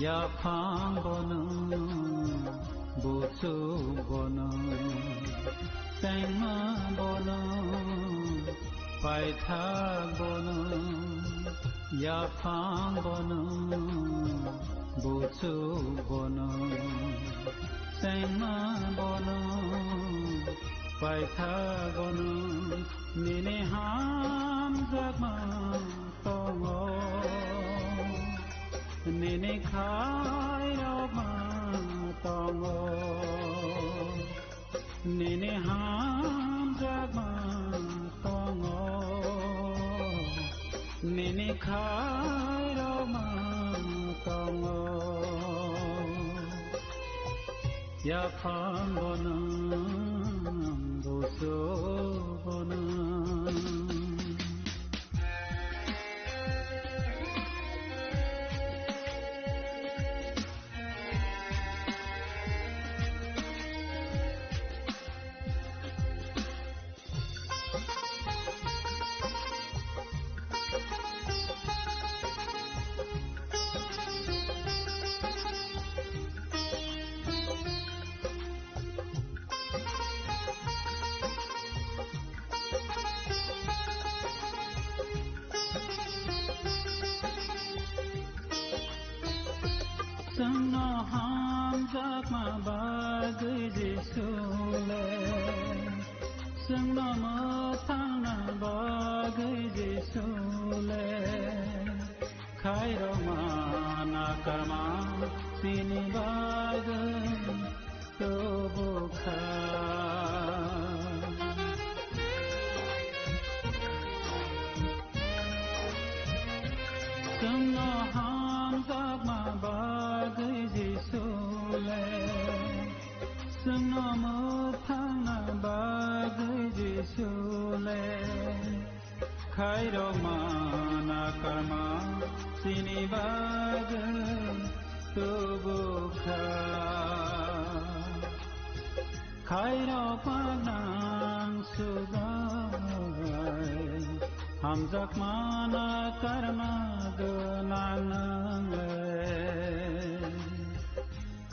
Yaphang bono, buchuk bono, tengma bono, paithak bono, yaphang bono, buchuk bono, tengma bono, paithak bono, nini hamjakma tongo, nini khairokma tongo, nini hamjakma tongo, nini khairokma tongo. Yaphang bono, buchuk bono. Chwngno hamjakma bagwi Jisu le, chwngno mwthangna bagwi Jisu le, khairokma nakarma chini bagwi tubu kha. Chwngno hamjakma bagwi Jisu le, chwngno mwthangna bagwi Jisu le, khairokma nakarma chini bagwi tubu kha. Khairokma nang sugai, hamjakma nakarma gwnang nang le.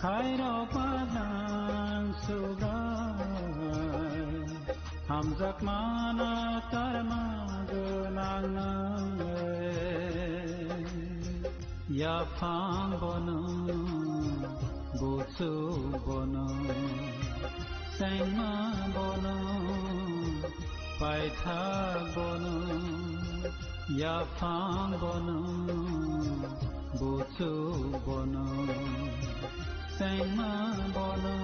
Khairokma nang sugai, hamjakma nakarma gwnang nang le. Yaphang bono, buchuk bono, sengma bono, paithak bono, yaphang bono, buchuk bono, sengma bono,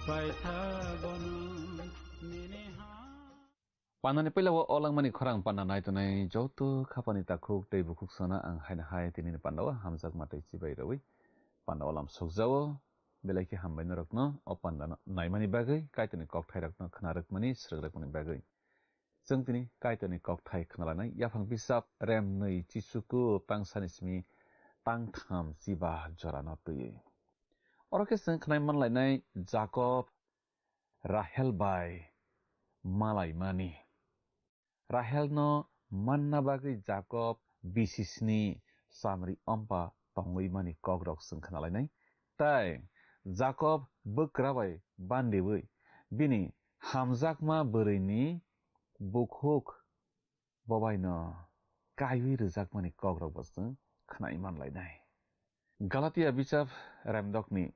paithak bono, nini ha. Pandani puila o langmani khorang panda nai tongnai joto khapani takhuk tei bukhuk sana ang haino hai tinini panda o hamjakma tei chibai rwi panda o lam sokjao. Belai khe hambai norokno o panda no naimani bagwi, Kaitorni kokthairokno khna rwkmani, srwk rwkmani bagwi. Chwng tini Kaitorni kokthai khna lanai, yaphang bisap rem nwi chichuku tang sani simi tang tham chiba jorano twiwi. Oro khe chwng khnai manlainai Jakob Rahel bai malaimani. Rahelno manna bagwi Jakob bisisni chamri ompa tongwi mani kokrok chwng khnalainai. Tai Jakob bwkra bai bandiwi bini hamjakma bwrwini bukhuk bobaino kaiwi rwjakmani kokrokbo chwng khnai manlainai. Galatia bichap remdokni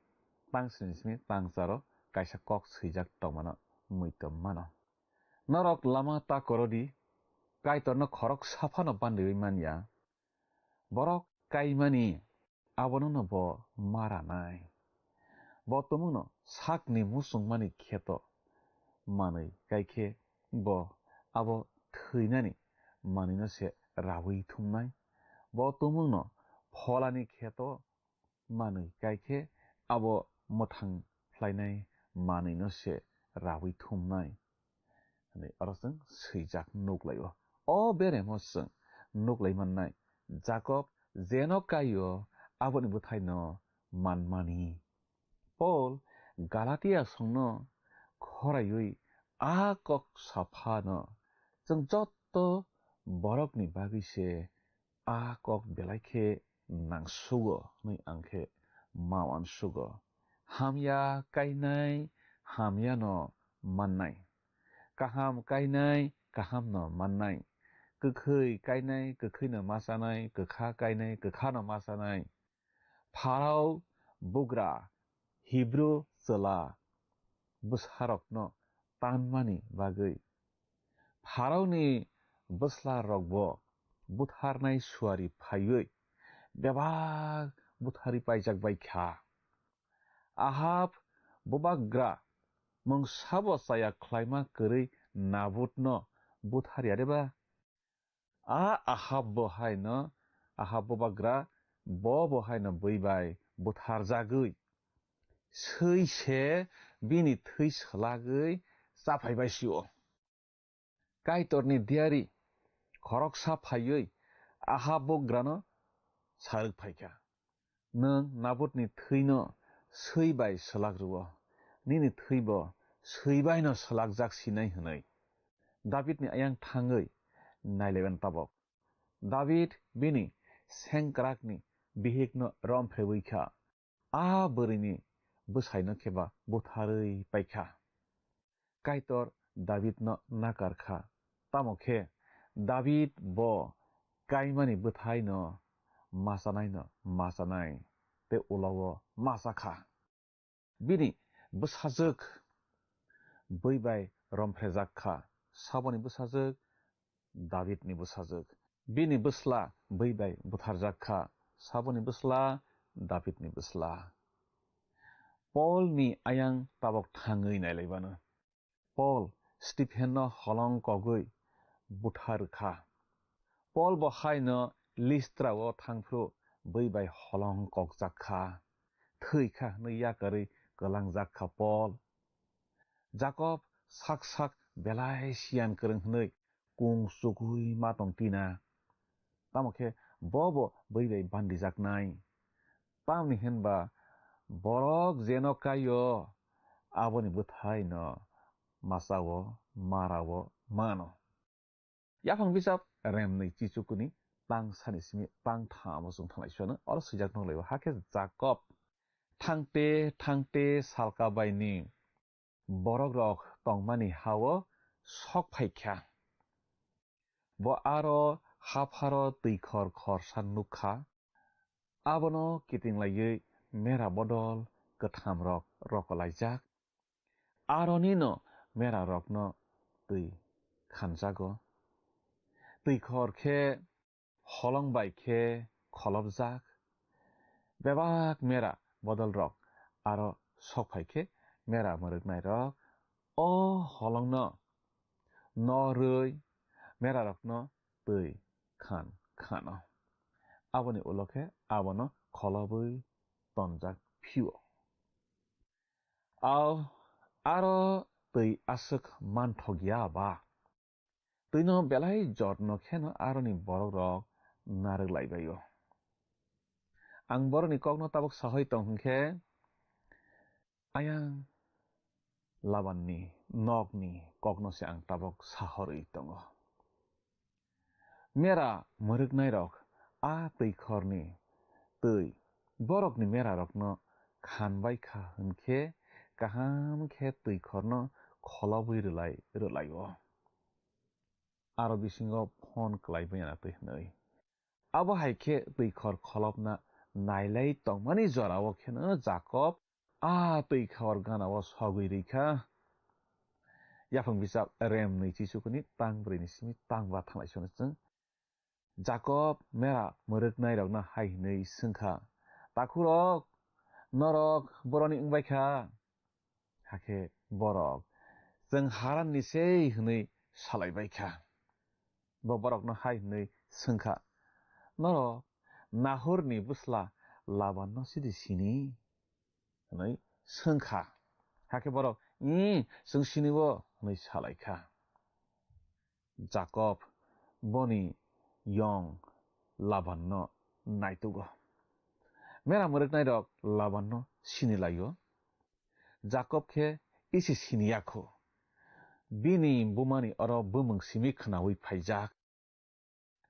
tang sini simi tang charo kaisa kok swijak tongmano muitom mano. Norok lama ta korodi, Kaitorno khorok saphano bandiwi manya. Borok kaimani abono no bo maranai. Bo tumungno sakni musungmani kheto manwi kaikhe bo abo thwinani manwino se rawi thumnai. Bo tumungno pholani kheto manwi kaikhe abo mwthang phlainai manwino se rawi thumnai. Hwnwi oro chwng swijak nuklaio. O beremo chwng nuklai mannai, Jakob jeno kaio aboni bwthaino manmani. Paul Galatia songno khoraiwi a kok saphano chwng jotto borokni bagwi se a kok belai khe nangsugo hwnwi ang khe ma uansugo. Hamya kainai hamyano mannai, kaham kainai kahamno mannai, kwkhwi kainai kwkhwino ma chanai, kwkha kainai kwkhano ma chanai. Pharao bugra Hibru chwla bwsarokno tanmani bagwi Pharaoni bwslarokbo butharnai suari phaiwi bebak buthari paijak bai kha. Ahab bubagra mungsabo chaya khlaima kwrwi Nabotno butharya de ba? A Ahab bo haino, Ahab bubagra bo bo haino bwi bai butharjagwi swi se bini thwi swlagwi chaphai bai sio. Kaitorni diari khoroksa phaiwi Ahab bugrano sarwk phaikha, "Nwng Nabotni thwino swi bai swlak rwo, nini thwibo swi baino swlakjak sinai," hwnwi. Dabidni ayang thangwi nailaiban tabok. Dabid bini sengkrakni bihikno romphrewi kha. A bwrwini bwsaino khe ba butharwi paikha. Kaitor Dabidno nakar kha, tamo khe Dabid bo kaimani bwthaino machanaino machanai. tei ulo-o ma cha kha. Bini bwsajwk bui bai romphrejakha, saboni bwsajwk Dabidni bwsajwk. Bini bwsla bui bai butharjakha, saboni bwsla Dabidni bwsla. Polni ayang tabok thangwi nailaibano. Pol Stiphenno holong kogwi butharwkha. Pol bo haino Listrao thangphru bui bai holong kokjakha. Thwikha hwnwi yakarwi kwlangjakha Pol. Jakob sak sak belai siyan kwrwng hwnwi kung chugwi ma tong tina. Tamo khe bo bo bui bai bandijaknai. Tamni hinba borok jeno kaio, aboni bwthaino machao, marao mano. Yaphang bijap remnwi chichukuni tang sani simi tang thamo chwng thanglai suano, oro swijak nung laibo, hakhe Jakob thangte thangte salka baini borok rok tongmani hao sok phaikha. Bo aro hapharo twi khor khorsa nukha. Abono kiting laiwi mera bodol kwtham rok rokolaijak. Aronino mera rokno twi khanjago. Twi khor khe holong bai khe kholopjak. Bebak mera bodol rok aro sok phai khe mera mwrwknai rok o holongno norwi mera rokno twi khan khano. Aboni ulo khe abono kholobwi tonjak phio. Ao aro twi aswk manthok ya ba? Twino belai jotno kheno aroni borok rok narwk lai baio. Ang borokni kokno tabuk sahoi tong hwnkhe, ayang Labanni nokni kokno se ang tabuk sahorwi tongo. Mera mwrwknairok a twi khorni twi borokni merarokno khan bai kha hwn khe kaham khe twi khorno kholobwi rwlai rwlaio. Aro bisingo phone kwlai bwya na twi hwnwi. Abo hai khe twi khor kholopna nailai tongmani jorao kheno Jakob a twi khor ganao sogwi rwi kha. Yaphang bijap remnwi chichukuni tang brwini simi tang ba thanglai sano chwng. Jakob mera mwrwknairokno hai hwnwi swng kha, "Takhurok, norok boroni wng bai kha?" Hakhe borok, "Chwng Haranni sei," hwnwi salai bai kha. Bo borokno hai hwnwi swng kha, "Norok Nahorni bwsla Labanno sidi sini?" hwnwi swng kha. Hakhe borok, "Ee, chwng sini-o," hwnwi salai kha. Jakob boni yong Labanno naitugo. Mera mwrwknairok Labanno sini lai-o. Jakob khe isi sini ya kho. Bini bumani oro bumung simi khnaui phaijak.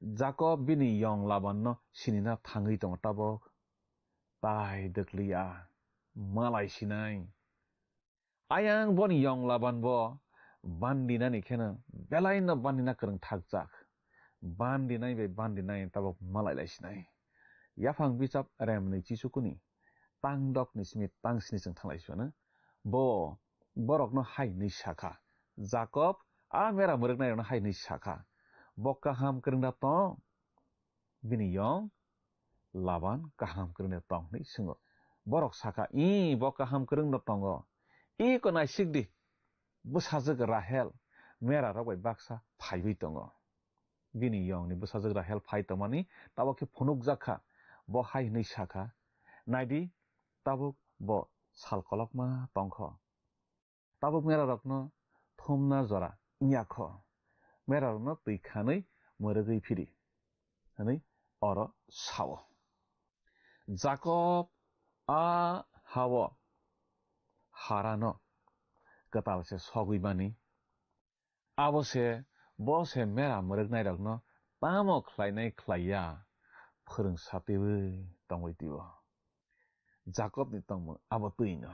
Jakob bini yong Labanno sinina thangwi tongo tabok. Tai dwkliya, malai sinai. Ayang boni yong Laban bo bandinani kheno belaino bandina kwrwng thakjak. Bandinai bai bandinai tabok malai lai sinai. Yaphang bichap remni chisukuni tang dokni simi tang sini chwng thanglai sio no. Bo borokno hai hwnwi sa kha, Jakob a mera mwrwknairokno hai hwnwi sa kha, "Bo kaham kwrwng da tong?" Bini yong Laban kaham kwrwngno tong hwnwi swngo. Borok sakha, "Ee, bo kaham kwrwngno tongo. Ee, ko naisik di, bwsajwk Rahel merarok bai baksa phaiwi tongo." Bini yongni bwsajwk Rahel phai tongmani tabok khe phunukjak kha. Bo hai hwnwi sakha, "Naidi, tabuk bo sal kolokma tongkho." Tabuk merarokno thumna jora wngya kho, merarokno twi khanwi mwrwgwi phiri, hwnwi oro sao. Jakob a ha-o Harano kwtal se sogwi mani, abo se bo se mera mwrwknairokno tamo khlainai khlaiya phwrwng satiwi tongwi tio. Jakobni tongmung abo twi no.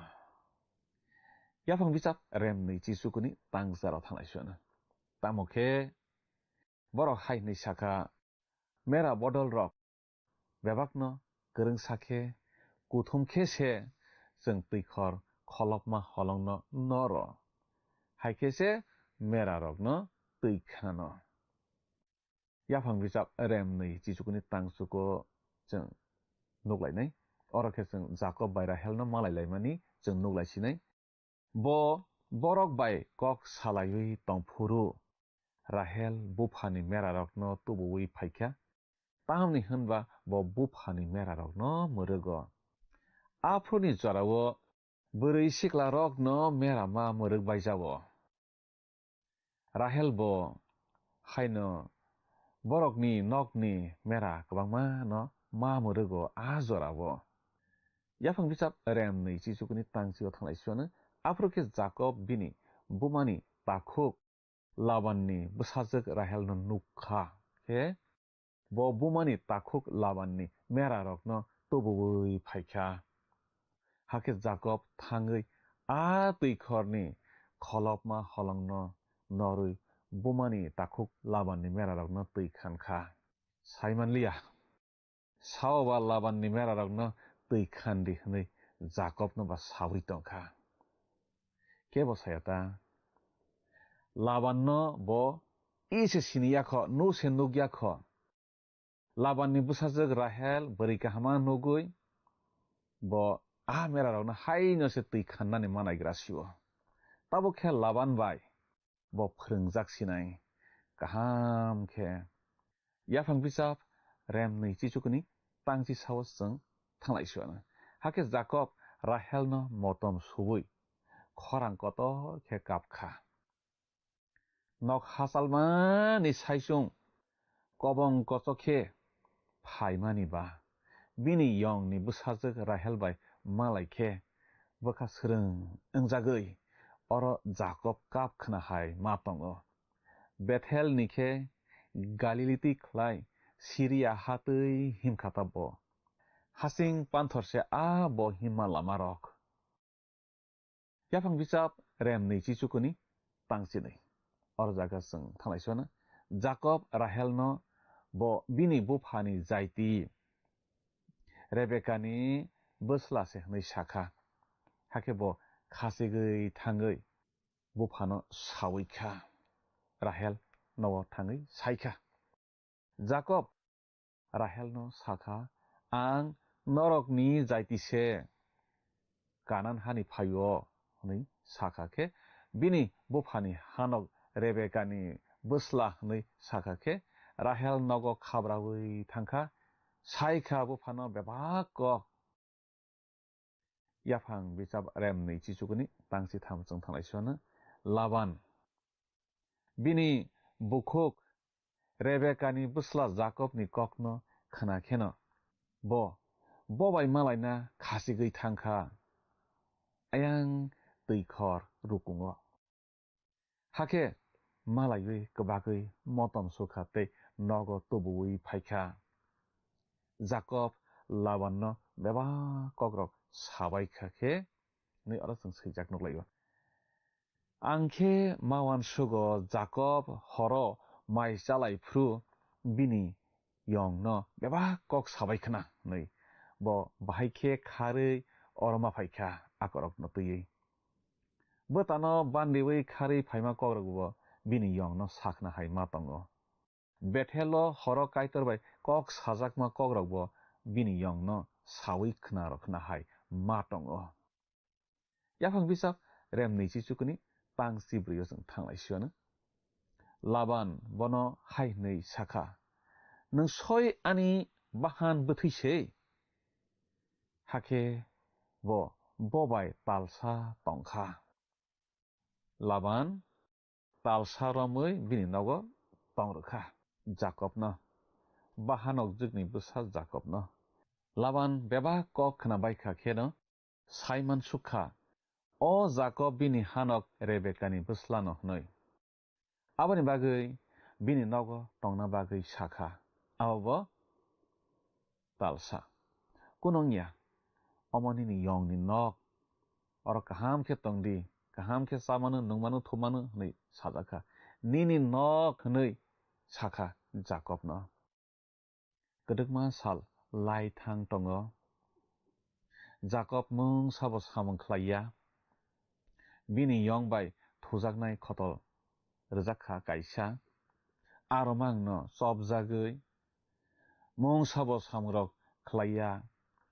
Yaphang bichap remni chisukuni tang jaro thanglai suano. Tamo khe borok hai hwnwi sakha, "Mera bodol rok bebakno kwrwngsa khe kuthum khe se chwng twikhor kholopma holongno noro, hai khe se merarokno twi khnano. Yaphang bichap rem nwi chichukni tangchuko chwng nuklainai. Oro khe chwng Jakob bai Rahelno malai laimani chwng nuklai sinai. Bo borok bai kok salaiwi tongphuru Rahel buphani merarokno tubuwi phaikha, tamni hwnba bo buphani merarokno mwrwgo. Aphuruni jorao bwrwi siklarokno mera ma mwrwk bai jao. Rahel bo haino borokni nokni mera kwbangma no ma mwrwgo a jorao. Yaphang bichap rem nwi chichukni tangchio thanglai suano. Aphuru khe Jakob bini bumani takhuk Labanni bwsajwk Rahelno nuk kha khe, bo bumani takhuk Labanni merarokno tubuwi phaikha. Hakhe Jakob thangwi a twikhorni kholopma holongno norwi bumani takhuk Labanni merarokno twi khan kha. Sai manliya, sao ba Labanni merarokno twi khan di hwnwi Jakobno ba saui tong kha. Kebo saya ta? Labanno bo i se sini ya kho, nu se nuk ya kho. Labanni bwsajwk Rahel bwrwi kahama nugwi bo a merarokno haino se twi khannani manaigra sio. Tabuk khe Laban bai bo phwrwngjak sinai kaham khe. Yaphang bichap rem nwi chichukni tangchi sao chwng thanglai suano. Hakhe Jakob Rahelno motom suwi khorang kotor khe kap kha. Nok hachalmani saichung kobong kochok khe phaimani ba bini yongni bwsajwk Rahel bai malai khe bwkha swrwng wngjagwi oro Jakob kap khna hai ma tongo. Bethel ni khe Galili twi khlai Siria ha twi himkha ta bo. Hasing panthor se a bo himma lama rok. Yaphang bichap rem nwi chichukuni tangchinwi. Oro jaga chwng thanglai suana. Jakob Rahelno bo bini buphani jaiti Rebekani bwsla se hwnwi sakha. Hakhe bo khachigwi thangwi buphano saui kha. Rahel nogo thangwi sai kha. Jakob Rahelno sakha, "Ang norokni jaiti se, Kanan hani phaio," hwnwi sakha khe, bini buphani hanok Rebekani bwsla hwnwi sakha khe, Rahel nogo khabraui thangkha, saikha buphano bebak kok. Yaphang bichap rem nwi chichukuni tangchi tham chwng thanglai suana. Laban bini bukhuk Rebekani bwsla Jakobni kokno khna kheno bo, bo bai malaina khachigwi thangkha ayang twi khor rukungo. Hakhe malaiwi kwbagwi motom sukha tei nogo tubuwi phaikha. Jakob Labanno bebak kokrok sabai kha khe, hwnwi oro chwng swijak nuklaio. Ang khe mawan sugo Jakob horo mai chalai phru bini yongno bebak kok sabai khna hwnwi. Bo bahai khe kharwi oro ma phai kha akorokno twiwi. Bwtano bandiwi kharwi phaima kokrokbo bini yongno sakhna hai ma tongo. Bethelo horo Kaitor bai kok sajakma kokrokbo bini yongno saui khna rwkhna hai ma tongo. Yaphang bisap rem nwi chichukuni tang chibrwi o chwng thanglai sio no. Laban bono hai hwnwi sakha, "Nwng soi ani bahan bwthwi se?" Hakhe bo, bo bai talsa tongkha. Laban talsa romwi bini nogo tong rwkha Jakobno, bahanok jwkni bwsa Jakobno. Laban bebak kok khna baikha kheno sai mansukha, o Jakob bini hanok Rebekani bwslano hwnwi. Aboni bagwi bini nogo tongna bagwi sakha, abo bo talsa. Kunung ya, omo nini yongni nok, oro kaham khe tong di, kaham khe chamano, nungmano, thumano hwnwi sajakha. Nini nok hwnwi sakha Jakobno. Kwdwkma sal lai thang tongo. Jakob mung sabo samung khlai ya, bini yong bai thujaknai khotol rwjak kha kaisa, a romang no chopjagwi mung sabo samungrok khlai ya,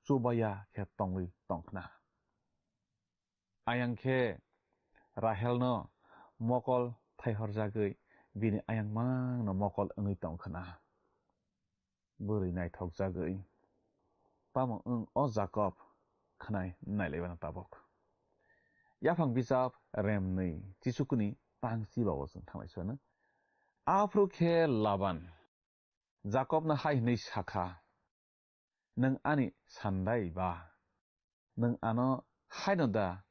chuba ya khe tongwi tong khna. Ayang khe Rahel no mokol thaihorjagwi bini ayang mang no mokol wngwi tong khna. Bwrwi naithokjagwi, tamo wng o Jakob khnai nailaibana tabok. Yaphang bichap remnwi chisukuni tang chiba o chwng thanglai suano. Aphuru khe Laban Jakobno hai hwnwi sakha, "Nwng ani sandai ba? Nwng ano haino da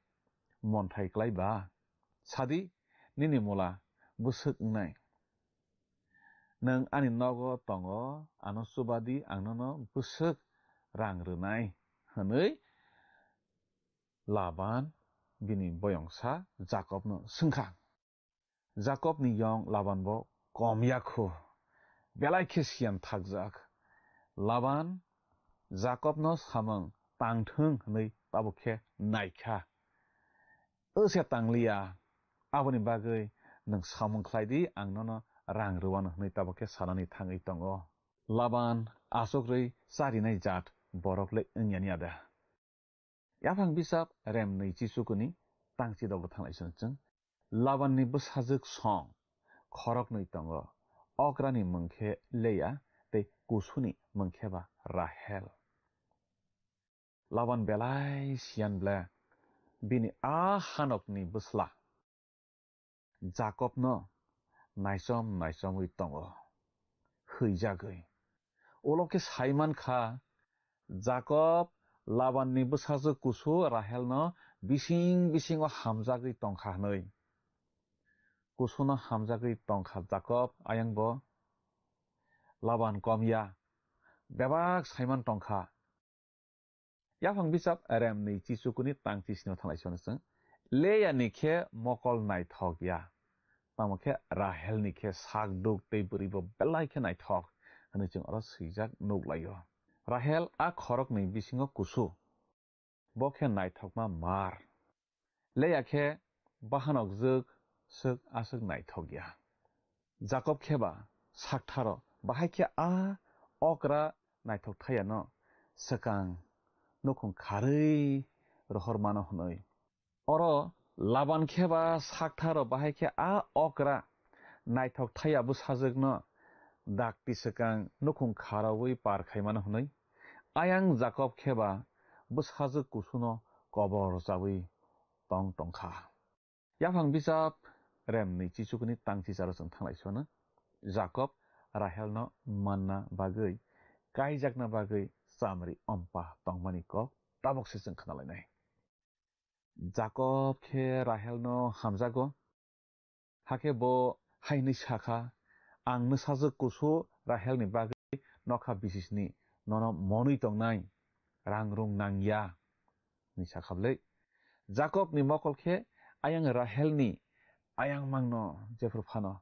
monthai klai ba? Sadi, nini mula bwswk wngnai? Nwng ani nogo tongo, ano chubadi, ang nono bwswk rang rwnai," hwnwi Laban bini boyongsa Jakobno swngkha. Jakobni yong Labanbo kom ya kho, belai khe siyan thakjak. Laban Jakobno samung tang thung hwnwi tabuk khe naikha. "O se tangliya, aboni bagwi nwng samung khlai di, ang nono rang rwano," hwnwi tabuk khe sanani thangwi tongo. Laban achukrwi charinai jat borok le wngya ni ada. Yaphang bichap remnwi chisukuni tang chidogo thanglai song chwng. Labanni bwsajwk song khoroknwi tongo. Okrani mung khe Leya tei kusuni mung khe ba Rahel. Laban belai siyan ble bini a hanokni bwsla Jakobno naichom naichomwi tongo, hwijagwi. Ulo khe sai man kha, Jakob Labanni bwsajwk kusu Rahelno bising bisingo hamjagwi tong kha hwnwi. Kusuno hamjagwi tong kha Jakob, ayangbo Laban kom ya, bebak sai man tong kha. Yaphang bichap remnwi chisukuni tang chisnio thanglai song chwng. Leya ni khe mokol naithok ya, tamo khe Rahel ni khe sak duk tei bwrwibo belai khe naithok hwnwi chwng oro swijak nuk lai-o. Rahel a khoroknwi bisingo kusu, bo khe naithokma mar. Leya khe bahanok jwk swk aswk naithok ya. Jakob khe ba saktharo, bahai khe a okra naithok thayano swkang nukhung kharwi rohor mano hwnwi. Oro Laban khe ba saktharo, bahai khe a okra naithok thaya bwsajwkno dakti swkang nukhung kharawi par khai mano hwnwi. Ayang Jakob khe ba bwsajwk kusuno kobor chawi tong tong kha. Yaphang bichap remnwi chisukuni tang chicharo chwng thanglai sona. Jakob Rahelno manna bagwi, kaijakna bagwi chamri ompa tongmani kok tabok se chwng khna lainai. Jakob khe Rahelno hamjago. Hakhe bo hai hwnwi sa kha, "Ang nwsajwk kusu Rahelni bagwi nokha bisisni nono monwi tongnai, rang rung nang ya," hwnwi sa kha bwlwi. Jakobni mokol khe ayang Rahelni ayang mangno jephru phano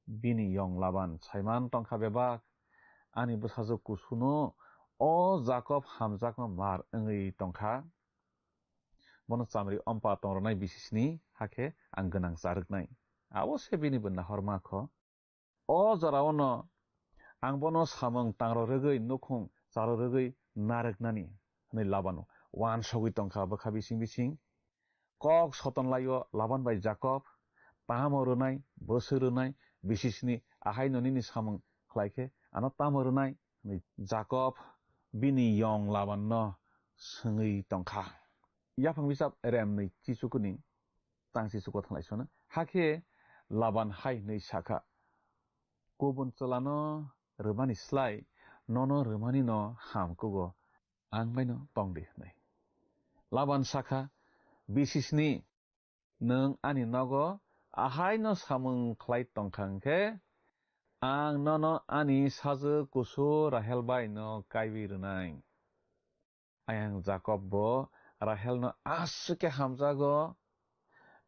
bini yong Laban saiman tong kha bebak, "Ani bwsajwk kusuno o Jakob hamjakma mar wngwi tong kha." Bono chamri ompa tong rwnai bisisni hakhe ang gwnang cha rwknai. Abo se bini bo nahor ma kho. O jorao no ang bono samung tang rw rwgwi nukhung cha rw rwgwi narwknani, hwnwi Laban uansugwi tong kha bwkha bising bising. Kok soton lai-o Laban bai Jakob, "Tamo rwnai, bwswk rwnai, bisisni ahaino nini samung khlai khe ano tamo rwnai?" hwnwi Jakob bini yong Labanno swngwi tong kha. Yaphang bichap remnwi chisukuni tang chichuko thanglai sona. Hakhe Laban hai hwnwi sa kha, "Kubun chwlano rwmani slai nono rwmani no ham kugo, ang baino tong di," hwnwi. Laban sa kha, "Bisisni nwng ani nogo ahaino samung khlai tong kha hwn khe, ang nono ani sajwk kusu Rahel bai no kaiwi rwnai." Ayang Jakob bo Rahelno aswk khe hamjago,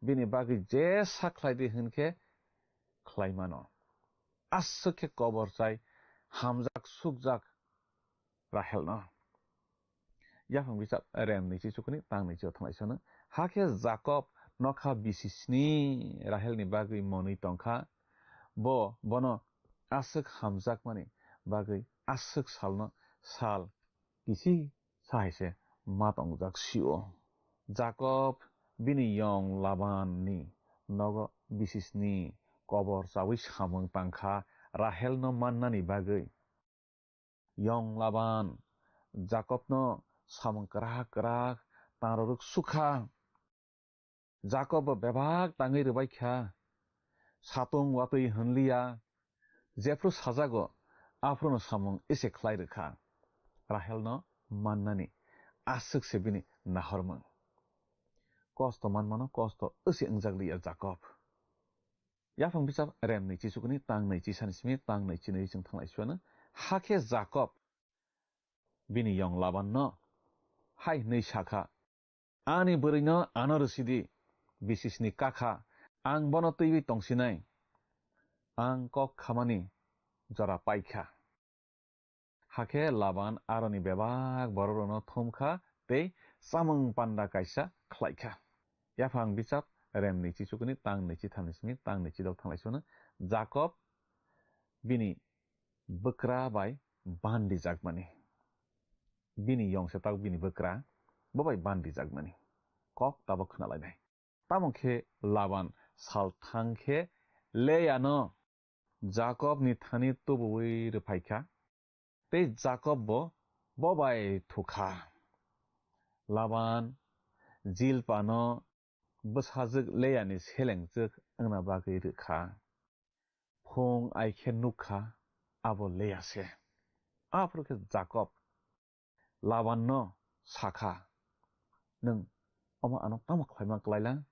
bini bagwi je sak khlai di hwn khe khlai mano. Aswk khe kobor chai hamjak sukjak Rahelno. Yaphang bichap rem nwichi chukuni tang nwichi o thanglai sono. Hakhe Jakob nokha bisi sni Rahelni bagwi monwi tongkha. Bo bono aswk hamjakmani bagwi aswk salno sal kisi sa hai se ma tongjak sio. Jakob bini yong Labanni nogo bisi sni kobor chaui samung tangkha Rahelno mannani bagwi. Yong Laban Jakobno samung kwrak kwrak tangroruk sukha. Jakob bo bebak tangwi rwbaikha. Satung watwi hwnliya. Jephru sajago, aphruno samung ese khlai rwkha. Rahelno mannani aswk se bini nahormung. Kosto manmano kosto ese wngjakliya Jakob. Yaphang bichap rem nwichi chukuni tang nwichi sani simi tang nwichi nwi chwng thanglai suano. Hakhe Jakob bini yong Labanno hai hwnwi sakha, "Ani bwrwino ano rwsidi, bisi sni kakha, ang bono twiwi tongsinai. Ang kok khamani jora paikha." Hakhe Laban aroni bebak bororokno thumkha tei chamung panda kaisa khlaikha. Yaphang bichap rem nwichi chukuni tang nwichi thamni simi tang nwichi dok thanglai suno Jakob bini bwkra bai bandi jakmani. Bini yong se tabuk bini bwkra bo bai bandi jakmani. Kok tabuk khna lainai. Tamo khe Laban sal thang khe Leano Jakobni thani tubuwi rwphai kha, tei Jakob bo bo bai thukha. Laban Jilpano bwsajwk Leani selengjwk wngna bagwi rwkha. Phung ai khe nukha abo Lea se. Aphuru khe Jakob Labanno sakha, "Nwng omo ano tamo khlaima klailang?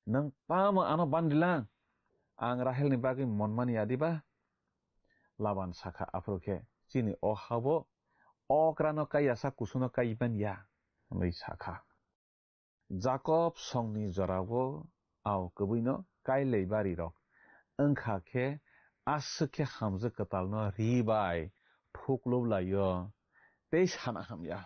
Nwng tamo ano bandilang? Ang Rahelni bagwi monmani ya diba?" Laban sakha aphuru khe, "Chini o hao okrano kai ya sa kusuno kai man ya," hwnwi sakha. Jakob songni jorao au kwbwino kailai barirok wngkha khe aswk khe hamjwk kwtalno ri bai thuklub lai-o tei sana hamya.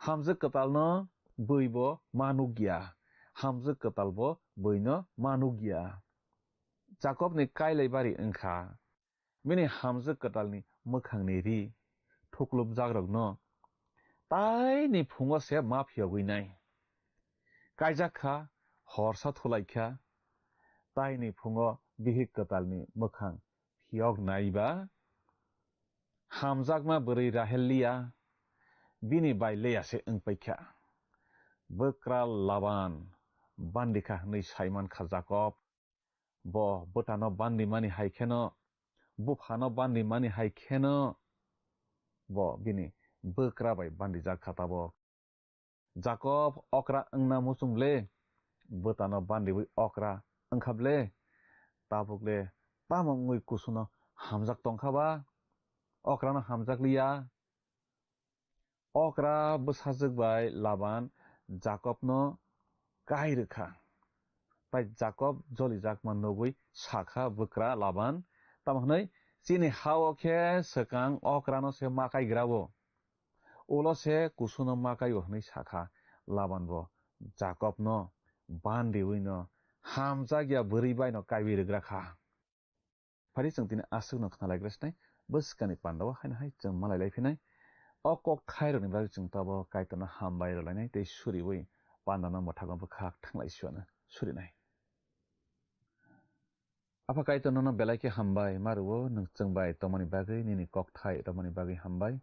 Hamjwk kwtalno bwibo ma nukya, hamjwk kwtalbo bwino ma nukya. Jakobni kailai bari wngkha. Bini hamjwk kwtalni mwkhangni ri thuklubjakrokno taini phungo se ma phiyogwi nai. Kaijak kha, horsa thulai kha, taini phungo bihik kwtalni mwkhang phiyok nai ba hamjakma bwrwi Rahel Lia bini bai Lea se wng pai kha. Bwkra Laban bandi kha hwnwi sai man kha Jakob. Bo bwtano bandimani hai kheno, buphano bandimani hai kheno, bo bini bwkra bai bandijak kha tabuk. Jakob okra wngna muchung le, bwtano bandiwi okra wngkha ble, tabuk le tamo wngwi kusuno hamjak tongkha ba? Okrano hamjak liya. Okra bwsajwk bai Laban Jakobno kai rwkha. Tai Jakob jolijakma nugwi sakha bwkra Laban, tamo hwnwi, "Chini ha-o khe swkang okrano se ma kaigra-o, ulo se kusuno ma kai-o," hwnwi sakha. Laban bo Jakobno bandiwino hamjakya bwrwi baino kaiwi rwgra kha. Phari chwng tini aswkno khna lai gra sinai, bwskangni pandao haino hai chwng malai lai phinai. O kok thairokni bagwi chwng tabo Kaitorno hambai rwlainai tei suriwi pandano mwthangwi bwkhak thanglai suana surinai. Apha Kaitor nono belai khe hambai ma rwo, nwng chwng bai tongmani bagwi, nini kokthai romani bagwi hambai.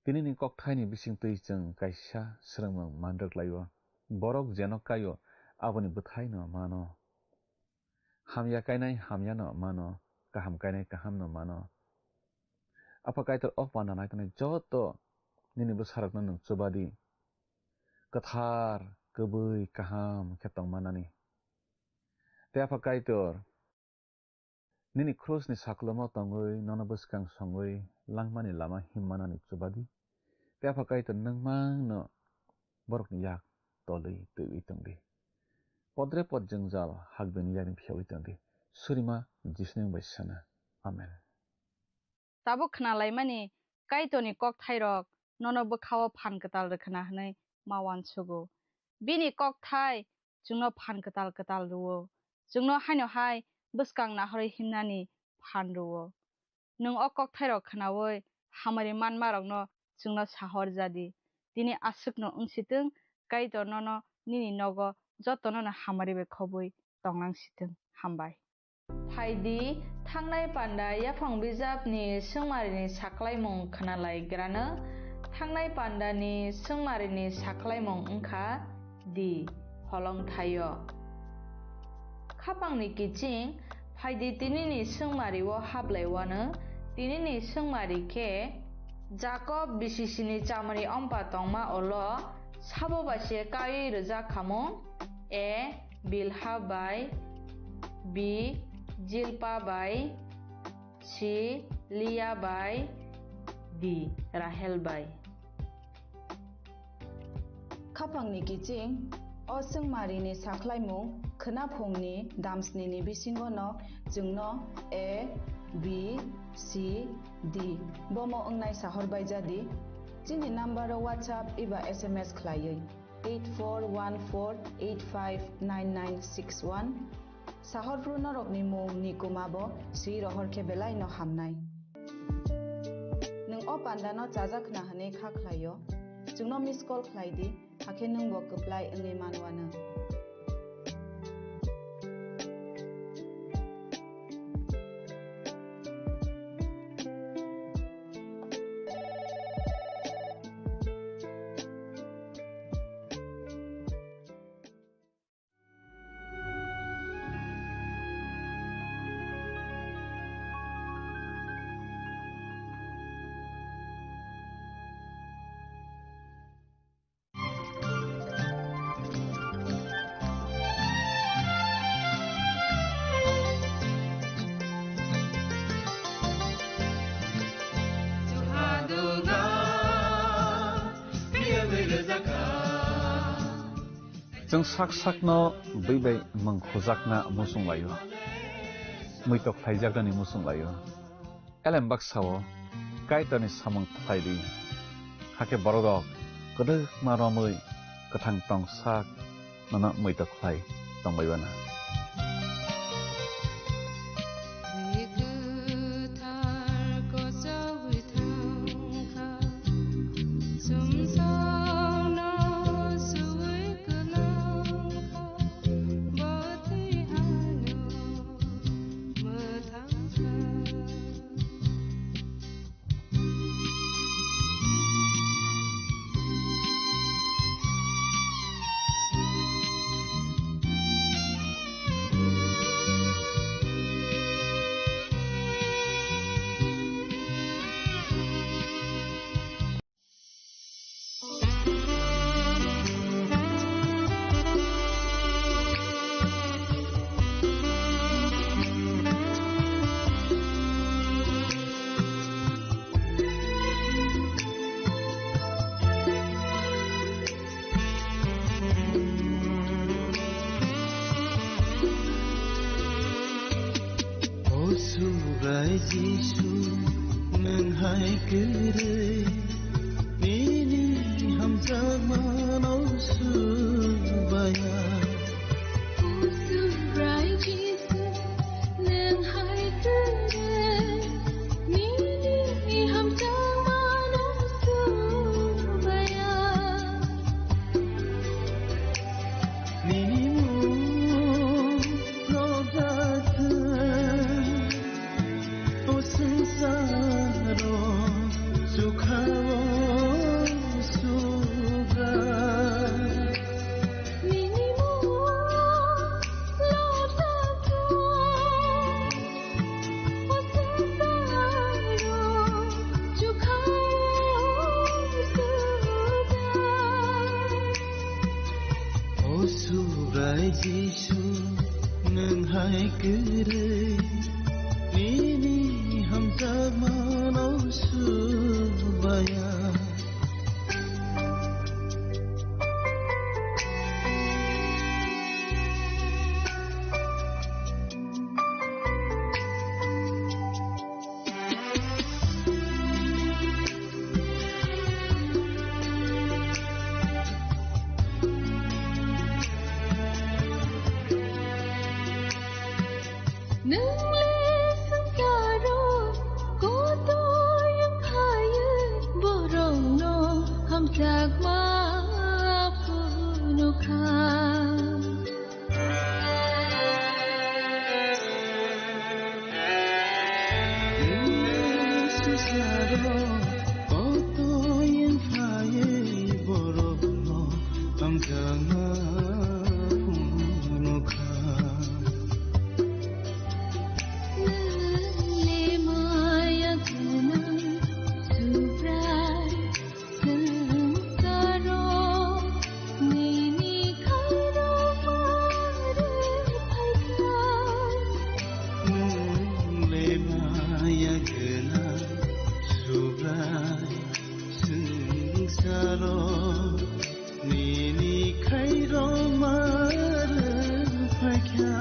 Tinini kokthaini bisingtwi chwng kaisa swrwngmung manrwk lai-o. Borok jeno kai-o, aboni bwthaino mano. Hamya kainai hamyano mano, kaham kainai kahamno mano. Apha Kaitor, o panda naitongnai joto nini bwsarokno nwng chubadi, kwthar, kwbwi, kaham khe tongmanani. Tei Apha Kaitor, nini krusni saklomo tongwi nono bwskang songwi langmani lama himmanani chubadi. Tei Apha Kaitor, nwng mangno borokni yak tolwi twiwi tongdi. Podre pod jwngjal hakbini yakni phiyogwi tongdi. Surima Jisuni mung bai sana. Amen. Tabuk khna laimani Kaitorni kokthairok. nono bwkha-o phan kwtal rwkhwna hwnwi ma uansugo. Bini kokthai chwngno phan kwtal kwtal rw-o, chwngno haino hai bwskang nahorwi himnani phan rw-o. Nwng o kokthairok khnaui hamari manmarokno chwngno sahor ja di. Tini aswkno wng si thung, Kaitor nono nini nogo jotono hamari bai khobwi tonglang si thung. Hambai. Phai di, thangnai panda yaphang bijapni swngmarini saklaimung khna lai grano. Thangnai pandani swngmarini saklaimung wngkha di holongthaio. Khapangni kiching, phai di tinini swngmario hablaiwano, tinini swngmari khe Jakob bisisini chamari ompa tongma ulo sabo bai se kaiwi rwjak khamung, A Bilha bai, B Jilpa bai, C Lia bai, D Rahel bai. Khapangni kiching, o swngmarini saklaimung khwnaphungni damsnini bisingono chwngno A, B, C, D bomo wngnai sahor bai ja di. Chini number-o WhatsApp eba S M S khlaiwi eight four one four eight five nine nine six one. Sahorphru norokni mung ni kuma bo swi rohor khe belai no hamnai. Nwng o panda no chajak khna hwnwi kha khlai o, chwngno miss call khlai di, hakhe nwng bo kwplai wngwi man uanw. Chwng sak sakno bwi bai mwng khujakna muchung lai-o, muitok khlaijaknani muchung lai-o. Elem baksa-o Kaitorni samung khlai di, hakhe bororok kwdwkma romwi kwthang tong sak nono muitok khlai tong bai uanw. O Subrai Jisu, nwng hai kwrwi nini hamjakmano subaya. O Subrai Jisu, nwng hai kwrwi nini hamjakmano subaya. Nini mung no jathwng, o swngcharo chukha-o suga. Nini mung no jathwng, O Subrai Jisu, nwng hai kwrwi nini hamjakmano subaya. Chakma phunukha. Susaro koto yen phaye borokno hamjakma phunukha. Nwng le maya gwnang Subrai swngcharo nini khairokma rwphaikha. Nwng le maya gwnang Subrai swngcharo nini khairokma rwphaikha.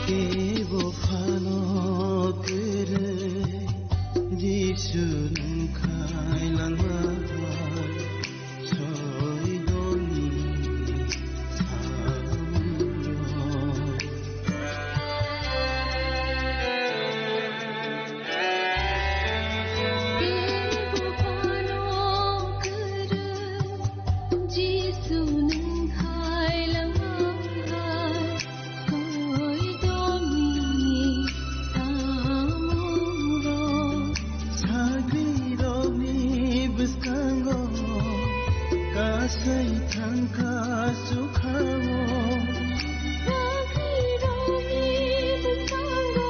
Kebo phano kwrwi Jisu nwng khailangma soidoni samungno. Jisu nwng khailangma soidoni samungno. Sagrirokni bwskango kasai thangkha sukhao. Sagrirokni bwskango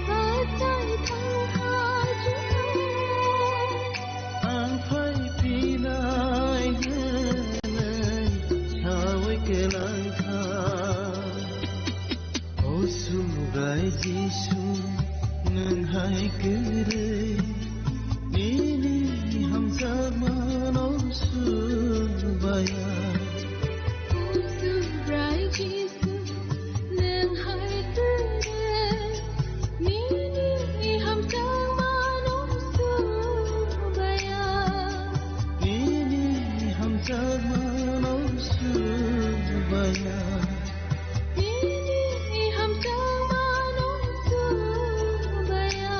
kasai thangkha sukhao. Ang phai phinai hwnwi saui kwlangkha. O Subrai Jisu, nwng hai kwrwi nini hamjakmano subaya. O Subrai Jisu, nwng hai kwrwi nini hamjakmano subaya. Nini hamjakmano subaya. Nini hamjakmano subaya.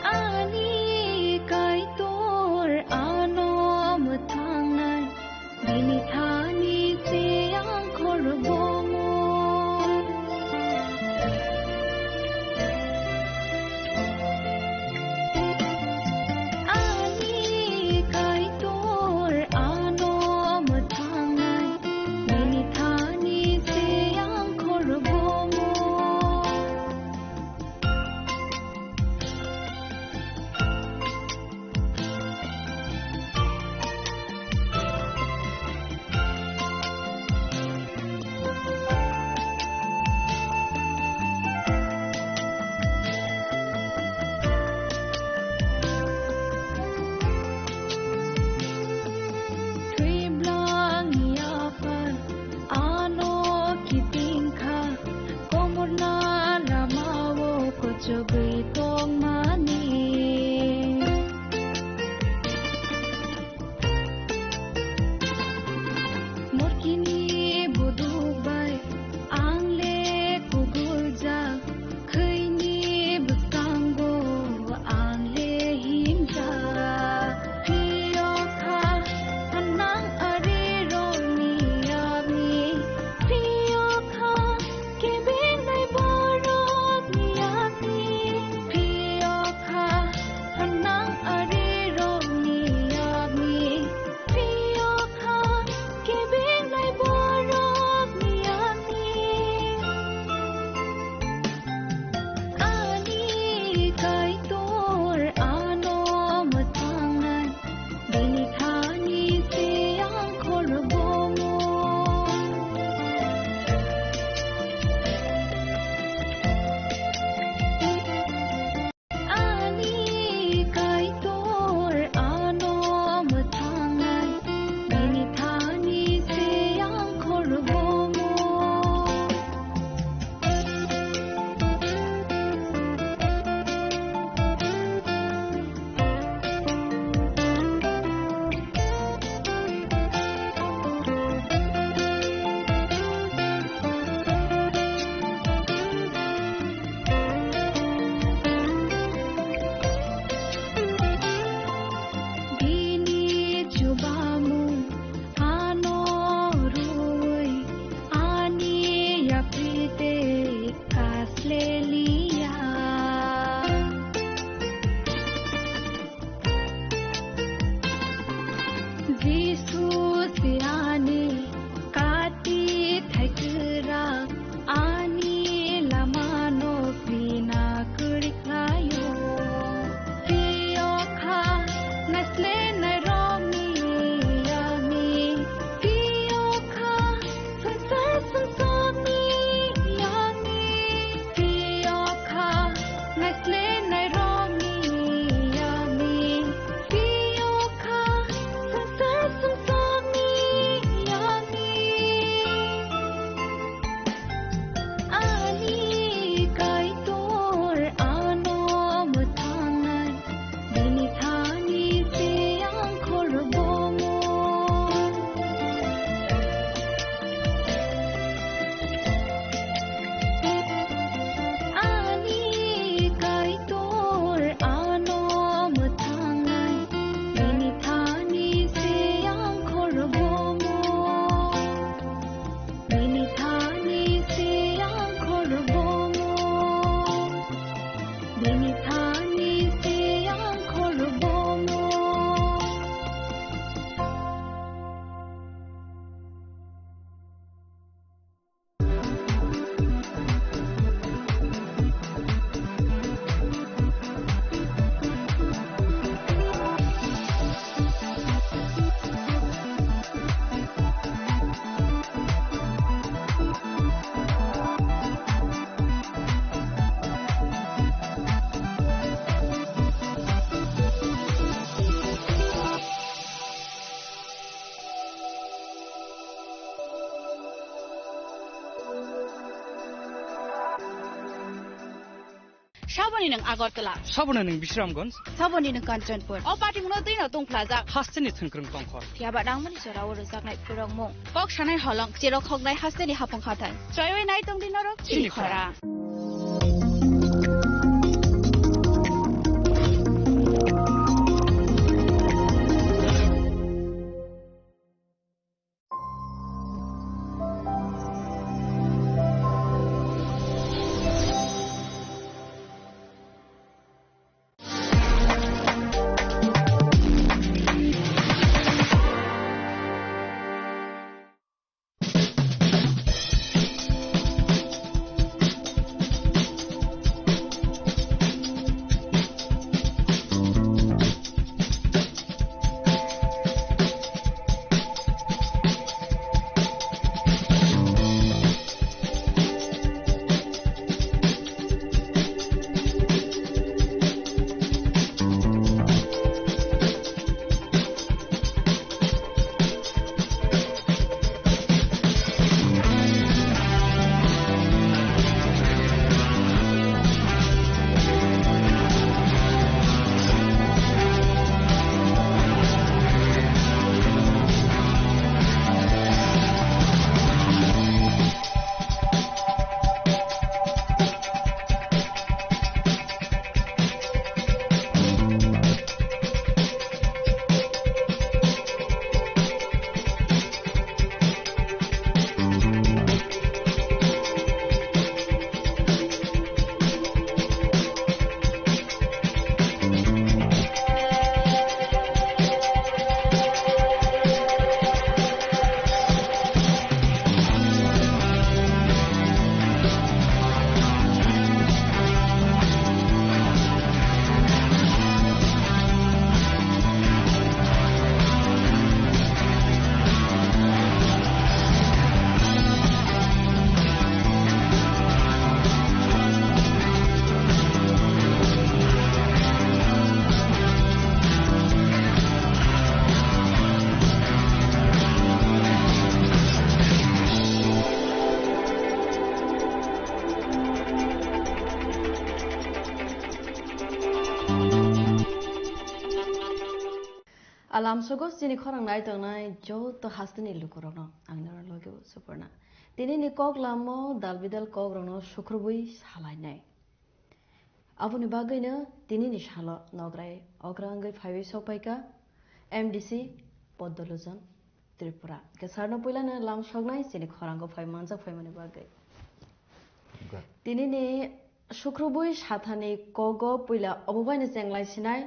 Ani Kaitor ano mwthangnai, bini thani se ang khorbomo. Ani Kaitor ano mwthangnai, bini thani se ang khorbomo. Thwiblangni aphar ano kitingkha, komorna lamao kochogwi tongmani. Morkini buduk bai ang le kuguljak, khwini bwskango ang le himjak. Phiyokha hanang Saboni nwng Agartala. Saboni nwng Bisramganj. Saboni nwng Kanchanpur. O patimungno twino tungphlajak. Hasteni thwngkwrwng tongkhor. Phiyaba nangmani jorao rwjaknai phwrwngmung. Kok sanai holong, cherok hoknai hasteni hapung hathai. Choiwi nai tongdi norok chini Chini khorang. Khorang. Alam sogo chini khorang nai tongnai joto hasteni lukurokno ang noro logi o Suporna. Tini ni kok lamo dal bidal kok rokno sukrubui salainai. Aboni bagwino tini ni salo nograi okra wngwi phaiwi sokpaika M D C Poddo Lojon Tripura. Kesarno puilano lam soknai chini khorango phai manjak phaimani bagwi. Tini ni sukrubui sathani kogo puila obo baino chenglai sinai.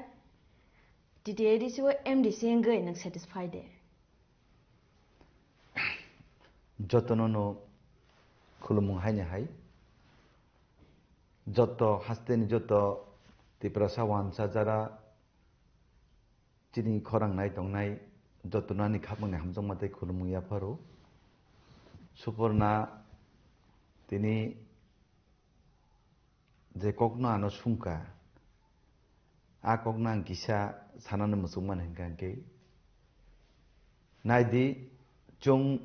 T T A D C o M D C wngwi nwng satisfied de? Jotono no khulumung haini hai. Joto hasteni joto Tiprasa wansa jara chini khorang nai tongnai jotono ani khapangni hamjakma tei khulumung yapharo. Suporna tini je kokno ano sungkha, a kokno ang kisa sanani muchungmani hinkha hinkhe, naidi, chwng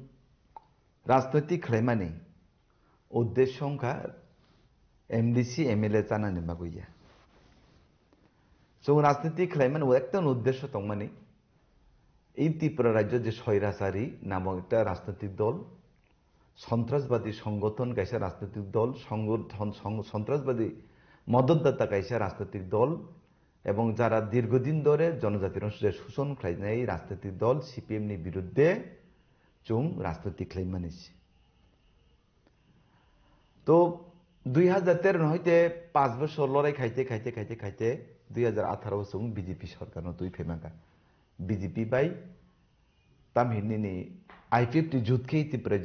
rajnoitik khlaimani uddesho wngkha M D C, M L A chanani bagwi ya. Chwng rajnoitik khlaimani ekta uddesho tongmani, এই ত্রিপুরা রাজ্য যে স্বৈরাচারী নামক একটা রাজনৈতিক দল, সন্ত্রাসবাদী সংগঠন, kaisa রাজনৈতিক দল, সংগঠন, সং-, সন্ত্রাসবাদী মদতদাতা kaisa রাজনৈতিক দল, এবং যারা দীর্ঘদিন ধরে জনজাতির অংশ যে শোষণ খাইনাই রাজনৈতিক দল CPM ni birudde chwng rajniti khlaimani se. To dui hajar tero no hoite panch bochor lorai khaite, khaite, khaite, khaite dui hajar atharo o chwng B J P sorkar no twi phaimaka. B J P bai tamhinni ni I P F T jut khe Tipra